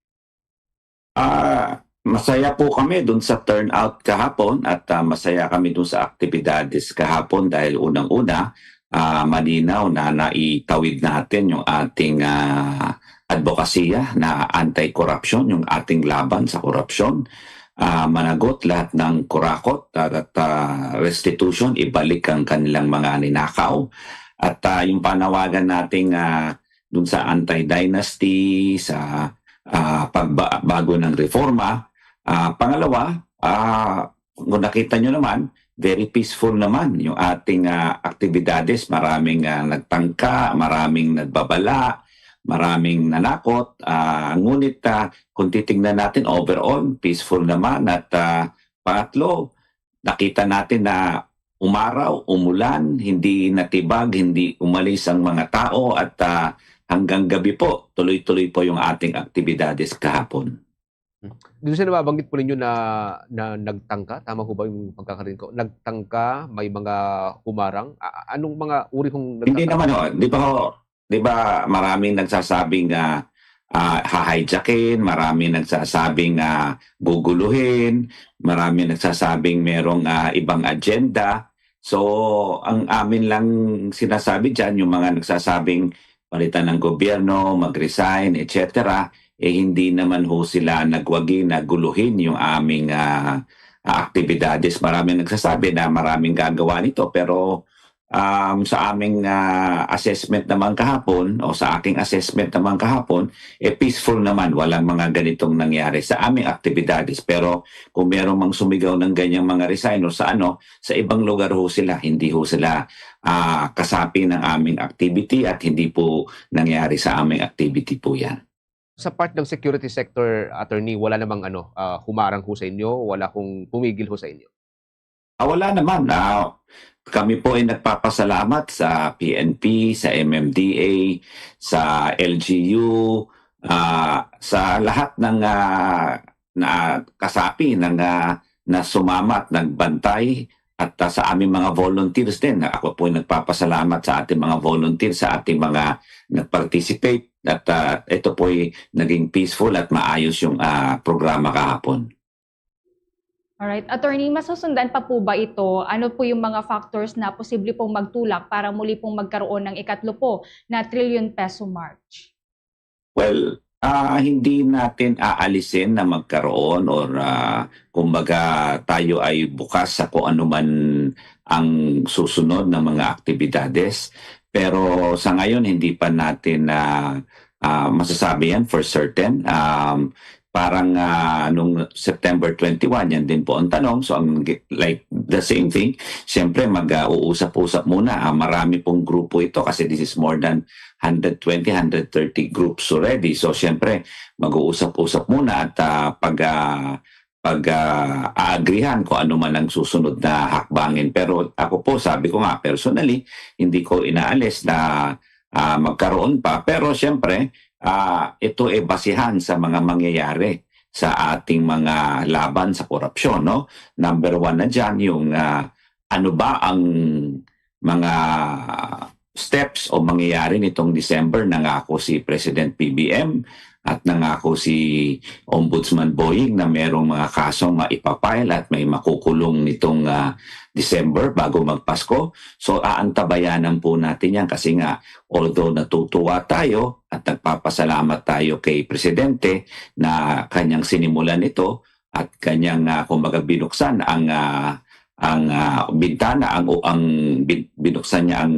Ah, masaya po kami dun sa turnout kahapon at, ah, masaya kami dun sa aktibidades kahapon dahil unang-una, ah, malinaw na naitawid natin yung ating, ah, advokasya na anti-corruption, yung ating laban sa korupsyon. Ah, managot lahat ng kurakot at, at, ah, restitution, ibalik ang kanilang mga ninakaw. At, ah, yung panawagan nating, ah, dun sa anti-dynasty, sa, ah, pagba-, bago ng reforma. Ah, pangalawa, ah, kung nakita nyo naman, very peaceful naman yung ating, ah, aktibidades. Maraming, ah, nagtangka, maraming nagbabala, maraming nanakot. Ah, ngunit, ah, kung titingnan natin, overall, peaceful naman. At, ah, pangatlo, nakita natin na umaraw, umulan, hindi natibag, hindi umalis ang mga tao at, ah, hanggang gabi po, tuloy-tuloy po yung ating aktibidades kahapon. Dito sa nababanggit po ninyo na, na nagtangka, tama ho ba yung pagkakarin ko? Nagtangka, may mga humarang? A- anong mga uri hong Hindi nagtangka? Naman ho, di ba ho, di ba maraming nagsasabing, ah, ah, hahijackin, maraming nagsasabing, ah, guguluhin, maraming nagsasabing merong, ah, ibang agenda. So, ang amin lang sinasabi dyan, yung mga nagsasabing palitan ng gobyerno, mag-resign, et cetera, eh hindi naman ho sila nagwagi na guluhin yung aming, ah, ah, aktibidades. Maraming nagsasabi na maraming gagawa nito, pero, um, sa aming, ah, assessment naman kahapon, o sa aking assessment naman kahapon, eh peaceful naman, walang mga ganitong nangyari sa aming aktibidades. Pero kung meron mang sumigaw ng ganyang mga resign o sa ano, sa ibang lugar ho sila, hindi ho sila, ah, kasapi ng aming activity at hindi po nangyari sa aming activity po yan. Sa part ng security sector, Attorney, wala namang ano, ah, humarang ho sa inyo, wala hong pumigil ho sa inyo? Ah, wala naman. Ah, kami po ay nagpapasalamat sa P N P, sa M M D A, sa L G U, ah, sa lahat ng, ah, na kasapi ng, ah, na sumama at nagbantay at, ah, sa aming mga volunteers din. Ako po ay nagpapasalamat sa ating mga volunteers, sa ating mga nag-participate at, ah, ito po ay naging peaceful at maayos yung, ah, programa kahapon. Alright. Attorney, masusundan pa po ba ito? Ano po yung mga factors na posible pong magtulak para muli pong magkaroon ng ikatlo po na trillion peso march? Well, ah, hindi natin aalisin na magkaroon or, ah, kumbaga tayo ay bukas sa kung ano man ang susunod na mga aktibidades. Pero sa ngayon, hindi pa natin na, ah, masasabi yan for certain. Um, parang, ah, nung September twenty-one, yan din po ang tanong. So, ang gi-, like, the same thing, siyempre, mag, ah, uusap-usap muna. Ah, marami pong grupo ito kasi this is more than hundred twenty, hundred thirty groups already. So, siyempre, mag-uusap-usap muna at, ah, pag, ah, pag, ah, aagrihan kung ano man ang susunod na hakbangin. Pero ako po, sabi ko nga, personally, hindi ko inaalis na, ah, magkaroon pa. Pero siyempre, ah, ito ay basihan sa mga mangyayari sa ating mga laban sa korupsyon, no? Number one na diyan yung, ah, ano ba ang mga steps o mangyayari nitong December. Nangako si President P B M at nangako si Ombudsman Boying na merong mga kasong maipapile at may makukulong nitong, ah, December bago magpasko. So, aantabayanan po natin yan kasi nga, although natutuwa tayo at nagpapasalamat tayo kay Presidente na kanyang sinimulan ito, at kanyang, ah, kumbaga, binuksan ang, ah, ang, ah, bintana, ang, ang bin-, binuksan niya ang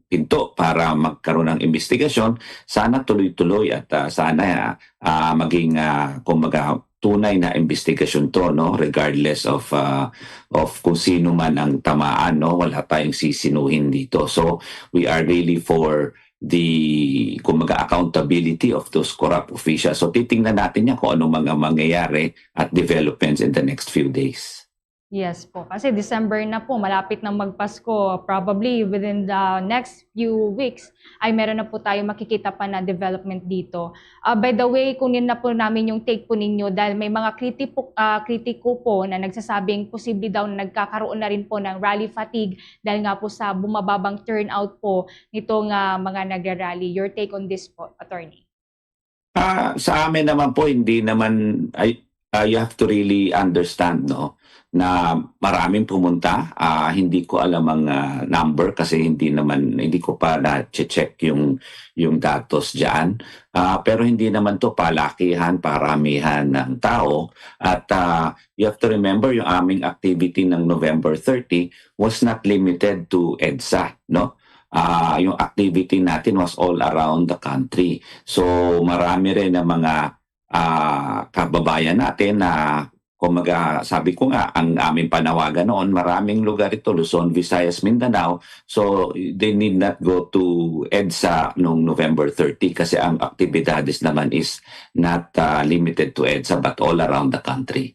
pinto para magkaroon ng investigasyon, sana tuloy-tuloy at, ah, sana, ah, maging, ah, kumbaga, tunay na investigasyon 'to, no, regardless of, ah, of kung sino man ang tamaan, no, wala tayong sisinuhin dito. So we are really for the, kumbaga, accountability of those corrupt officials. So titingnan natin yan kung ano mga mangyayari at developments in the next few days. Yes po, kasi December na po, malapit nang magpasko. Probably within the next few weeks ay meron na po tayo makikita pa na development dito. Ah, by the way, kunin na po namin yung take po ninyo dahil may mga kritipo, ah, kritiko po na nagsasabing posible daw na nagkakaroon na rin po ng rally fatigue dahil nga po sa bumababang turnout po nitong, ah, mga nagra-rally. Your take on this po, attorney? Ah, sa amin naman po, hindi naman, ay, ah, you have to really understand, no, na maraming pumunta. Ah, hindi ko alam ang, ah, number kasi hindi naman, hindi ko pa na-check yung, yung datos diyan. Ah, pero hindi naman 'to palakihan, paramihan ng tao. At, ah, you have to remember, yung aming activity ng November thirty was not limited to EDSA, no? Ah, yung activity natin was all around the country. So marami rin ang mga, ah, kababayan natin na, kumbaga, sabi ko nga, ang aming panawagan noon, maraming lugar ito, Luzon, Visayas, Mindanao. So they need not go to EDSA nung November thirty kasi ang aktibidades naman is not, ah, limited to EDSA but all around the country.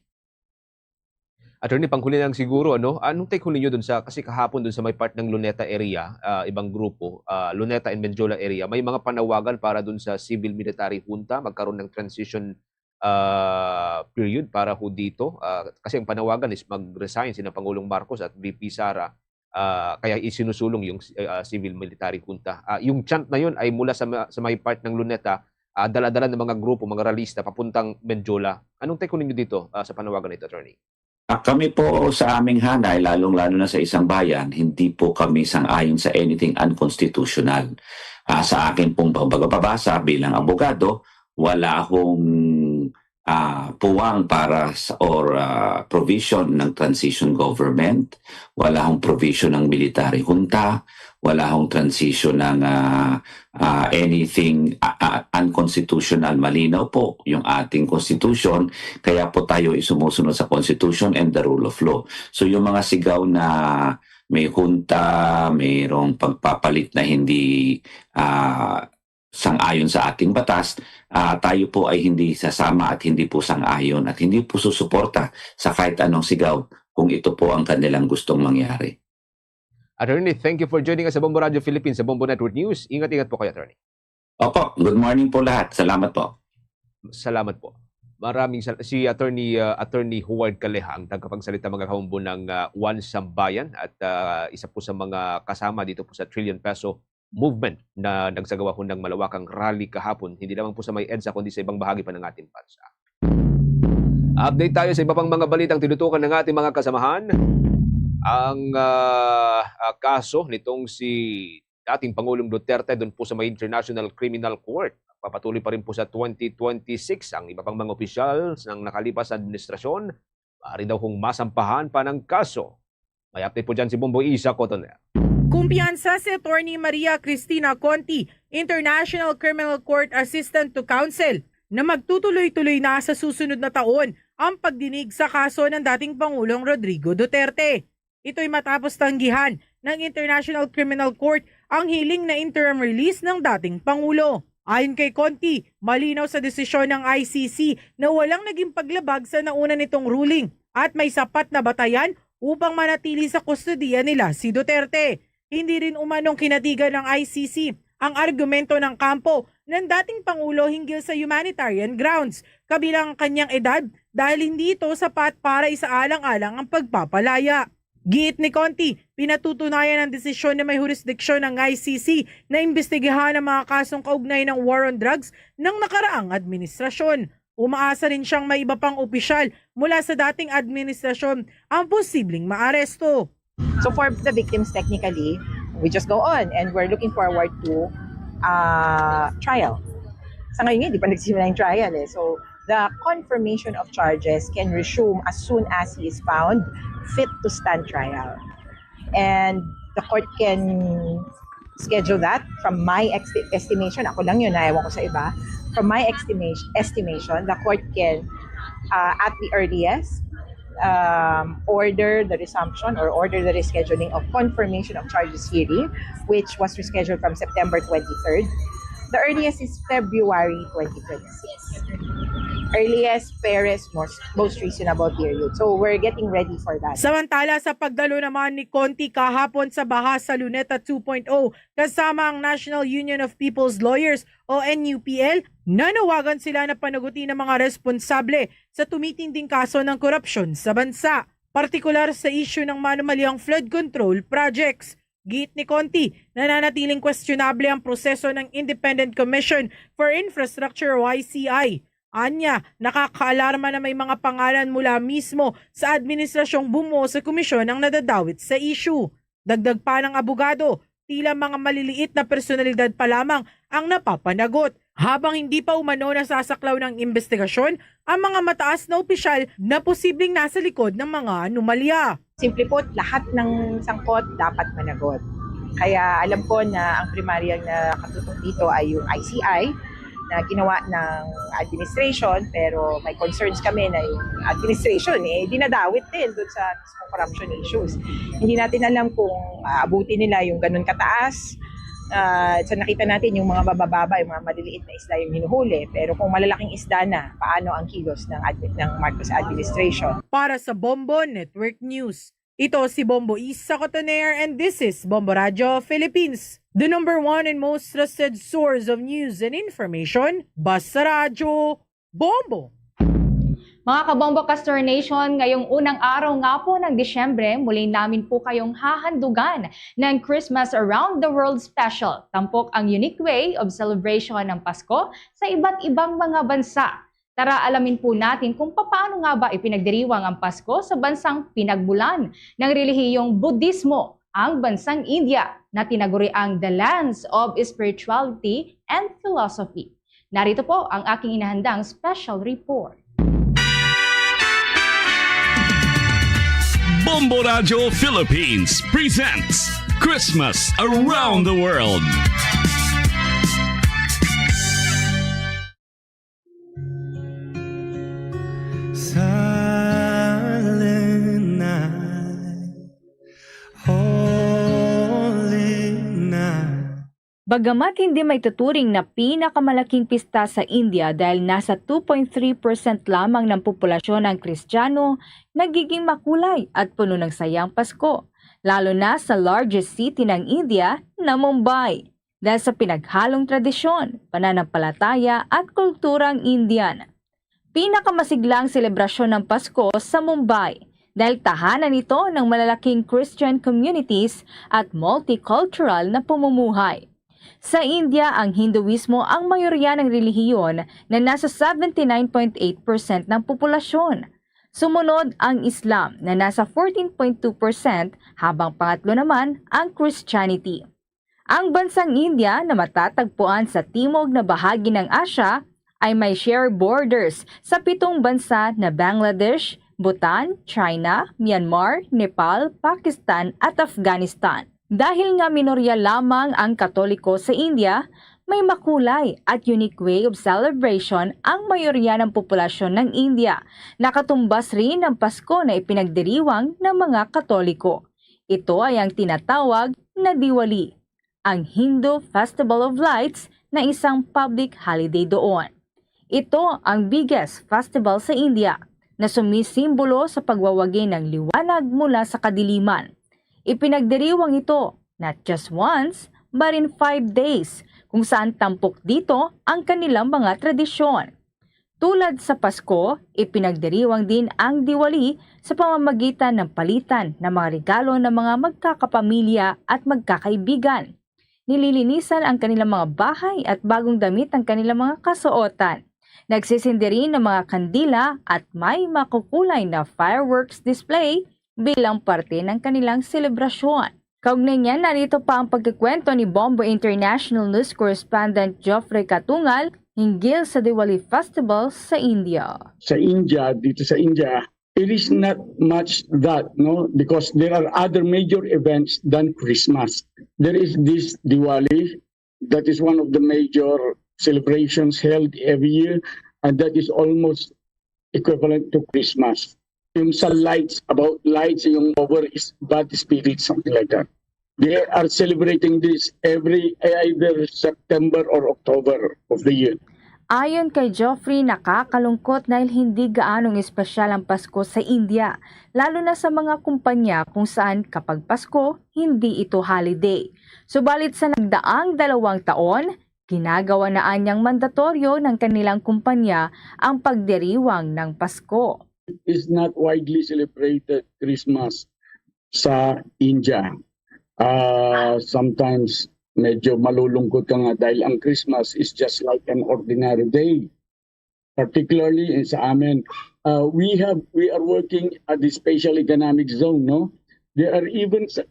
Attorney, panghuli lang siguro, ano? Anong take huli nyo dun sa, kasi kahapon dun sa may part ng Luneta area, ah, ibang grupo, ah, Luneta and Mendiola area, may mga panawagan para dun sa civil military junta, magkaroon ng transition, ah, period para ho dito. Ah, kasi ang panawagan is mag-resign sina Pangulong Marcos at V P Sara, ah, kaya isinusulong yung, ah, civil military junta. Ah, yung chant na yun ay mula sa, ma- sa may part ng Luneta, ah, dala-dala ng mga grupo, mga ralista papuntang Mendiola. Anong take ninyo dito, ah, sa panawagan nito, attorney? Ah, kami po sa aming hanay, lalong-lalo na sa Isang Bayan, hindi po kami sang-ayon sa anything unconstitutional. Ah, sa akin pong pagpabasa bilang abogado, wala akong, ah, puwang para sa, or, ah, provision ng transition government, wala akong provision ng military junta, wala akong transition ng, ah, ah, anything, ah, ah, unconstitutional. Malinaw po yung ating constitution, kaya po tayo ay sumusunod sa constitution and the rule of law. So yung mga sigaw na may junta, mayroong pagpapalit na hindi, ah, sang-ayon sa ating batas, ah, tayo po ay hindi sasama at hindi po sang-ayon at hindi po susuporta sa kahit anong sigaw kung ito po ang kanilang gustong mangyari. Attorney, thank you for joining us sa Bombo Radio Philippines, sa Bombo Network News. Ingat-ingat po kayo, attorney. Opo, good morning po lahat. Salamat po. Salamat po. Maraming sal- si Attorney, uh, Attorney Howard Caleja, ang tagapagsalita, mga kabombo, ng, uh, One Sambayan at, uh, isa po sa mga kasama dito po sa Trillion Peso Movement na nagsagawa ho ng malawakang rally kahapon, hindi lamang po sa may EDSA kundi sa ibang bahagi pa ng ating bansa. Update tayo sa iba pang mga balitang tinutukan ng ating mga kasamahan. Ang, ah, ah, kaso nitong si dating Pangulong Duterte doon po sa may International Criminal Court. Papatuloy pa rin po sa twenty twenty-six ang iba pang mga opisyal ng nakalipas na administrasyon. Maaari daw hong masampahan pa ng kaso. May update po dyan si Bombo Isa Cotonel. Kumpiyansa si Attorney Maria Cristina Conti, International Criminal Court Assistant to Counsel, na magtutuloy-tuloy na sa susunod na taon ang pagdinig sa kaso ng dating Pangulong Rodrigo Duterte. Ito'y matapos tanggihan ng International Criminal Court ang hiling na interim release ng dating Pangulo. Ayon kay Conti, malinaw sa desisyon ng I C C na walang naging paglabag sa nauna nitong ruling at may sapat na batayan upang manatili sa kustodiya nila si Duterte. Hindi rin umanong kinatigan ng I C C ang argumento ng kampo ng dating Pangulo hinggil sa humanitarian grounds, kabilang ang kanyang edad, dahil hindi ito sapat para isaalang-alang ang pagpapalaya. Giit ni Conti, pinatutunayan ang desisyon na may hurisdiksyon ng I C C na imbestigahan ang mga kasong kaugnay ng war on drugs ng nakaraang administrasyon. Umaasa rin siyang may iba pang opisyal mula sa dating administrasyon ang posibleng maaresto. So for the victims, technically, we just go on and we're looking forward to uh, trial. Sa ngayon nga, di pa nagsisimula yung trial eh. So, The confirmation of charges can resume as soon as he is found fit to stand trial. And the court can schedule that from my ex- estimation. Ako lang yun, ewan ko sa iba. From my estimation, estimation, the court can, uh, at the earliest, um, order the resumption or order the rescheduling of confirmation of charges hearing, which was rescheduled from September twenty-third. The earliest is February twenty twenty-six. Earliest, fairest, most, most reasonable period. So we're getting ready for that. Samantala, sa pagdalo naman ni Conti kahapon sa baha sa Luneta two point oh kasama ang National Union of People's Lawyers o N U P L, nanawagan sila na panagutin ang mga responsable sa tumitinding kaso ng korupsyon sa bansa, partikular sa isyu ng manumalyang flood control projects. Giit ni Conti, nananatiling questionable ang proseso ng Independent Commission for Infrastructure o I C I. Anya, nakakaalarma na may mga pangalan mula mismo sa administrasyong bumuo sa komisyon ang nadadawit sa isyu. Dagdag pa ng abogado, tila mga maliliit na personalidad pa lamang ang napapanagot, habang hindi pa umano nasasaklaw ng imbestigasyon ang mga mataas na opisyal na posibleng nasa likod ng mga anomalya. Simply put, lahat ng sangkot dapat managot. Kaya alam ko na ang primaryang nakatutok dito ay yung I C I na ginawa ng administration, pero may concerns kami na yung administration eh dinadawit din doon sa mismong corruption issues. Hindi natin alam kung aabutin nila yung ganun kataas. Uh, sa nakita natin, yung mga babababa, yung mga maliliit na isda yung hinuhuli. Pero kung malalaking isda na, paano ang kilos ng, ng Marcos administration? Para sa Bombo Network News, ito si Bombo Isa Cotoner and this is Bombo Radyo Philippines, the number one and most trusted source of news and information. Basta Radyo Bombo! Mga Kabombo Castor Nation, ngayong unang araw nga po ng Disyembre, muli namin po kayong hahandugan ng Christmas Around the World Special. Tampok ang unique way of celebration ng Pasko sa iba't ibang mga bansa. Tara, alamin po natin kung papaano nga ba ipinagdiriwang ang Pasko sa bansang pinagmulan ng relihiyong Budismo, ang bansang India, na tinaguriang the lands of spirituality and philosophy. Narito po ang aking inahandang special report. Bombo Radio Philippines presents Christmas Around the World. Bagamat hindi maituturing na pinakamalaking pista sa India dahil nasa two point three percent lamang ng populasyon ang Kristiyano, nagiging makulay at puno ng saya ang Pasko, lalo na sa largest city ng India na Mumbai, dahil sa pinaghalong tradisyon, pananampalataya at kulturang Indian. Pinakamasigla ang selebrasyon ng Pasko sa Mumbai dahil tahanan ito ng malalaking Christian communities at multicultural na pamumuhay. Sa India, ang Hinduismo ang mayorya ng relihiyon na nasa seventy-nine point eight percent ng populasyon. Sumunod ang Islam na nasa fourteen point two percent, habang pangatlo naman ang Christianity. Ang bansang India na matatagpuan sa timog na bahagi ng Asya ay may share borders sa pitong bansa na Bangladesh, Bhutan, China, Myanmar, Nepal, Pakistan at Afghanistan. Dahil nga minorya lamang ang Katoliko sa India, may makulay at unique way of celebration ang mayorya ng populasyon ng India. Nakatumbas rin ang Pasko na ipinagdiriwang ng mga Katoliko. Ito ay ang tinatawag na Diwali, ang Hindu Festival of Lights na isang public holiday doon. Ito ang biggest festival sa India na sumisimbolo sa pagwawagi ng liwanag mula sa kadiliman. Ipinagdiriwang ito not just once, but in five days, kung saan tampok dito ang kanilang mga tradisyon. Tulad sa Pasko, ipinagdiriwang din ang Diwali sa pamamagitan ng palitan ng mga regalo ng mga magkakapamilya at magkakaibigan. Nililinisan ang kanilang mga bahay at bagong damit ang kanilang mga kasuotan. Nagsisindi rin ng mga kandila at may makukulay na fireworks display bilang parte ng kanilang selebrasyon. Kaugnay niyan, narito pa ang pagkikwento ni Bombo International News Correspondent Geoffrey Katungal hinggil sa Diwali Festival sa India. Sa India, dito sa India, it is not much that, no? Because there are other major events than Christmas. There is this Diwali, that is one of the major celebrations held every year, and that is almost equivalent to Christmas. Yung sa lights, about lights, yung over is bad spirits, something like that. They are celebrating this every, either September or October of the year. Ayon kay Geoffrey, nakakalungkot dahil hindi gaanong espesyal ang Pasko sa India, lalo na sa mga kumpanya kung saan kapag Pasko, hindi ito holiday. Subalit sa nagdaang dalawang taon, ginagawa na anyang mandatoryo ng kanilang kumpanya ang pagdiriwang ng Pasko. Is not widely celebrated Christmas sa India. Uh, sometimes medyo malulungkot ka nga dahil ang Christmas is just like an ordinary day. Particularly in sa amin, uh, we have we are working at the special economic zone, no? There are even s-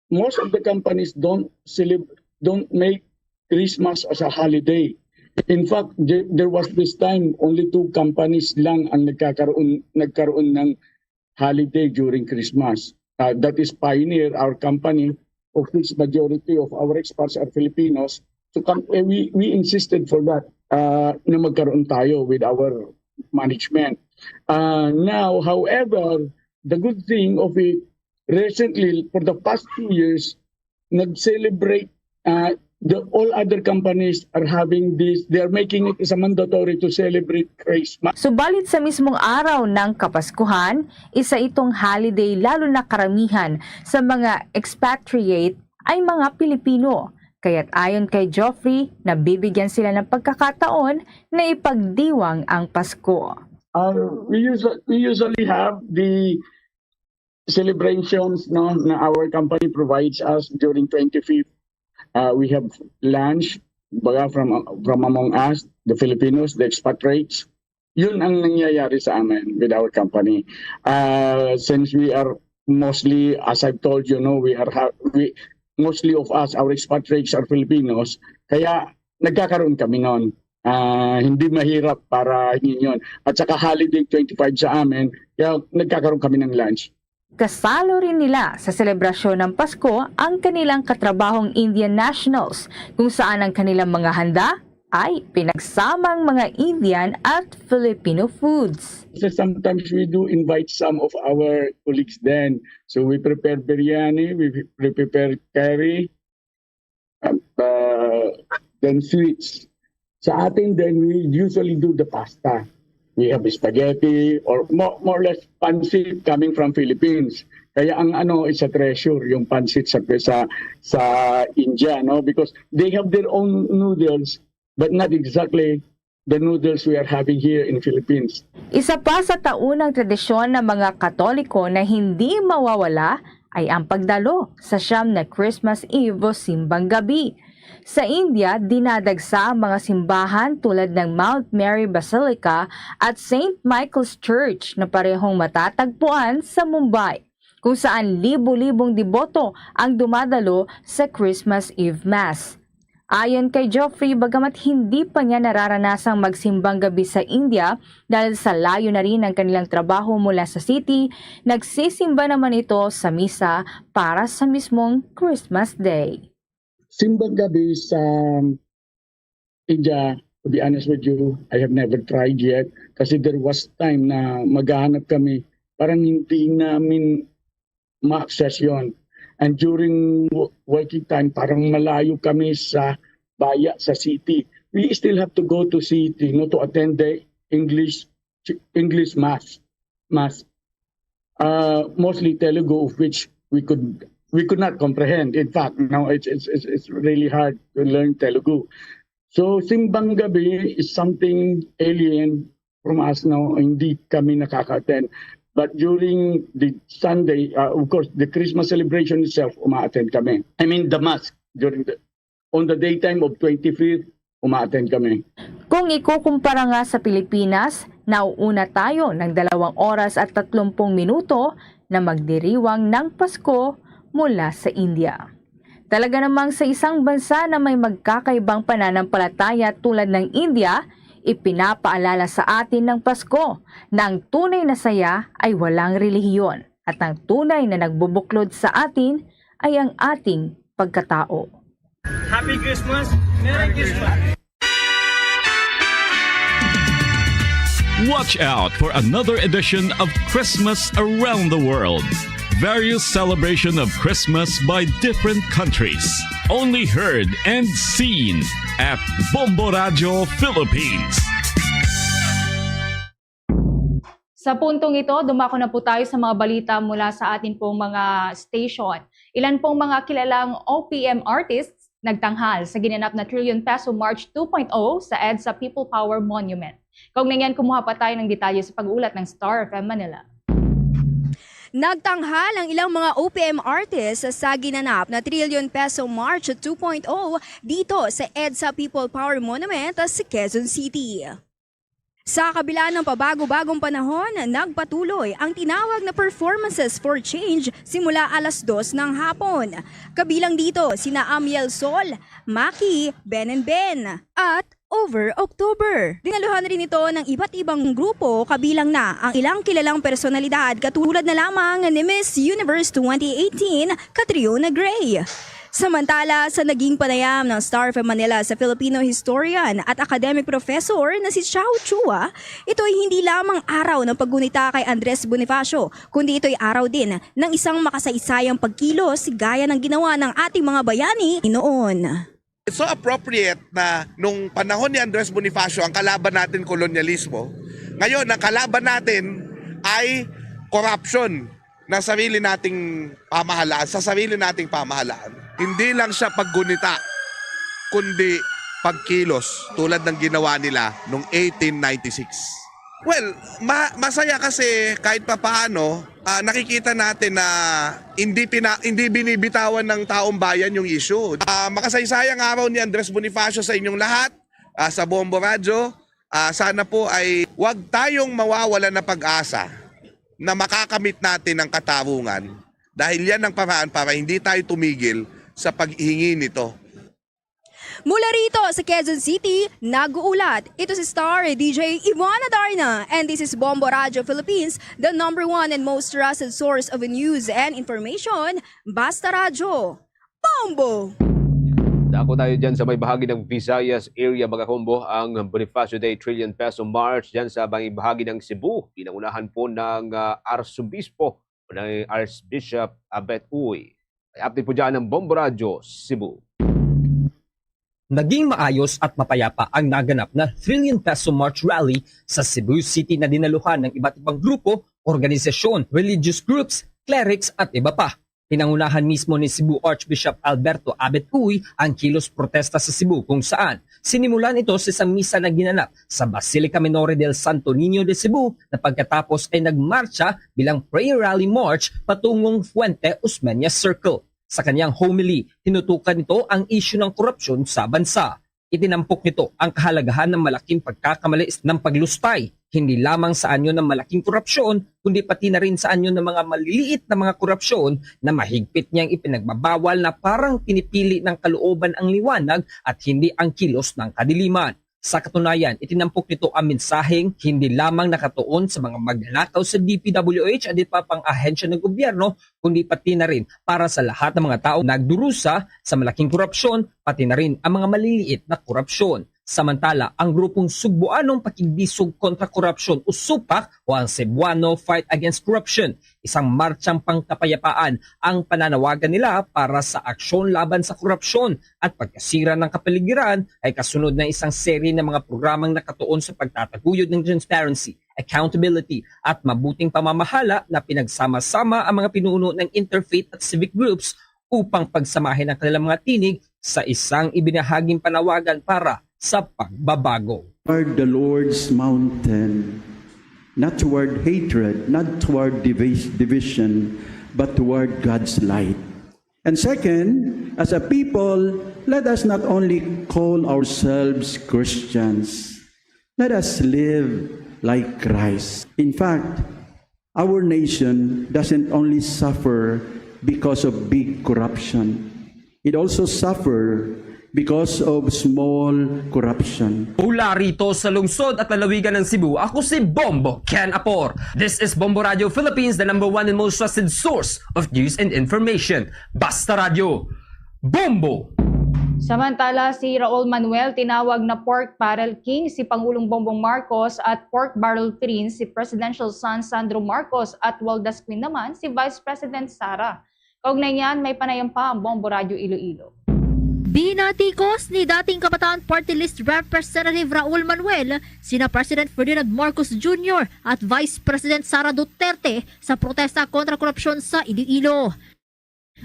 most of the companies don't celeb- don't make Christmas as a holiday. In fact, there, there was this time only two companies lang ang nagkakaroon nagkaroon ng holiday during Christmas. Uh, that is Pioneer, our company, of which majority of our expats are Filipinos. So kam- eh, we we insisted for that uh, na magkaroon tayo with our management. Uh, now, however, the good thing of it, recently, for the past two years, nag-celebrate uh, the all other companies are having this, they are making it as a mandatory to celebrate Christmas. Subalit sa mismong araw ng Kapaskuhan, isa itong holiday lalo na karamihan sa mga expatriate ay mga Pilipino. Kaya't ayon kay Geoffrey, nabibigyan sila ng pagkakataon na ipagdiwang ang Pasko. Uh, we, usually, we usually have the celebrations, no, na our company provides us during twenty-fifth. Uh, we have lunch baga from from among us, the Filipinos, the expatriates. Yun ang nangyayari sa amin with our company. Uh, since we are mostly, as I've told you, no, we are ha- we mostly of us, our expatriates are Filipinos. Kaya nagkakaroon kami noon. Ah, hindi mahirap para yun. At saka holiday twenty-five sa amin, kaya nagkakaroon kami ng lunch. Kasalo rin nila sa selebrasyon ng Pasko ang kanilang katrabahong Indian nationals, kung saan ang kanilang mga handa ay pinagsamang mga Indian at Filipino foods. So sometimes we do invite some of our colleagues then. So we prepare biryani, we pre- prepare curry, and uh, then sweets. Sa atin then, we usually do the pasta. We have spaghetti or more, more or less pancit coming from Philippines. Kaya ang ano is a treasure, yung pancit sa, sa, sa India, no? Because they have their own noodles, but not exactly the noodles we are having here in Philippines. Isa pa sa taunang tradisyon ng mga Katoliko na hindi mawawala ay ang pagdalo sa siyam na Christmas Eve o Simbang Gabi. Sa India, dinadagsa ang mga simbahan tulad ng Mount Mary Basilica at Saint Michael's Church na parehong matatagpuan sa Mumbai, kung saan libo-libong deboto ang dumadalo sa Christmas Eve Mass. Ayon kay Geoffrey, bagamat hindi pa niya nararanasang magsimbang gabi sa India dahil sa layo na rin ang kanilang trabaho mula sa city, nagsisimba naman ito sa misa para sa mismong Christmas Day. Simbang gabi sa India, to be honest with you, I have never tried yet. Kasi there was time na maghahanap kami, parang hindi namin ma-access yun. And during working time, parang malayo kami sa baya, sa city. We still have to go to city, no, to attend the English English mass, mass, uh, mostly Telugu, of which we could we could not comprehend. In fact, no, it's it's it's, it's really hard to learn Telugu. So simbang gabi is something alien from us, no, hindi kami nakaka-attend. But during the Sunday, uh, of course, the Christmas celebration itself, uma-attend kami. I mean, the mass during the on the daytime of twenty-fifth, uma-attend kami. Kung ikukumpara nga sa Pilipinas, nauuna tayo ng dalawang oras at tatlumpung minuto na magdiriwang ng Pasko mula sa India. Talaga namang sa isang bansa na may magkakaibang pananampalataya tulad ng India, ipinapaalala sa atin ng Pasko na ang tunay na saya ay walang relihiyon at ang tunay na nagbubuklod sa atin ay ang ating pagkatao. Happy Christmas! Merry Christmas! Watch out for another edition of Christmas Around the World. Various celebration of Christmas by different countries. Only heard and seen at Bombo Radio Philippines. Sa puntong ito, dumako na po tayo sa mga balita mula sa atin pong mga station. Ilan pong mga kilalang O P M artists nagtanghal sa ginanap na Trillion Peso March two point oh sa EDSA People Power Monument. Kaugnay niyan, kumuha pa tayo ng detalye sa pag-uulat ng Star F M Manila. Nagtanghal ang ilang mga O P M artists sa ginanap na Trillion Peso March two point oh dito sa EDSA People Power Monument sa Quezon City. Sa kabila ng pabago-bagong panahon, nagpatuloy ang tinawag na Performances for Change simula alas dos ng hapon. Kabilang dito sina Amiel Sol, Maki, Ben and Ben, at Over October. Dinaluhan rin ito ng iba't ibang grupo, kabilang na ang ilang kilalang personalidad katulad na lamang ni Miss Universe twenty eighteen, Catriona Gray. Samantala, sa naging panayam ng Star F M Manila sa Filipino historian at academic professor na si Chao Chua, ito ay hindi lamang araw ng paggunita kay Andres Bonifacio, kundi ito'y araw din ng isang makasaysayang pagkilos gaya ng ginawa ng ating mga bayani noon. It's so appropriate na nung panahon ni Andres Bonifacio, ang kalaban natin kolonyalismo. Ngayon, ang kalaban natin ay corruption na sarili nating pamahalaan, sa sarili nating pamahalaan. Hindi lang siya paggunita, kundi pagkilos tulad ng ginawa nila noong eighteen ninety-six. Well, ma- masaya kasi kahit papaano, ah, nakikita natin na hindi, pina- hindi binibitawan ng taong bayan yung issue. Ah, makasaysayang araw ni Andres Bonifacio sa inyong lahat, ah, sa Bombo Radyo. Ah, sana po ay wag tayong mawawala na pag-asa na makakamit natin ang katarungan, dahil yan ang paraan para hindi tayo tumigil sa paghingi nito. Mula rito sa Quezon City, nag-uulat. Ito si Star D J Ivana Darna, and this is Bombo Radyo Philippines, the number one and most trusted source of news and information. Basta Radyo, Bombo! Dako tayo dyan sa may bahagi ng Visayas area, mga kombo, ang Bonifacio Day Trillion Peso March dyan sa may bahagi ng Cebu. Pinangunahan po ng ah, Arsobispo o ng Archbishop Abet Uy. May update po dyan ng Bombo Radyo Cebu. Naging maayos at mapayapa ang naganap na Trillion Peso March Rally sa Cebu City na dinaluhan ng iba't ibang grupo, organisasyon, religious groups, clerics at iba pa. Pinangunahan mismo ni Cebu Archbishop Alberto Abet Uy ang kilos protesta sa Cebu, kung saan sinimulan ito sa isang misa na ginanap sa Basilica Minore del Santo Niño de Cebu, na pagkatapos ay nagmarcha bilang prayer rally march patungong Fuente Osmeña Circle. Sa kanyang homily, hinutukan nito ang isyu ng korupsyon sa bansa. Itinampok nito ang kahalagahan ng malaking pagkakamali ng paglustay, hindi lamang sa anyo ng malaking korupsyon, kundi pati na rin sa anyo ng mga maliliit na mga korupsyon na mahigpit niyang ipinagbabawal na parang pinipili ng kalooban ang liwanag at hindi ang kilos ng kadiliman. Sa katunayan, itinampok nito ang mensaheng hindi lamang nakatuon sa mga magnanakaw sa D P W H at iba pang ahensya ng gobyerno, kundi pati na rin para sa lahat ng mga taong nagdurusa sa malaking korupsyon, pati na rin ang mga maliliit na korupsyon. Samantala, ang grupong Sugbuanong Pakigbisog kontra Korupsyon o supak o ang Cebuano Fight Against Corruption, isang martsang pangkapayapaan ang pananawagan nila para sa aksyon laban sa korupsyon at pagkasira ng kapaligiran, ay kasunod ng isang serye ng mga programang nakatuon sa pagtataguyod ng transparency, accountability, at mabuting pamamahala na pinagsama-sama ang mga pinuno ng interfaith at civic groups upang pagsamahin ang kanilang mga tinig sa isang ibinahaging panawagan para sa pagbabago. Toward the Lord's mountain, not toward hatred, not toward divis- division, but toward God's light. And second, as a people, let us not only call ourselves Christians, let us live like Christ. In fact, our nation doesn't only suffer because of big corruption. It also suffer because of small corruption. Mula rito sa lungsod at lalawigan ng Cebu, ako si Bombo Ken Apor. This is Bombo Radio Philippines, the number one and most trusted source of news and information. Basta Radyo, Bombo! Samantala, si Raul Manuel tinawag na pork barrel king si Pangulong Bongbong Marcos at pork barrel prince si presidential son Sandro Marcos at Waldas Queen naman si Vice President Sara. Kaugnay niyan, may panayam pa ang Bombo Radyo Iloilo. Binatikos ni dating Kabataan Party List Representative Raul Manuel sina President Ferdinand Marcos Junior at Vice President Sara Duterte sa protesta kontra korupsyon sa Iloilo.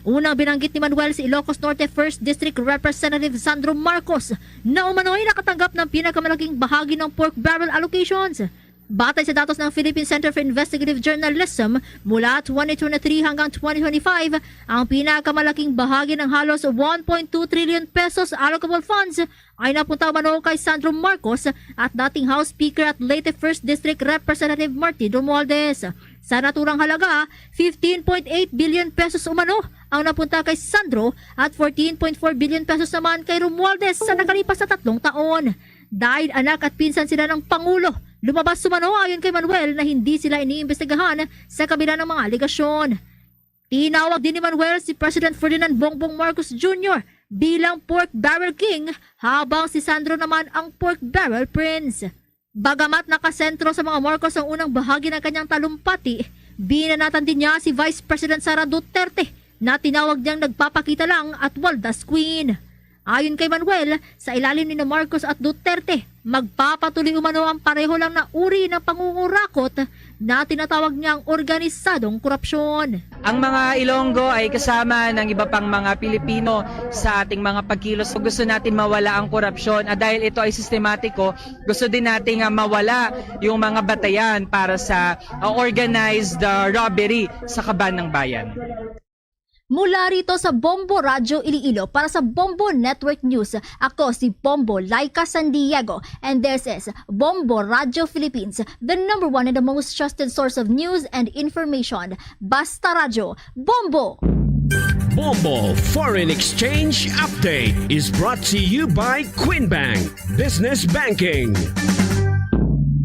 Unang binanggit ni Manuel si Ilocos Norte First District Representative Sandro Marcos na umano'y nakatanggap ng pinakamalaking bahagi ng pork barrel allocations. Batay sa datos ng Philippine Center for Investigative Journalism, mula twenty twenty-three hanggang twenty twenty-five, ang pinakamalaking bahagi ng halos one point two trillion pesos allocable funds ay napunta umano kay Sandro Marcos at dating House Speaker at Leyte First District Representative Martin Romualdez. Sa naturang halaga, fifteen point eight billion pesos umano ang napunta kay Sandro at fourteen point four billion pesos naman kay Romualdez sa nakalipas na tatlong taon. Dahil anak at pinsan sila ng Pangulo, lumabas umano ayon kay Manuel na hindi sila iniimbestigahan sa kabila ng mga alegasyon. Tinawag din ni Manuel si President Ferdinand Bongbong Marcos Junior bilang pork barrel king, habang si Sandro naman ang pork barrel prince. Bagamat nakasentro sa mga Marcos ang unang bahagi ng kanyang talumpati, binanatan din niya si Vice President Sara Duterte na tinawag niyang nagpapakita lang at waldas queen. Ayon kay Manuel, sa ilalim ni Marcos at Duterte, magpapatuloy umano ang pareho lang na uri ng pangungurakot na tinatawag niyang organisadong korupsyon. Ang mga Ilonggo ay kasama ng iba pang mga Pilipino sa ating mga pagkilos. Gusto natin mawala ang korupsyon at dahil ito ay sistematiko, gusto din natin nga mawala yung mga batayan para sa uh, organized uh, robbery sa kaban ng bayan. Mula rito sa Bombo Radyo Iloilo para sa Bombo Network News, ako si Bombo Laika San Diego, and this is Bombo Radyo Philippines, the number one and the most trusted source of news and information. Basta Radyo, Bombo! Bombo Foreign Exchange Update is brought to you by Queen Bank Business Banking.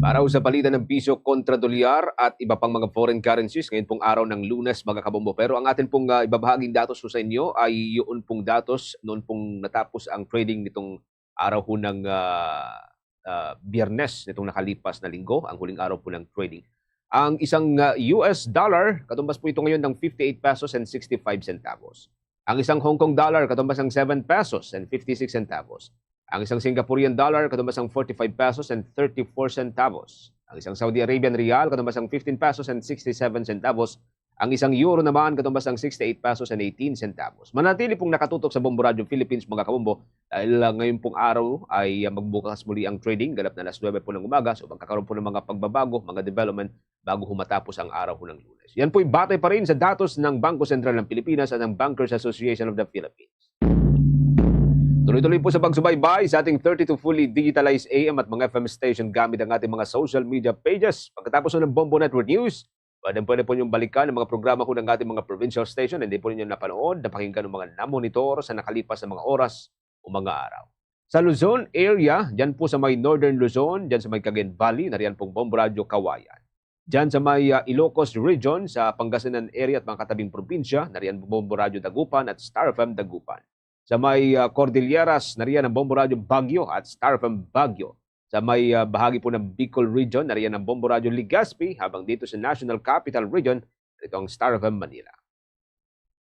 Para sa palitan ng piso kontra dolyar at iba pang mga foreign currencies, ngayon pong araw ng Lunes, mga kabombo. Pero ang atin pong, ah, ibabahaging datos ko sa inyo ay yun pong datos noon pong natapos ang trading nitong araw ho ng, ah, ah, Biyernes, nitong nakalipas na linggo, ang huling araw po ng trading. Ang isang, ah, U S dollar, katumbas po ito ngayon ng fifty-eight pesos and sixty-five centavos. Ang isang Hong Kong dollar, katumbas ng seven pesos and fifty-six centavos. Ang isang Singaporean dollar, katumbas ng forty-five pesos and thirty-four centavos. Ang isang Saudi Arabian riyal, katumbas ng fifteen pesos and sixty-seven centavos. Ang isang euro naman, katumbas ng sixty-eight pesos and eighteen centavos. Manatili pong nakatutok sa Bombo Radio Philippines, mga kabombo, dahil, ah, ngayon pong araw ay, ah, magbukas muli ang trading, ganap na alas nuebe po ng umaga. So, magkakaroon po ng mga pagbabago, mga development bago humatapos ang araw ho ng Lunes. Yan po'y batay pa rin sa datos ng Bangko Sentral ng Pilipinas at ng Bankers Association of the Philippines. Tuloy-tuloy po sa pagsubaybay sa ating thirty-two fully digitalized A M at mga F M station gamit ang ating mga social media pages. Pagkatapos ng Bombo Network News, pwede, pwede po niyong balikan ang mga programa ho ng ating mga provincial station. Hindi po ninyo napanood, napakinggan ang mga namonitor sa nakalipas na mga oras o mga araw. Sa Luzon area, dyan po sa may Northern Luzon, dyan sa may Cagayan Valley, nariyan pong Bombo Radyo Kawayan. Dyan sa may, ah, Ilocos Region, sa Pangasinan area at mga katabing probinsya, nariyan Bombo Radyo Dagupan at Star F M Dagupan. Sa may, ah, Cordilleras, nariyan ang Bombo Radyo Baguio at Star F M Baguio. Sa may, ah, bahagi po ng Bicol Region, nariyan ang Bombo Radyo Legazpi, habang dito sa National Capital Region, ito ang Star F M Manila.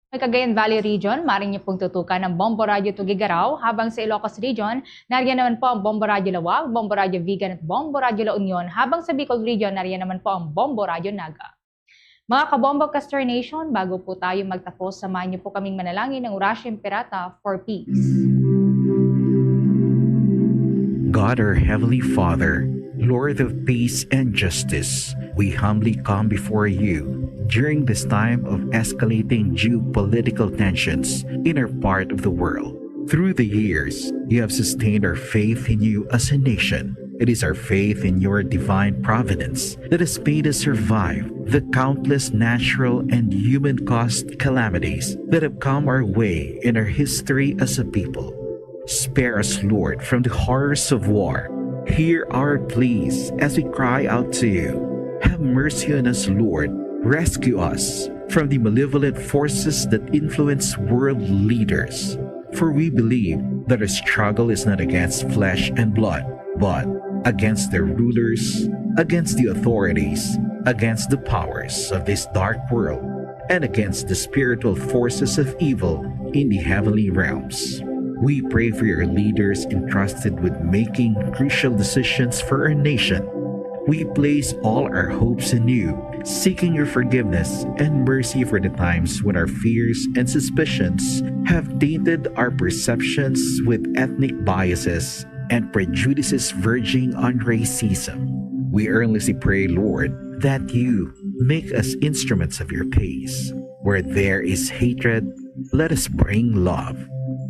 May Cagayan Valley Region, maaari niyo pong tutukan ang Bombo Radyo Tuguegarao, habang sa Ilocos Region, nariyan naman po ang Bombo Radyo Laoag, Bombo Radyo Vigan at Bombo Radyo La Union, habang sa Bicol Region, nariyan naman po ang Bombo Radyo Naga. Mga kabombo, Castor Nation, bago po tayo magtapos, samahan niyo po kaming manalangin ng Orasyo Imperata for peace. God, our Heavenly Father, Lord of peace and justice, we humbly come before you during this time of escalating geopolitical tensions in our part of the world. Through the years, you have sustained our faith in you as a nation. It is our faith in your divine providence that has made us survive the countless natural and human caused calamities that have come our way in our history as a people. Spare us, Lord, from the horrors of war. Hear our pleas as we cry out to you. Have mercy on us, Lord. Rescue us from the malevolent forces that influence world leaders. For we believe that our struggle is not against flesh and blood, but against the rulers, against the authorities, against the powers of this dark world, and against the spiritual forces of evil in the heavenly realms. We pray for your leaders entrusted with making crucial decisions for our nation. We place all our hopes in you, seeking your forgiveness and mercy for the times when our fears and suspicions have tainted our perceptions with ethnic biases and prejudices verging on racism. We earnestly pray, Lord, that you make us instruments of your peace. Where there is hatred, let us bring love.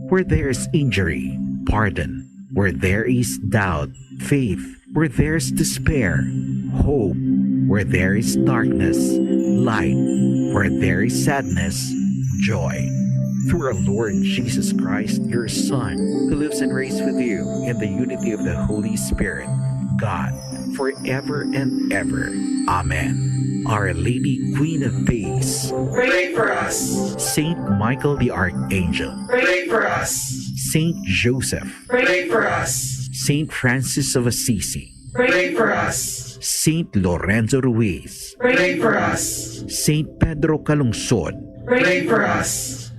Where there is injury, pardon. Where there is doubt, faith. Where there is despair, hope. Where there is darkness, light. Where there is sadness, joy. Through our Lord Jesus Christ, your Son, who lives and reigns with you in the unity of the Holy Spirit, God, forever and ever. Amen. Our Lady, Queen of Peace, pray for us. Saint Michael the Archangel, pray for us. Saint Joseph, pray for us. Saint Francis of Assisi, pray for us. Saint Lorenzo Ruiz, pray for us. Saint Pedro Calungsod, pray for us.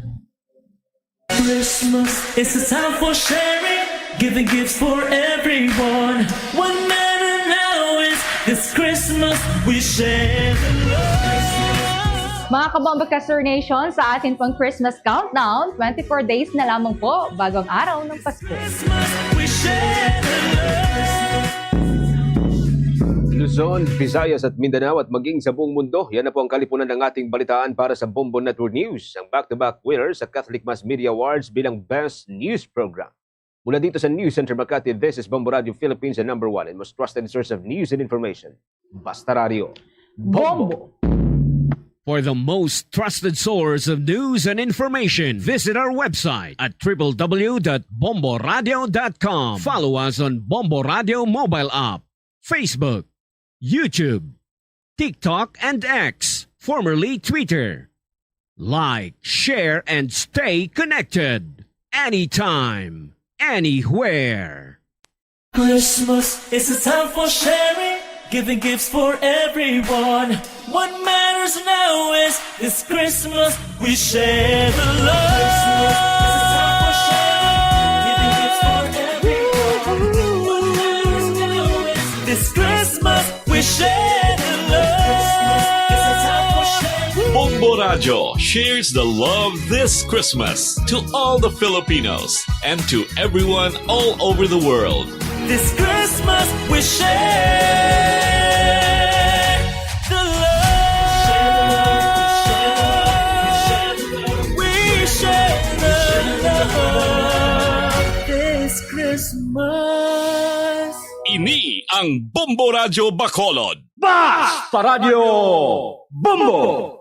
Christmas is a time for sharing, giving gifts for everyone. What matter now is this Christmas we share the love. Mga Kabombo Kastro Nation, sa atin pong Christmas countdown, twenty-four days na lamang po bago ang araw ng Pasko. Christmas, we share the love. Luzon, Visayas at Mindanao at maging sa buong mundo, yan na po ang kalipunan ng ating balitaan para sa Bombo Network News, ang back-to-back winner sa Catholic Mass Media Awards bilang Best News Program. Mula dito sa News Center Makati, this is Bombo Radio Philippines, the number one and most trusted source of news and information. Basta Radio. Bombo. For the most trusted source of news and information, visit our website at triple w dot bomboradio dot com. Follow us on Bombo Radio mobile app, Facebook, YouTube, TikTok, and X, formerly Twitter. Like, share, and stay connected. Anytime, anywhere. Christmas is a time for sharing, giving gifts for everyone. What matters now is this Christmas we share the love. Christmas is a time for sharing, giving gifts for everyone. What matters now is this Christmas we share the love. Bombo Radio shares the love this Christmas to all the Filipinos and to everyone all over the world. This Christmas we share the love. We share the love this Christmas. Ini ang Bombo Radyo Bacolod. Basta Radyo Bombo!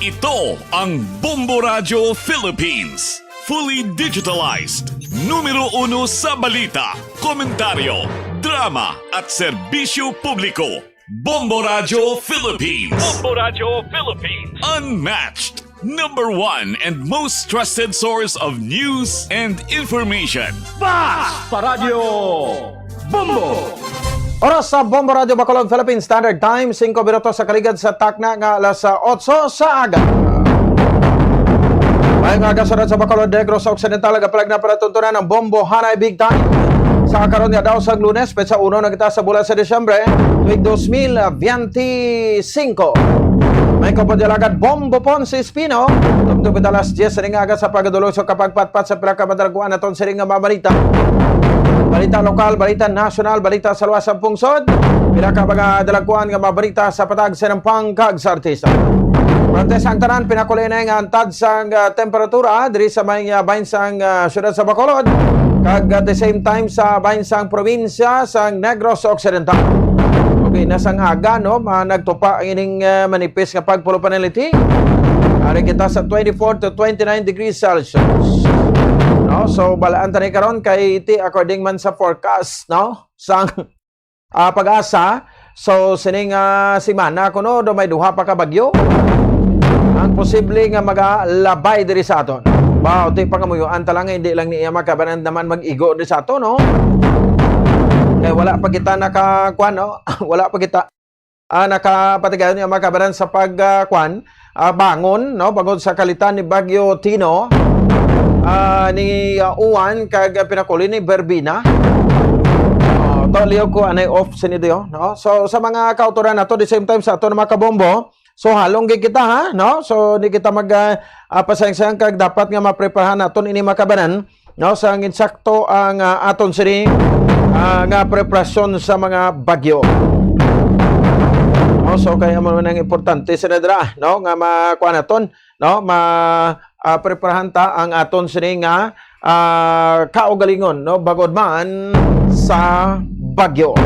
Ito ang Bombo Radyo Philippines. Fully digitalized. Numero uno sa balita, komentaryo, drama at serbisyo publiko. Bombo Radyo Philippines. Bombo Radyo Philippines. Unmatched. Number one and most trusted source of news and information. Basta Radyo Bombo! Oras sa Bombo Radyo Bacolod Philippine Standard Time, singko minutos sa kaligad sa takna nga alas otso sa aga. Maayong aga sa Bacolod, Negros Occidental, agapalag na para tuntunan ang Bombo Hanay Big Time. Sa karon nga daw sang Lunes, petsa uno na kita sa bulan sa Disyembre, tuig dos mil biyente singko. May kapadalagan Bombo Ponce Espino. Tubtob kita alas diyes sa ning aga sa pagdulog sa kapagpatpat sa pila ka madalaguan naton sining nga mga balita. Balita lokal, balita nasyonal, balita sa luwas sang pungsod. Pila ka mga dalaguan nga mga balita sa patag sa nampang kag sa artista. Antes ang tanan, pinakulay na nga antad sang, ah, temperatura diri sa may, ah, bahin sang, ah, siyudad sa Bacolod. Kag at the same time sa bahin sang probinsya sang Negros Occidental. Okay, na sang aga, no, ma-, nagtupa ang ining, ah, manipis nga pagpulo panaliti. Ari kita sa twenty-four to twenty-nine degrees Celsius. No? So, balaan ta ni karon kay iti according man sa forecast, no? Sang, ah, PAGASA. So, sining, ah, semana kuno do may duha pa ka bagyo ang posible nga magalabay diri sa aton. Wow, ti pangamuyoan ta lang, hindi lang niya makabanan naman mag-igo diri sa aton, no? Kay wala pa kita naka, kuwan, no? Wala pa kita, ah, nakapatigayon nga makabanan sa pag, ah, kuwan, ah, bangon, no? Bangod sa kalitan ni Bagyo Tino, ah, ni, ah, Uwan, kag, ah, pinakuli ni Verbena. Oh, to, liog ko, anay off sini diyo, no? So, sa mga kautoran nato, the same time sa ato na mga kabombo, so, halong gid kita, ha, no? So, di kita mag, ah, ah, pasayang-sayang kag dapat nga mapreparahan naton ini makabanan, no? Sa insakto ang, ah, aton sini, ah, nga preparasyon sa mga bagyo. No? So, kaya mo man ang importante, Senadora, no? Nga makuha naton, no? Ma, ah, preparahan ta ang aton sini nga, ah, kaugalingon, no? Bagod man sa bagyo.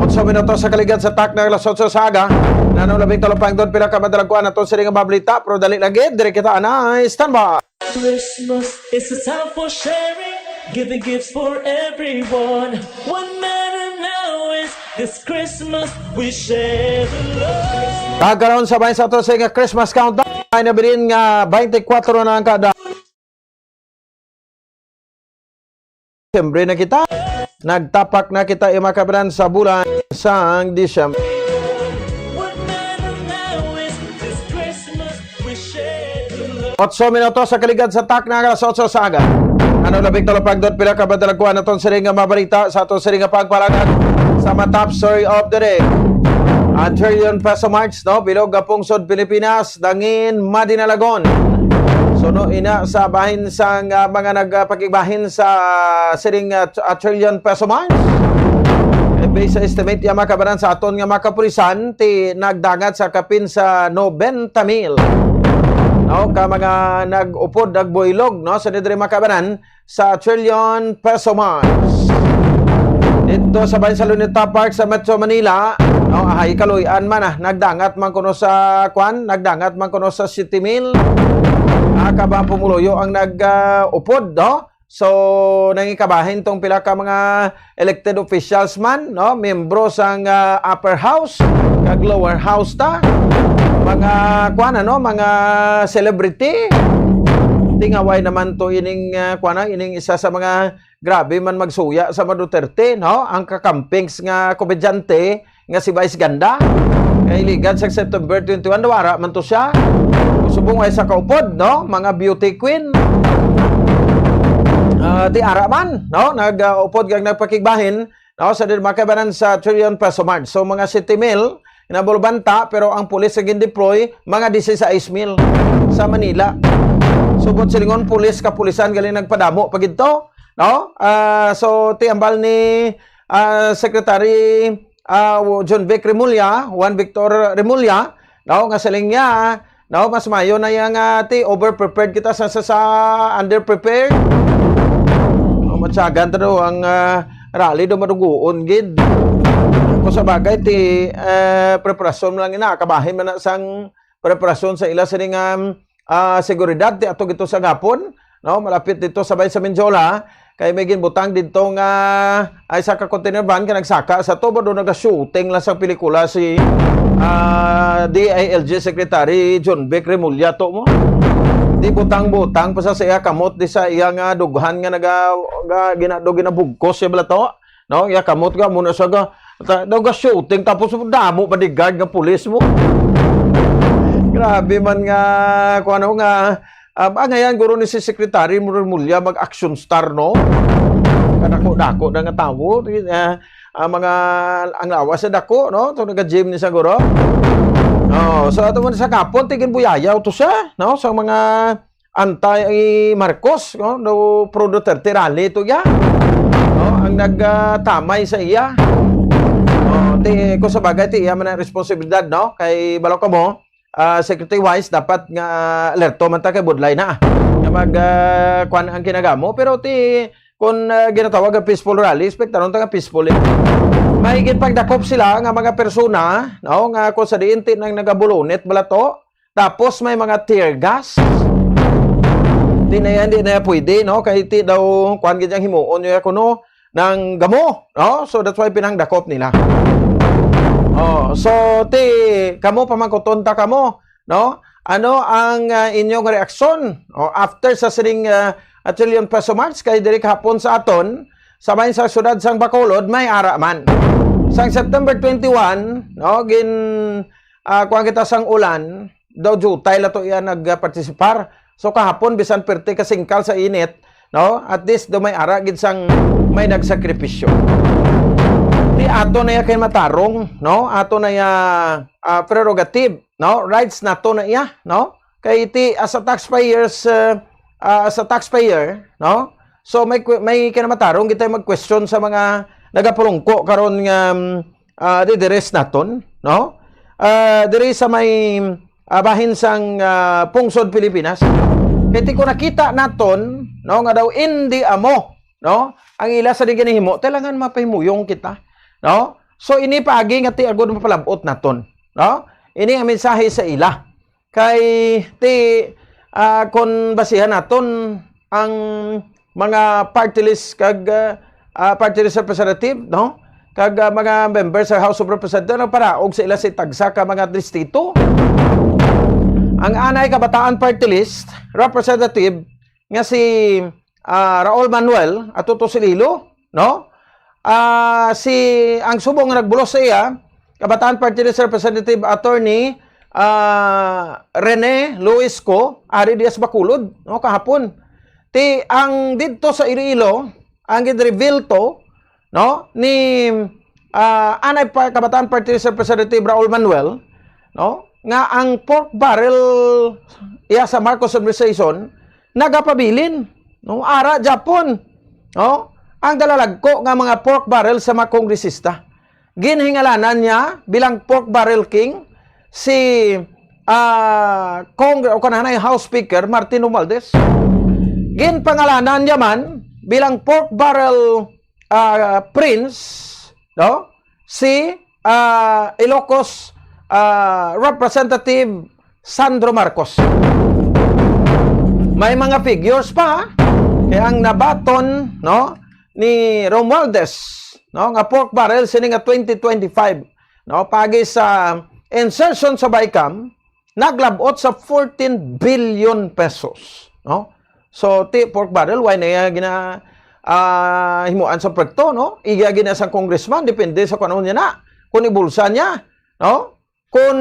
Otso minutos sa kaligad sa takna, alas otso sa aga. Nanong labing talupangdon, pila ka madalagkuan aton sini nga mabalita, pero dali lang gid, diri kita anay, standby. Christmas is a time for sharing, giving gifts for everyone. What matter now is this Christmas we share the love. Kag karon, sabay sa ato sa nga Christmas countdown, ay nabilin nga twenty-four na ang kada. Siyempre na kita. Nagtapak na kita, mga kabanan, sa bulan sang Disyembre. Otso minutos sa kaligad sa takna, alas otso sa aga. Ano labing talupagdot, pila ka madalagkuan aton siring nga mabalita sa aton siring nga pagpalagad sa mga top story of the day. Ang Trillion Peso March, no? Bilog nga pungsod Pilipinas, dangin madinalagon. Suno ina sa bahin sang, ah, mga nagpakigbahin sa siring, ah, t-, ah, Trillion Peso March. Eh, based sa estimate, ya, mga kabanan, sa aton nga mga kapulisan, ti nagdangat sa kapin sa nobenta mil, no, ka mga nag-upod, nagbuylog, no, sa diri, mga kabanan, sa Trillion Peso March. Dito sa Bayan sa Luneta Park sa Metro Manila, no, ahay kaluy-an man, ah, nagdangat man kuno sa, kwan, nagdangat man kuno sa siyete mil. Ah, kaba pumuluyo ang nag, ah, upod, no? So, nangikabahin tong pila ka mga elected officials man, no? Miyembro sang, ah, upper house, kag lower house ta. Mga, kwan, ano, mga celebrity. Tingaway naman to ining, ah, kwan, ah, ining isa sa mga grabe man magsuya sa mga Duterte, no? Ang kakampings nga komedyante nga si Vice Ganda. Kay ligad sa September twenty-one, wara man to siya. Subong ay sa kaupod, no? Mga beauty queen. Ah, ti ara man, no? Nag, ah, upod kag nagpakigbahin, no? Sa din makabanan sa Trillion Peso March. So, mga siyete mil, nabulbanta, pero ang pulis nga gindeploy, mga dieciséis mil sa Manila. Subot silingon, pulis, kapulisan, galing nagpadamo pa gid to, no? Ah, so, ti ambal ni, ah, Secretary, ah, John Vic Remulla, Juan Victor Remulla, no, nga siling niya, no, mas mayo na yang, ah, ti overprepared kita sa, sa, sa underprepared. No, matyagan ta daw ang, ah, rally do maduguon gid. Kung sa bagay, ti, eh, preparasyon lang ina, kabahin man na sang preparasyon sa ila sining, um, ah, seguridad, ti ato gito sa gapon, no? Malapit dito sa bay sa Mendiola, kay may ginbutang dito nga ay sa ka container van ka nagsaka sa tubo do naga-shooting lang sa pelikula si, ah, D I L G Secretary John Vic Remulla to mo. Di butang-butang pa sa, sa iya kamot di sa iya nga dughan nga naga, ga, gina, do ginabugkos siya bala to. No, iya kamot ka muna sa ga, ta-, daw ga shooting, tapos damo bodyguard nga pulis mo. Grabe man nga, kung ano nga, ah, angayan guro ni si Secretary Remulla mag-action star, no? Kadako-dako na nga tawo, ah, ah, mga, ang lawas sa dako, no? Ito nag-gym ni sa guro. Oh, so ato mo sa kapon, tigin buyayaw to siya, no? Sa mga anti-Marcos, no? No, pro Duterte rally to iya. No, ang nag, ah, tamay sa iya. No, ti, kung sa bagay, ti iya man ang responsibilidad, no? Kay balo ka mo, ah, security wise, dapat nga alerto man ta kay budlay na. Nga mag, ah, kwan ang kinagamo. Pero ti, kung, ah, ginatawag nga peaceful rally, expectaron ta nga peaceful, eh. May ginpagdakop sila nga mga persona, no, nga kung sa diin ti nang nagabulunit bala to, tapos may mga tear gas. Di na yan, di na yan pwede, no? Kay ti daw, kuwan gid ang himuon niya kuno, nang gamo, no? So, that's why pinangdakop nila. Oh, so, ti, kamo pamangkuton ta kamo, no? Ano ang, ah, inyong reaksyon? Oh, after sa sining, ah, a trillion peso march, kay diri kahapon sa aton, sa may sa siyudad sang Bacolod, may ara man. Sang September twenty-one, no, gin, ah, kuwan kita sang ulan, daw jutay la to iya nagpartisipar. So, kahapon, bisan perte ka singkal sa init, no? At least, daw may ara gid sang may nagsakripisyo. Di ato na iya kay matarong, no? Ato na iya, ah, prerogative, no? Rights nato na iya, no? Kay ti, as a taxpayers, ah, ah, as a taxpayer, no? So, may kwe-, may kinamatarong kita mag-question sa mga nagapulungko karon nga, um, ah, di, diri sa naton, no? Ah, diri sa may, ah, bahin sang, ah, pungsod Pilipinas. Kay ti ko nakita naton, no, nga daw indi amo, no, ang ila sa di ginahimo, kailangan mapahimuyong kita, no? So, ini paagi nga ti agod mapalabot naton, no? Ini ang mensahe sa ila. Kay ti, ah, kon basihan naton ang mga party list kag, ah, ah, party list representative, no? Kag, ah, mga member sa House of Representatives nagparaog sa ila sa tagsa ka mga distrito. Ang anay Kabataan Party List representative nga si, ah, Raul Manuel ato to si Lilo, no? Ah, si, ang subong nga nagbulos sa iya, Kabataan Party List Representative Attorney, ah, Rene Luis Co, ari diya sa Bacolod, no, kahapon. Ti ang didto sa Iloilo, ang gid-reveal to, no, ni, ah, anay pa, Kabataan Party List Representative Raul Manuel, no, nga ang pork barrel iya sa Marcos administration nagapabilin, no, ara Japon, no, ang dalalagko nga mga pork barrel sa mga kongresista. Ginhingalanan niya bilang pork barrel king si, ah, Cong-, o kananay House Speaker Martin Romualdez. Ginpangalanan niya man bilang pork barrel, ah, prince, no? Si, ah, Ilocos, ah, Representative Sandro Marcos. May mga figures pa, ha? Kaya ang nabaton, no, ni Romualdez, no, nga pork barrel sini nga twenty twenty-five, no, pagi sa insertion sa BICAM, naglabot sa fourteen billion pesos, no? So, ti pork barrel, why na iya gina-, ah, himuan sa proyekto, no? Iya gina sang congressman, depende sa kung ano niya na. Kung ibulsa niya, no? Kung,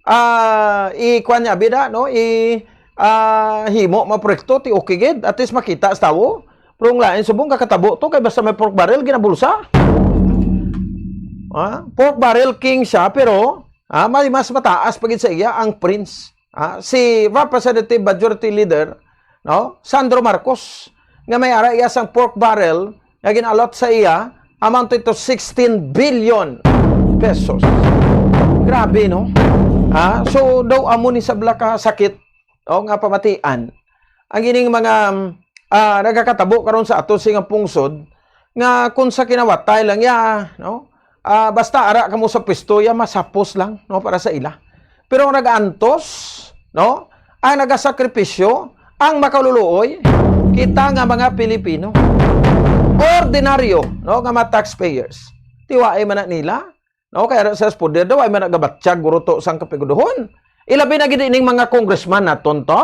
ah, i-, kuwan niya, bida, no? I-, ah, himo mga proyekto, ti okay gid. At least makita sa tawo. Pero ang lain subong kakatabo to, kay basta may pork barrel, ginabulsa. Ah, pork barrel king siya, pero, ah, may mas mataas pa gid sa iya ang prince. Ah, si Representative Majority Leader, no, Sandro Marcos, nga may ara iya sang pork barrel nga gin-allot sa iya, amounted to sixteen billion pesos. Grabe, no? Ah, so, daw amo ni sabla ka sakit, no, nga pamatian. Ang ining mga, ah, nagakatabo karon sa ato sing pungsod, nga kung sa kinawatay lang ya, no? Ah, basta ara kamo sa pwesto ya, masapos lang, no, para sa ila. Pero ang nagaantos, no, ang nagasakripisyo, ang makaluluoy, kita nga mga Pilipino. Ordinaryo, no, nga mga taxpayers. Tiwaay man na nila, no, kaya sa poder daw, ay man nagabatyag guruto sang kapiguduhon. Ilabi na gid ining mga congressman naton to,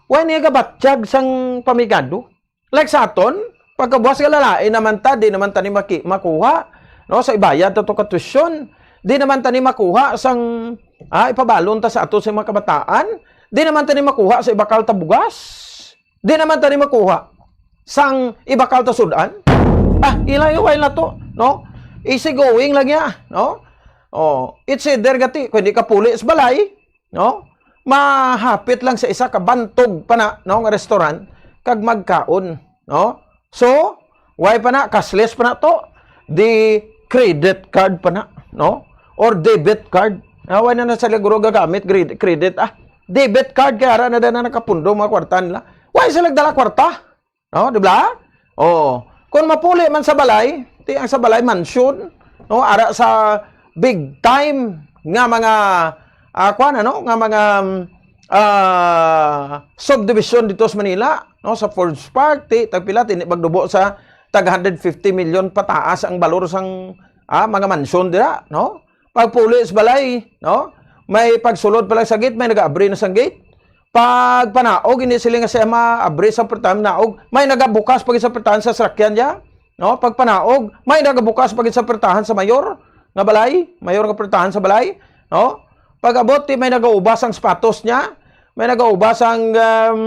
way niya gabatyag sang pamigado. Like sa aton, pagkabuas nga lalain naman ta, di naman ta ni maki-, makuha, no, sa ibayad ta to ka tuition. Di naman ta ni makuha sang, ah, ipabalon ta sa ato sa mga kabataan. Di naman ta ni makuha sa ibakal ta bugas. Di naman ta ni makuha sang ibakal ta sudan. Ah, ilay-ilay na to, no? Easy going lang ya, no? Oh, it's either gati, kung di ka puli sa balay, no? Mahapit lang sa isa ka bantog pa na, no, nga restaurant, kag magkaon, no? So, why pa na, cashless pa na to, di credit card pa na, no? Or debit card. Ah, why na na sila guro gagamit cred-, credit, ah? Debit card, kaya ara na na nakapundo mga kwarta nila. Why sila dala kwarta? No, di ba? Oh, kung mapuli man sa balay, ti ang sa balay mansion, no, ara sa big time nga mga, ah, kuwan, ano, nga mga, ah, subdivision dito sa Manila, no, sa Forbes Park, ti tagpila, ti magdubo sa tag one hundred fifty million pataas ang balor sang, ah, mga mansion dira, no? Pagpuli sa balay, no? May pagsulod pa lang sa gate, may nagaabri na sang gate. Pagpanaog, hindi sila nga siya maabri sa pertahan naog. May nagabukas pa gid sa pertahan sa sakyan niya, no? Pagpanaog, may nagabukas pa gid sa pertahan sa mayor nga balay, mayor nga pertahan sa balay, no? Pag-abot, ti may nagaubas ang sapatos niya, may nagaubas ang, um,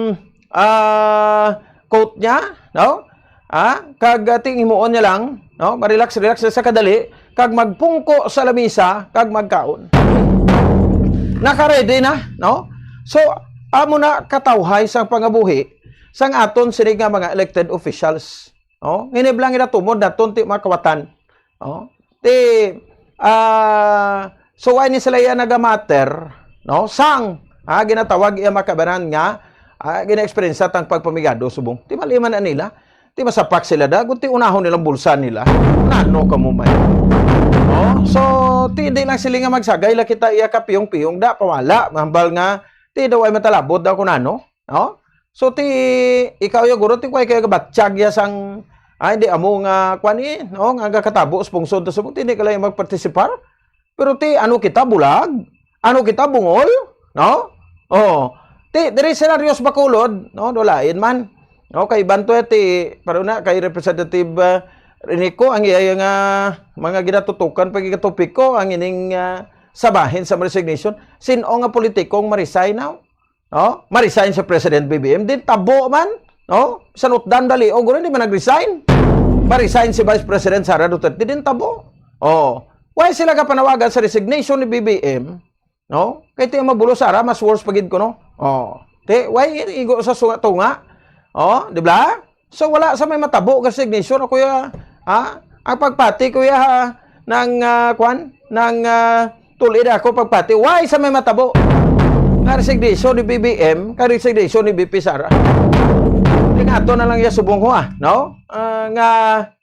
ah, coat niya, no? Ah, kag, ah, ting himuon niya lang, no? Marelax-relax siya sa kadali, kag magpungko sa lamisa, kag magkaon. Naka-ready na, no? So, amo na katawhay sang pangabuhi sang aton sini nga mga elected officials, no? Nginib lang ginatumod naton ti makawatan, no? Ti, ah, so why ni sila iya nagamatter, no? Sang, ah, ginatawag iya makabanan nga, ah, gina-eksperyensya tang pagpamigado subong. Ti mali man na nila. Ti masapak sila da, kung ti unahon nilang bulsa nila. Nano ka mo man? No? So, ti di lang sila nga magsagay, la kita iya kapiyong-piyong da, pawala. Mahambal nga, ti daw ay matalabot daw kung ano. No? So, ti, ikaw ya guro, ti kuway kayo gabatyag ya sang, ay, di amo nga, kwan eh, no? Nga gakatabo sa pungsod, tas mo, ti di ka lang magpartisipar. Pero ti, ano kita, bulag? Ano kita, bungol? No? Oh. Ti, diri senaryo sa Bacolod, no? Do lain man. No, kay Banto ti, pero na, kay Representative, ah, Rinico, ang iya nga mga ginatutukan, pagkikatopiko, ang ining, ah, sabahin sa resignation. Sino nga politikong ma-resign now? No? Ma-resign sa President B B M, din tabo man, no? Sanutdan dali, o guro, hindi man nag-resign. Ma-resign si Vice President Sara Duterte, din tabo. Oh, why sila ka panawagan sa resignation ni B B M? No? Kay ti mabulo Sara, mas worse pa gid ko, no? Oh, ti, why igo sa sunga-tunga? Oh, di ba? So, wala sa may matabo ka resignation, o kuya, ha? Ang pagpati, kuya, ha? Nang, ah, kwan? Nang, ah, tulid ako pagpati. Why sa may matabo? Nga resignation ni B B M, ka resignation ni V P Sara. Di nga ato na lang iya subong ho, ah, no? Ah, nga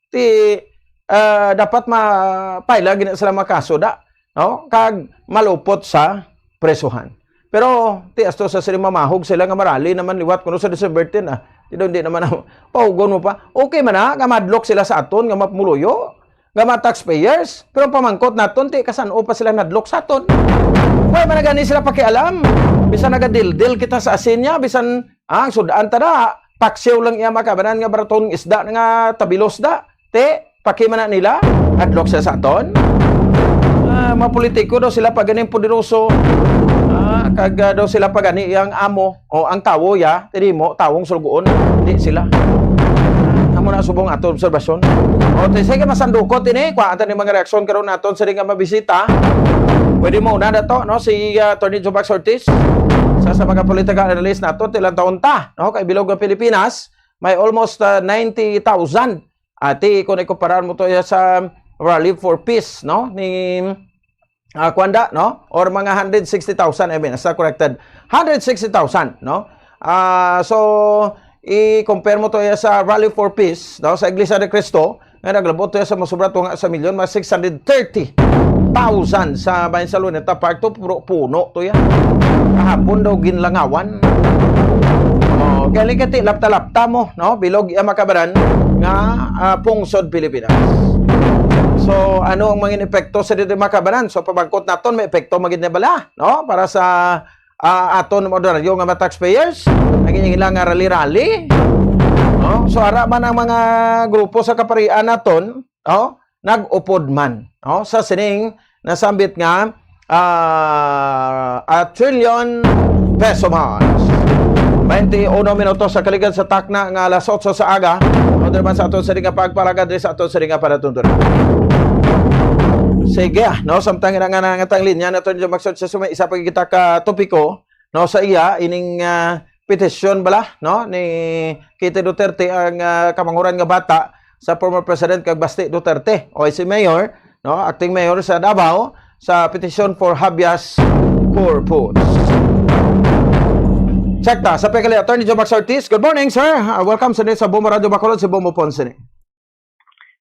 ti, ah, dapat ma-file gina sila makaso da, no? Kag malupot sa presohan. Pero ti asto sa sila mamahog sila nga marali naman liwat kuno sa December ten, ah. Ti daw, hindi naman ang paugon mo pa. Okay man na, nga madlock sila sa aton, nga mapmuluyo, nga mga taxpayers. Pero ang pamangkot naton, ti kasan-o pa sila nadlock sa aton? Why man na gani sila pakialam? Bisan nagadildil kita sa asin niya, bisan, ah, ang sud-an ta na, paksiw lang iya makabanan nga baraton isda nga tabilos da. Te, paki man na nila, hadlok sila sa aton. Ah, mga politiko daw sila pa ganing poderoso. Ah, kag, ah, daw sila pa gani ang amo o ang tawo ya, tiri mo, tawong sulgoon, hindi sila. Amo na subong ato obserbasyon. O, te, sige, masandukot ini. Kuha ta ni mga reaksyon karon naton sa nga mabisita. Pwede mo una na to, no? Si, ah, Attorney Joe Max Ortiz, sa, sa mga political analyst nato, tilang taon ta, no? Kay bilog ang Pilipinas, may almost, ah, ninety thousand. Ati, kung ikumparar mo to ya sa Rally for Peace, no? Ni, ah, Kwanda, no? Or mga hundred sixty thousand, I mean, sa corrected, hundred sixty thousand, no? Ah, so, i-compare mo to ya sa Rally for Peace, no? Sa Iglesia de Cristo, nga naglabot to ya sa masubra to nga sa milyon, mga six hundred thirty thousand sa bayan sa Luneta Park to, puro puno to ya. Kahapon daw ginlangawan. Oh, kaya likati, lapta-lapta mo, no? Bilog iya makabaran nga, ah, pungsod Pilipinas. So, ano ang mga epekto sa dito makabaran? So, pabangkot naton, may epekto magid na bala, no? Para sa, ah, aton ordinaryo nga mga taxpayers, ang ilang nga rally-rally, no? So, ara man ang mga grupo sa kaparian naton, no? Nag-upod man, no? Sa sining nasambit nga, ah, a trillion peso marks. Twenty-uno minutos sa kaligad sa takna nga alas otso sa aga. Ano naman sa aton sa nga pagpalagad sa aton sa nga panatuntunan. Sige, ah, no? Samtang nga nangatang linya nato, Attorney Joe Max Ortiz, may isa pa kita ka topiko, no? Sa iya, ining, ah, petisyon bala, no, ni Kitty Duterte ang, ah, kamanguran nga bata sa former President kag Basti Duterte, o si Mayor, no, acting mayor sa Davao, sa petition for habeas corpus. Sakta, sa pagkali, Attorney Joe Max Ortiz. Good morning, sir. Ah, welcome sa, sa Bombo Radyo Bacolod, si Bombo Ponce ni.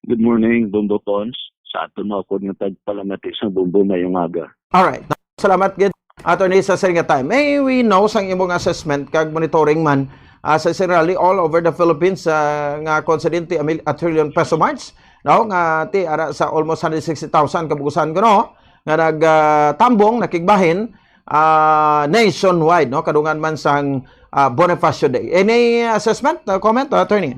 Good morning, Bombo Ponce. Sa aton mga upod nga tagpalamati sa Bombo, mayong aga. Alright. Salamat gid, Attorney, sa sining nga time. May we know sang imong assessment kag monitoring man, ah, sa sining rally all over the Philippines, ah, nga coincidentally a mil-, a trillion peso march, no? Nga ti ara sa almost hundred sixty thousand kabugusan ko, no? Nga nag, ah, tambong, nakigbahin, ah, nationwide, no? Kadungan man sang, ah, Bonifacio Day. Any assessment, uh, comment, uh, Attorney?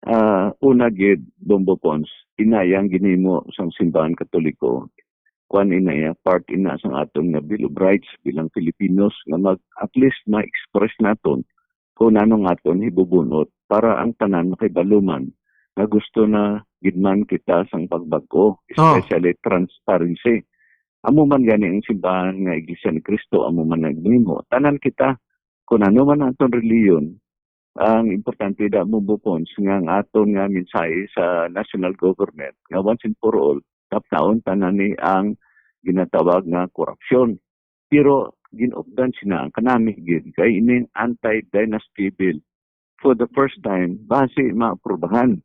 Ah, una gid, Bombo Ponce, inaya ang ginhimo sang simbahan Katoliko. Kuan inaya, part ina sang aton nga Bill of Rights bilang Filipinos nga mag, at least ma-express naton kung ano nga aton hibubunot para ang tanan makahibalo man nga gusto na gid man kita sang pagbag-o, Oh. especially transparency. Amo man gani ang simbahan nga Iglesia ni Cristo, amo man ang ginhimo. Tanan kita, kung ano man ang aton reliyon, ang importante da mo bukons nga ang aton nga mensahe sa national government nga once and for all, napnaon tanan ni ang ginatawag nga korupsyon. Pero ginupdan sina ang kanami gid kay ining anti-dynasty bill for the first time basi maaprubahan.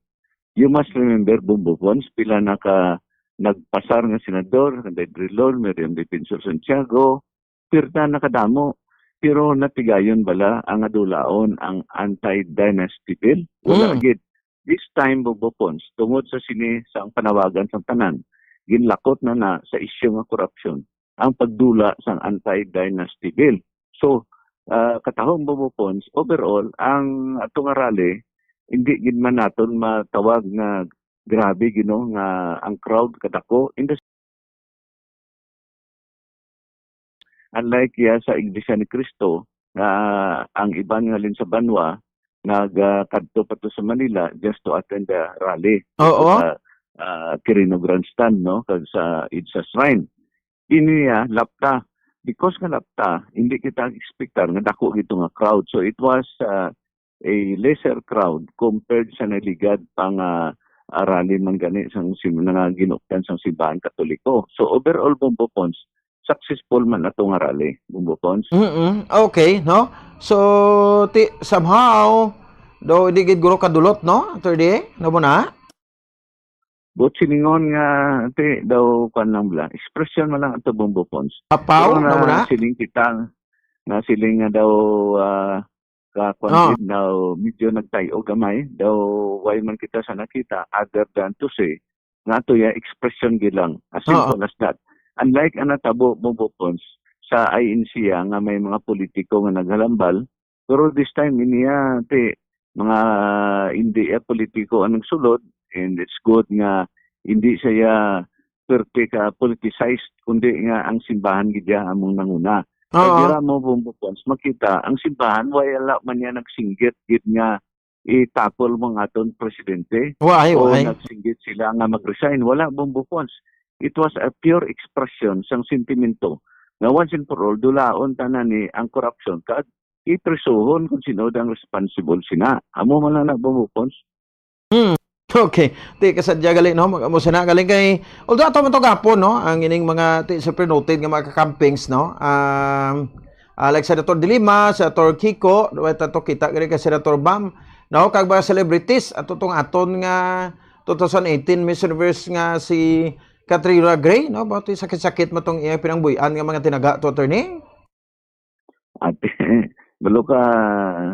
You must remember, Bombo Pons, pila na ka nagpasar nga senador, kanday Drilon, Miriam Defensor Santiago, pirta na kadamo. Pero natigayon bala ang adulaon ang anti-dynasty bill? Wala Mm. gid. This time, Bombo Pons, tungod sa sini sa ang panawagan sang tanan, ginlakot na na sa isyu nga korupsyon ang pagdula sang anti-dynasty bill. So, ah, katahom, Bombo Pons, overall, ang ato nga rally, hindi gid man naton matawag nga grabe, gid, no, nga ang crowd kadako. In the, unlike ya sa Iglesia ni Cristo, nga ang iban nga halin sa banwa nagakadto pa to sa Manila just to attend the rally Oo. sa, ah, Quirino Grandstand, no, kag sa EDSA Shrine. Ini, ah, lapta. Because nga lapta, hindi kita expectar nga dako gito nga crowd. So it was, ah, a lesser crowd compared sa naligad pa nga, ah, rally man gani sang sim-, nga ginupdan sang simbahan Katoliko. So overall, Bombo Pons, successful man ato nga rally, Bombo Pons. Mm-mm. Okay, no? So, ti-, somehow, daw, di gid guro kadulot, no? Attorney, no mo na? Buot silingon nga, ti, daw, kwan lang bala, expression man lang ato, Bombo Pons. Apaw, Pero no mo na? nasiling kita, nasiling nga daw, ah, ka, kwan Ah. gid, daw, medyo nagtay-o gamay, daw, way man kita sa nakita, other than to say, nga ato ya expression gid lang, as Oo. simple as that. Unlike ang natabo, Bombo Pons, sa I N C ya, nga may mga politiko nga naghalambal, pero this time, ini ya, ti, mga hindi ya politiko ang nagsulod, and it's good nga hindi siya perte ka politicized, kundi nga ang simbahan gid ya among nanguna. Pag Oo. dira mo, Bombo Pons, makita, ang simbahan, wala man niya nagsinggit gid nga i-tackle mo ang aton presidente Why, o why? nagsinggit sila nga mag-resign. Wala, Bombo Pons. It was a pure expression sang sentimento nga once and for all, dulaon tanan ni ang korupsyon kag iprisuhon kung sino ang responsible sina. Amo man lang na, Bombo Pons. Hmm. Okay. Ti, kasadya gali, no? Mag-, amo sina galing kay, although ato man to gapon, no? Ang ining mga, ti, super noted nga mga campaigns, no? Um, ah, like Senator De Lima, Senator Kiko, wait, ato kita gali kay Senator Bam, no? Kag mga celebrities, ato tong aton nga two thousand eighteen Miss Universe nga si Catrina Gray, no? Bakit sakit-sakit mo tong iyang pinangbuy-an nga mga tinaga to, attorney? Ate, balo ka,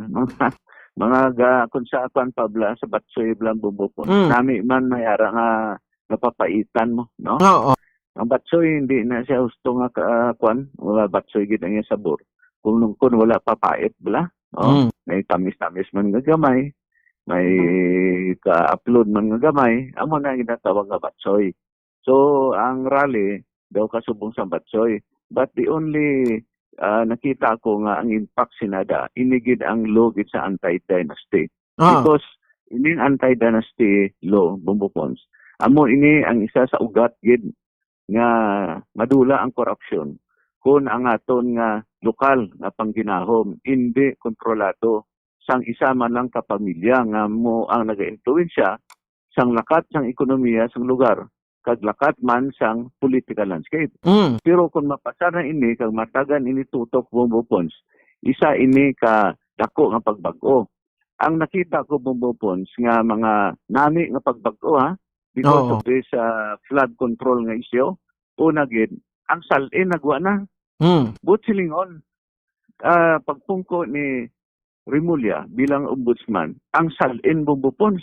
mga, mga ga, kung sa kwan pa bala, sa batsoy bala, Bombo Pons. Mm. Nami man may ara nga napapaitan mo, no? Oo. Ang batsoy, hindi na siya husto nga ka-, kwan, wala batsoy gid ang iyang sabor. Kung, kung wala papait bala, oh, Mm. may tamis-tamis man nga gamay, may kaaplod man nga gamay, amo na ang ginatawag nga batsoy. So, ang rally daw kasubong sa batsoy. But the only, ah, nakita ko nga ang impact sinada, ini gid ang law gid sa anti-dynasty. Ah. Because ining anti-dynasty law, Bombo Pons, amo ini ang isa sa ugat gid nga madula ang korupsyon kun ang aton nga lokal nga pangginahom hindi kontrolado sang isa man lang ka pamilya nga mo ang nagaimpluwensya sang lakat sang ekonomiya sang lugar kag lakat man sang political landscape. Mm. Pero kung mapasar na ini kag matagan ini tutok, Bombo Pons, Isa ini ka dako nga pagbag-o. Ang nakita ko, Bombo Pons, nga mga nami nga pagbag-o, ha, because Oo. of this, ah, flood control nga issue, una gid, ang SALN nagwa na. Hmm. Buot silingon, ah, pagpungko ni Remulla bilang ombudsman, ang SALN, Bombo Pons,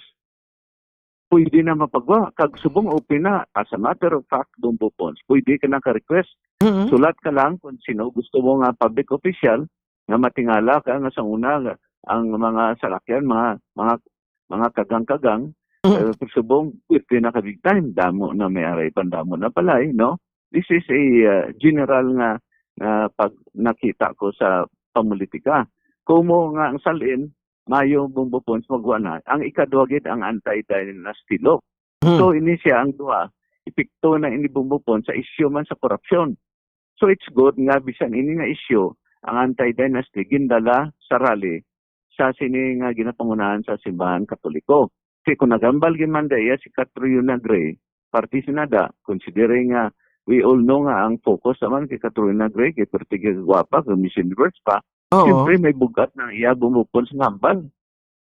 pwede na mapagwa. Kag subong open na, as a matter of fact, Bombo Pons, pwede ka na ka-request. Mm-hmm. Sulat ka lang kung sino gusto mo nga public official nga matingala ka nga sa una nga ang mga salakyan, mga, mga, mga kagang-kagang, Mm. eh, subong, pwede na ka big time. Damo na may aray, pandamo na palay, no? This is a, uh, general nga, nga pag nakita ko sa pamulitika. Kumo nga ang SALN, mayo, Bombo Pons, magwa na. Ang ikadwa gid ang anti-dynasty law. Hmm. So, ini siya ang duha. Epekto na ini, Bombo Pons, sa isyu man sa korupsyon. So, it's good nga bisan ini nga isyu, ang anti-dynasty gindala sa rally sa sini nga ginapangunahan sa simbahan Katoliko. Kay kung nagambal gid man da iya si Catriona Gray, parte sina da, considering nga we all know nga ang focus naman kay Catriona Gray, kay perti kay gwapa, kay Miss Universe pa, Oo. siyempre may bugat ng iya, Bombo Pons, nga hambal.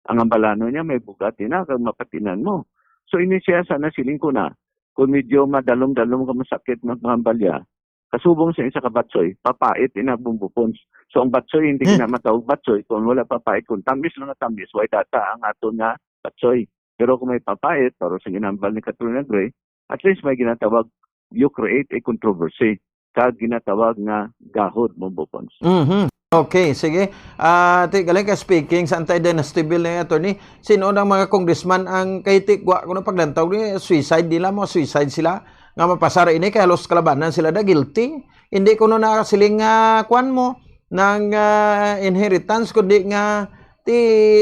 Ang hambalano niya may bugat ina kag mapatinan mo. So, ini siya sa nasiling ko na, kung medyo madalom-dalom ka masakit maghambalya, kasubong sa isa ka batsoy, papait ina, Bombo Pons. So, ang batsoy, hindi Hmm. na matawag batsoy kung wala papait. Kung tamis lang nga tamis, way data ang aton nga batsoy. Pero kung may papait, para sa ginambal ni Catriona Gray, at least may ginatawag, you create a controversy. Kag ginatawag nga gahod, Bombo Pons. Mhm. Okay, sige. Ah, ti, galing ka, speaking sa anti-dynasty bill ni attorney, sino ang mga congressman ang kay ti, wa ko na paglantaw ni suicide nila, mga suicide sila nga mapasar ini kay halos kalabanan sila da guilty. Hindi ko na siling nga kwan mo nang, ah, inheritance, kundi nga ti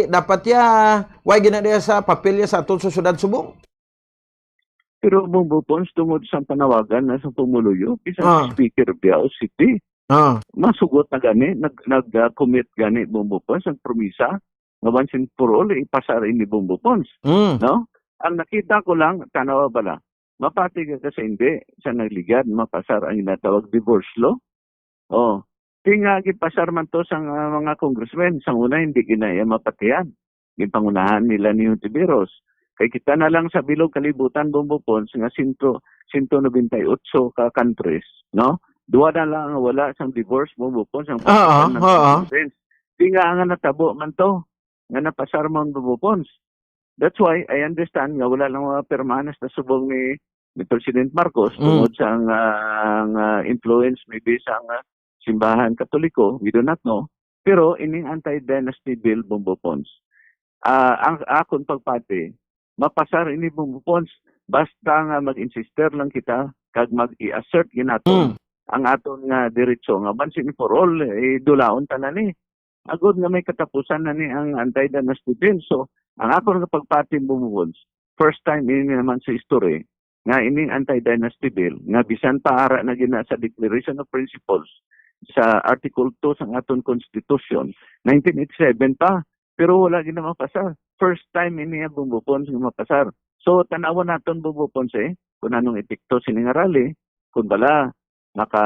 dapat ya, why gina diya sa papel ya sa aton sa syudad subong? Pero, Bombo Pons, tungod sa panawagan na sa pumuluyo, bisan Ah. si Speaker Biao City, Ah. masugot na gani, nag, nag, ah, commit gani, Bombo Pons, ang promisa nga once and for all, ipasar ini, Bombo Pons. Mm. No? Ang nakita ko lang, tanawa bala, mapati ka kasi hindi, sa nagligad, mapasar ang ginatawag divorce law. Oh, ti nga gipasar man to sang, ah, mga congressmen, sang una hindi ginaya mapatihan. Ginpangunahan nila ni Hontiveros. Kay kita na lang sa bilog kalibutan, Bombo Pons, nga sento, sento nobenta y otso ka countries, no? Duwa na lang ang wala sang divorce, Bombo Pons, ang Oo, Vatican, ang oo. Philippines. Di nga nga natabo man to, nga napasar man, Bombo Pons. That's why I understand nga wala lang mga pirmahan sa subong ni, ni President Marcos Mm. tungod sa ang, ah, ang, ah, influence maybe sa ang, ah, simbahan Katoliko, we do not know. Pero ining anti-dynasty bill, Bombo Pons, ah, ang akon pagpati, mapasar ini, Bombo Pons, basta nga mag-insister lang kita kag mag-i-assert ginaton Mm. ang aton nga diretso nga once and for all, eh, dulaon tanan ni. Agod nga may katapusan na ni ang anti-dynasty bill. So, ang ako nga pagpati, Bombo Pons, first time ini naman sa history nga ining anti-dynasty bill, nga bisan pa ara na gina sa Declaration of Principles sa Article two sang aton Constitution, nineteen eighty-seven pa, pero wala gid na mapasar. First time ini nga, Bombo Pons, nga mapasar. So, tan-awon naton, Bombo Pons, eh, kung anong epekto sini nga rally, kung bala maka,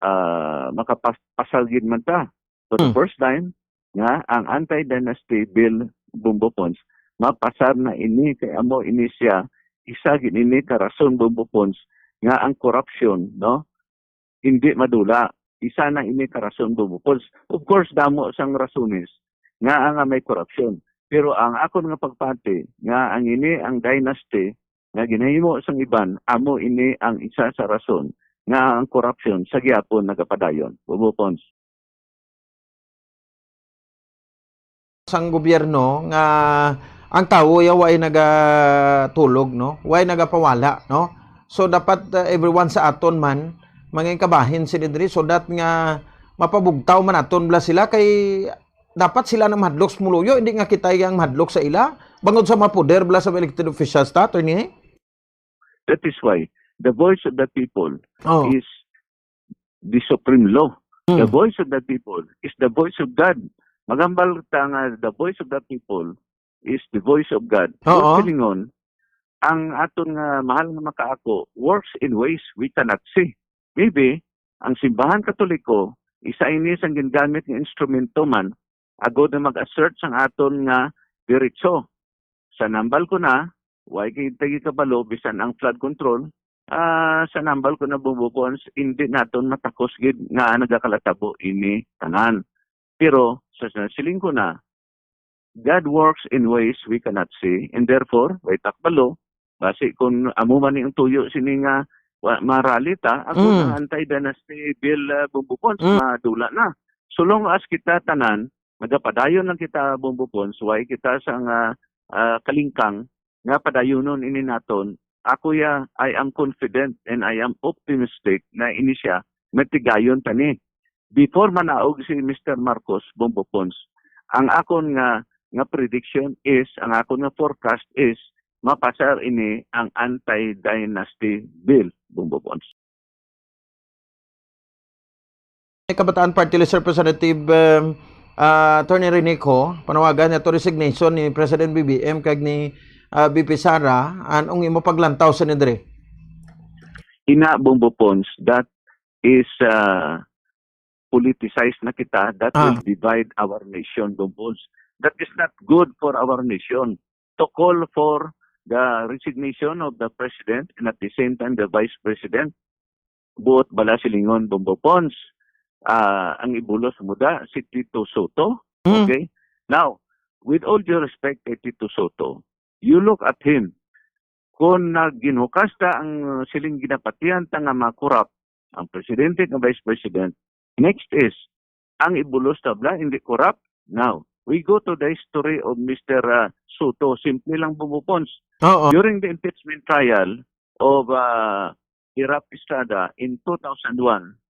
ah, makapas-, pasal gid man ta. For the Hmm. first time, nga ang anti-dynasty bill, Bombo Pons, mapasar na ini, kay amo ini siya, isa gid ini ka rason, Bombo Pons, nga ang corruption, no, hindi madula. Isa na ini ka rason, Bombo Pons. Of course, damo sang rasones nga, nga may corruption. Pero ang akon nga pagpati, nga ang ini ang dynasty, nga ginahimo sang iban, amo ini ang isa sa rason nga ang korupsyon sa gihapon nagapadayon. Bombo Pons. Sang gobyerno nga ang tawo ya way nagatulog, no? Way nagapawala, no? So, dapat, uh, everyone sa aton man, mangin kabahin sila diri so that nga mapabugtaw man aton bala sila kay dapat sila na mahadlok sa pumuluyo, hindi nga kita ang mahadlok sa ila, bangod sa mapoder bala sa elected officials ta, attorney? That is why the voice of the people Oh. is the supreme law. The Mm. voice of the people is the voice of God. Magambal ta nga the voice of the people is the voice of God. Oo. Buot silingon, ang aton nga mahal nga makaako works in ways we cannot see. Maybe, ang simbahan Katoliko Isa ini sang gingamit nga instrumento man agod na mag-assert sang aton nga diretso. Sa nambal ko na, way kay tagi kabalo bisan ang flood control, ah, sa nambal ko na, Bombo Pons, hindi naton matakos gid nga nagakalatabo ini tanan. Pero sa, sa siling ko na, God works in ways we cannot see, and therefore, way ta kabalo, basi kung amo man ni ang tuyo sini nga wa, ma-rally ta, ako Mm. ang anti-dynasty bill, ah, Bombo Pons, Mm. madula na. So long as kita tanan, nagapadayon lang kita, Bombo Pons, way kita sa nga, ah, kalingkang nga padayonon ini naton. Ako ya, I am confident and I am optimistic na ini siya matigayon ta ni. Before manaog si Mister Marcos, Bombo Pons, ang akon nga, nga prediction is, ang akon nga forecast is, mapasar ini ang anti-dynasty bill, Bombo Pons. Kabataan Party List Representative, um, ah, Attorney Renico, panawagan nga to resignation ni President B B M kag ni, ah, V P Sara, anong imo paglantaw sa nindre? Ina, Bombo Pons, that is, ah, politicized na kita. That Ah. will divide our nation, Bombo Pons. That is not good for our nation to call for the resignation of the president and at the same time the vice president. Buot bala silingon, Bombo Pons, ah, ang ibulos mo da, si Tito Sotto. Mm. Okay? Now, with all due respect kay Tito Sotto, you look at him. Kung nagginhukas ta ang siling ginapatihan ta nga mga corrupt, ang presidente, ang vice president, next is, ang ibulos ta bala, hindi corrupt. Now, we go to the history of Mister, ah, Sotto. Simple lang, Bombo Pons. Oo. During the impeachment trial of, ah, Erap Estrada in two thousand one,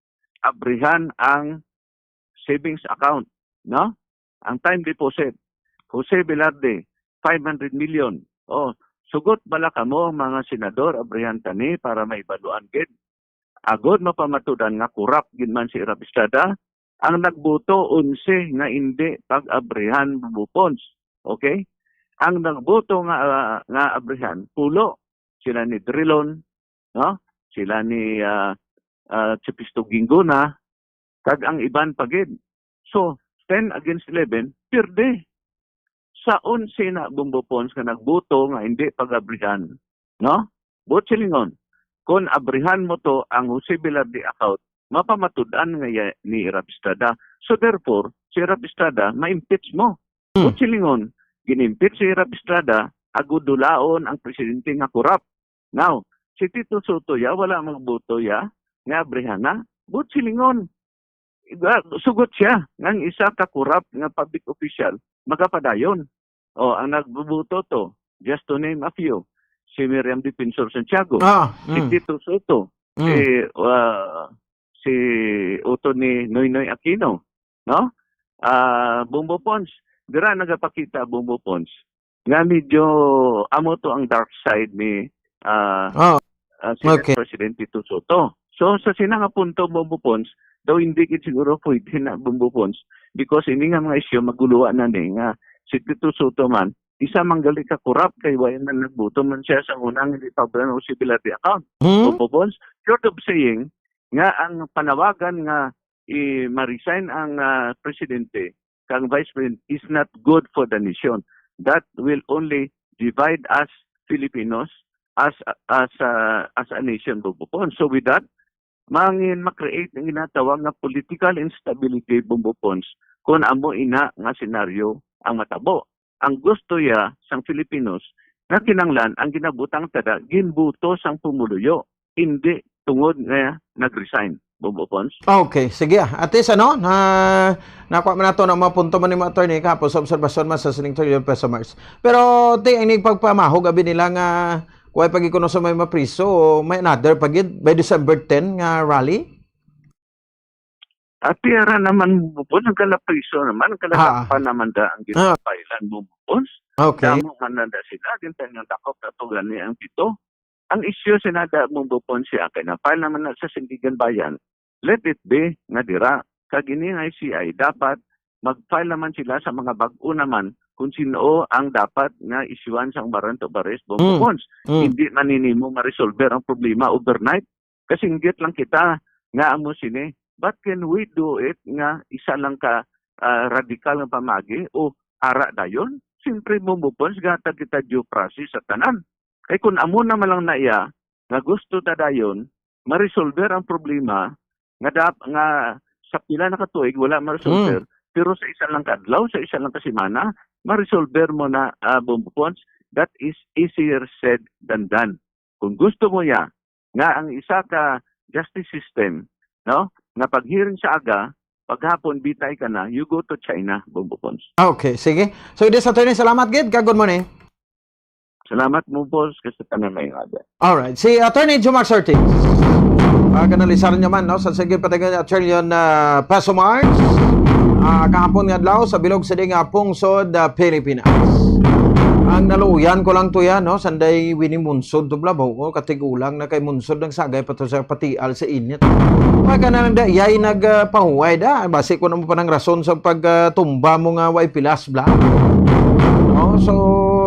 abrihan ang savings account, no? Ang time deposit. Jose Velarde, five hundred million. Oh, sugot bala kamo, mga senador, abrihan ta ni para maibaluan gid. Agod mapamatudan nga corrupt gid man si Erap Estrada, ang nagboto, onse nga indi pag-abrihan, Bombo Pons. Okay? Ang nagboto nga, ah, nga abrihan, pulo, sila ni Drilon, no? Sila ni, ah, ah, Chipisto Guingona, kag ang iban pa gid. So, ten against eleven, pierde. Sa onse na, Bombo Pons, nga nagboto nga hindi pag-abrihan, no? Buot silingon, kung abrihan mo to ang Jose Velarde account, mapamatud-an nga ya-, ni Erap Estrada. So therefore, si Erap Estrada, ma-impeach mo. Hmm. Buot silingon, gin-impeach si Erap Estrada, agud dulaon ang presidente nga corrupt. Now, si Tito Sotto ya, wala magboto ya, nga abrihan na. Buot silingon, ah, sugot siya nga ang isa ka corrupt nga public official magapadayon. O, ang nagbubuto to, just to name a few, si Miriam Defensor Santiago, Ah, si mm. Tito Sotto, Mm. si, ah, si Otto ni Noynoy Aquino, no? Ah, Bombo Pons, dira nagapakita, Bombo Pons, nga medyo amo to ang dark side ni, ah, Oh, ah, Senate okay. President Tito Sotto. So, sa sina nga punto, Bombo Pons, daw hindi gid siguro pwede na, Bombo Pons, because ini nga mga isyu, maguluan na ni nga si Tito Sotto man, isa man gali ka corrupt kay wala man nagboto man siya sa unang hindi pa ba si Velarde account. Hmm? Bombo Pons, short of saying nga ang panawagan nga i-, ma-resign ang, ah, presidente kag vice president is not good for the nation. That will only divide us Filipinos as, as, ah, as a nation, Bombo Pons. So with that, mangin ma-create ang ginatawag nga political instability, Bombo Pons, kung amo ina nga senaryo ang matabo. Ang gusto ya sang Filipinos nga kinanglan ang ginabutang tada ginbuto sang pumuluyo, hindi tungod nga nag-resign, Bombo Pons. Okay, sige. At least, ano, na, nakuha man nato ang mga punto man ni mo, attorney, kahapon sa obserbasyon man sa sining Trillion Peso Mars. Pero, ti, ang nagpagpamahog, abi nila nga, kuha pag ikuno sa may mapriso, may another pa gid by December ten nga rally? At tiyara naman, Bombo Pons, ang kalapriso naman, ang Ah. kaladapan naman da ang Ah. ginapailan, Bombo Pons. Okay. Damo man na da sila, din tayo nga dakop na to gani ang pito. Ang isyu sa nada, Bombo Pons, siya kay na-file naman na sa Sandigan Bayan. Let it be nga dira. Kag ini nga I C I, dapat mag-file naman sila sa mga bag-o naman kung sino ang dapat nga isyuhan sang warrant of arrest, Bombo Mm. Pons. Mm. Hindi man nimo ma-resolve ang problema overnight. Kasinggit lang kita nga amo sini. but can we do it nga isa lang ka, ah, radikal nga pamaagi o ara dayon? Siyempre, Bombo Pons, gatag kita due process sa tanan. Kay kung amo na man lang na iya, nga gusto ta dayon, ma-resolver ang problema nga dap-, nga sa pila na ka tuig wala ma-resolver, Hmm. pero sa isa lang ka adlaw, sa isa lang ka semana, ma-resolver mo na, ah, Bombo Pons. That is easier said than done. Kung gusto mo ya nga ang isa ka justice system, no, nga pag-hearing sa aga, paghapon bitay ka na, you go to China, Bombo Pons. Ah, okay, sige. So, this attorney, salamat gid, kag good morning. Salamat mo, boss, kasi tanan may nga. Alright, si Attorney Jomar Surtees. Ah, kanalisar niya man, no? Sa sige, pati nga Attorney yun, ah, Paso Mars. Ah, kahapon nga adlaw sa bilog sa di nga pungsod, ah, Pilipinas. Ang naluyan ko lang to yan, no? Sanday wini munsod to, bla, ba? Oh, katigulang na kay munsod ng sagay pa to sa patial sa init. Wala ka na lang da, iyay nag, ah, pahuway da. Basi ko naman pa ng rason sa pag, ah, tumba mo nga way pilas, bla. No? So,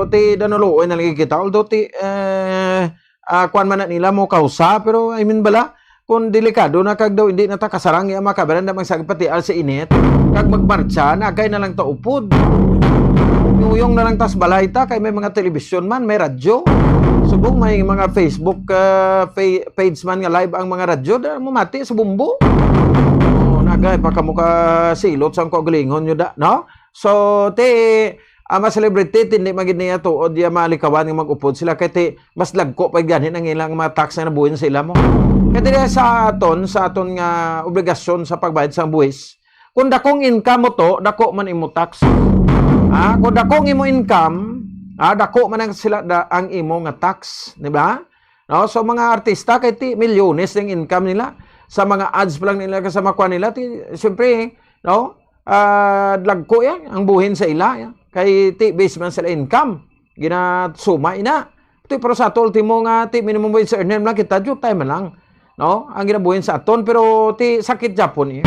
ti, danuluoy na lagi kita. Although, ti, eh, ah, kwan man na nila mo kausa, pero I mean bala, kung delikado na kag daw, hindi na ta kasarang, iya makabaran na magsagpatial sa init, kag magmarcha, nagkay na lang ta upod. Uyong na lang tas balay ta, kay may mga telebisyon man, may radyo. Subong may mga Facebook, ah, fa-, page man nga live ang mga radyo, da, mumati sa bumbo. Oh, nagay pa kamo ka silot sa kaugalingon nyo da, no? So, ti, ang mga celebrity, ti, hindi man gid niya tuod, ya malikawan nga mag-upod sila, kay ti, mas lagko pa gani ang ilang mga tax nga nabuhin sa ila mo. Kay ti, sa aton, sa aton nga obligasyon sa pagbayad sa buhis, kung dakong income mo to, dako man imo tax. Ah, kung dakong imo income, ah, dako man ang sila da, ang imo nga tax, di ba? No, so mga artista kay ti milyones ang income nila sa mga ads pa lang nila, sa mga kwan nila, ti, siyempre, no? Ah, dagko yan ang buhin sa ila, ya. Kay ti base man sila income, ginasuma ina. Ti, pero sa ato, ultimo nga ti minimum wage earner lang kita, diyutay man lang, no? Ang ginabuhin sa aton, pero ti sakit japon, eh.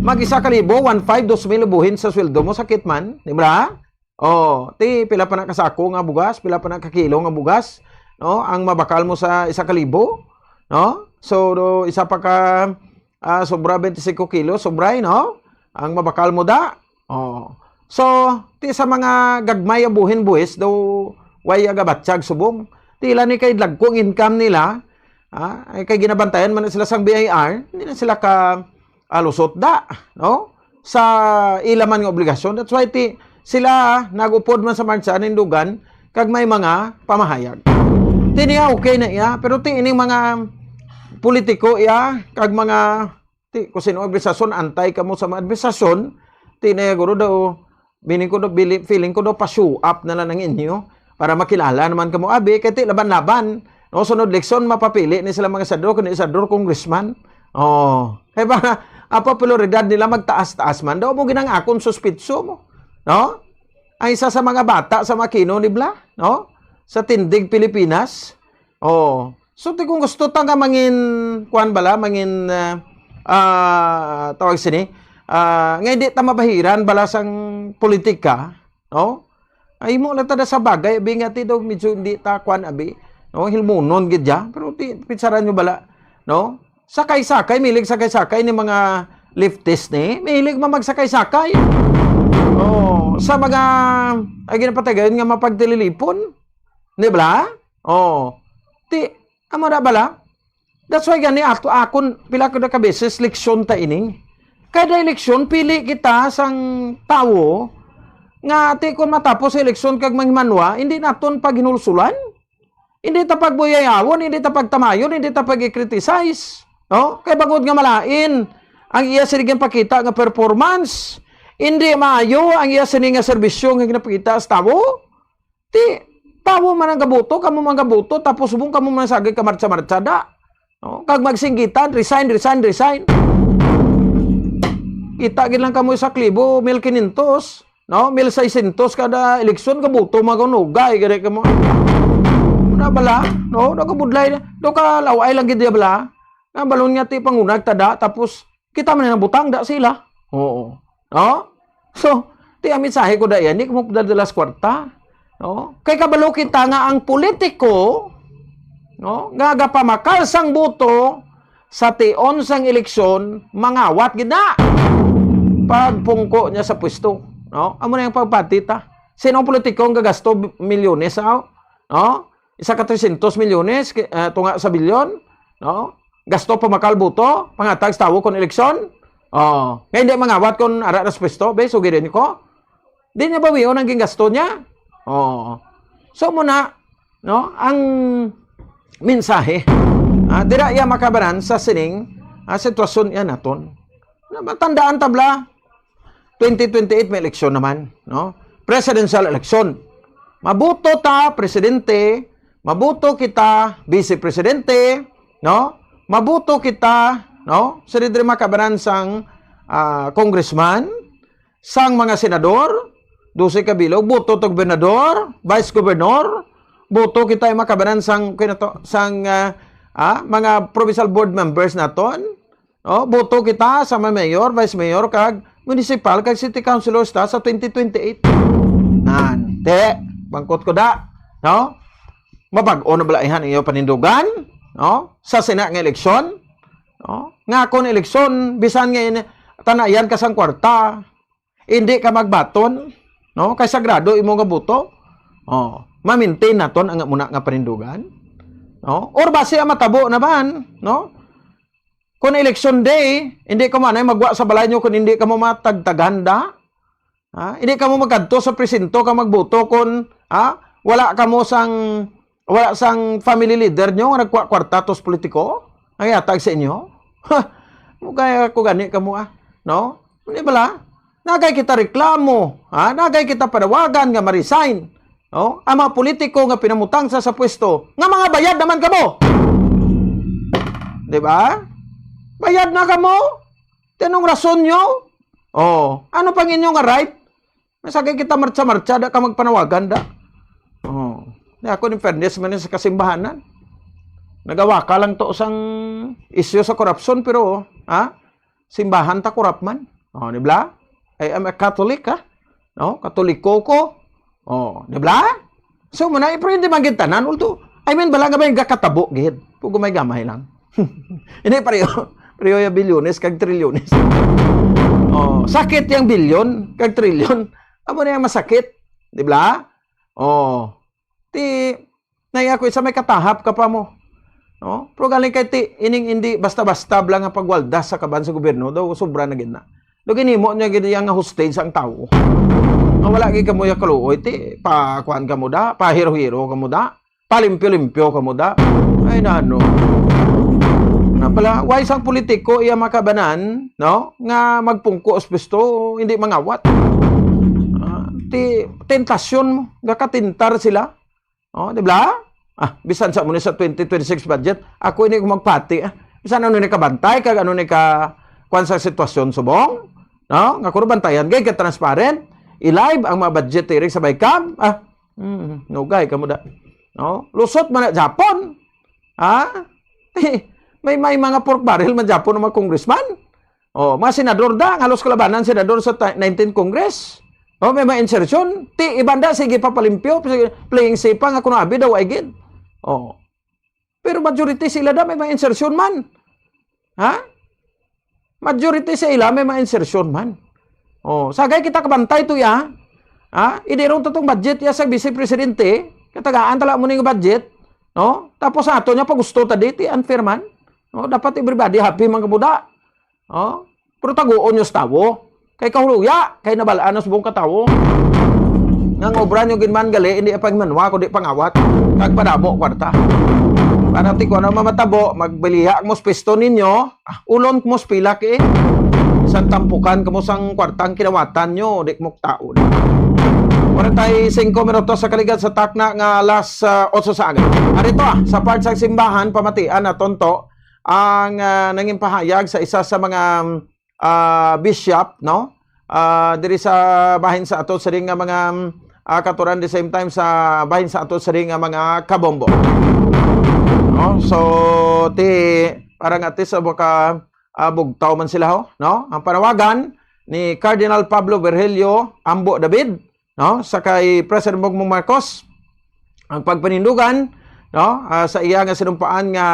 Mag isa ka libo, one five, dos mil buhin sa sweldo mo, sakit man, di ba? Oh, ti pila pa na ka sako nga bugas, pila pa na ka kilo nga bugas, no? Ang mabakal mo sa isa ka libo, no? So, do, isa pa ka, ah, sobra twenty-five kilo, sobray, no? Ang mabakal mo da. Oh. So, ti sa mga gagmay nga buhin buhis, do, way agabatyag subong. Ti ila ni kay dagko ang income nila, ah, ay kay ginabantayan man na sila sang B I R, hindi na sila ka alusot da, no? Sa ila man nga obligasyon. That's why ti, sila nagupod man sa marcha, nindugan, kag may mga pamahayag. Ti niya, okay na iya, pero ti ining mga politiko iya, kag mga, ti, kung sino administrasyon, antay kamo sa mga administrasyon, ti na iya, guro daw, Meaning ko do, bili-, feeling ko do, pa-show up na lang ang inyo para makilala naman kamo. Abi, kay ti laban-laban. No, sunod eleksyon, mapapili ni sila mga senador, kundi senador, congressman. Oh, kay ba, ang popularidad nila magtaas-taas man. Daw mo ginang akon suspitso mo. No? Ang isa sa mga bata sa Makino ni Bla, no? Sa Tindig, Pilipinas. Oh. So, ti kung gusto ta nga mangin, kuwan bala, mangin, ah, ah, tawag sini, ah, nga hindi ta mabahiran bala sang politika, no? Ay, mo lang ta da sa bagay, abi nga ti daw medyo hindi ta kuwan, abi, no? Hilmonon gid ya, pero ti, pitsaran nyo bala, no? Sakay-sakay, milig sakay-sakay ni mga leftist ni, milig man magsakay-sakay. Oh, sa mga, ay, ginapatagayon nga mapagtililipon, di ba? Oh, ti, amo na bala? That's why gani ato, akon, pila ko na ka beses, leksyon ta ini. Kada eleksyon, pili kita sang tawo nga ti kon matapos sa eleksyon kag manghimanwa, hindi naton paghinulsulan. Hindi ta pagbuyayawon, hindi ta pagtamayon, hindi ta pag-criticize. No? Kay bangod nga malain ang iya sini ginpakita nga performance, hindi maayo ang iya sini nga serbisyo nga ginapakita sa tawo. Ti, tawo man ang gabuto, kamo man gabuto, tapos subong kamo man sagay ka marcha-marcha da. No? Kag magsinggitan, resign, resign, resign. Kita gid lang kamo sa klibo, mil kinyentos, no? Mil seiscientos kada eleksyon, gabuto, magunugay, gani kamo. Na bala, no? Nagabudlay, do ka laway lang gid bala. Nga balon nga ti pangunag tada, tapos kita man ang butang da sila. Oo. No? So, ti ang mensahe ko da yan, di ko magdadalas kwarta. No? Kay kabalo kita nga ang politiko, no, nga gapamakal sang boto, Sa tion sang eleksyon, mangawat gid na. Pagpungko niya sa pwesto, no? Amo na yung pagpatita. Sino ang politiko ang gagasto milyones, ah? No? Isa ka tresyentos milyones, ki-, ah, tunga sa bilyon, no? Gasto pamakal boto, pangatag sa tawo kon eleksyon. Oh, nga hindi mangawat kon ara na sa pwesto, be, sugirin ko. Di niya bawion ang gingasto niya. Oh. So, muna, no, ang mensahe, ah, dira iya makabanan sa sining, ah, sitwasyon iya naton. Na matandaan tabla, twenty twenty-eight may eleksyon naman, no? Presidential election. Mabuto ta, presidente, mabuto kita, vice presidente, no? Mabuto kita, no? Sa diri makabanan sang, ah, congressman, sang mga senador, dose ka bilog, buto to gobernador, vice governor, buto kita yung makabanan sang, kaya to, sang, ah, ah, mga provincial board members naton, no? Buto kita sa mga mayor, vice mayor, kag municipal, kag city councilors ta sa twenty twenty-eight. Nan, te, bangkot ko da, no? Mabag-o na bala ihan inyo panindugan, no? Sa sina nga eleksyon, no? Nga kon eleksyon, bisan nga ini, tanayan ka sang kwarta, hindi ka magbaton, no? Kay sagrado imo nga boto. Oh, ma-maintain naton ang muna nga panindugan, no? Or basi ang matabo naman, no? Kung election day, hindi ka man ay magwa sa balay nyo kung hindi ka mo matagtagan da. Ha? Hindi ka mo magkadto sa presinto ka magboto kung, ha? Wala ka mo sang, wala sang family leader nyo nga nagkwa-, kwarta tos politiko? Ang yatag sa inyo? Ha? Mugaya ko gani ka mo, ah. No? Hindi bala? Nagay kita reklamo, ha? Nagay kita panawagan nga ma-resign. No? Ang mga politiko nga pinamutang sa, sa pwesto, nga mga bayad naman kamo. Di ba? Bayad na kamo. Tinong rason nyo? Oh, ano pang inyo nga right? Masagay kita marcha-marcha, da ka magpanawagan, da. Oh, di ako, in fairness man sa kasimbahanan. Nagawa ka lang to sang isyu sa korupsyon, pero, ha? Simbahan ta korap man. Oh, di ba? I am a Catholic, ha? No? Katoliko ko. Oh, di ba? So, muna, pero hindi man gid tanan. Although, I mean, bala nga ba yung gakatabo, gid? Pugo may gamay lang. Hindi, pareho. Pareho yung bilyones kag trilyones. Oh, sakit yung bilyon kag trilyon. Amo na yung masakit. Di ba? Oh, ti, naiya ko isa may katahap ka pa mo. No? Pero galing kay ti, ining hindi basta-basta bala nga pagwaldas sa kaban sa gobyerno, daw sobra na gid na. Do ginimo niya gid iya nga hostage ang tawo. Nga wala gid kamo ya kaluoy, ti, pa kuan kamo da, pa hiro-hiro kamo da, pa limpyo-limpyo kamo da. Ay, nano. Na pala, why sang politiko iya makabanan, no? Nga magpungko sa pwesto, hindi mangawat. Ah, ti, tentasyon mo, gakatintar sila. Oh, di ba? Ah, bisan sa mo ni sa twenty twenty-six budget, ako ini ko magpati, ah. Bisan ano ni kabantay, kag ano ni ka, kuwan sa sitwasyon subong, no? Nga kuno bantayan, gay ka transparent, i-live ang mga budget hearing sa BICAM, ah, mm, nugay ka mo da. No? Lusot man na Japon. Ha? May, may mga pork barrel man Japon ang mga congressman. Oh, mga senador da, ang halos kalabanan senador sa ta-, nineteenth Congress. Oh, may mga insertion. Ti, ibanda, sige pa palimpyo, sige, playing safe pa nga kuno abi daw ay gid. Oh. Pero majority sila da, may mga insertion man. Ha? Majority sa ila, may mga insertion man. Oh, sagay kita kabantay to ya. Ha? Idirong to tong budget ya sa vice presidente, katagaan tala mo ning budget, no? Tapos ato niya pa gusto ta di, ti unfair man. No? Dapat everybody happy man kabuda. Oh? Pero taguon nyo sa tawo. Kay kahuluya, kay nabalaan na subong ka tawo. Nga ang obra nyo ginman gali, hindi pagmanwa, kundi pangawat. Kag padamo kwarta. Para ti ko na mamatabo, magbiliha mo sa pisto ninyo, ah, ulon mo sa pilak eh. Isang tampukan kamo sang kwartang kinawatan nyo, di mo taon. Forty-five minutos sa kaligat sa takna nga alas, ah, otso sa aga. Arito, ah, sa part sa simbahan, pamatian na tonto ang, ah, nanging pahayag sa isa sa mga, ah, bishop, no? Ah, diri sa bahin sa ato siring nga mga, ah, katuran, the same time sa bahin sa ato siring nga mga kabombo. No? So, ti, parang ati sa baka, ah, bugtaw man sila, ho, no? Ang panawagan ni Cardinal Pablo Virgilio Ambo David, no? Sa kay President Bongbong Marcos, ang pagpanindugan, no? Ah, sa iya nga sinumpaan nga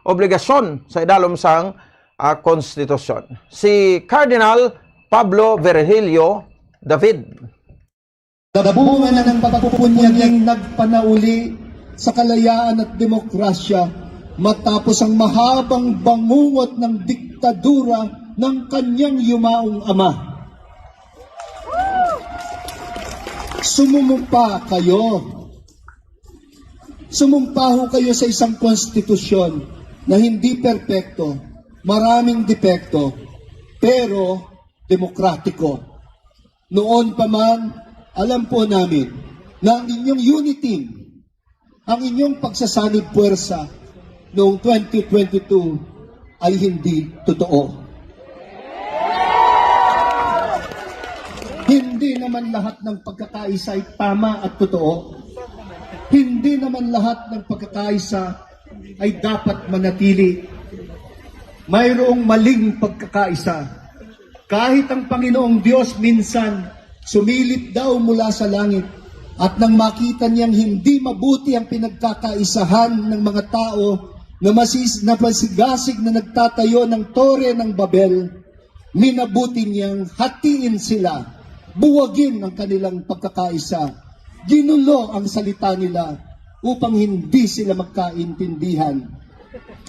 obligasyon sa idalom sang, ah, konstitusyon. Si Cardinal Pablo Virgilio David. Nabunga na ng pagpupunyaging nagpanauli sa kalayaan at demokrasya matapos ang mahabang bangungot ng diktadura ng kanyang yumaong ama. Sumumpa kayo. Sumumpa ho kayo sa isang konstitusyon na hindi perpekto, maraming depekto, pero demokratiko. Noon pa man, alam po namin na ang inyong unity, ang inyong pagsasanib puwersa noong twenty twenty-two ay hindi totoo. Hindi naman lahat ng pagkakaisa ay tama at totoo. Hindi naman lahat ng pagkakaisa ay dapat manatili. Mayroong maling pagkakaisa. Kahit ang Panginoong Diyos minsan sumilip daw mula sa langit, at nang makita niyang hindi mabuti ang pinagkakaisahan ng mga tao na masis-, na masigasig na nagtatayo ng Tore ng Babel, minabuti niyang hatiin sila, buwagin ang kanilang pagkakaisa, ginulo ang salita nila upang hindi sila magkaintindihan.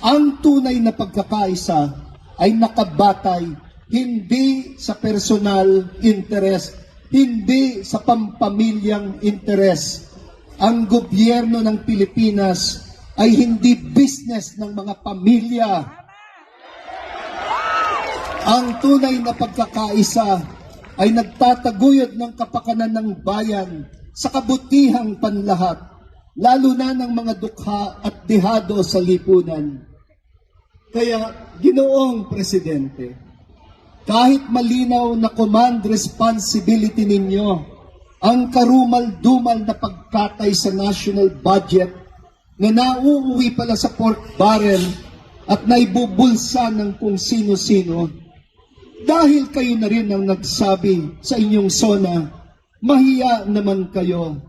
Ang tunay na pagkakaisa ay nakabatay hindi sa personal interest, hindi sa pampamilyang interest. Ang gobyerno ng Pilipinas ay hindi business ng mga pamilya. Ang tunay na pagkakaisa ay nagtataguyod ng kapakanan ng bayan sa kabutihang panlahat, lalo na ng mga dukha at dehado sa lipunan. Kaya, Ginoong Presidente, kahit malinaw na command responsibility ninyo ang karumal-dumal na pagkatay sa national budget na nauuwi pala sa pork barrel at naibubulsa ng kung sino-sino, dahil kayo na rin ang nagsabi sa inyong SONA, "Mahiya naman kayo."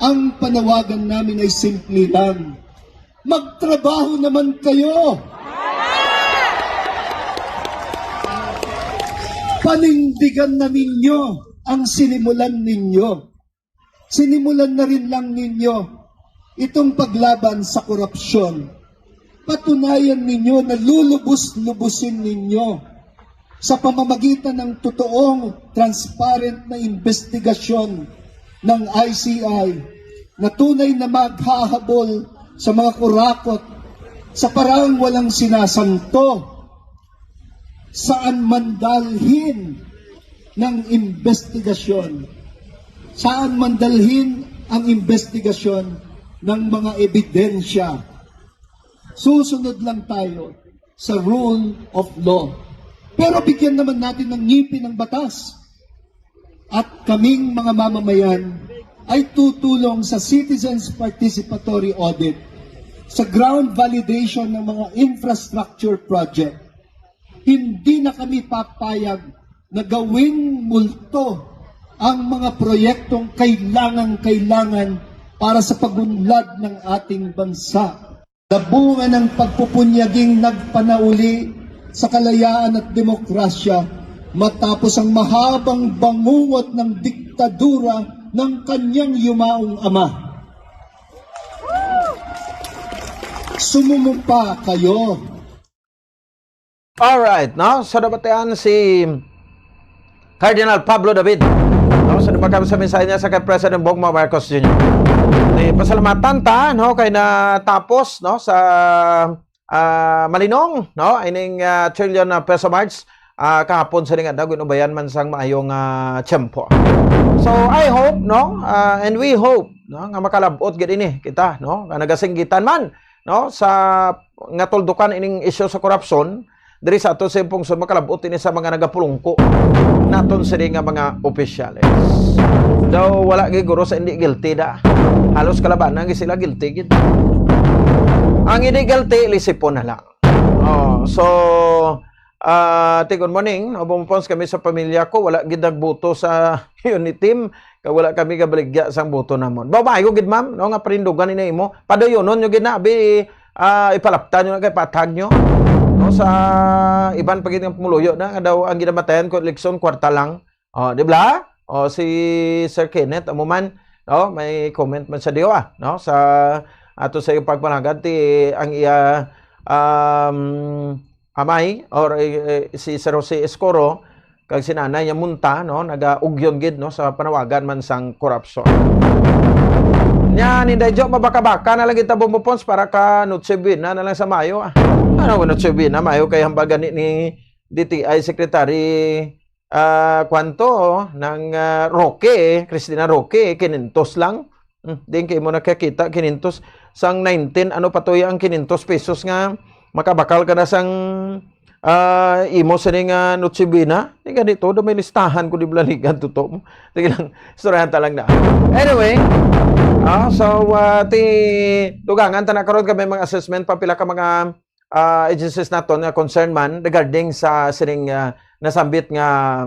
Ang panawagan namin ay simple lang, "Magtrabaho naman kayo! Panindigan na ninyo ang sinimulan ninyo. Sinimulan na rin lang ninyo itong paglaban sa korupsyon. Patunayan ninyo na lulubos-lubusin ninyo sa pamamagitan ng totoong transparent na investigasyon ng I C I na tunay na maghahabol sa mga kurakot sa parang walang sinasanto. Saan man dalhin ng investigasyon? Saan man dalhin ang investigasyon ng mga ebidensya? Susunod lang tayo sa rule of law. Pero bigyan naman natin ng ngipin ang batas. At kaming mga mamamayan ay tutulong sa Citizens Participatory Audit, sa ground validation ng mga infrastructure project. Hindi na kami papayag na gawing multo ang mga proyektong kailangang-kailangan para sa pag-unlad ng ating bansa. Nabunga ng pagpupunyaging nagpanauli sa kalayaan at demokrasya matapos ang mahabang bangungot ng diktadura ng kanyang yumaong ama. Sumumpa kayo. Alright, no? So, nabatian si Cardinal Pablo David, no? So, dumakan sa mensahe niya sa kay President Bongbong Marcos Junior. Di pasalamatan ta, no? Kay natapos, no? Sa, ah, Malinong, no? Ining, ah, trillion na peso march, ah, kahapon sa nga daw, ginubayan man sang maayong, ah, tiyempo. So, I hope, no? Ah, and we hope, no? Nga makalabot gid ini kita, no? Nga nagasinggitan man, no? Sa nga tuldukan ining isyu sa korupsyon, diri sa ato sa pungsod makalabot ini sa mga nagapulungko naton sini nga mga opisyales. Daw wala gid guro sa hindi guilty da. Halos kalabanan gid sila guilty gid. Ang hindi guilty, lisipon na lang. Oh, so, ah, ti, good morning. No, bumupons kami sa pamilya ko, wala gid nagboto sa Uniteam, kay wala kami gabaligya sang boto namon. Ba, maayo gid, ma'am, no, nga panindugan ini imo. Padayonon nyo gid na, abi, ah, ipalapta nyo na kay patag nyo. No, sa iban pa gid nga pumuluyo na nga daw ang ginamatayan ko eleksyon kwarta lang. Oh, di ba? Oh, si Sir Kenneth amo man, no, may comment man sa diwa, no, sa ato sa iyang pagpalagad ti ang iya, um, amay or, eh, eh, si Sir Jose Escoro kag si Nanay Yamunta, no, nagaugyon gid, no, sa panawagan man sang korupsyon. Nya, Ninday Jo, mabaka-baka na lang kita bumupons para ka Noche Buena na lang sa Mayo, ah. Ano, Noche Buena, Mayo kay hambal gani ni D T I Secretary, ah, kwanto, nang, ah, Roque, Cristina Roque, kinentos lang. Hmm, di kay mo nakakita, kinentos. Sang nineteen, ano pa to ang kinentos pesos nga makabakal ka na sang, ah, imo sini nga Noche Buena? Di ganito, do may listahan ko di balaligan, tuto mo. Sige lang, istoryahan ta lang na. Anyway, ah, so, ah, ti, dugangan ta na karon kay may mga assessment pa pila ka mga, ah, agencies naton nga concern man regarding sa sining, ah, nasambit nga,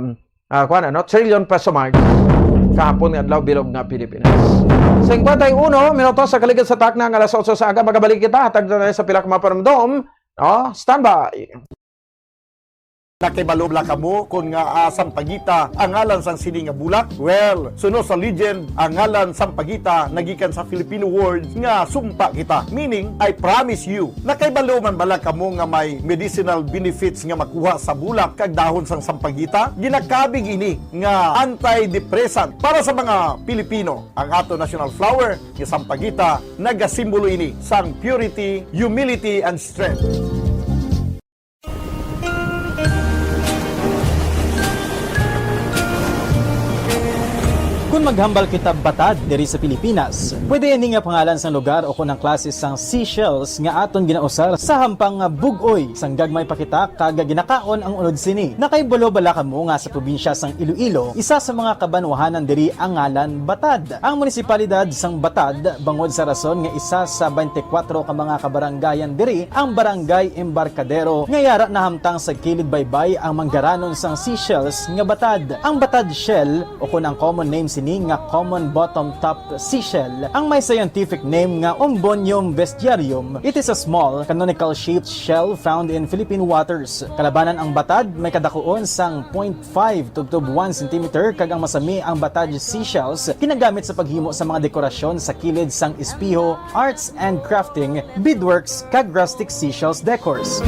ah, kuwan, ano, trillion peso mark kahapon nga adlaw bilog nga Pilipinas. Singkwenta y uno minutos sa kaligid sa takna nga alas otso sa aga, magabalik kita, hatag na tayo sa pila ka mga panumdom. No? Standby. Nakahibalo bala kamo kon ngaa sampagita ang ngalan sang sini nga bulak? Well, suno sa legend, ang ngalan sampagita nagikan sa Filipino word nga sumpa kita, meaning I promise you. Nakahibalo man bala kamo nga may medicinal benefits nga makuha sa bulak kag dahon sang sampagita? Ginakabig ini nga antidepressant para sa mga Pilipino. Ang ato national flower nga sampagita nagasimbolo ini sang purity, humility, and strength. Kon maghambal kita batad diri sa Pilipinas, pwede ini nga pangalan sang lugar o kon ang klase sang seashells nga aton ginausar sa hampang nga bug-oy sang gagmay pa kita kag ginakaon ang unod sini. Nakahibalo bala kamo nga sa probinsya sang Iloilo, isa sa mga kabanwahanan diri ang ngalan Batad? Ang munisipalidad sang Batad, bangod sa rason nga isa sa twenty-four ka mga kabarangayan diri ang Barangay Embarcadero, nga yara nahamtang sa kilid baybay ang manggaranon sang seashells nga batad. Ang batad shell, o kon ang common name sini nga common bottom top seashell, ang may scientific name nga Umbonium vestiarium. It is a small, canonical-shaped shell found in Philippine waters. Kalabanan ang batad, may kadakuon sang point five tubtob one centimeter, kag ang masami ang batad seashells ginagamit sa paghimo sa mga dekorasyon sa kilid sang espeho, arts and crafting, beadworks, kag rustic seashells decors.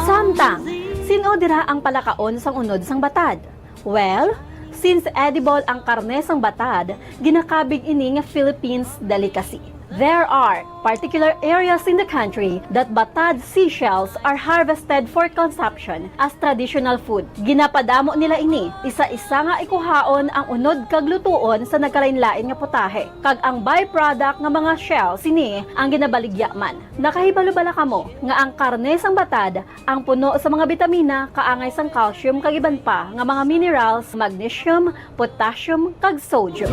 Samtang, sin-o dira ang palakaon sang unod sang batad? Well, since edible ang karne sang batad, ginakabig ini nga Philippines delicacy. There are particular areas in the country that batad seashells are harvested for consumption as traditional food. Ginapadamo nila ini, isa-isa nga ikuhaon ang unod kag lutuon sa nagkalainlain nga putahe, kag ang byproduct nga mga shell sini ang ginabaligya man. Nakahibalo bala kamo nga ang karne sang batad ang puno sa mga bitamina, kaangay sang calcium kag iban pa nga mga minerals, magnesium, potassium, kag sodium.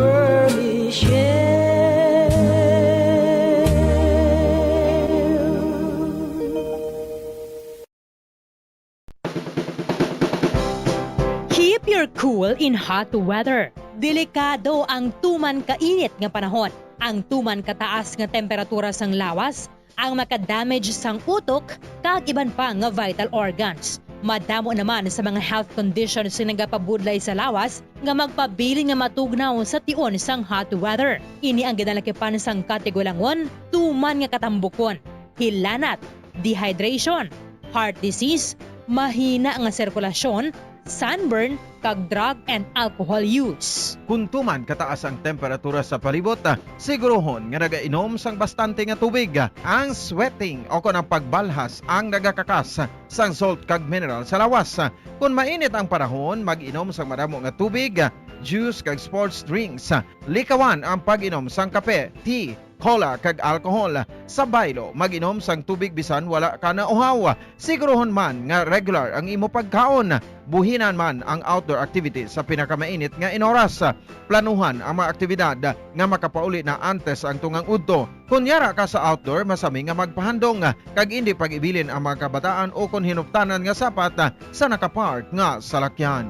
Keep your cool in hot weather. Delikado ang tuman kainit nga panahon. Ang tuman kataas nga temperatura sang lawas ang maka-damage sang utok kag iban pa nga vital organs. Madamo naman sa mga health conditions nga nagapabudlay sa lawas nga magpabilin nga matugnaw sa tion sang hot weather. Ini ang ginalakipan sang katigulangon, tuman nga katambukon, hilanat, dehydration, heart disease, mahina nga sirkulasyon, sunburn, kag drug and alcohol use. Kon tuman kataas ang temperatura sa palibot, sigurohon nga nagainom sang bastante nga tubig. Ang sweating o kon ang pagbalhas ang nagakakas sang salt kag mineral sa lawas. Kon mainit ang panahon, mag-inom sang madamo nga tubig, juice kag sports drinks. Likawan ang pag-inom sang kape, tea, cola, kag alcohol. Sa baylo, mag-inom sang tubig bisan wala ka nauhaw. Sigurohon man nga regular ang imo pagkaon. Buhinan man ang outdoor activities sa pinakamainit nga inoras. Planuhan ang mga aktibidad nga makapauli na antes ang tungang udto. Kon yara ka sa outdoor, masami nga magpahandong kag indi pag-ibilin ang mga kabataan o kon hinuptanan nga sapat sa nakapark nga salakyan.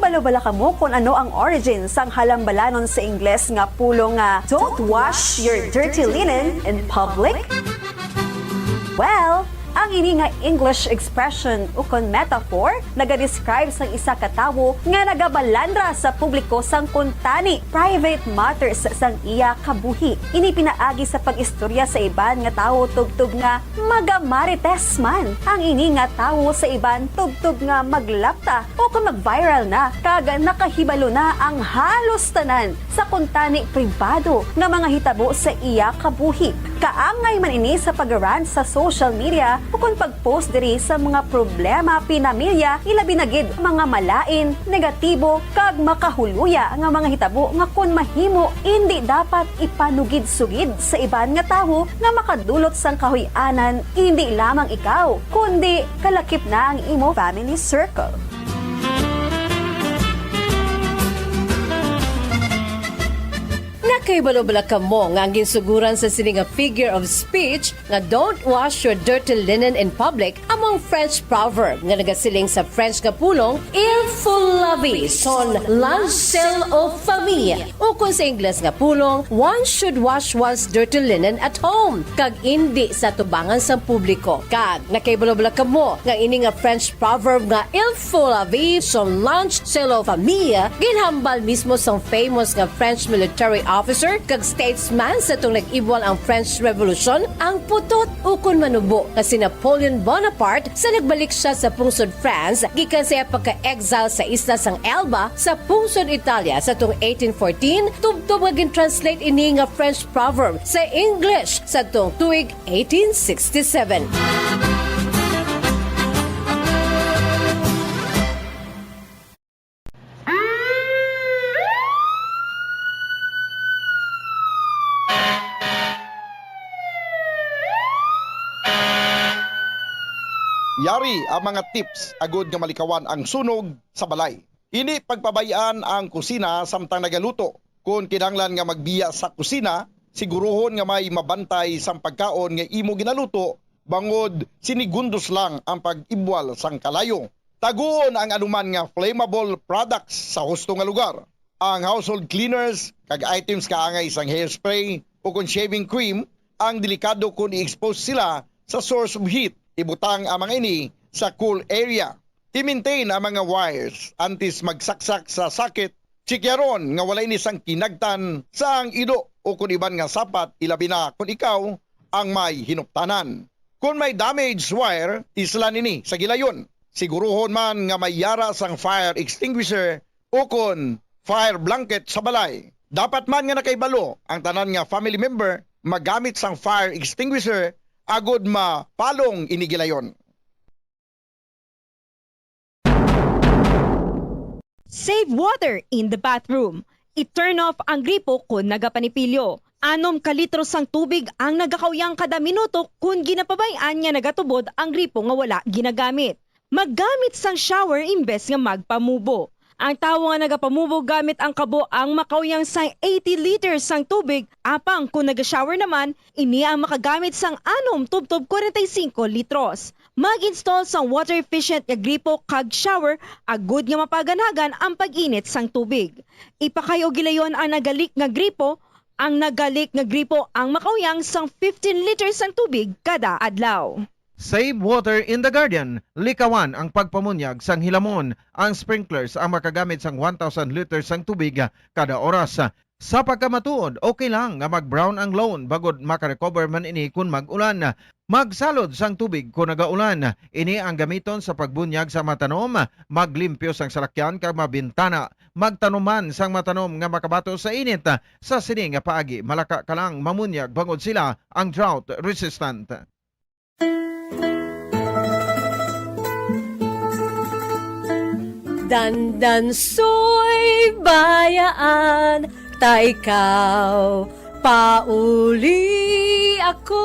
Kabalo bala kamo kon ano ang origin sang halambalanon sa Ingles nga pulong nga "Don't wash your dirty linen in public"? Well, ang ini nga English expression ukon metaphor nagadescribe sang isa ka tawo nga nagabalandra sa publiko sang kuntani, private matters, sang iya kabuhi. Ini pinaagi sa pag-istorya sa iban nga tawo tubtob nga magamarites man ang ini nga tawo sa iban tubtob nga maglapta o kon mag-viral na kag nakahibalo na ang halos tanan sa kuntani pribado nga mga hitabo sa iya kabuhi. Kaangay man ini sa pag-rant sa social media o kon pag-post diri sa mga problema pinamilya, ilabi na gid mga malain, negatibo, kag makahuluya nga mga hitabo nga kon mahimo, indi dapat ipanugid-sugid sa iban nga tawo nga makadulot sang kahuy-anan, indi lamang ikaw, kundi kalakip na ang imo family circle. Nakahibalo bala kamo nga ang ginsuguran sa sini nga figure of speech nga "Don't wash your dirty linen in public" amo ang French proverb nga nagasiling sa French nga pulong "Il faut laver son linge sale aux femmes", ukon sa Ingles nga pulong "One should wash one's dirty linen at home", kag indi sa tubangan sang publiko. Kag nakahibalo bala kamo nga ini nga French proverb nga "Il faut laver son linge sale aux femmes" ginhambal mismo sang famous nga French military officer kag statesman sa tong nag-ibwal ang French Revolution, ang putot ukon manubo nga si Napoleon Bonaparte sa nagbalik siya sa pungsod France gikan sa iya pagka-exile sa isla sang Elba sa pungsod Italia sa tong eighteen fourteen, tubtob nga gin-translate ini nga French proverb sa English sa tong tuig eighteen sixty-seven. Yari ang mga tips agud nga malikawan ang sunog sa balay. Indi pagpabay-an ang kusina samtang nagaluto. Kon kinahanglan nga magbiya sa kusina, siguruhon nga may mabantay sang pagkaon nga imo ginaluto, bangod sinigundos lang ang pag-ibwal sang kalayo. Taguon ang anuman nga flammable products sa husto nga lugar. Ang household cleaners kag items kaangay sang hairspray ukon shaving cream ang delikado kon i-expose sila sa source of heat. Ibutang ang mga ini sa cool area. I-maintain ang mga wires antes magsaksak sa socket. Tsikyaron nga wala ini sang kinagtan sang ido ukon iban nga sapat, ilabi na kon ikaw ang may hinuptanan. Kon may damaged wire, islan ini sa gilayon. Siguruhon man nga may yara sang fire extinguisher ukon fire blanket sa balay. Dapat man nga nakahibalo ang tanan nga family member magamit sang fire extinguisher agud mapalong ini gilayon. Save water in the bathroom. I-turn off ang gripo kon nagapanipilyo. Anom ka litro sang tubig ang nagakauyang kada minuto kon ginapabay-an nga nagatubod ang gripo nga wala ginagamit. Maggamit sang shower imbes nga magpamubo. Ang tawo nga nagapamubo gamit ang kabo ang makauyang sang eighty liters sang tubig, apang kon naga-shower naman, ini ang makagamit sang anom tubtob kwarenta y singko litros. Mag-install sang water-efficient nga gripo kag shower agud nga mapaganagan ang pag-init sang tubig. Ipakayo gilayon ang nagalik nga gripo. Ang nagalik nga gripo ang makauyang sang fifteen liters sang tubig kada adlaw. Save water in the garden. Likawan ang pagpamunyag sang hilamon. Ang sprinklers ang makagamit sang one thousand liters sang tubig kada oras. Sa pagkamatuod, okay lang nga mag-brown ang lawn bangod maka-recover man ini kon mag-ulan. Magsalod sang tubig kon nagaulan. Ini ang gamiton sa pagbunyag sa mga tanom, maglimpyo sang salakyan kag mga bintana. Magtanom man sang mga tanom nga makabato sa init. Sa sini nga paagi, malaka ka lang mamunyag bangod sila ang drought resistant. Dandansoy bayaan ta ikaw, pauli ako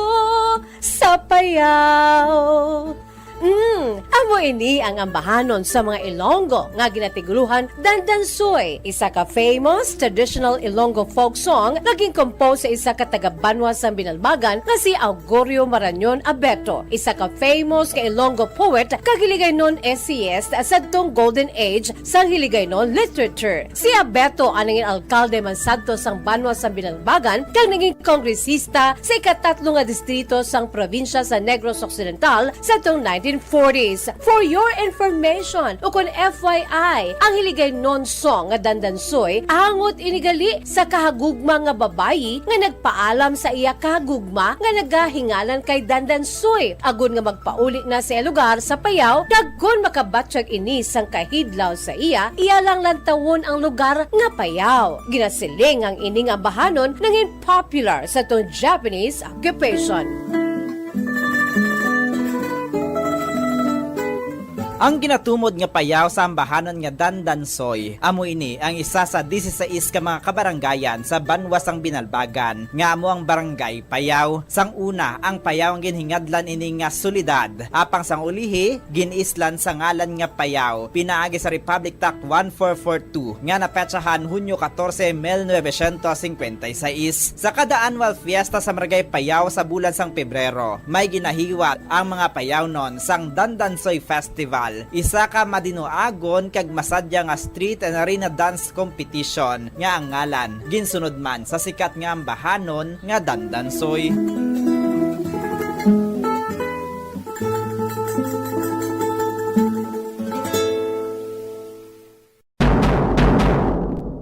sa payaw. Mm, Amo ini ang ambahanon sa mga Ilonggo nga ginatigulohan Dandansoy, isa ka famous traditional Ilonggo folk song nga gin-compose sa isa ka taga-banwa sang Binalbagan nga si Augurio Marañon Abeto, isa ka famous nga Ilonggo poet kag Hiligaynon essayist sadtong golden age sang Hiligaynon literature. Si Abeto ang nangin alkalde man sadto sang banwa sang Binalbagan kag nangin kongresista sa ikatatlo nga distrito sang probinsya sa Negros Occidental sadtong nineteen forties. For your information, ukon F Y I, ang Hiligaynon song nga Dandansoy, angot ini gali sa kahagugma nga babayi nga nagpaalam sa iya kahagugma nga nagahingalan kay Dandansoy, agod nga magpauli na sa iya lugar sa Payao, kag kon makabatyag ini sang kahidlaw sa iya, iya lang lantawon ang lugar nga Payao. Ginasiling ang ining ambahanon nangin popular sa tong Japanese occupation. Ang ginatumod nga Payao sa ambahanon nga Dandansoy, amo ini ang isa sa disisais ka mga kabarangayan sa banwa sang Binalbagan, nga amo ang Barangay Payao. Sang una, ang Payao ang ginhingadlan ini nga syudad, apang sang ulihi, gin-islan sa ngalan nga Payao, pinaagi sa Republic Act one four four two nga napetsahan Hunyo katorse, mil novecientos cincuenta y seis. Sa kada annual fiesta sa Barangay Payao sa bulan sang Pebrero, may ginahiwat ang mga Payaonon sang Dandansoy Festival, isa ka madinuagon kag masadya nga street and arena dance competition nga ang ngalan ginsunod man sa sikat nga ambahanon nga Dandansoy.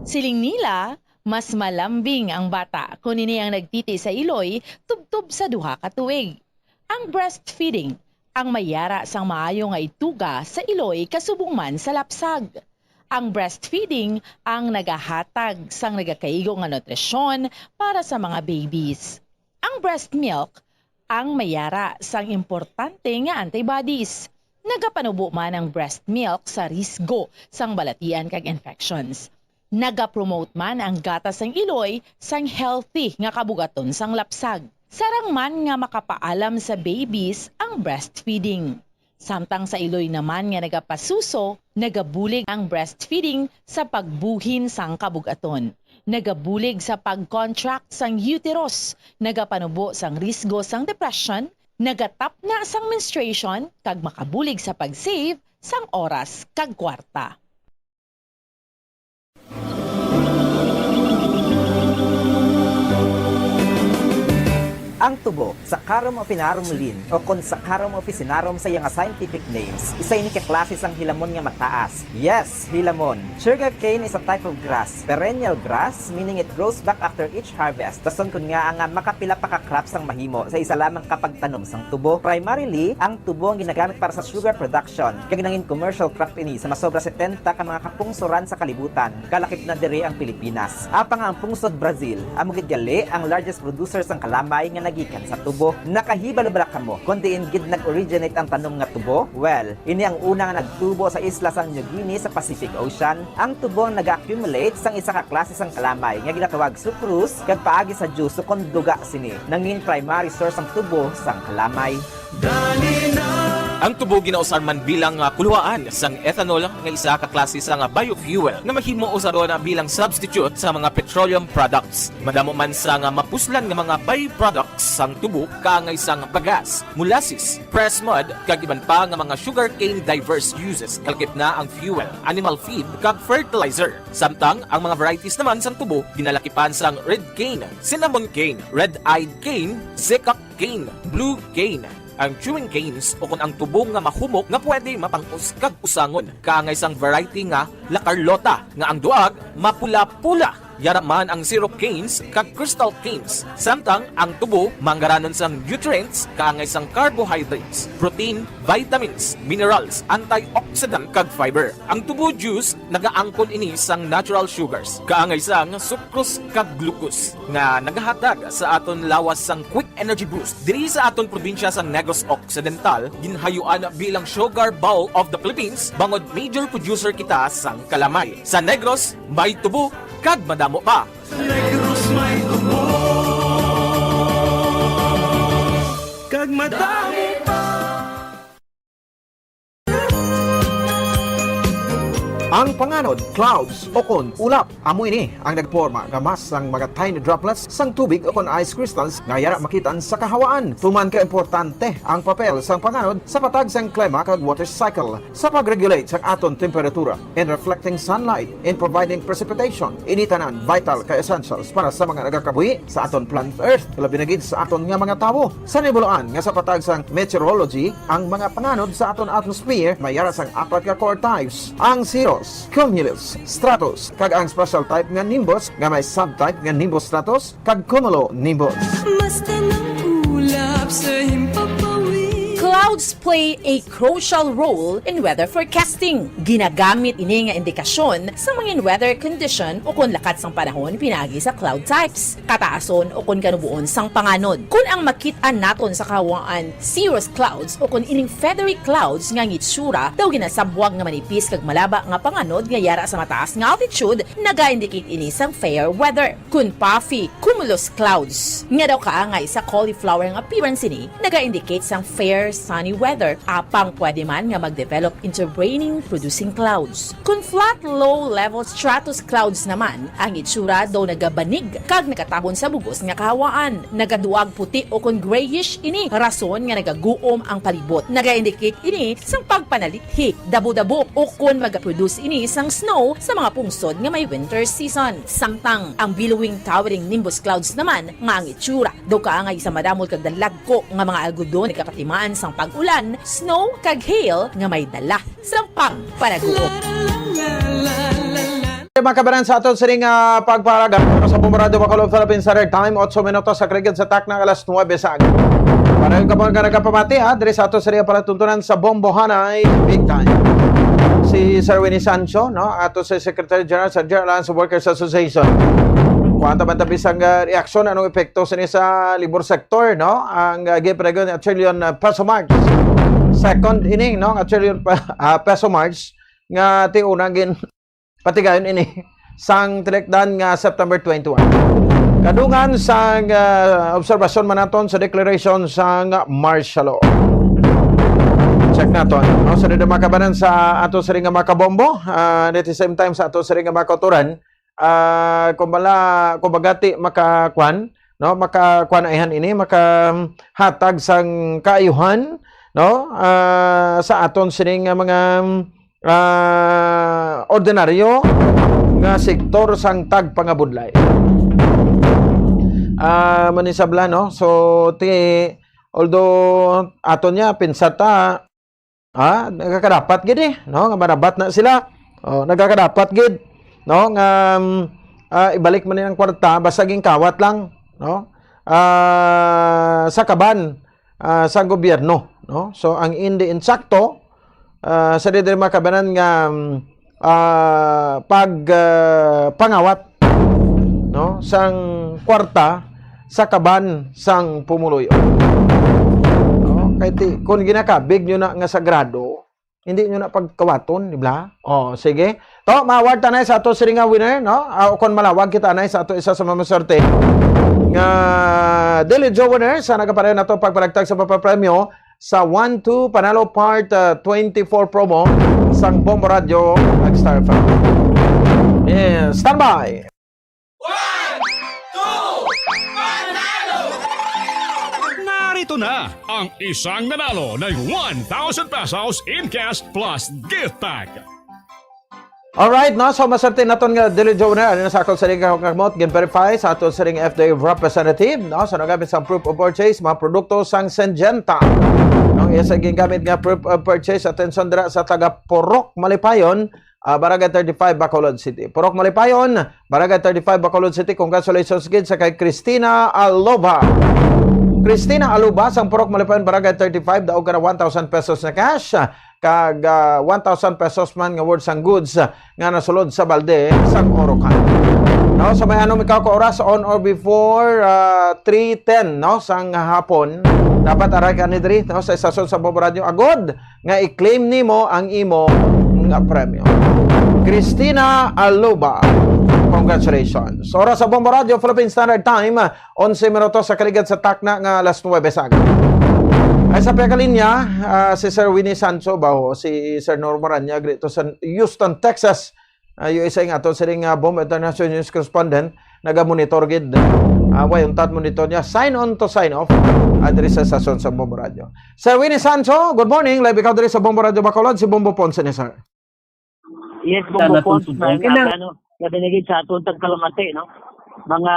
Siling nila, mas malambing ang bata kon ini ang nagtiti sa iloy tubtob sa duha ka tuig. Ang breastfeeding ang may yara sang maayo nga ituga sa iloy kasubong man sa lapsag. Ang breastfeeding ang nagahatag sang nagakaigo nga nutrisyon para sa mga babies. Ang breast milk ang may yara sang importante nga antibodies. Nagapanubo man ang breast milk sa risgo sang balatian kag infections. Nagapromote man ang gatas sang iloy sang healthy nga kabug-aton sang lapsag. Sarang man nga makapaalam sa babies ang breastfeeding. Samtang sa iloy naman nga nagapasuso, nagabulig ang breastfeeding sa pagbuhin sang kabug-aton. Nagabulig sa pag-contract sang uterus, nagapanubo sang risgo sang depression, nagatapna sang menstruation, kag makabulig sa pag-save sang oras kag kwarta. Ang tubo, Saccharum officinarum Linn, o kon Saccharum officinarum sa iya nga scientific names, isa ini ka klase sang hilamon nga mataas. Yes, hilamon. Sugarcane is a type of grass, perennial grass, meaning it grows back after each harvest. Dason kon nga nga makapila pa ka crops ang mahimo sa isa lamang ka pagtanom sang tubo. Primarily, ang tubo ang ginagamit para sa sugar production, kag nangin commercial crop ini sa masobra setenta ka mga kapungsoran sa kalibutan. Kalakip na diri ang Pilipinas. Apang ang pungsod Brazil, amo gid gali ang largest producer sang kalamay nga nagikan sa tubo. Nakahibalo bala kamo kon diin gid nag-originate ang tanom nga tubo? Well, ini ang una nga nagtubo sa isla sang New Guinea sa Pacific Ocean. Ang tubo ang naga-accumulate sang isa ka klase sang kalamay nga ginatawag sucrose, kag paagi sa juice kon duga sini, nangin primary source ang tubo sang kalamay. Ang tubo ginausar man bilang, ah, kuluhaan sang ethanol nga isa ka klase sang, ah, biofuel nga mahimo usaron bilang substitute sa mga petroleum products. Madamo man sang, ah, mapuslan nga mga byproducts sang tubo kaangay sang bagas, molasses, pressed mud, kag iban pa nga mga sugarcane diverse uses, kalakip na ang fuel, animal feed, kag fertilizer. Samtang ang mga varieties naman sang tubo ginalakipan sang red cane, cinnamon cane, red-eyed cane, seacock cane, blue cane, ang chewing canes, o kon ang tubo nga mahumok nga pwede mapang-os kag usangon, kaangay sang variety nga La Carlota, nga ang duag mapula-pula. Yara man ang syrup canes kag crystal canes, samtang ang tubo manggaranon sang nutrients, kaangay sang carbohydrates, protein, vitamins, minerals, antioxidant, kag fiber. Ang tubo juice nagaangkon ini sang natural sugars, kaangay sang sucrose kag glucose, nga nagahatag sa aton lawas sang quick energy boost. Diri sa aton probinsya sang Negros Occidental, ginhayuan bilang Sugar Bowl of the Philippines, bangod major producer kita sang kalamay. Sa Negros, may tubo kag madamo pa. Sa Negros may tubo kag madamo pa. Ang panganod, clouds, o kon ulap, amo ini ang nagporma nga mass sang mga tiny droplets sang tubig o kon ice crystals nga yara makitaan sa kahawaan. Tuman ka importante ang papel sang panganod sa patag sang klima kag water cycle, sa pag-regulate sang aton temperatura, in reflecting sunlight, in providing precipitation. Ini tanan vital kag essentials para sa mga nagakabuhi sa aton planet Earth, labi na gid sa aton nga mga tawo. Sa nibuluan nga sa patag sang meteorology, ang mga panganod sa aton atmosphere may yara sang apat ka core types: ang cirrus, cumulus, stratus, kag ang special type nga nimbus nga may subtype nga nimbus stratus kag cumulonimbus. Basta ng ulap sa himpapawid. Clouds play a crucial role in weather forecasting. Ginagamit ini nga indikasyon sa mga weather condition o kon lakat sang panahon pinaagi sa cloud types, kataason o kon kanuboon sang panganod. Kon ang makit-an naton sa kahawaan cirrus clouds o kon ining feathery clouds nga ang itsura daw ginasabwag nga manipis kag malaba nga panganod nga yara sa mataas nga altitude, naga-indicate ini sang fair weather. Kon puffy cumulus clouds nga daw kaangay sa cauliflower nga appearance ini, naga-indicate sang fair sunny weather, apang pwede man nga mag-develop into raining producing clouds. Kon flat low level stratus clouds naman, ang itsura daw nagabanig kag nakatabon sa bug-os nga kahawaan. Nagaduag puti o kon grayish ini, rason nga nagaguom ang palibot. Naga-indicate ini sang pagpanalithi, dabo-dabo, o kon magaproduce ini sang snow sa mga pungsod nga may winter season. Samtang ang billowing towering nimbus clouds naman, nga ang itsura daw kaangay sa madamol kag dalagko nga mga algodon, nagapatimaan sang pag-ulan, snow, kag hail nga may dala sang pagpanaguom. Mga kabanan, sa aton sining, ah, pagpahalaga sa Bombo Radyo Bacolod, Philippine Standard Time, otso minutos sa kaligid sa takna nga alas nuwebe sa aga. Para yung kapag ka nagapamati, ha, diri sa aton sining palatuntunan sa Bombohanay, big time. Si Sir Winnie Sancho, no, ato si Secretary General sa General Alliance Workers Association. Kuwanta man tabi sang, ah, reaksyon, anong epekto sini sa labor sector, no? Ang, ah, gipanagon ni Atchilion, ah, Peso March. Second inning, no? Atchilion pa, ah, Peso March nga ti unang gin patigayon ini sang tinikdan nga September twenty-one. Kadungan sang, ah, obserbasyon man naton sa declaration sang martial law. Check naton, no? Sa dito makabanan sa ato sining nga makabombo, ah, at the same time sa ato sining nga makauturan, ah, kumbala, kumbaga ti makakuan, no? Makakuan ayhan ini, makahatag sang kaayuhan, no? Ah, sa aton sining nga mga, ah, ordinaryo nga sektor sang tagpangabudlay. Ah, manisabla, no? So, ti, although aton niya, pinsata, ah, nagakadapat gid eh, no? Nga marabat na sila. Oh, nagakadapat gid, no? Nga, um, ah, ibalik man ang kwarta, basta ginkawat lang, no? Ah, sa kaban, ah, sa gobyerno, no? So, ang hindi insakto, ah, sa diri makabanan nga, um, ah, pag, ah, pangawat, no, sang kwarta sa kaban sang pumuluyo. No? Kay ti, kung ginakabig nyo na nga sagrado, hindi nyo na pagkawaton, di ba? Oh, sige. To, maaward ta na sa ato sining nga winner, no? Ah, o kung malawag kita na sa ato isa sa mga maswerte nga Daily Joe winner sa nagapadayon nato pagpanagtag sa papapremyo sa One two Panalo Part, uh, twenty-four promo sang Bombo Radio ag Star F M. Yeah, standby! One, two, panalo! Narito na ang isang nanalo ng one thousand pesos in cash plus gift bag. Alright, no? So, maswerte naton nga Daily Joe winner. Ano na sa akong sining nga kamot, gin-verify sa aton sining F D A representative, no? So, nagamit sang proof of purchase, mga produkto sang Syngenta. No? Iya sa gingamit nga proof of purchase, atensyon dira sa taga Purok Malipayon, ah, Barangay thirty-five, Bacolod City. Purok Malipayon, Barangay thirty-five, Bacolod City. Congratulations gid sa kay Christina Aloba. Christina Aloba, sang Purok Malipayon, Barangay thirty-five, daog ka na one thousand pesos na cash. Kag, ah, one thousand pesos man nga worth sang goods, ah, nga nasulod sa balde sang Orocan. No, sa may anum ikaw ka oras, on or before, ah, three ten, no, sang hapon, dapat aray ka ni diri, no, sa istasyon sa Bombo Radyo agod nga i-claim nimo ang imo nga premyo. Christina Aluba, congratulations. Oras sa Bombo Radyo, Philippine Standard Time, onse minutos sa kaligid sa takna nga alas nuwebe sa aga. Sa pagkalinya, ah, si Sir Winnie Sancho ba, o si Sir Norma Ranyag dito sa Houston, Texas, ah, U S A, nga aton sining, ah, Bombo International News Correspondent, naga-monitor gid. Ah, way untat monitor niya. Sign on to sign off, ah, diri sa stasyon sa Bombo Radio. Sir Winnie Sancho, good morning. Live ikaw diri sa Bombo Radio Bacolod. Si Bombo Ponce ni, sir. Yes, Sana Bombo Ponce, subong. May ano, labi na gid sa aton tagkalamati, no? Mga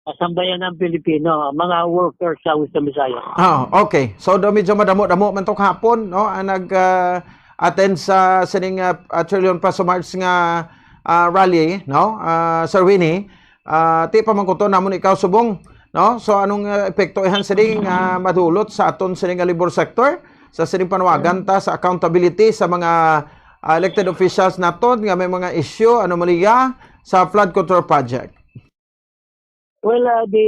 kasambayan ng Pilipino, mga workers sa Western Visayas. Ah, okay. So, do medyo madamo-damo man to kahapon, no? Ang nag, ah, attend sa sining, ah, ah, Trillion Peso March nga, ah, rally, no? Ah, Sir Winnie, ah, ti pamangkuton namon ikaw subong, no? So, anong, ah, epekto ihan sining, ah, madulot sa aton sining nga labor sector? Sa sining panawagan ta sa accountability sa mga, ah, elected officials naton nga may mga issue, anomalya sa flood control project? Well, uh, the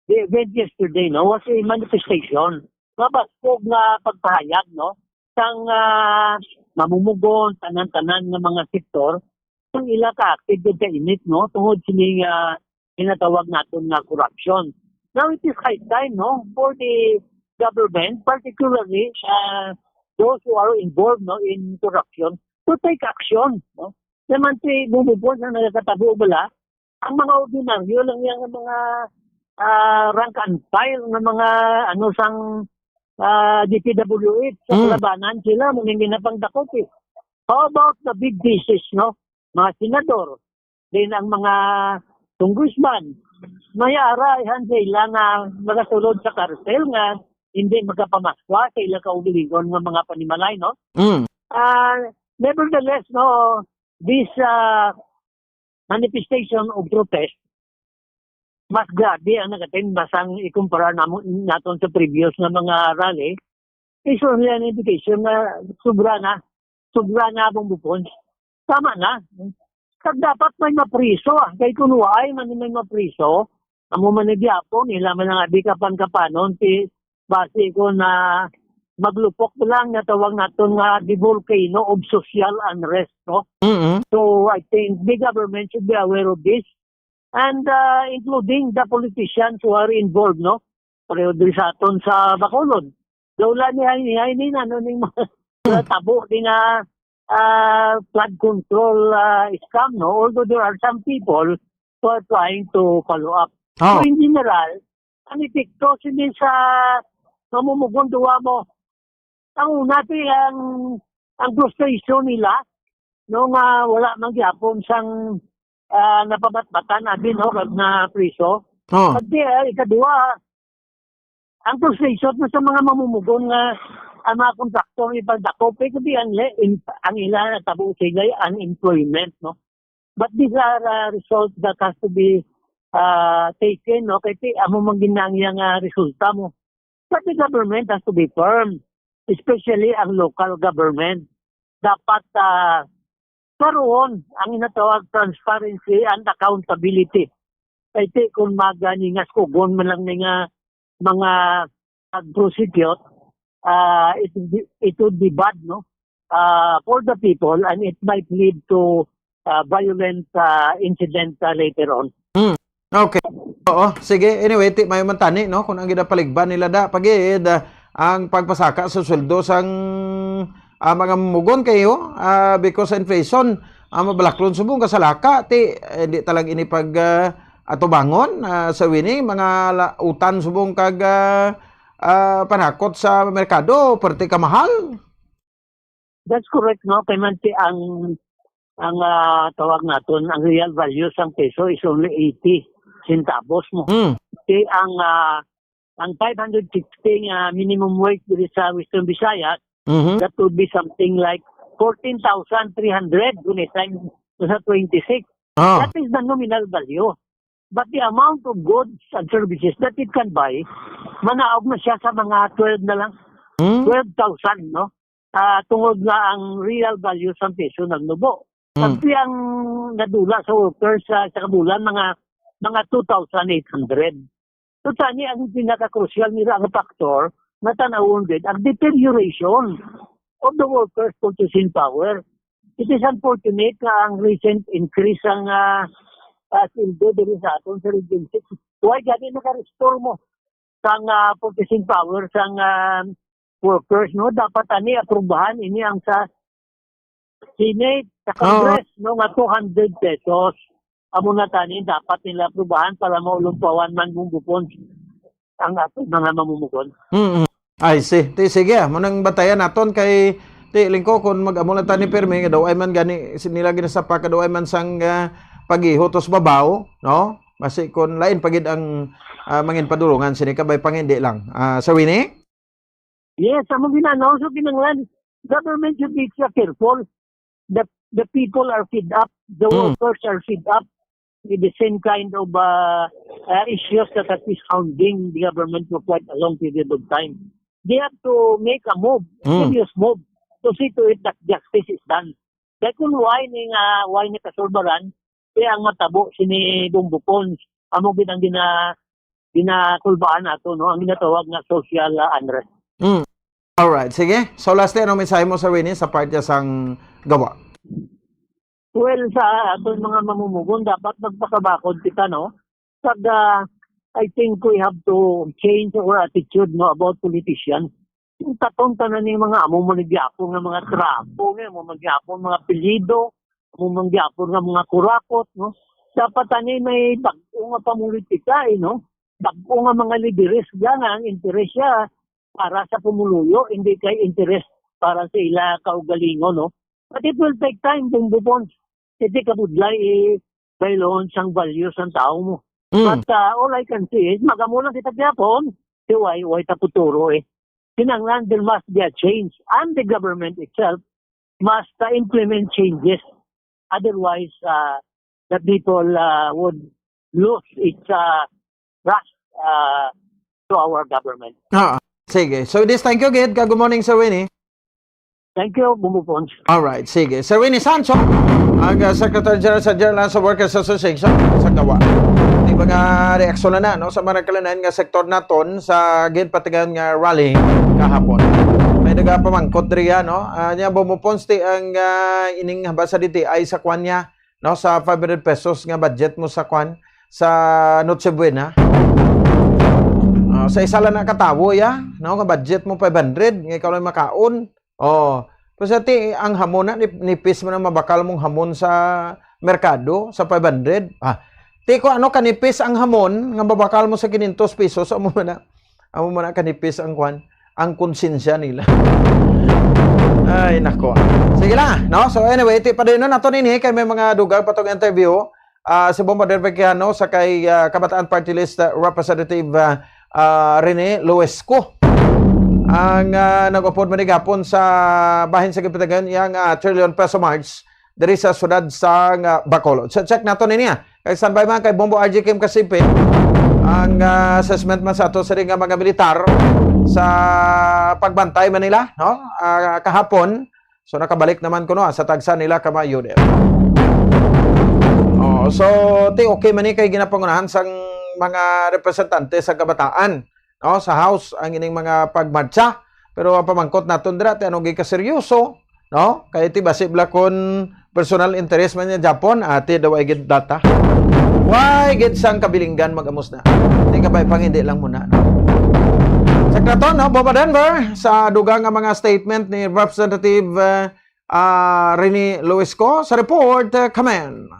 the event yesterday, no, was a manifestation. Mabaskog nga pagpahayag, no, sang, ah, mamumugon, tanan-tanan nga mga sektor, ang ila ka-active gid ka init, no, tungod sini, ah, ginatawag naton nga corruption. Now, it is high time, no, for the government, particularly, uh, those who are involved, no, in corruption, to take action, no. Naman si Bumubon ang nagkatabo bala, ang mga ordinaryo lang yang mga, ah, rank and file nga mga, ano, sang, ah, D P W H sa Mm. kalabanan sila, mo nang ginapangdakop, eh. How about the big dishes, no? Mga senador, then ang mga congressman, may ara ihan sa ila nga magasulod sa kartel nga hindi makapamaswa sa ila kaugalingon nga mga panimalay, no? Mm. Ah, nevertheless, no, this, ah, manifestation of protest, mas grabe ang nag-attend basang ikumpara namo, naton sa previous nga mga rally. Is only an indication na sobra na, sobra na, Bumubon. Tama na. Kag dapat may mapriso, ah. Kay kung waay man may mapriso, amo man ni gyapon, ila man ang abi kapan-kapanon, ti basi ko na maglupok lang nga tawag naton nga the volcano of social unrest, no? Mm-mm. So, I think the government should be aware of this, and, uh, including the politicians who are involved, no? Pareho diri sa aton sa Bacolod. Daw wala ni hay, ni hay ni ano ning mga Mm. tabo ni nga, ah, flood control, ah, scam, no? Although there are some people who are trying to follow up. Oh. So, in general, ang epekto sini sa mamumugon duwa mo. Ang una, ti, ang, ang frustration nila, no, nga wala man gyapon sang, ah, napabatbatan abi, no, kag na priso. Oh. Pag di, ah, ikadua, ang frustration na sa mga mamumugon nga ang mga kontraktor ipagdakop, eh, kundi ang, le-, in-, ang ila natabo sila unemployment, no? But these are, uh, results that has to be, uh, taken, no? Kay ti-, amo man ginangya nga resulta mo. But the government has to be firm, especially ang local government. Dapat, uh, karon ang ginatawag transparency and accountability. Kay ti kung maganingas kugon man lang ni nga mga pag-prosecute, ah, it would be, it would be bad, no? Ah, for the people, and it might lead to, ah, violent, ah, incident, ah, later on. Hmm. Okay. Oo, sige. Anyway, ti may mantani, no, kung ang ginapaligban nila da pagid, ah, ang pagpasaka sa sweldo sang, ah, mga mugon kayo, ah, because inflation, ah, mabalaklon subong kasalaka, ti, eh, di talag ini pag, ah, atubangon, ah, sa wini, mga la-, utan subong kag, ah, ah, panakot sa merkado, perte ka mahal. That's correct, no? Kay man ti ang, ang, ah, tawag naton, ang real value sang peso is only eighty centavos mo. Mm. Ti ang, ah, ang five hundred sixty nga minimum wage diri sa Western Visayas, Mhm. that would be something like fourteen thousand three hundred when it time sa twenty-six. Ah. That is the nominal value. But the amount of goods and services that it can buy, manaog na siya sa mga twelve na lang. Hmm? Twelve thousand, no? Ah, tungod nga ang real value sa peso nagnubo. Hmm. Pagti ang nadula sa workers sa, sa kabulan, mga, mga two thousand eight hundred. So, tani ang pinaka-crucial nila nga factor na tanawon gid ang deterioration of the workers' purchasing power. It is unfortunate nga ang recent increase ang, ah, ah, sweldo diri sa aton sa Region six. Why gani naka-restore mo? sang, ah, purchasing power sang, ah, workers, no? Dapat ani aprubahan ini ang sa Senate, sa Oo. Congress, no, nga two hundred pesos. Amo na tani dapat nila aprubahan para maulumpawan man, Bongbong Pons, ang aton mga mamumugon. Mm. I see. Ti, sige, mo nang batayan naton kay ti lingko kung mag-amo lang tani permi nga daw ay man gani si-, nila ginasapa ka daw ay man sang, ah, paghihutos babaw, no? Basi kung lain pa gid ang, ah, mangin padulungan sini kabay pangindi lang. Ah, Sir Winnie? Yes, amo gina, no? So, kinahanglan, government should be extra careful. The, the people are fed up. The Mm. workers are fed up with the same kind of, uh, uh, issues that has been hounding the government for quite a long period of time. They have to make a move, a Mm. serious move, to see to it that justice is done. Dahil kung why ni nga, why ni kasulbaran, kaya ang matabo sini Bongbong Pons, amo gid ang gina-, ginakulbaan nato, no? Ang ginatawag nga social, ah, unrest. Mm. Alright, sige. So, lastly, anong mensahe mo, Sir Winnie, sa part niya sang gawa? Well, sa aton mga mamumugon, dapat magpakabakod kita, no? Kag, ah, I think we have to change our attitude, no, about politicians. Yung taton tanan ning mga amo man gyapon nga mga trapo, nga amo man gyapon mga apelyido, amo man gyapon nga mga kurakot, no? Dapat ani may bag-o nga pamulitika, eh, no? Bag-o nga mga lideres, nga ang interes siya para sa pumuluyo, hindi kay interes para sa ila kaugalingon, no? But it will take time, Bongbong Pons. Hindi kabudlay, eh, bayloon sang values sang tao mo. Mm. But, uh, all I can say is, magamo lang kita gyapon, si way, way ta puturo, eh. Kinahanglan, there must be a change. And the government itself must, uh, implement changes. Otherwise, uh, the people, uh, would lose its, uh, trust, uh, to our government. Ah, sige. So, this, thank you, gid. Good morning, Sir Winnie. Thank you, Bongbong Pons. Alright, sige. Sir Winnie Sancho, ang, uh, Secretary General sa General sa Workers Association sa gawa. Ang mga reaksyon na, no, sa mga nagkalain-lain nga sektor naton sa ginpatigayon nga rally kahapon. May nagapamangkot diri, no? Ah, niya, Bongbong Pons, ti ang, ah, ining haba sa D T I sa kwan niya, no, sa five hundred pesos nga budget mo sa kwan, sa Noche Buena. Ah, sa isa lang na ka tawo, ya, no, nga budget mo five hundred, nga ikaw lang makaon. Oh, pero sa ti, ang hamon na, nip-, nipis mo na mabakal mong hamon sa merkado, sa five hundred. Ah, ti ko, ano, kanipis ang hamon nga mabakal mo sa quinientos pesos, amo man na, amo man na kanipis ang kwan, ang konsensya nila. Ay, nako. Sige lang, no? So, anyway, ti pa din na nato nini kay may mga dugang pa tong interview. Ah, si Bombardier Veciano sa kay, ah, Kabataan Party List, ah, Representative, ah, ah, Rene Luesco. Ang, ah, nag-upod man gihapon sa bahin sa gipinatigayon iyang, ah, Trillion Peso March diri sa siyudad sang, ah, Bacolod. So, check nato nini, ah. Kay standby man kay Bombo R J Kim Kasipi ang, ah, assessment man sa ato sa nga mga militar sa pagbantay man nila, no? Ah, kahapon, so, nakabalik naman kuno, ah, sa tagsa nila ka mga unit. Oh, so, ti okay man ni kay ginapangunahan sang mga representante sa kabataan, no, sa House ang ining mga pagmartsa. Pero ang pamangkot naton dira, ti ano gikaseryoso, no? Kay ti basi bala kun personal interest man niya Japon, ati daw ay gid data. Why gid sang kabilinggan mag-amos na? Ti kabay pang hindi lang muna, no? Sa kraton, no, Boba Denver, sa dugang nga mga statement ni Representative, uh, ah, Rene Luisco sa report, uh, kamen.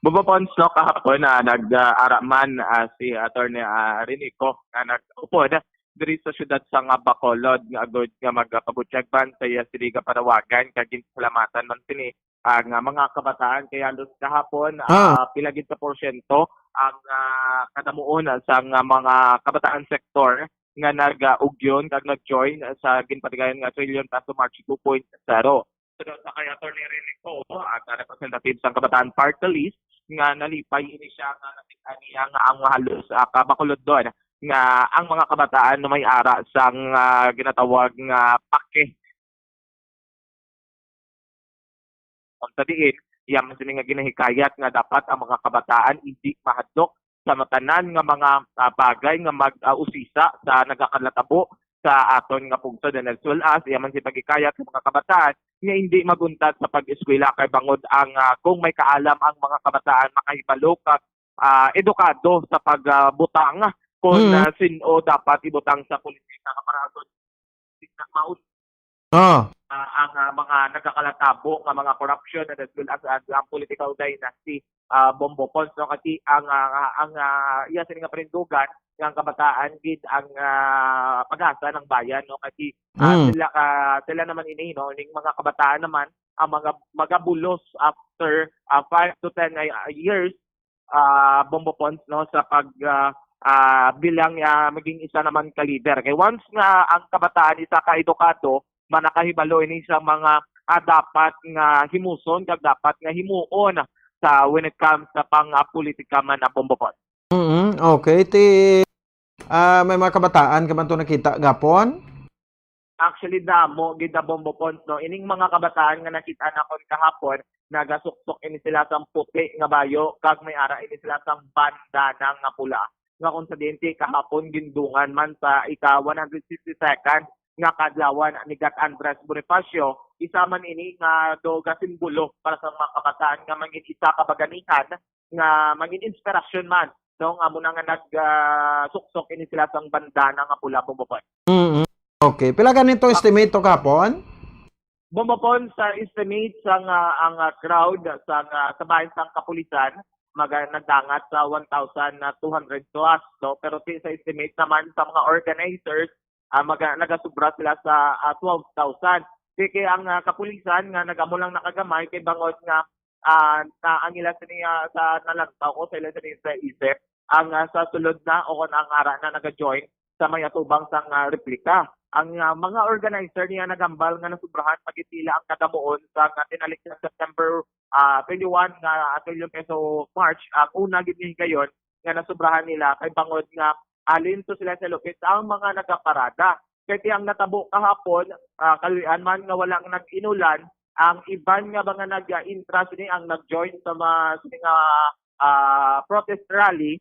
Bubo Pons, no, kahapon, ah, nag, ah, ara man, ah, si Attorney, ah, Rene Co nga nag-upod diri sa siyudad sa nga Bacolod nga agud nga magapabutyag man sa iya sini nga panawagan kag ginsalamatan man sini ang, ah, mga kabataan kay halos kahapon, Ah. ah, pila gid ka porsyento ang, ah, kadamuon sa nga mga kabataan sektor nga nag-, ah, ugyon kag nag-join sa ginpatigayon nga Trillion Peso March two point zero. Sunod sa kay Attorney Rene Co, ang representative sang Kabataan Party List, nga nalipay ini siya nga nakita niya nga ang halos, ah, ka Bacolodnon nga ang mga kabataan na may ara sang, ah, ginatawag nga pake. Unta diin, iya man sini nga ginahikayat nga dapat ang mga kabataan indi mahadlok sa matanan nga mga, ah, bagay nga mag, ah, usisa sa nagakalatabo sa aton nga pungsod, and as well as iya man si paghikayat sa mga kabataan nga hindi maguntad sa pag-eskwela kay bangod ang, ah, kung may kaalam ang mga kabataan makahibalo kag, ah, edukado sa pag, ah, butang kung Mm. ah, sin-o dapat ibutang sa politika para agud maus Ah. ah, ang ah, mga nagkakalatabo nga mga corruption and as well as ah, ang political dynasty, ah, Bombo Pons, no? Kasi ang ah, ang ah, iya sini nga panindugan nga ang kabataan gid ang ah, pag-asa ng bayan, no? Kasi ah, Mm. sila ah, sila naman ini, no, ning mga kabataan naman ang mga magabulos after ah, five to ten ay- ah, years, ah, Bombo Pons, no, sa pag ah, ah, bilang ah, maging isa naman ka leader. Kay once nga ang kabataan isa ka edukado, manakahibalo ini sa mga ah, dapat nga himuson kag dapat nga himuon sa when it comes sa pang ah, politika man, ah, Bombo Pons. Mm, okay. Ti ah, may mga kabataan ka man to nakita gapon? Actually, damo gid, ah, Bombo Pons, no? Ining mga kabataan nga nakita nakon kahapon, nagasuksok ini sila sang puti nga bayo kag may ara ini sila sang bandana nga pula, nga kung sa diin ti kahapon gindungan man sa ika one hundred sixty-second nga kaadlawan ni Gat Andres Bonifacio. Isa man ini nga do gasimbolo para sa mga kabataan nga mangin isa ka baganihan nga mangin inspirasyon man, no, nga amo na nga nag ah, suksok ini sila sang bandana nga pula, Bombo Pons. Mm. Okay. Pila ganin to estimate to kahapon? Bombo Pons, sa estimate sang ah, ang ah, crowd sa ah, sa bahin sang kapulisan, maga nagdangat sa one thousand two hundred plus, no? Pero ti sa estimate naman sa mga organizers, ah, maga nagasubra sila sa ah, twelve thousand. Di kay ang ah, kapulisan nga nagamo lang nakagamay kay bangod nga ah, na ang ila sini ah, sa nalantaw ko sa ila sini sa isip ang ah, sa sulod na o kung ang ara na nag-join sa may atubang sang ah, replika. Ang ah, mga organizer niya nagambal nga nasubrahan pagitila ang kadamuon sa nga tinalikdan September ah, twenty-one nga atulong kay so March, ang una gid ni higayon nga nasubrahan nila kay bangod nga halin to sila sa lupit ang mga nagaparada. Kay ti ang natabo kahapon, ah, kaluy-an man nga wala nga nag-inulan, ang iban nga mga nag-intra sini ang nag-join sa mga sini nga ah, protest rally,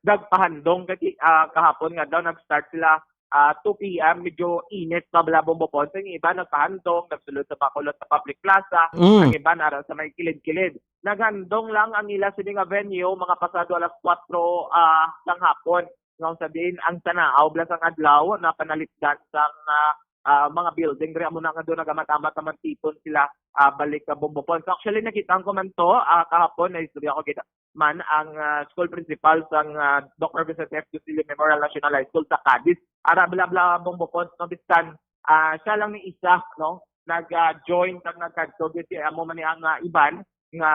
nagpahandong kay ah, kahapon nga daw nag-start sila ah, two p.m. Medyo init pa bala, Bombo Pons. Ang iba nagpahandong, nagsulod sa Bacolod sa Public Plaza, Mm. ang iba nara sa may kilid-kilid. Naghandong lang ang ila sini nga venue mga pasado alas kwatro ah, sang hapon. Nga sa diin ang tanaaw bala sang adlaw na panalikdan sang ah, ah, mga building diri amo na nga doon nagamat-amat naman tipon sila ah, balik ka Bombo Pons. So, actually nakita ko man to ah, kahapon na istorya ko gid man ang ah, school principal sang ah, Doctor Vicente F. Ducilio Memorial National High School sa Cadiz. Ara bla bla Bombo Pons, no, biskan ah, siya lang ni isa, no, nag-join kag nagkadto gid kay amo man ni ang ah, iban nga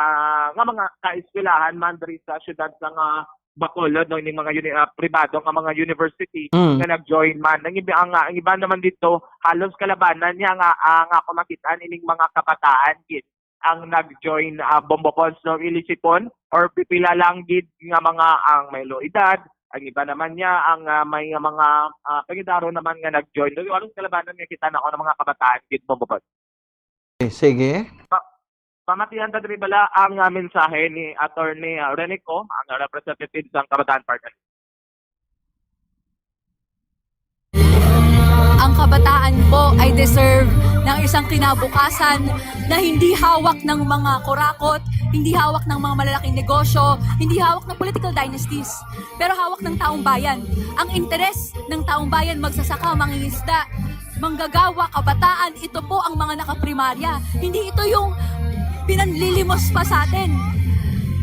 nga mga kaeskwelahan man diri sa siyudad sang ah, Bacolod, no, ining mga uni, ah, pribado nga mga university Mm. nga nag-join man. Ang iba nga ang iba naman dito halos kalabanan niya nga ah, nga ako makita ining mga kabataan gid ang nag-join ah, Bombo Pons, no, ilisipon or pipila lang gid nga mga ang may low edad, ang iba naman niya ang ah, may nga mga ah, pangidaro naman nga nag-join. No, halos kalabanan nga kita na ng mga kabataan gid, Bombo Pons. Eh, sige. Pamatihan ta diri bala ang ah, mensahe ni Attorney ah, Renico, ang representative sang Kabataan Party. Ang kabataan po ay deserve ng isang kinabukasan na hindi hawak ng mga kurakot, hindi hawak ng mga malalaking negosyo, hindi hawak ng political dynasties, pero hawak ng taong bayan. Ang interes ng taong bayan, magsasaka, mangingisda, manggagawa, kabataan, ito po ang mga nakaprimarya. Hindi ito yung pinanlilimos pa sa atin.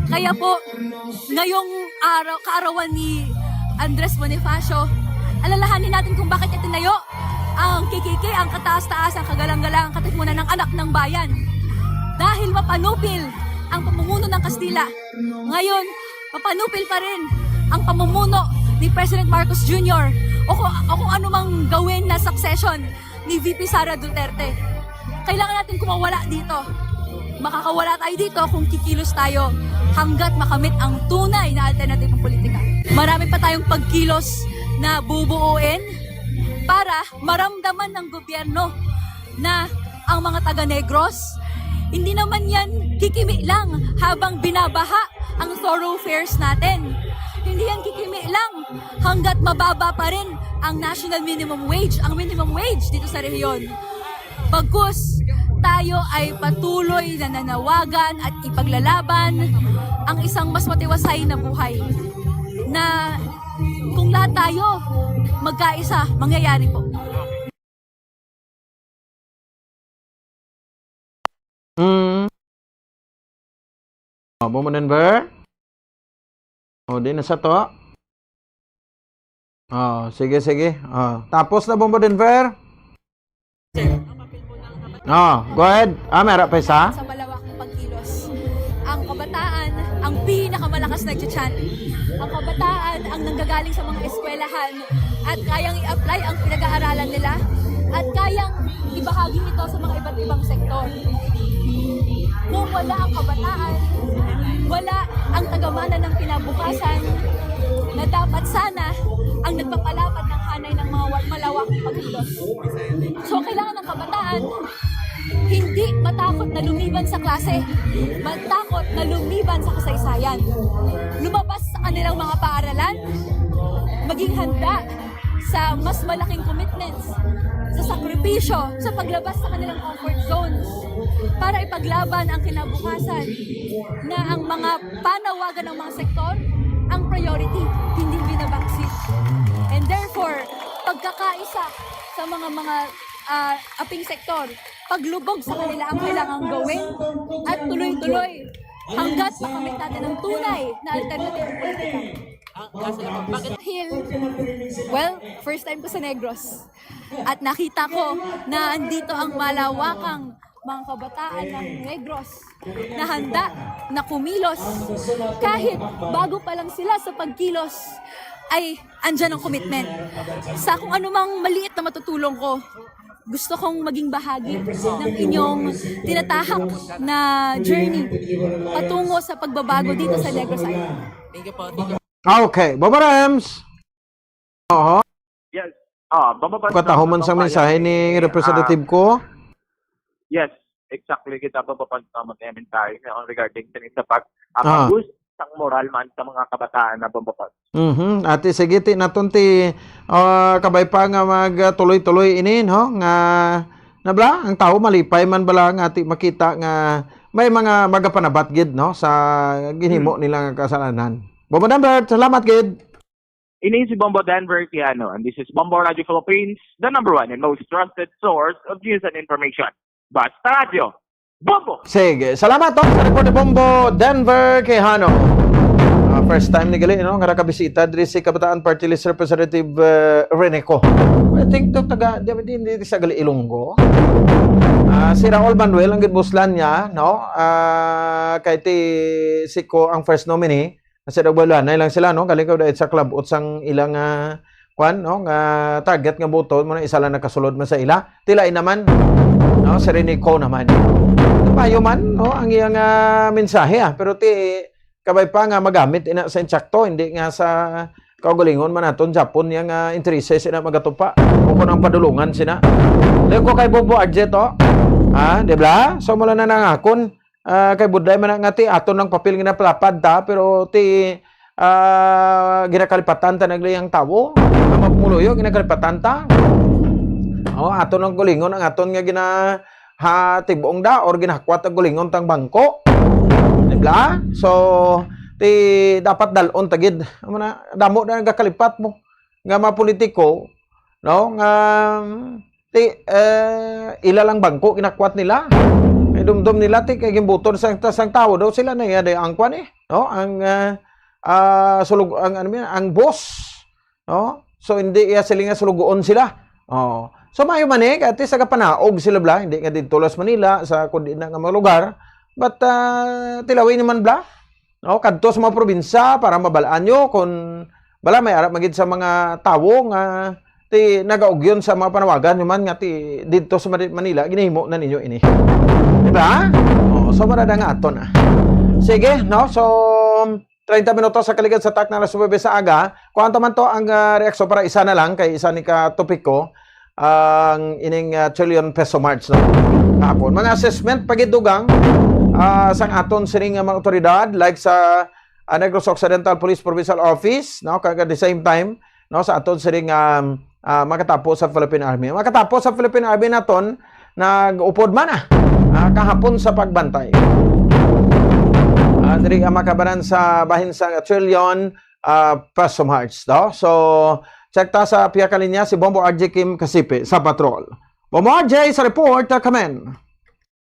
Kaya po, ngayong araw, kaarawan ni Andres Bonifacio, alalahanin natin kung bakit niya tinayo ang K K K, ang kataas-taas, ang kagalang-galang, ang katipunan ng anak ng bayan. Dahil mapanupil ang pamumuno ng Kastila. Ngayon, mapanupil pa rin ang pamumuno ni President Marcos Junior o kung, o kung anumang gawin na succession ni V P Sara Duterte. Kailangan natin kumawala dito. Makakawala tayo dito kung kikilos tayo hanggat makamit ang tunay na alternatibong politika. Marami pa tayong pagkilos na bubuuin para maramdaman ng gobyerno na ang mga taga-Negros, hindi naman yan kikimi lang habang binabaha ang thoroughfares natin. Hindi yan kikimi lang hanggat mababa pa rin ang national minimum wage, ang minimum wage dito sa rehiyon. Bagkus, tayo ay patuloy na nanawagan at ipaglalaban ang isang mas matiwasay na buhay na Kung lahat tayo magkaisa, mangyayari po. Mm. Oh, Bombo Denver? Oh, di na sa to. Oh, sige, sige. Oh, tapos na, Bombo Denver? Oh, go ahead. Ah, meron pa isa? Sa malawak na pagkilos. Ang kabataan, ang pinakamalakas nagcha-chant. Ang kabataan, ang nanggagaling sa mga eskwelahan at kayang i-apply ang pinag-aaralan nila at kayang ibahagi ito sa mga iba't ibang sektor. Kung wala ang kabataan, wala ang tagamana ng kinabukasan na dapat sana ang nagpapalapad ng hanay ng mga wa- malawak na pagkilos. So, kailangan ng kabataan hindi matakot na lumiban sa klase, matakot na lumiban sa kasaysayan. Lumabas sa kanilang mga paaralan, maging handa sa mas malaking commitments, sa sakripisyo, sa paglabas sa kanilang comfort zones para ipaglaban ang kinabukasan na ang mga panawagan ng mga sektor ang priority, hindi binabackseat. And therefore, pagkakaisa sa mga mga ah, aping sektor, paglubog sa kanila ang kailangang gawin at tuloy-tuloy hanggat makamit natin ang tunay na alternatibong politika. Hill, well, first time ko sa Negros. At nakita ko na andito ang malawakang mga kabataan ng Negros na handa, na kumilos. Kahit bago pa lang sila sa pagkilos, ay andyan ang commitment. Sa kung anumang maliit na matutulong ko, gusto kong maging bahagi ng inyong tinatahak na journey patungo sa pagbabago dito sa Negros Island. Ah, okay. Bombo Rems. Oho. Yes. Ah, Bombo Pons, Katahuman sang mensahe ni representative ko. Yes, exactly. Kita Bombo Pons, tama na yung mensahe, no, regarding sa, sa pag Ah. boost sang moral man sa mga kabataan na Bombo Pons. Mhm. Ati, sige, ti naton ti, ah, kabay pa nga magtuloy-tuloy ini, no? Nga nabla ang tawo malipay man bala nga ati makita nga may mga magapanabat gid, no, sa ginhimo nila nga kasalanan. Bombo Denver, salamat gid. Ini si Bombo Denver Quijano, and this is Bombo Radio Philippines, the number one and most trusted source of news and information. Basta Radio, Bombo! Sige, salamat to sa report ni Bombo Denver Quijano. Ah, first time ni gali, no, nga nakabisita diri si Kabataan Party List Representative, eh, Rene Co. I think to taga di, di, di sa gali Ilonggo. Ah, si Raul Manuel ang gibuslan niya, no? Ah, kay ti si Co ang first nominee. Sa Daugbalanay lang sila, no? Galing ka dahil sa club, utsang ilang, ah, kwan, no? Nga target nga boto, mo na isa lang nakasulod man sa ila. Tilay naman, no? Si Rene Co naman. Mayo man, no? Ang iyang, ah, mensahe, ah. Pero ti, kabay pa nga magamit ina sa insakto, hindi nga sa kaugalingon man naton Japon yang, ah, intereses ina magatupa. O kung ang padulungan sina. Layo ko kay Bobo Arjet, oh. Ah, di ba? So, mula na nangakon. Ah, kay budlay man na nga ti aton ang papel nga napalapad ta, pero ti, ah, ginakalipatan ta nagli ang tawo. Ang magmuluyo, ginakalipatan ta. Oh, aton ang gulingon ang aton nga gina ha tibuong da or ginahakwat ang gulingon tang bangko. Di ba? So, ti dapat dalon ta gid. Amo na, damo na nagakalipat mo nga mga politiko, no? Nga ti, eh, ila lang bangko ginakwat nila. Kay dumdom nila ti kay gimbuton sang sang tawo daw sila na iya ang kwan eh, no? Ang, ah, ah, sulog ang ano yan, ang boss, no? So hindi iya sila nga sulugoon sila. Oh. So mayo man eh, kay at least nagapanaog sila bla, hindi nga didto lang sa Manila, sa kundi na nga mga lugar. But ah, tilawin naman bla, no? Kadto sa mga probinsya para mabalaan nyo kung bala may arap magid sa mga tawo nga ti nagaugyon sa mga panawagan nyo man nga ti didto sa Mari- Manila ginahimo na ninyo ini. Di ba? Oh, so marada nga aton ah. Sige, no? So treinta minutos sa kaligad sa tak na alas nuebe sa aga. Kuwanto man to ang ah, reaksyon para isa na lang kay isa ni ka topiko ang ining ah, trillion peso march no kahapon. Mga assessment pagidugang ah, sang aton sining nga mga otoridad like sa ah, Negros Occidental Police Provincial Office, no, kag at the same time, no, sa aton sining um, ah, makatapo sa Philippine Army. Makatapo sa Philippine Army naton nag-upod man ah, ah, kahapon sa pagbantay. Ah, diri ang makabanan sa bahin sa Trillion ah, Paso March, no? So, check ta sa pihak kalinya si Bombo R J Kim Kasipi sa patrol. Bombo R J sa report, ah, kamen.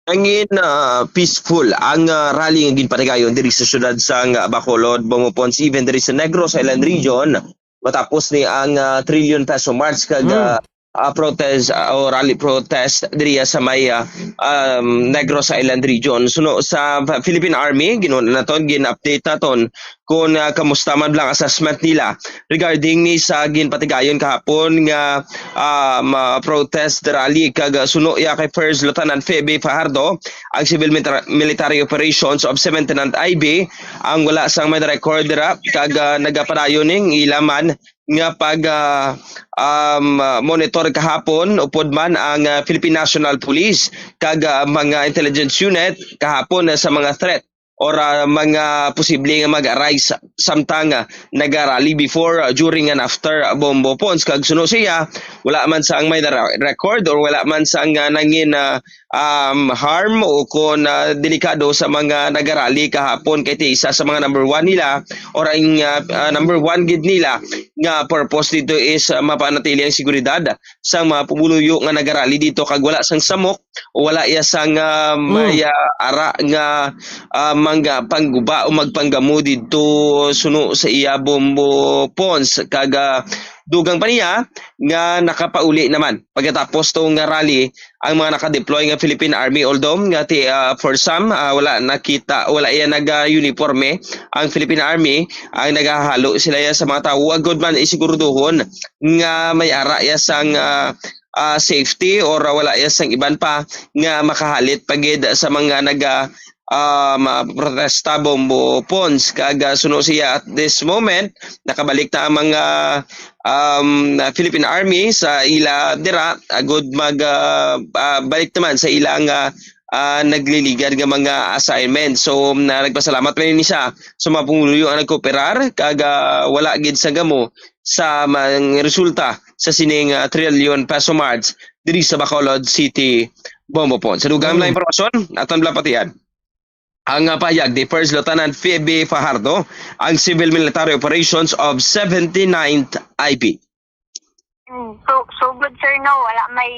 Nangin, ah, peaceful ang, ah, rally nga ginpatigayon diri sa siyudad sang Bacolod, Bombo Pons, even diri sa Negros Island Region, matapos ni ang, ah, Trillion Peso March kag, Mm. ah, ah, protest, ah, o rally protest diri sa may, ah, um, Negros Island Region. Suno sa Philippine Army, gin-, naton, gin-update naton kung, ah, kamusta man lang assessment nila regarding ni sa ginpatigayon kahapon nga, ah, ma-, protest rally kag, ah, suno ya kay First Lieutenant Phoebe Fajardo, ang Civil Milita-, Military Operations of Seventh Lieutenant Ivy, ang wala sang may record dira kag, ah, nagapadayon ning ila man nga pag, ah, um, ah, monitor kahapon upod man ang, ah, Philippine National Police kag, ah, mga intelligence unit kahapon, ah, sa mga threat or, ah, mga posible nga mag-arise samtang, ah, nagarally before, ah, during and after, ah, Bombo Pons. Kag suno siya, wala man sang may nara-, record or wala man sang, ah, nangin, ah, um, harm o kon, ah, delikado sa mga nagarally kahapon, kay ti isa sa mga number one nila or ang, ah, ah, number one gid nila nga purpose dito is, ah, mapanatili ang seguridad sa mga pumuluyo nga nagarally dito kag wala sang samok o wala iya sang, ah, Mm. may, ah, ara nga, ah, mangga-, pangguba o magpanggamo dito suno sa iya Bombo Pons. Kag, ah, dugang pa niya nga nakapauli naman pagkatapos to nga rally ang mga naka-deploy nga Philippine Army, although nga ti, ah, for some, ah, wala nakita, wala iya naga-uniforme ang Philippine Army, ang nagahalo sila iya sa mga tawo, agud man isiguraduhon nga may ara iya sang, ah, ah, safety or wala iya sang iban pa nga makahalit pa gid sa mga naga, ah, ma-, protesta, Bombo Pons. Kag, ah, suno siya at this moment, nakabalik na ang mga, um, Philippine Army sa ila dira, agud mag, ah, ah, balik naman sa ilang, ah, ah, nagliligad nga mga assignment. So, na nagpasalamat man ini siya sa mga pumuluyo ang nagkooperar, kag, ah, wala gid sa gamo sa mga resulta sa sining, ah, Trillion Peso March diri sa Bacolod City, Bombo Pon. Sa dugang Mm. na impormasyon, aton lang patian ang, ah, pahayag ni First Lieutenant Phoebe Fajardo, ang Civil Military Operations of seventy-ninth I P. Mm, so, so good, sir, no? Wala may,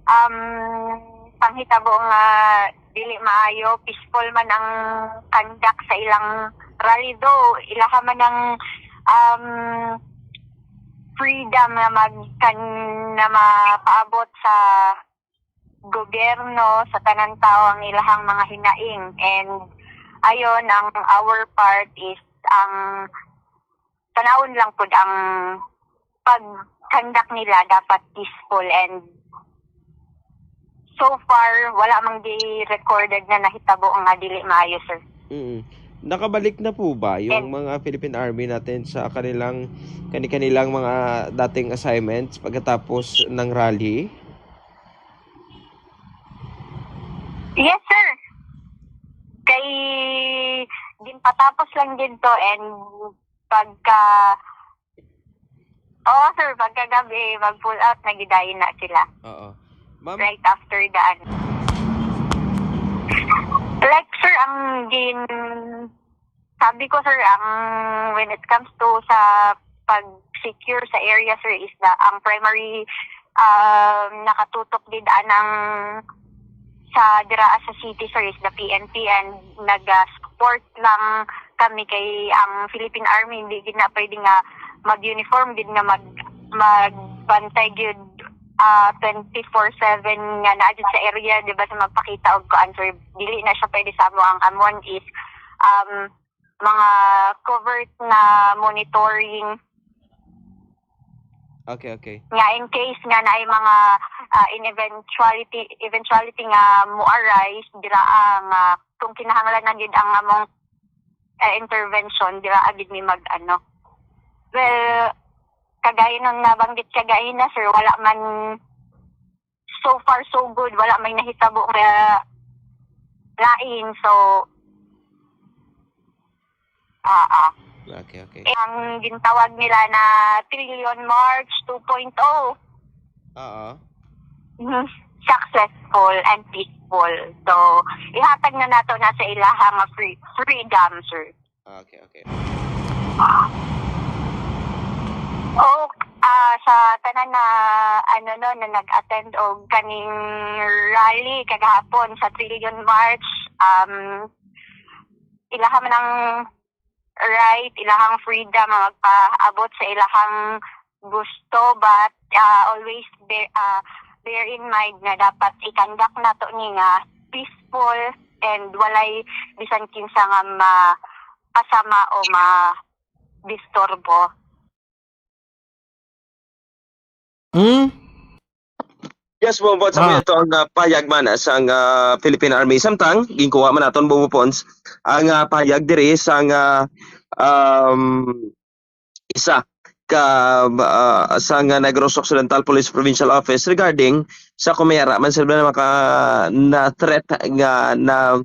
um, panghitabo nga dili maayo, peaceful man ang conduct sa ilang rally, though ilaha man ang, um, freedom nga mag-, kan-, na mapaabot sa gobyerno, sa tanan tawo ang ilahang mga hinaing. And ayon, ang our part is ang tanawon lang pud ang pag-conduct nila dapat peaceful, and so far wala mang gi-recorded nga nahitabo nga dili maayo, sir. Mm. Nakabalik na po ba yung And mga Philippine Army natin sa kanilang, kani-kanilang mga dating assignments pagkatapos ng rally? Yes, sir. Kay ginpatapos lang gid to, and pagka, oo, sir, pagkagabi, mag-pull out na gid na sila. Oo. Ma'am? Right after the, ano. Like, sir, ang gin-, sabi ko, sir, ang, when it comes to sa pag-secure sa area, sir, is the, ang primary, um, nakatutok gid anang sa dira sa city, sir, is the P N P, and naga-support lang kami kay ang Philippine Army, hindi gid na pwede nga mag-uniform gid nga mag-, magbantay gyud, ah, twenty-four seven nga naa gyud sa area, di ba, sa magpakita og kuan, sir, dili na siya pwede sa amo. Ang amon is, um, mga covert na monitoring. Okay, okay. Nga in case nga naay mga, ah, in eventuality, eventuality nga mo arise dira, ah, nga kung kinahanglan na gid ang among, ah, intervention, dira gid mi mag, ano. Well, kagaya nung nabanggit ka gaina, sir, wala man, so far so good, wala may nahitabo nga lain. So, ah, ah. Okay, okay. Ang gintawag nila na Trillion March two point oh. Oo. Mhm. Successful and peaceful. So, ihatag na nato na sa ilaha nga free, freedom, sir. Okay, okay. O, ah, sa tanan na, ano, no, na nag-attend og kaning rally kagahapon sa Trillion March, um, ilaha man ang right, ilahang freedom nga magpaabot sa ilahang gusto, but, ah, always bear, ah, bear in mind nga dapat i-conduct nato ni nga peaceful and walay bisan kinsa nga makasama o madisturbo. Hmm? Yes, Bombot, sa Ah. ito ang ah, pahayag man sang ah, Philippine Army. Samtang, ginkuha man naton, Bombopons, ang ah, pahayag diri sang ah, um, isa ka ah, sang ah, Negros Occidental Police Provincial Office regarding sa kung may ara man sila na maka na threat nga na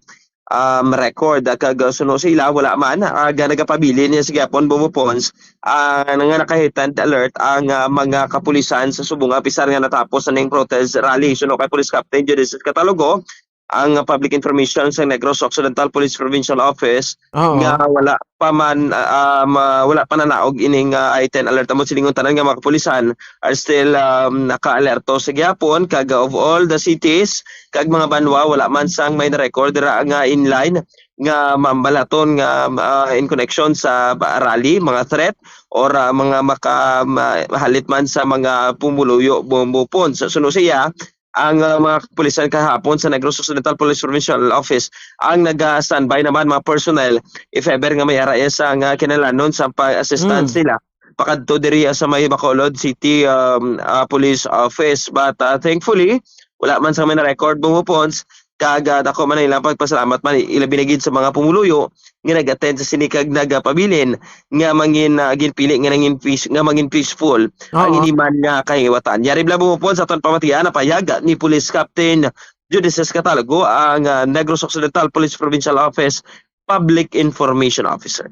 um, record. Kag uh, suno sa ila, wala man. Aga nagapabilin niya sa gyapon, Bumupons, uh, nga nakahitan alert ang uh, mga kapulisan sa subong, apisar nga natapos sa ning protest rally. Suno kay Police Captain Judices Catalogo, ang uh, public information sa Negros Occidental Police Provincial Office Oo. nga wala pa man uh, um, uh, wala pa nanaog ining uh, I ten alert. Amo silingon tanan nga mga kapulisan are still um, naka-alerto sa gyapon, kag of all the cities kag mga banwa, wala man sang may na-record dira nga inline nga mambalaton nga uh, in connection sa ba- rally, mga threat or uh, mga maka ma- halit man sa mga pumuluyo, Bumupons. Suno siya, ang uh, mga kapulisan kahapon sa Negros Occidental Police Provincial Office ang naga-standby naman, mga personnel, if ever nga may ara iya sa nga kinahanglanon sa pag-assistance Mm. nila pakadto diri sa may Bacolod City um, uh, Police Office. But uh, thankfully, wala man sa may na-record, Bumupons, kag uh, dako man ang ilang pagpasalamat man ilabi na gid sa mga pumuluyo nga nag-attend sa sini kag nagapabilin nga mangin uh, ginpili nga nangin peace, nga mangin peaceful ang Oo. ini man nga kahiwatan. Yari bala, Bumupons, sa aton pamatian, ang pahayag ni Police Captain Judices Catalogo, ang uh, Negros Occidental Police Provincial Office Public Information Officer.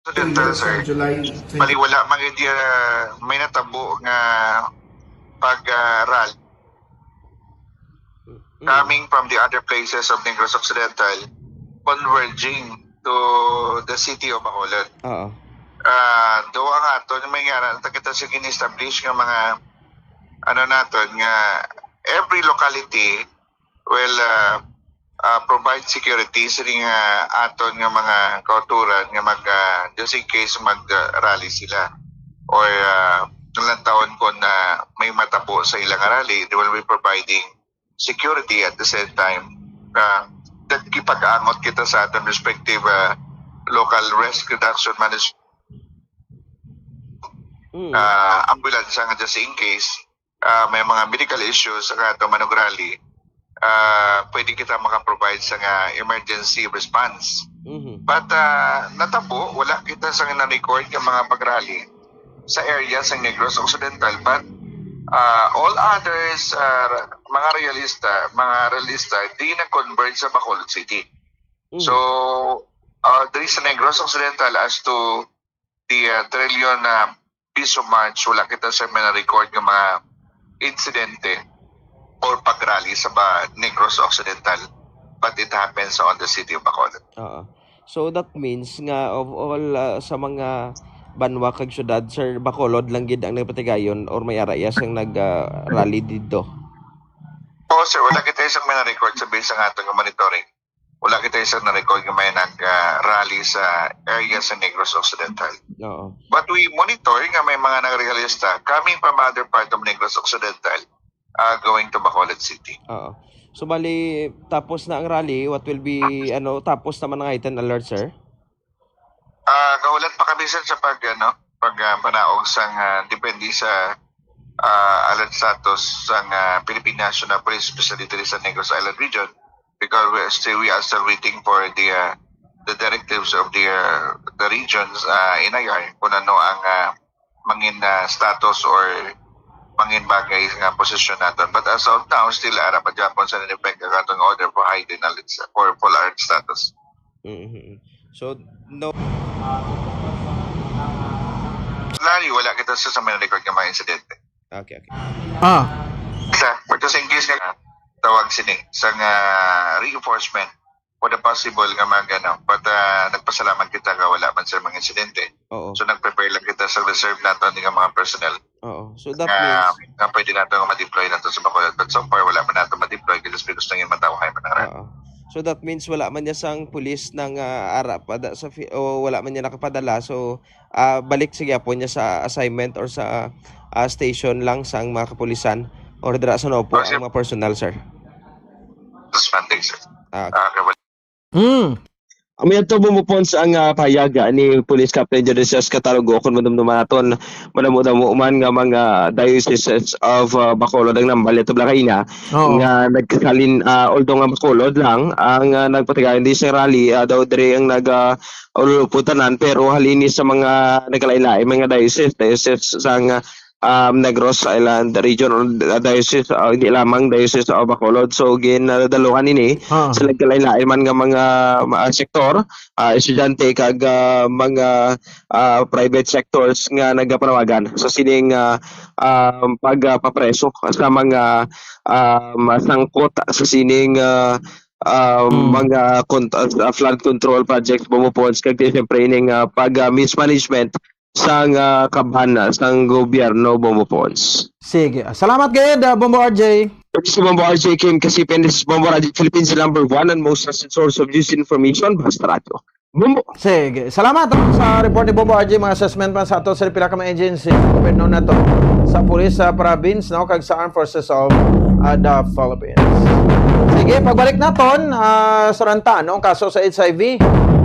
Occidental, sir. Bali, wala man gid, ah, may natabo nga pag-aral Mm. coming from the other places of Negros Occidental converging to the city of Bacolod. Oo. Ah, do ang aton may nga na kita sa gin-establish nga mga ano naton nga every locality will ah, ah, provide security sa nga aton nga mga kauturan nga mag ah, just in case mag ah, rally sila or uh, lantawon kon na may matabo sa ilang rally, they will be providing security at the same time. Uh, that kipag-angot kita sa aton respective ah, local risk reduction management Mm. ah, ambulansya nga just in case ah, may mga medical issues sa ato man og rally, ah, pwede kita maka-provide sa nga emergency response. Mhm. But ah, natabo, wala kita sa na-record nga mga pag-rally sa area sa Negros Occidental. But ah, all others, ah, mga realista, mga realista, di na-convert sa Bacolod City. Mm. So, uh, there is a Negros Occidental as to the uh, trillion uh, piso march, wala kita sa mga record ng mga insidente or pag-rally sa ba Negros Occidental, but it happens on the city of Bacolod. Oo. So that means nga of all ah, sa mga banwa kag syudad, sir, Bacolod lang gid ang nagpatigayon or may ara iya sang nag ah, rally didto? Oo, sir, wala kita isang mga record sa base sa aton nga monitoring. Wala kita isang na-record nga may nag-rally sa area sa Negros Occidental. Oo. But we monitor nga may mga nagrealista coming from other part of Negros Occidental uh, going to Bacolod City. Oo. So bali, tapos na ang rally, what will be, ano, tapos naman ang heightened alert, sir? Ah, kahulat pa kami, sir, sa pag ano, pag ah, panaog sang ah, depende sa ah, alert status sang ah, Philippine National Police, especially diri sa Negros Island region, because we are still we are still waiting for the ah, the directives of the ah, the regions ah, N I R kung ano ang ah, mangin ah, status or mangin bagay nga posisyon naton. But as of now, still ara pa gyapon sa in effect ang atong order for heightened alerts or full alert status. Mhm. So, no. Lari, wala kita sa, sa may record nga mga insidente. Okay, okay. Ah, Sa, but just in case nga tawag sini sa nga reinforcement for the possible nga mag-, ano, but, ah, nagpasalamat kita nga wala man sa mga insidente. Oo. So, nag-prepare lang kita sa reserve nato nga mga personnel Oo. So, that nga, means nga pwede nato nga ma-deploy nato sa Bacolod. But so far, wala man nato ma-deploy. Kaya just because nangin matawhay man ang ran. Oo. So, that means wala man niya sang pulis nang, ah, ara pa da-, sa fi-, o wala man niya nakapadala. So, ah, balik sa gyapon niya sa assignment or sa, ah, station lang sang mga kapulisan or dira sa Naupoo Oh, sir. ang mga personnel, sir? Responding, sir. Ah, okay. Ah, okay, well, Hmm. Amo yadto, Bombo Pons, ang, ah, pahayag, ah, ni Police Captain Dionisius Catalogo, kon madumduman naton, madamo-damo man nga mga dioceses of, ah, Bacolod ang nambal yadto, Blancaina, Oo. nga nagkasalin, ah, although nga Bacolod lang ang, ah, nagpatigayon di sa rally, ah, daw diri ang nag, ah, ululupod tanan, pero halin ni sa mga nagkalain-lain mga diocese, diocese sang, ah, um, Negros Island Region or Diocese, ah, hindi lamang Diocese of Bacolod. So, ginadalungan ini Ah. sa nagkalain-lain man nga mga, ah, sektor, ah, estudyante kag, ah, mga, ah, private sectors nga nagapanawagan sa sining, ah, um, pagpapreso sa mga, um, sangkot sa sining, ah, um, Hmm. mga con-, ah, flood control projects, Bombo Pons, kag di, siyempre, ining, ah, pag, ah, mismanagement sang, ah, kaban, ah, sang gobyerno, Bombo Pons. Sige. Salamat gayud, ah, Bombo R J. This is Bombo R J Kim Kasipin. This is Bombo R J, Philippines number one and most trusted source of news information, Basta Radyo. Bombo. Sige. Salamat, oh, sa report ni Bombo R J, mga assessment man sa ato sa pila ka mga agency, gobyerno nato, sa pulis sa province, no, kag sa Armed Forces of, ah, the Philippines. Sige, pagbalik naton, ah, suranta, no, ang kaso sa H I V.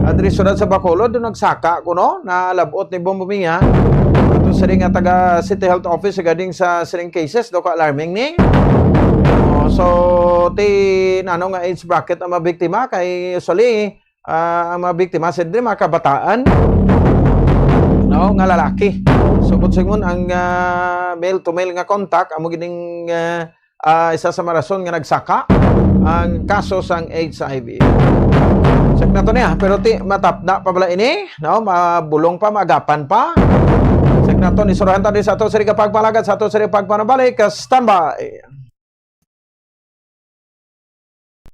Ah, diri siyudad sa Bacolod, doon nagsaka kuno, nalab-ot ni Bombo Mia. Ato siring nga taga City Health Office, regarding sa siring cases, do ka alarming ni. Oh, so, ti, ano nga age bracket ang mga biktima? Kay usually, ah, ang mga biktima, siyempre, mga kabataan, no, nga lalaki. So, kung singon ang, ah, male to male nga contact, amo gining, ah, ah, isa sa mga rason nga nagsaka ang kaso sang H I V. Check nato niya, pero ti, matapna pa bala ini, no? Mabulong pa, maagapan pa. Check nato, ni surahan ta din sa ato sa pagpalagad, sa ato sa pagpanabalik. Standby.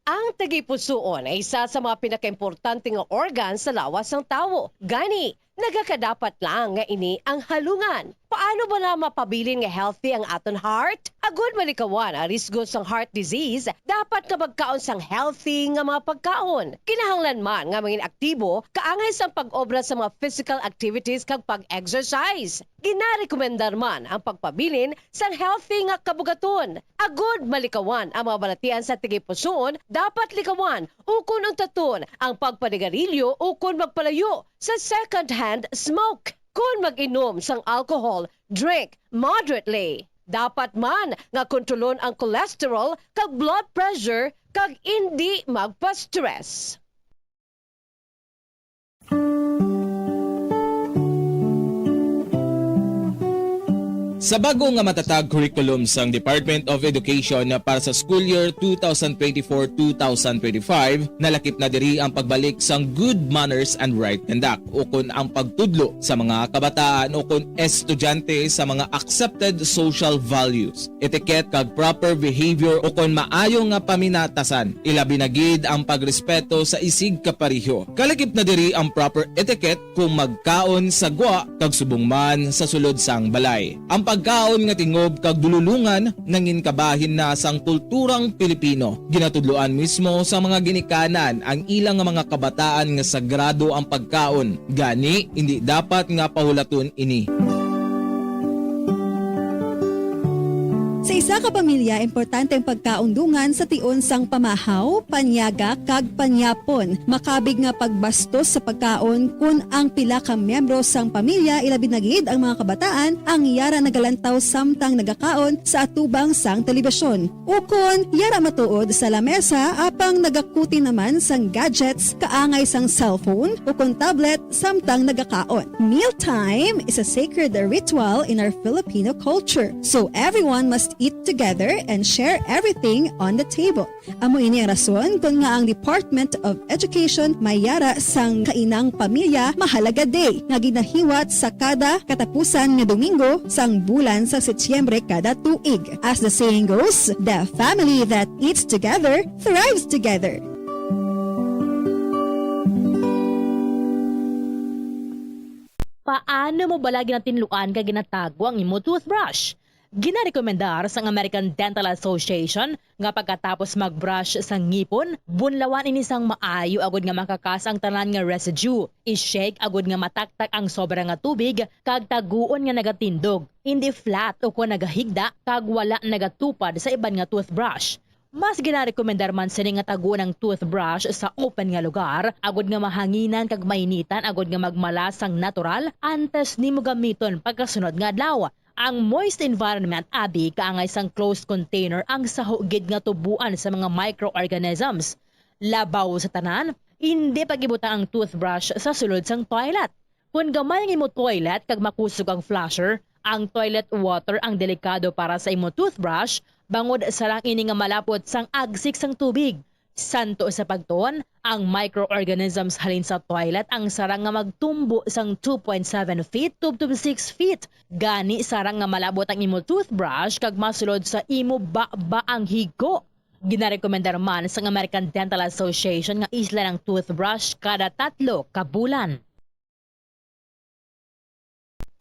Ang tagipusoon ay isa sa mga pinakaimportante nga organ sa lawas sang tawo. Gani, nagakadapat lang nga ini ang halungan. Paano ba na mapabilin nga healthy ang aton heart? Agud malikawan ang risgo sang heart disease, dapat nga magkaon sang healthy nga mga pagkaon. Kinahanglan man nga mangin aktibo, kaangay sang pag-obra sa mga physical activities kag pag-exercise. Ginarekomendar man ang pagpabilin sang healthy nga kabugaton. Agud malikawan ang mga balatian sa tagipusoon, dapat likawan ukon untaton ang pagpanigarilyo ukon magpalayo sa second-hand smoke. Kon mag-inom sang alcohol, drink moderately. Dapat man nga kontrolon ang cholesterol kag blood pressure kag indi magpa-stress. Sa bag-o nga matatag curriculum sang Department of Education para sa school year two thousand twenty-four, two thousand twenty-five, nalakip na diri ang pagbalik sang good manners and right conduct, ukon ang pagtudlo sa mga kabataan ukon estudyante sa mga accepted social values, etiquette kag proper behavior ukon maayo nga paminatasan, ilabi na gid ang pagrespeto sa isig kapareho. Kalakip na diri ang proper etiquette kung magkaon sa gwa kag subong man sa sulod sang balay. Ang pagkaon nga tingob kag dululongan nangin kabahin na sang kulturang Pilipino. Ginatudloan mismo sa mga ginikanan ang ilang nga mga kabataan nga sagrado ang pagkaon. Gani, indi dapat nga pahulaton ini. Sa isa ka pamilya, importante ang pagkaon dungan sa tion sang pamahaw, panyaga, kag panyapon. Makabig nga pagbastos sa pagkaon kon ang pila ka miyembro sang pamilya, ilabi na gid ang mga kabataan, ang yara nagalantaw samtang nagakaon sa atubang sang telebisyon. Ukon yara matuod sa lamesa apang nagakuti naman sang gadgets kaangay sang cellphone ukon tablet samtang nagakaon. Mealtime is a sacred ritual in our Filipino culture, so everyone must eat together and share everything on the table. Amo ini ang rason kon ngaa ang Department of Education may yara sang Kainang Pamilya Mahalaga Day nga ginahiwat sa kada katapusan nga Domingo sang bulan sa Setyembre kada tuig. As the saying goes, the family that eats together thrives together. Paano mo bala ginatinluan kag ginatago ang imo toothbrush? Ginarekomendar sang American Dental Association nga pagkatapos mag-brush sa ngipon, bunlawan ini sang maayo agud nga makakas ang tanan nga residue. I-shake agud nga mataktak ang sobra nga tubig kag taguon nga nagatindog, hindi flat o kon nagahigda kag wala nagatupad sa iban nga toothbrush. Mas ginarekomendar man sini nga taguon ang toothbrush sa open nga lugar, agud nga mahanginan kag mainitan agud nga magmala sang natural antes nimo gamiton pagkasunod nga adlaw. Ang moist environment abi kaangay sang closed container ang saho gid nga tubuan sa mga microorganisms. Labaw sa tanan, indi pag-ibutang ang toothbrush sa sulod sang toilet. Kon gamay ang imo toilet kag makusog ang flusher, ang toilet water ang delikado para sa imo toothbrush, bangod sarang ini nga malapot sang agsik sang tubig. Santo sa pagtuon, ang microorganisms halin sa toilet ang sarang nga magtumbo sang two point seven feet to, to six feet. Gani, sarang nga malabot ang imo toothbrush kag masulod sa imo baba ang higko. Ginarekomendar man sang American Dental Association nga islan ang toothbrush kada tatlo ka bulan.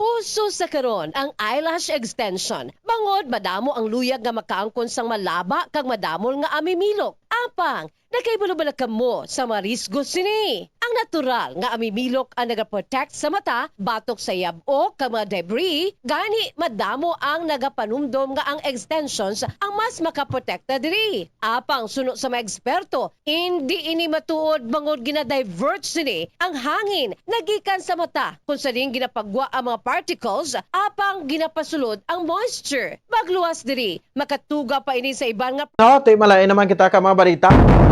Uso sa karon ang eyelash extension, bangod madamo ang luyag nga makaangkon sang malaba kag madamol nga amimilok. Apang, nakahibalo bala kamo sa mga risgo sini? Ang natural nga amimilok ang nagaprotect sa mata batok sa yab-o kag mga debris, gani madamo ang nagapanumdom nga ang extensions ang mas makaprotekta diri. Apang suno sa mga eksperto, indi ini matuod bangod gina-divert sini ang hangin nagikan sa mata, kung sa diin ginapagwa ang mga particles apang ginapasulod ang moisture. Magluwas diri, makatuga pa ini sa iban nga No, ti malain naman kita ka mga balita.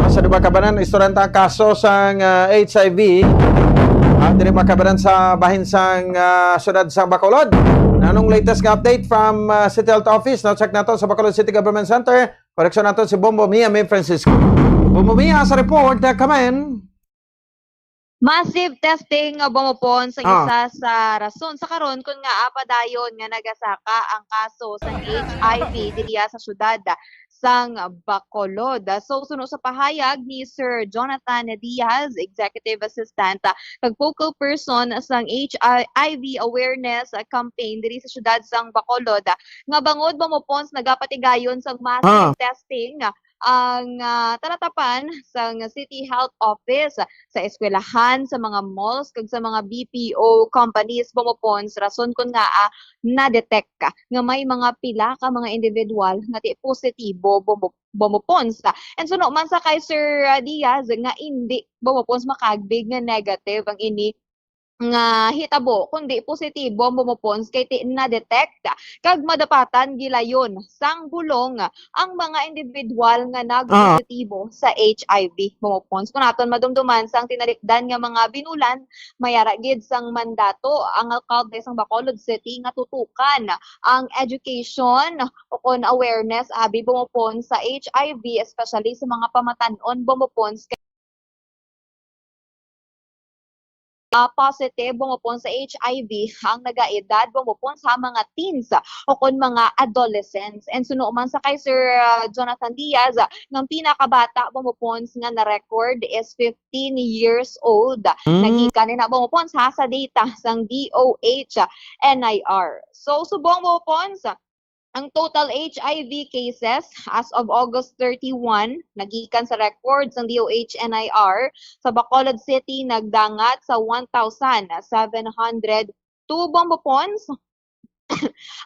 Sa Duba Kabanan, istorya ta ang kaso sang, ah, H I V. Ah, diri makabanan sa bahin sang, ah, siyudad sa Bacolod. Nanong latest nga update from, ah, City Health Office? Na-check nato sa Bacolod City Government Center. Koreksyon nato si Bombo Mia May Francisco. Bombo Mia sa report, ah, kamen. Massive testing nga Bombo Pons ang Ah. isa sa rason sa karon kun ngaa padayon nga nagasaka ang kaso sang H I V diriya sa siyudad sang Bacolod. So, suno sa pahayag ni Sir Jonathan Diaz, Executive Assistant, ah, kag focal person sang H I V awareness, ah, campaign diri sa siyudad sang Bacolod, ah, nga bangod Bombo Pons nagapatigayon sang massive Ah. testing, ah, ang, ah, talatapan sang City Health Office sa eskwelahan, sa mga malls, kag sa mga B P O companies, Bombo Pons, rason kun ngaa na-detect ka nga may mga pila ka mga individual nga ti positibo Bombo, Bombo Pons. And suno man sa kay Sir, ah, Diaz nga indi Bombo Pons makaagbig nga negative ang ini nga hitabo, kundi positibo ang Bombo Pons kay ti na-detect kag madapatan gilayon sang bulong ang mga individual nga Ah. nagpositibo sa H I V, Bombo Pons. Kung aton madumduman sang tinalikdan nga mga binulan, may ara gid sang mandato ang alkalde sang Bacolod City nga tutukan ang education o kon awareness abi, Bombo Pons, sa H I V, especially sa mga pamatan-on, Bombo Pons, ah, positive, Bombo Pons, sa H I V ang nagaedad, Bombo Pons, sa mga teens o kon mga adolescents. And suno man sa kay Sir, ah, Jonathan Diaz, nga ang pinakabata, Bombo Pons, nga na-record is fifteen years old. Mm. Nagikan ni na, Bombo Pons, ha, sa data sang D O H N I R. So, subong, Bombo Pons, ang total H I V cases as of August thirty-one, nagikan sa record sang D O H N I R sa Bacolod City, nagdangat sa one thousand seven hundred two, Bombo Pons.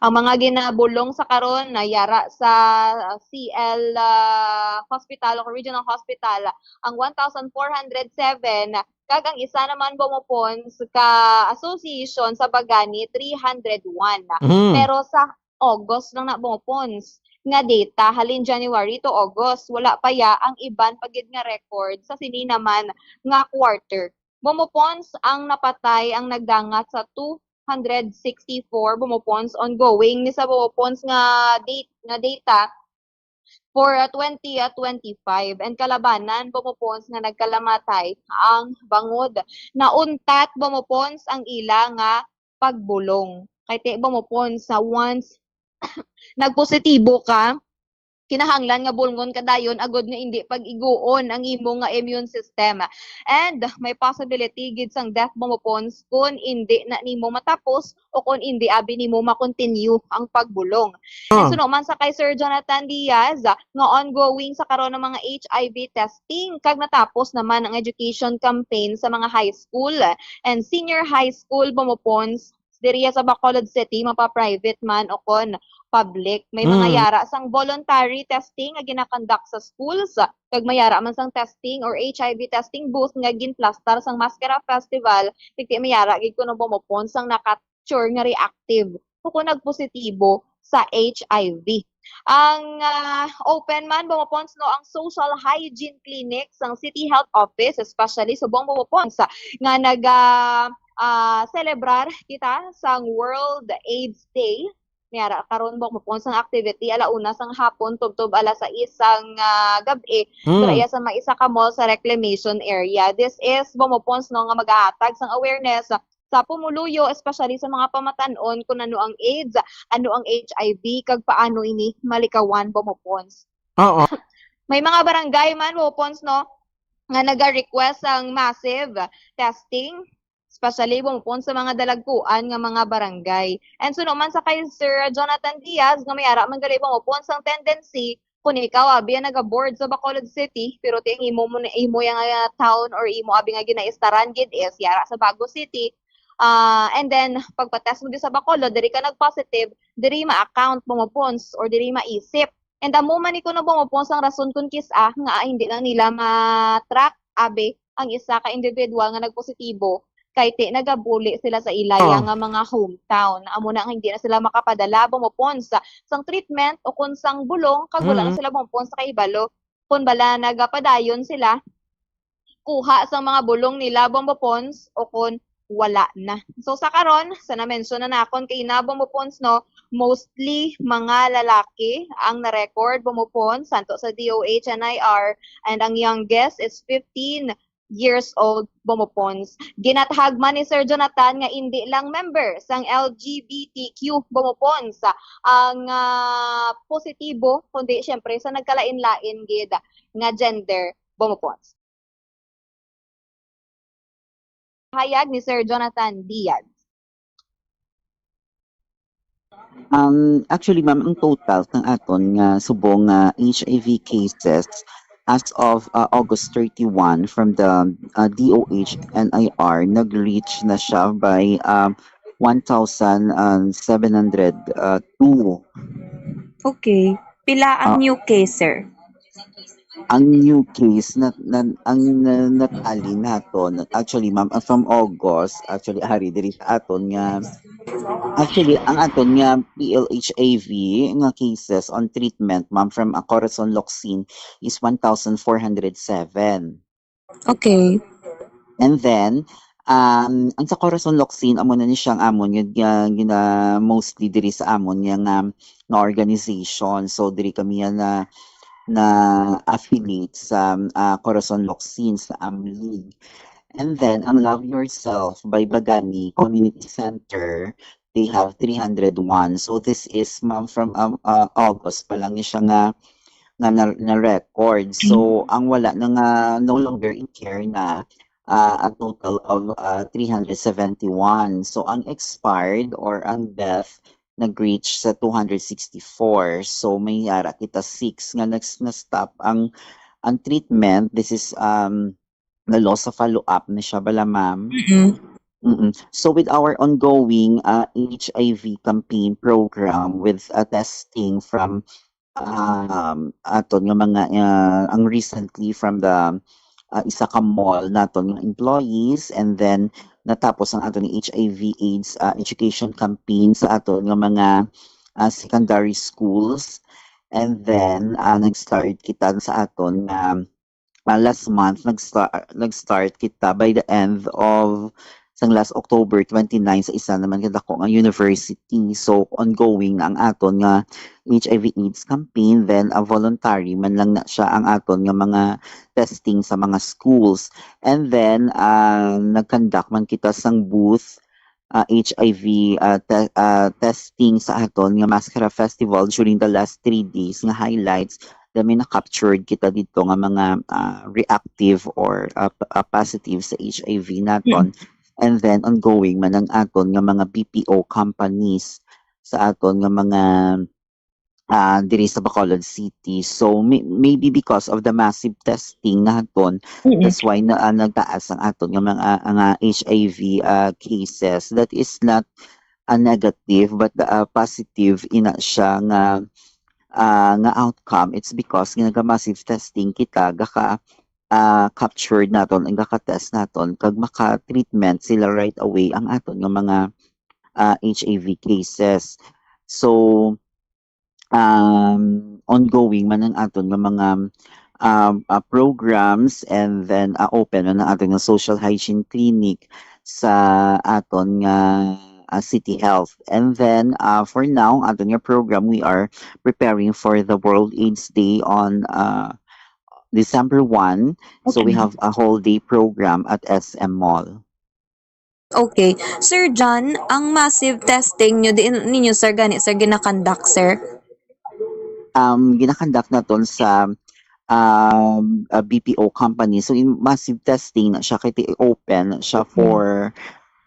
Ang mga ginabulong sa karon na yara sa C L, ah, Hospital o Regional Hospital, ang one thousand four hundred seven, kag ang isa naman, Bombo Pons, ka association sa Bagani, three hundred one. Mm. Pero sa August lang na, Bombo Pons, nga data, halin January to August, wala pa ya ang iban pa gid nga record sa sini naman nga quarter. Bombo Pons, ang napatay ang nagdangat sa two hundred sixty-four, Bombo Pons, ongoing ni sa, Bombo Pons, nga date, nga data for, ah, twenty, ah, twenty-five. And kalabanan, Bombo Pons, nga nagkalamatay ang bangod nauntat, Bombo Pons, ang ila nga pagbulong. Kay ti, Bombo Pons, sa once nagpositibo ka, kinahanglan nga bulngon ka dayon agod nga indi pag-iguon ang imo nga immune system. And may possibility gid sang death, Bombo Pons, kun indi na nimo matapos o kun indi abi nimo ma-continue ang pagbulong. And Ah. suno man sa kay Sir Jonathan Diaz, nga ongoing sa karon ang mga H I V testing, kag natapos naman ang education campaign sa mga high school and senior high school, Bombo Pons, diriya sa Bacolod City, mapa-private man o kon public. May mga Mm. yara sang voluntary testing nga ginakonduct sa schools, kag may yara man sang testing or H I V testing booth nga ginplastar sang Maskara Festival, kag ti may yara gid kuno, Bombo Pons, sang naka-sure nga reactive o kon nagpositibo sa H I V. Ang, ah, open man, Bombo Pons, no, ang social hygiene clinic sang City Health Office, especially subong, Bombo Pons, nga naga, ah, celebrar kita sang World AIDS Day. May ara karon, Bombo Pons, ang activity ala una sang hapon tubtob ala sais sang, ah, gab-i. Hmm. Dira iya sa may isa ka mall sa reclamation area. This is, Bombo Pons, no, nga magahatag sang awareness sa pumuluyo, especially sa mga pamatan-on, kung ano ang AIDS, ano ang H I V, kag paano ini malikawan, Bombo Pons. Oo. May mga barangay man, Bombo Pons, no, nga naga-request sang massive testing, especially, Bombo Pons, sa mga dalagkuan nga mga barangay. And suno man sa kay Sir Jonathan Diaz, nga may ara man gali, Bombo Pons, ang tendency kun ikaw abi ang naga-board sa Bacolod City, pero ti ang imo mo, imo yang, ah, town or imo abi nga ginaistaran gid is yara sa Bago City, ah, and then pagpa-test mo di sa Bacolod, diri ka nag-positive, diri ma-account, Bombo Pons, or diri maisip. And amo man ni kuno, Bombo Pons, ang rason kun kis-a nga hindi lang nila ma-track abi ang isa ka individual nga nagpositibo, kay ti nagabuli sila sa ilaya Oh. nga mga hometown. Amo na nga hindi na sila makapadala, Bombo Pons, sang treatment o kon sang bulong, kag wala na Mm. sila, Bombo Pons, sa kahibalo kon bala nagapadayon sila kuha sang mga bulong nila, Bombo Pons, o kon wala na. So, sa karon, sa na-mention na nakon kay na, Bombo Pons, no, mostly mga lalaki ang na-record, Bombo Pons, santo sa D O H N I R, and ang youngest is fifteen years old, Bombo Pons. Ginathag man ni Sir Jonathan nga indi lang member sang L G B T Q, Bombo Pons, ang, ah, positibo, kundi siyempre sa nagkalain-lain gid nga gender, Bombo Pons. Hayag ni Sir Jonathan Diaz. Um, actually, ma'am, ang total ng aton nga subong nga H I V cases as of, uh, August thirty-one from the, uh, D O H N I R, nag-reach na siya by, um, one thousand seven hundred two. Okay. Pila ang Ah. new case, sir? Ang new case na, na, ang na, natali naton, actually, ma'am, ah, from August, actually, ari diri sa aton nga, actually, ang aton nga P L H I V nga cases on treatment, ma'am, from, ah, Corazon Locsin is one thousand four hundred seven. Okay. And then, um, ang sa Corazon Locsin, amo na ni siyang amon nga, nga gina-, mostly diri sa amon nga, nga, nga organization. So, diri kami nga na, na affiliate sa, ah, Corazon Locsin sa AMLIG. And then, ang Love Yourself by Bagani Community Center, they have three hundred one. So, this is, ma'am, from, um, uh, August pa lang ni siya nga, nga na, na-record. So, Mm. ang wala na nga, no longer in care na, ah, a total of, ah, three hundred seventy-one. So, ang expired or ang death nag-reach sa two hundred sixty-four. So, may ara kita six nga nag-, na-stop ang, ang treatment. This is, um, na-lost sa follow-up na siya bala, ma'am. Mm-mm. Mm-mm. So, with our ongoing, uh, H I V campaign program with, uh, testing from, um, aton nga mga, uh, ang recently from the, uh, isa ka mall naton nga employees, and then natapos ang aton H I V AIDS, uh, education campaign sa aton nga mga, uh, secondary schools. And then, uh, nag-start kita sa aton nga ah, last month, nag-sta-, nag-start kita by the end of sang last October twenty-nine sa isa naman kadako nga university. So, ongoing na ang aton nga H I V AIDS campaign. Then, a voluntary man lang na siya ang aton nga mga testing sa mga schools. And then, ah, nag-conduct man kita sang booth ah, H I V, ah, te- ah, testing sa aton nga Maskara Festival during the last three days nga highlights, then may na-captured kita dito nga mga, ah, reactive or, ah, p- ah, positive sa H I V naton. And then ongoing man ang aton nga mga B P O companies sa aton nga mga, ah, diri sa Bacolod City. So may- maybe because of the massive testing naton, that's why na, ah, nagtaas ang aton nga mga, ah, nga H I V, ah, cases. That is not a negative, but the, ah, positive ina siya nga, ah, nga outcome. It's because nga naga-massive testing kita, gaka ah, captured naton, ang gaka-test naton, kag maka-treatment sila right away ang aton nga mga, ah, H I V cases. So, um, ongoing man ang aton nga mga, um, ah, programs, and then, ah, open man ang aton nga social hygiene clinic sa aton nga, ah, City Health. And then, ah, for now, aton nga program, we are preparing for the World AIDS Day on, ah, December one. So we have a whole day program at S M Mall. Okay. Sir John, ang massive testing nyo, diin ninyo, sir, gani, sir, ginakandak, sir? Um, ginakandak naton sa, um, a B P O company. So in massive testing na siya, kay ti- open siya for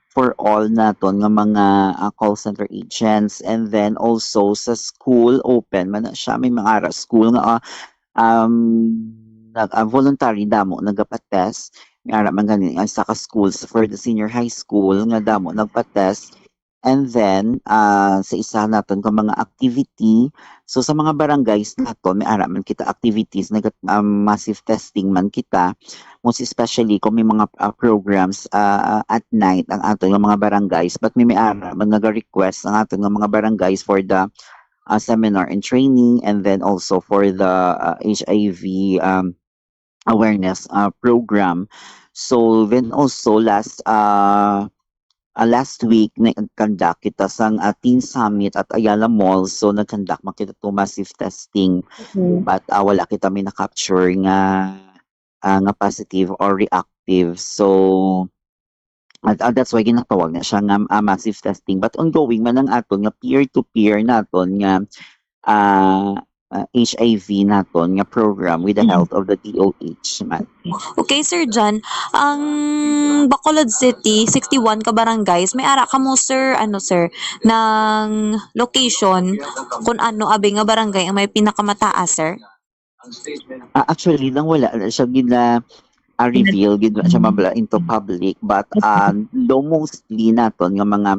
for all naton nga mga, ah, call center agents. And then also sa school, open man na siya. May mga ara school nga, ah, um, nag, ah, voluntary damo nagapatest. May ara man gani ang isa ka schools for the senior high school nga damo nagpatest. And then, ah, sa isa naton ka mga activity, so sa mga barangays naton, may ara man kita activities, nag, um, massive testing man kita, most especially kung may mga, ah, programs, ah, at night ang aton nga mga barangays, but may, may ara man naga-request ang aton nga mga barangays for the, ah, seminar and training, and then also for the, ah, H I V, um, awareness, ah, program. So then also last, ah, ah, last week nag-conduct kita sang, ah, Teen Summit at Ayala Mall. So nag-conduct man kita to massive testing, but, ah, wala kita may na-capture nga, ah, nga positive or reactive. So at, ah, that's why ginatawag na siya nga, ah, massive testing. But ongoing man ang aton nga peer-to-peer naton nga, ah, ah, H I V naton nga program with the help of the D O H man. Okay, Sir John, ang Bacolod City, sixty-one ka barangays, may ara kamo, sir, ano, sir, ng location kung ano abi nga barangay ang may pinakamataas, sir? Ah, actually, nang wala na siya gina, ah, reveal, gid na siya mabala into public, but, ah, though mostly naton nga mga,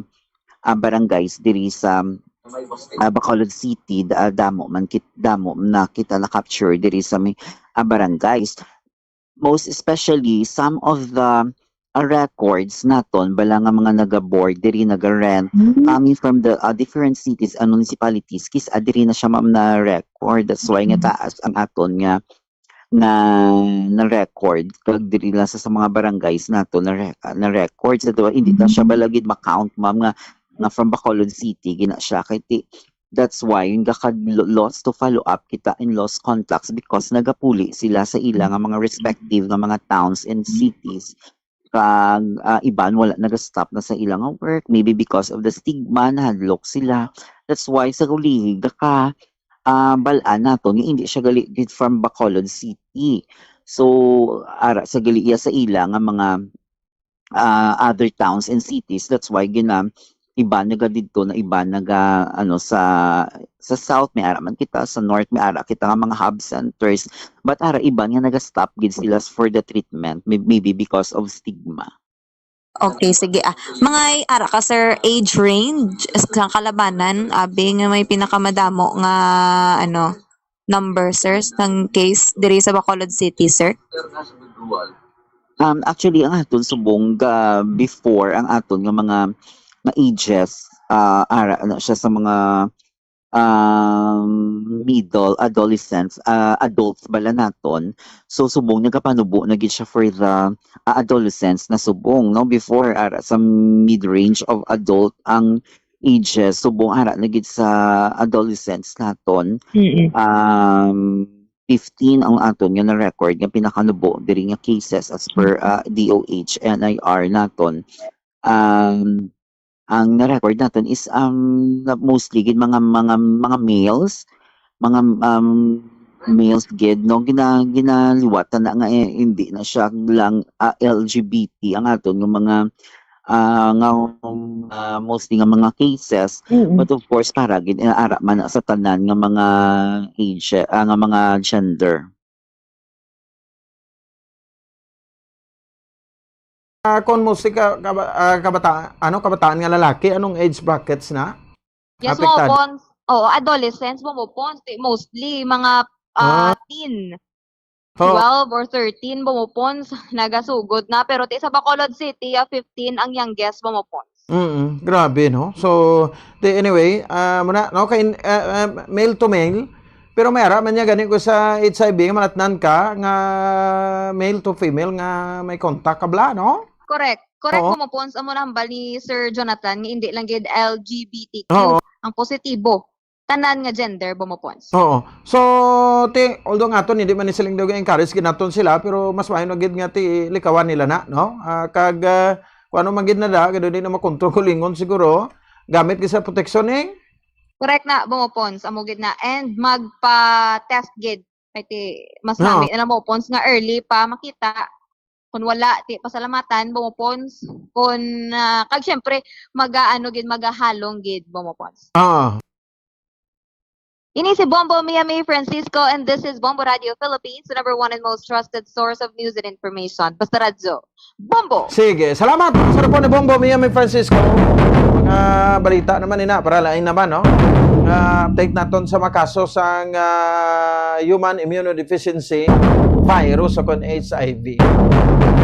ah, barangays diri sa, ah, Bacolod City, da- ah, damo man kit damo na kita na-capture diri sa may, ah, barangays. Most especially some of the, ah, records naton bala nga mga naga-board diri, naga-rent, coming from the, ah, different cities and municipalities, kis-a diri na siya, ma'am, na-record. That's why nga taas ang aton nga nga na-record kag diri lang sa, sa mga barangays nato na re- ah, na-record sa, diba? Hindi na siya bala gid ma-count, ma'am, nga nga from Bacolod City gina siya kay ti, that's why yung gaka lo- lost to follow up kita in lost contacts because nagapuli sila sa ila nga mga respective nga mga towns and cities, kag, ah, iban wala naga-stop na sa ila nga work, maybe because of the stigma, nahadlok sila. That's why sa ulihi gaka ah, bal-an nato nga hindi siya gali gid from Bacolod City. So ara sa gali iya sa ila nga mga, ah, other towns and cities. That's why gina iba naga didto na iba naga ano sa sa south may ara man kita, sa north may ara kita nga mga hub centers. But ara iban nga naga-stop gid sila for the treatment, may- maybe because of stigma. Okay, sige. Ah, mga ara ka, sir, age range sa kalabanan, abi nga may pinakamadamo nga, ano, number, sir, ng case diri sa Bacolod City, sir? Um, actually, ang aton subong ga before ang aton nga mga nga ages, ah, ara ano siya sa mga um, middle adolescents, ah, adults bala naton. So subong nagapanubo na gid siya for the, ah, adolescents na subong, no? Before ara sa mid-range of adult ang ages, subong ara na gid sa adolescents naton. Um, fifteen ang aton nga na-record nga pinakanubo diri nga cases as per, ah, D O H N I R naton. Um, ang na-record naton is, um, na mostly gid mga, mga, mga males, mga, um, males gid, no? Gina-, ginaliwatan na nga, eh, hindi na siya lang, ah, L G B T ang aton nga mga, ah, nga, um, ah, mostly nga mga cases. Mm. But of course, para gid, eh, ara man na sa tanan nga mga age, ah, nga mga gender. Ah, kung mostly ka, kaba-, ah, kabata-, ano, kabataan nga lalaki, anong age brackets na? Yes, Apektado. Bumupons. Oo, adolescents, bumupons. Ti-, mostly, mga, ah, Ah. teen. Oo. Twelve or thirteen, bumupons, nagasugod na. Pero ti sa Bacolod City, ah, fifteen ang youngest, bumupons. Mm, grabe, no? So, ti, anyway, ah, muna, no, kay, ah, ah, male to male, pero may ara man niya gani ko sa H I V, nga manatnan ka nga male to female nga may contact ka bala, no? Correct. Correct, Oo. Bumupons, amo na hambal ni Sir Jonathan nga hindi lang gid L G B T Q Oo. ang positibo. Tanan nga gender, bumupons. Oo. So, ti, although nga aton, hindi man ni siling daw encourage gid naton sila, pero mas maayo na gid nga ti likawan nila na, no? Ah, kag, ah, kung ano man gid na da, gid di na makontrol kulingon siguro, gamit gid sa proteksyon, eh. Correct na, bumupons, amo gid na. And magpa-test gid. Kay ti, mas Oo. nami na lang bumupons nga early pa makita. Kung wala, ti pasalamatan, bumupons. Kung, ah, kag syempre, mag-aano gid, magahalong gid, bumupons. Ah. Ini si Bombo Miami Francisco, and this is Bombo Radio Philippines, the number one and most trusted source of news and information. Basta Radyo, Bombo! Sige, salamat sa report ni Bombo Miami Francisco. Mga balita naman ina, para lain naman, no? Nga update naton sa mga kaso sang, ah, human immunodeficiency virus o kon H I V,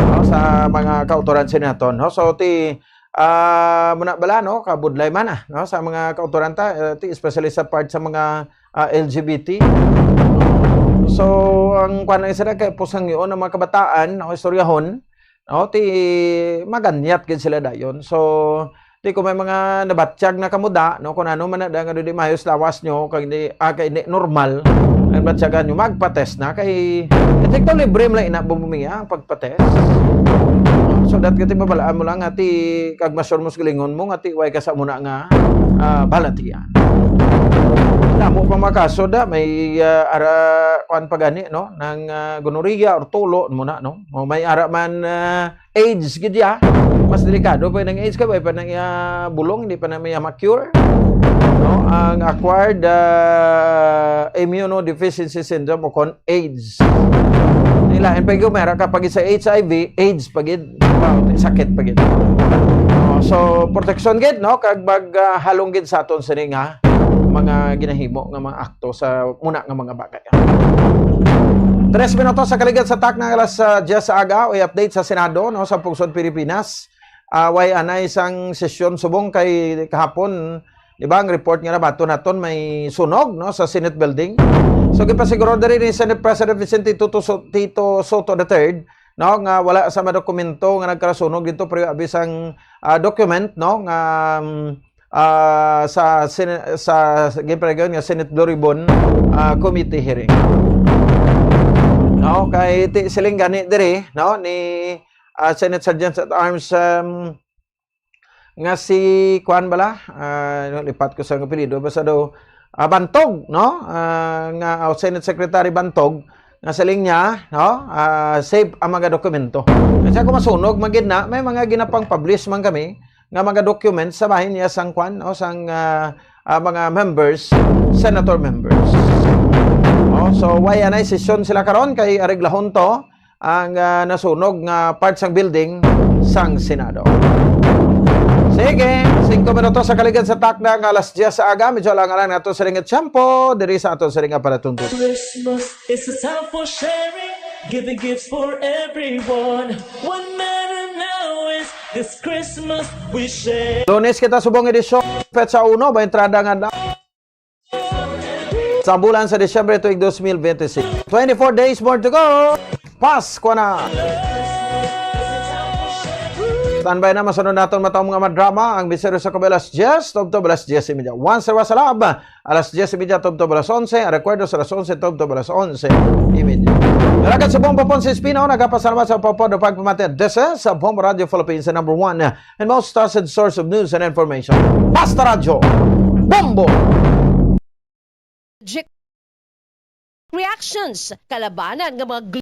no? Sa mga kautoran sa naton, no? So, ti, ah, muna bala, no? Kabudlay man, ah, no? Sa mga kautoran ta, eh, ti, especially sa part sa mga, ah, L G B T. So, ang kwan lang sila kay pusangyoon ang mga kabataan, no? Istoryahon, no? Ti, maganyat gid sila dayon. So, ti, kung may mga nabatyag na kamuda, no? Kung ano man na, nga di mayos lawas nyo, kag di, ah, kay di normal, ang batyagan nyo, magpa-test na. Kay, I think to libre mo lang ina, Bombo Mia, ang pagpa-test. So, that kati mabalaan mo lang, ati, kag ma-sure mo sa galingon mo, nga ti, way ka sa muna nga, ah, balatian. Damo pa mga kaso da, may, ah, ara, kuan pa gani, no? Nang, ah, gonorrhea or tulo mo na, no? O may ara man, ah, AIDS gid ya. Mas delikado pa nang AIDS kay way pa nang iya bulong, hindi pa na may ma-cure. No? Ang acquired, ah, immunodeficiency syndrome o kon AIDS. Nila, and pag may ara ka pag sa H I V, AIDS pa gid. Wow, sakit pa gid. Oh, so, protection gid, no? Kag mag, ah, halong gid sa aton sini nga mga ginahimo nga mga akto sa muna nga mga bagay. Tres minutos sa kaligad sa tak na alas, ah, diyes sa aga, o update sa Senado, no, sa Pungsod Pilipinas. Ah, way anay sang sesyon subong kay kahapon, di ba, ang report nga nabaton naton may sunog, no, sa Senate building. So, gipasiguro diri ni Senate President Vicente Tito So-, Tito Soto the third, no, nga wala sa madokumento nga nagkarasunog dito, pero abi sang, ah, document, no, nga, um, ah, sa Sen-, sa, sa ginpanagon nga Senate Blue Ribbon, ah, Committee hearing. No, kay ti-, siling gani diri, no, ni, ah, Senate Sergeant at Arms, um, nga si kuan bala, ah, no, lipat ko sa apelyido, basta daw, ah, Bantog, no? Ah, nga, ah, Senate Secretary Bantog, nga siling niya, no? Ah, safe ang mga dokumento. Kasi kung masunog, magid na, may mga ginapang-publish man kami nga mga documents sa bahin niya sang kuan, no? Sang, ah, ah, mga members, senator members. Oh, so, way anay sesyon sila karon kay areglahon to ang, ah, nasunog nga part sang building sang Senado. Sige, singko minutos sa kaligad sa takna nga alas diyes sa aga. Medyo alang-alang nato sa ringit tiyempo diri sa ato sa ring nga paratundog. Christmas is a time for sharing, giving gifts for everyone. What matter now is this Christmas we share. Lunes kita, subong edisyon, petsa uno, ba entrada nga na sa bulan sa Disyembre tuig dos mil bente singko. Twenty-four days more to go. Pasko na. Standby na, masunod naton matang mga madrama, ang misteryo sa kabalas diyes, tubtob alas diyes y media. Once Rewa sa Lab, alas diyes y media, tubtob alas onse, ang recuerdo sa alas onse, tubtob alas onse y media. Mga alagad sa Bombo Ponce Espino, nagapasalamat sa pagpapod o pagpamati. This is, uh, Bombo Radio Philippines, the number one, uh, and most trusted source of news and information. Basta Radyo, Bombo! Reactions, kalabanan nga mga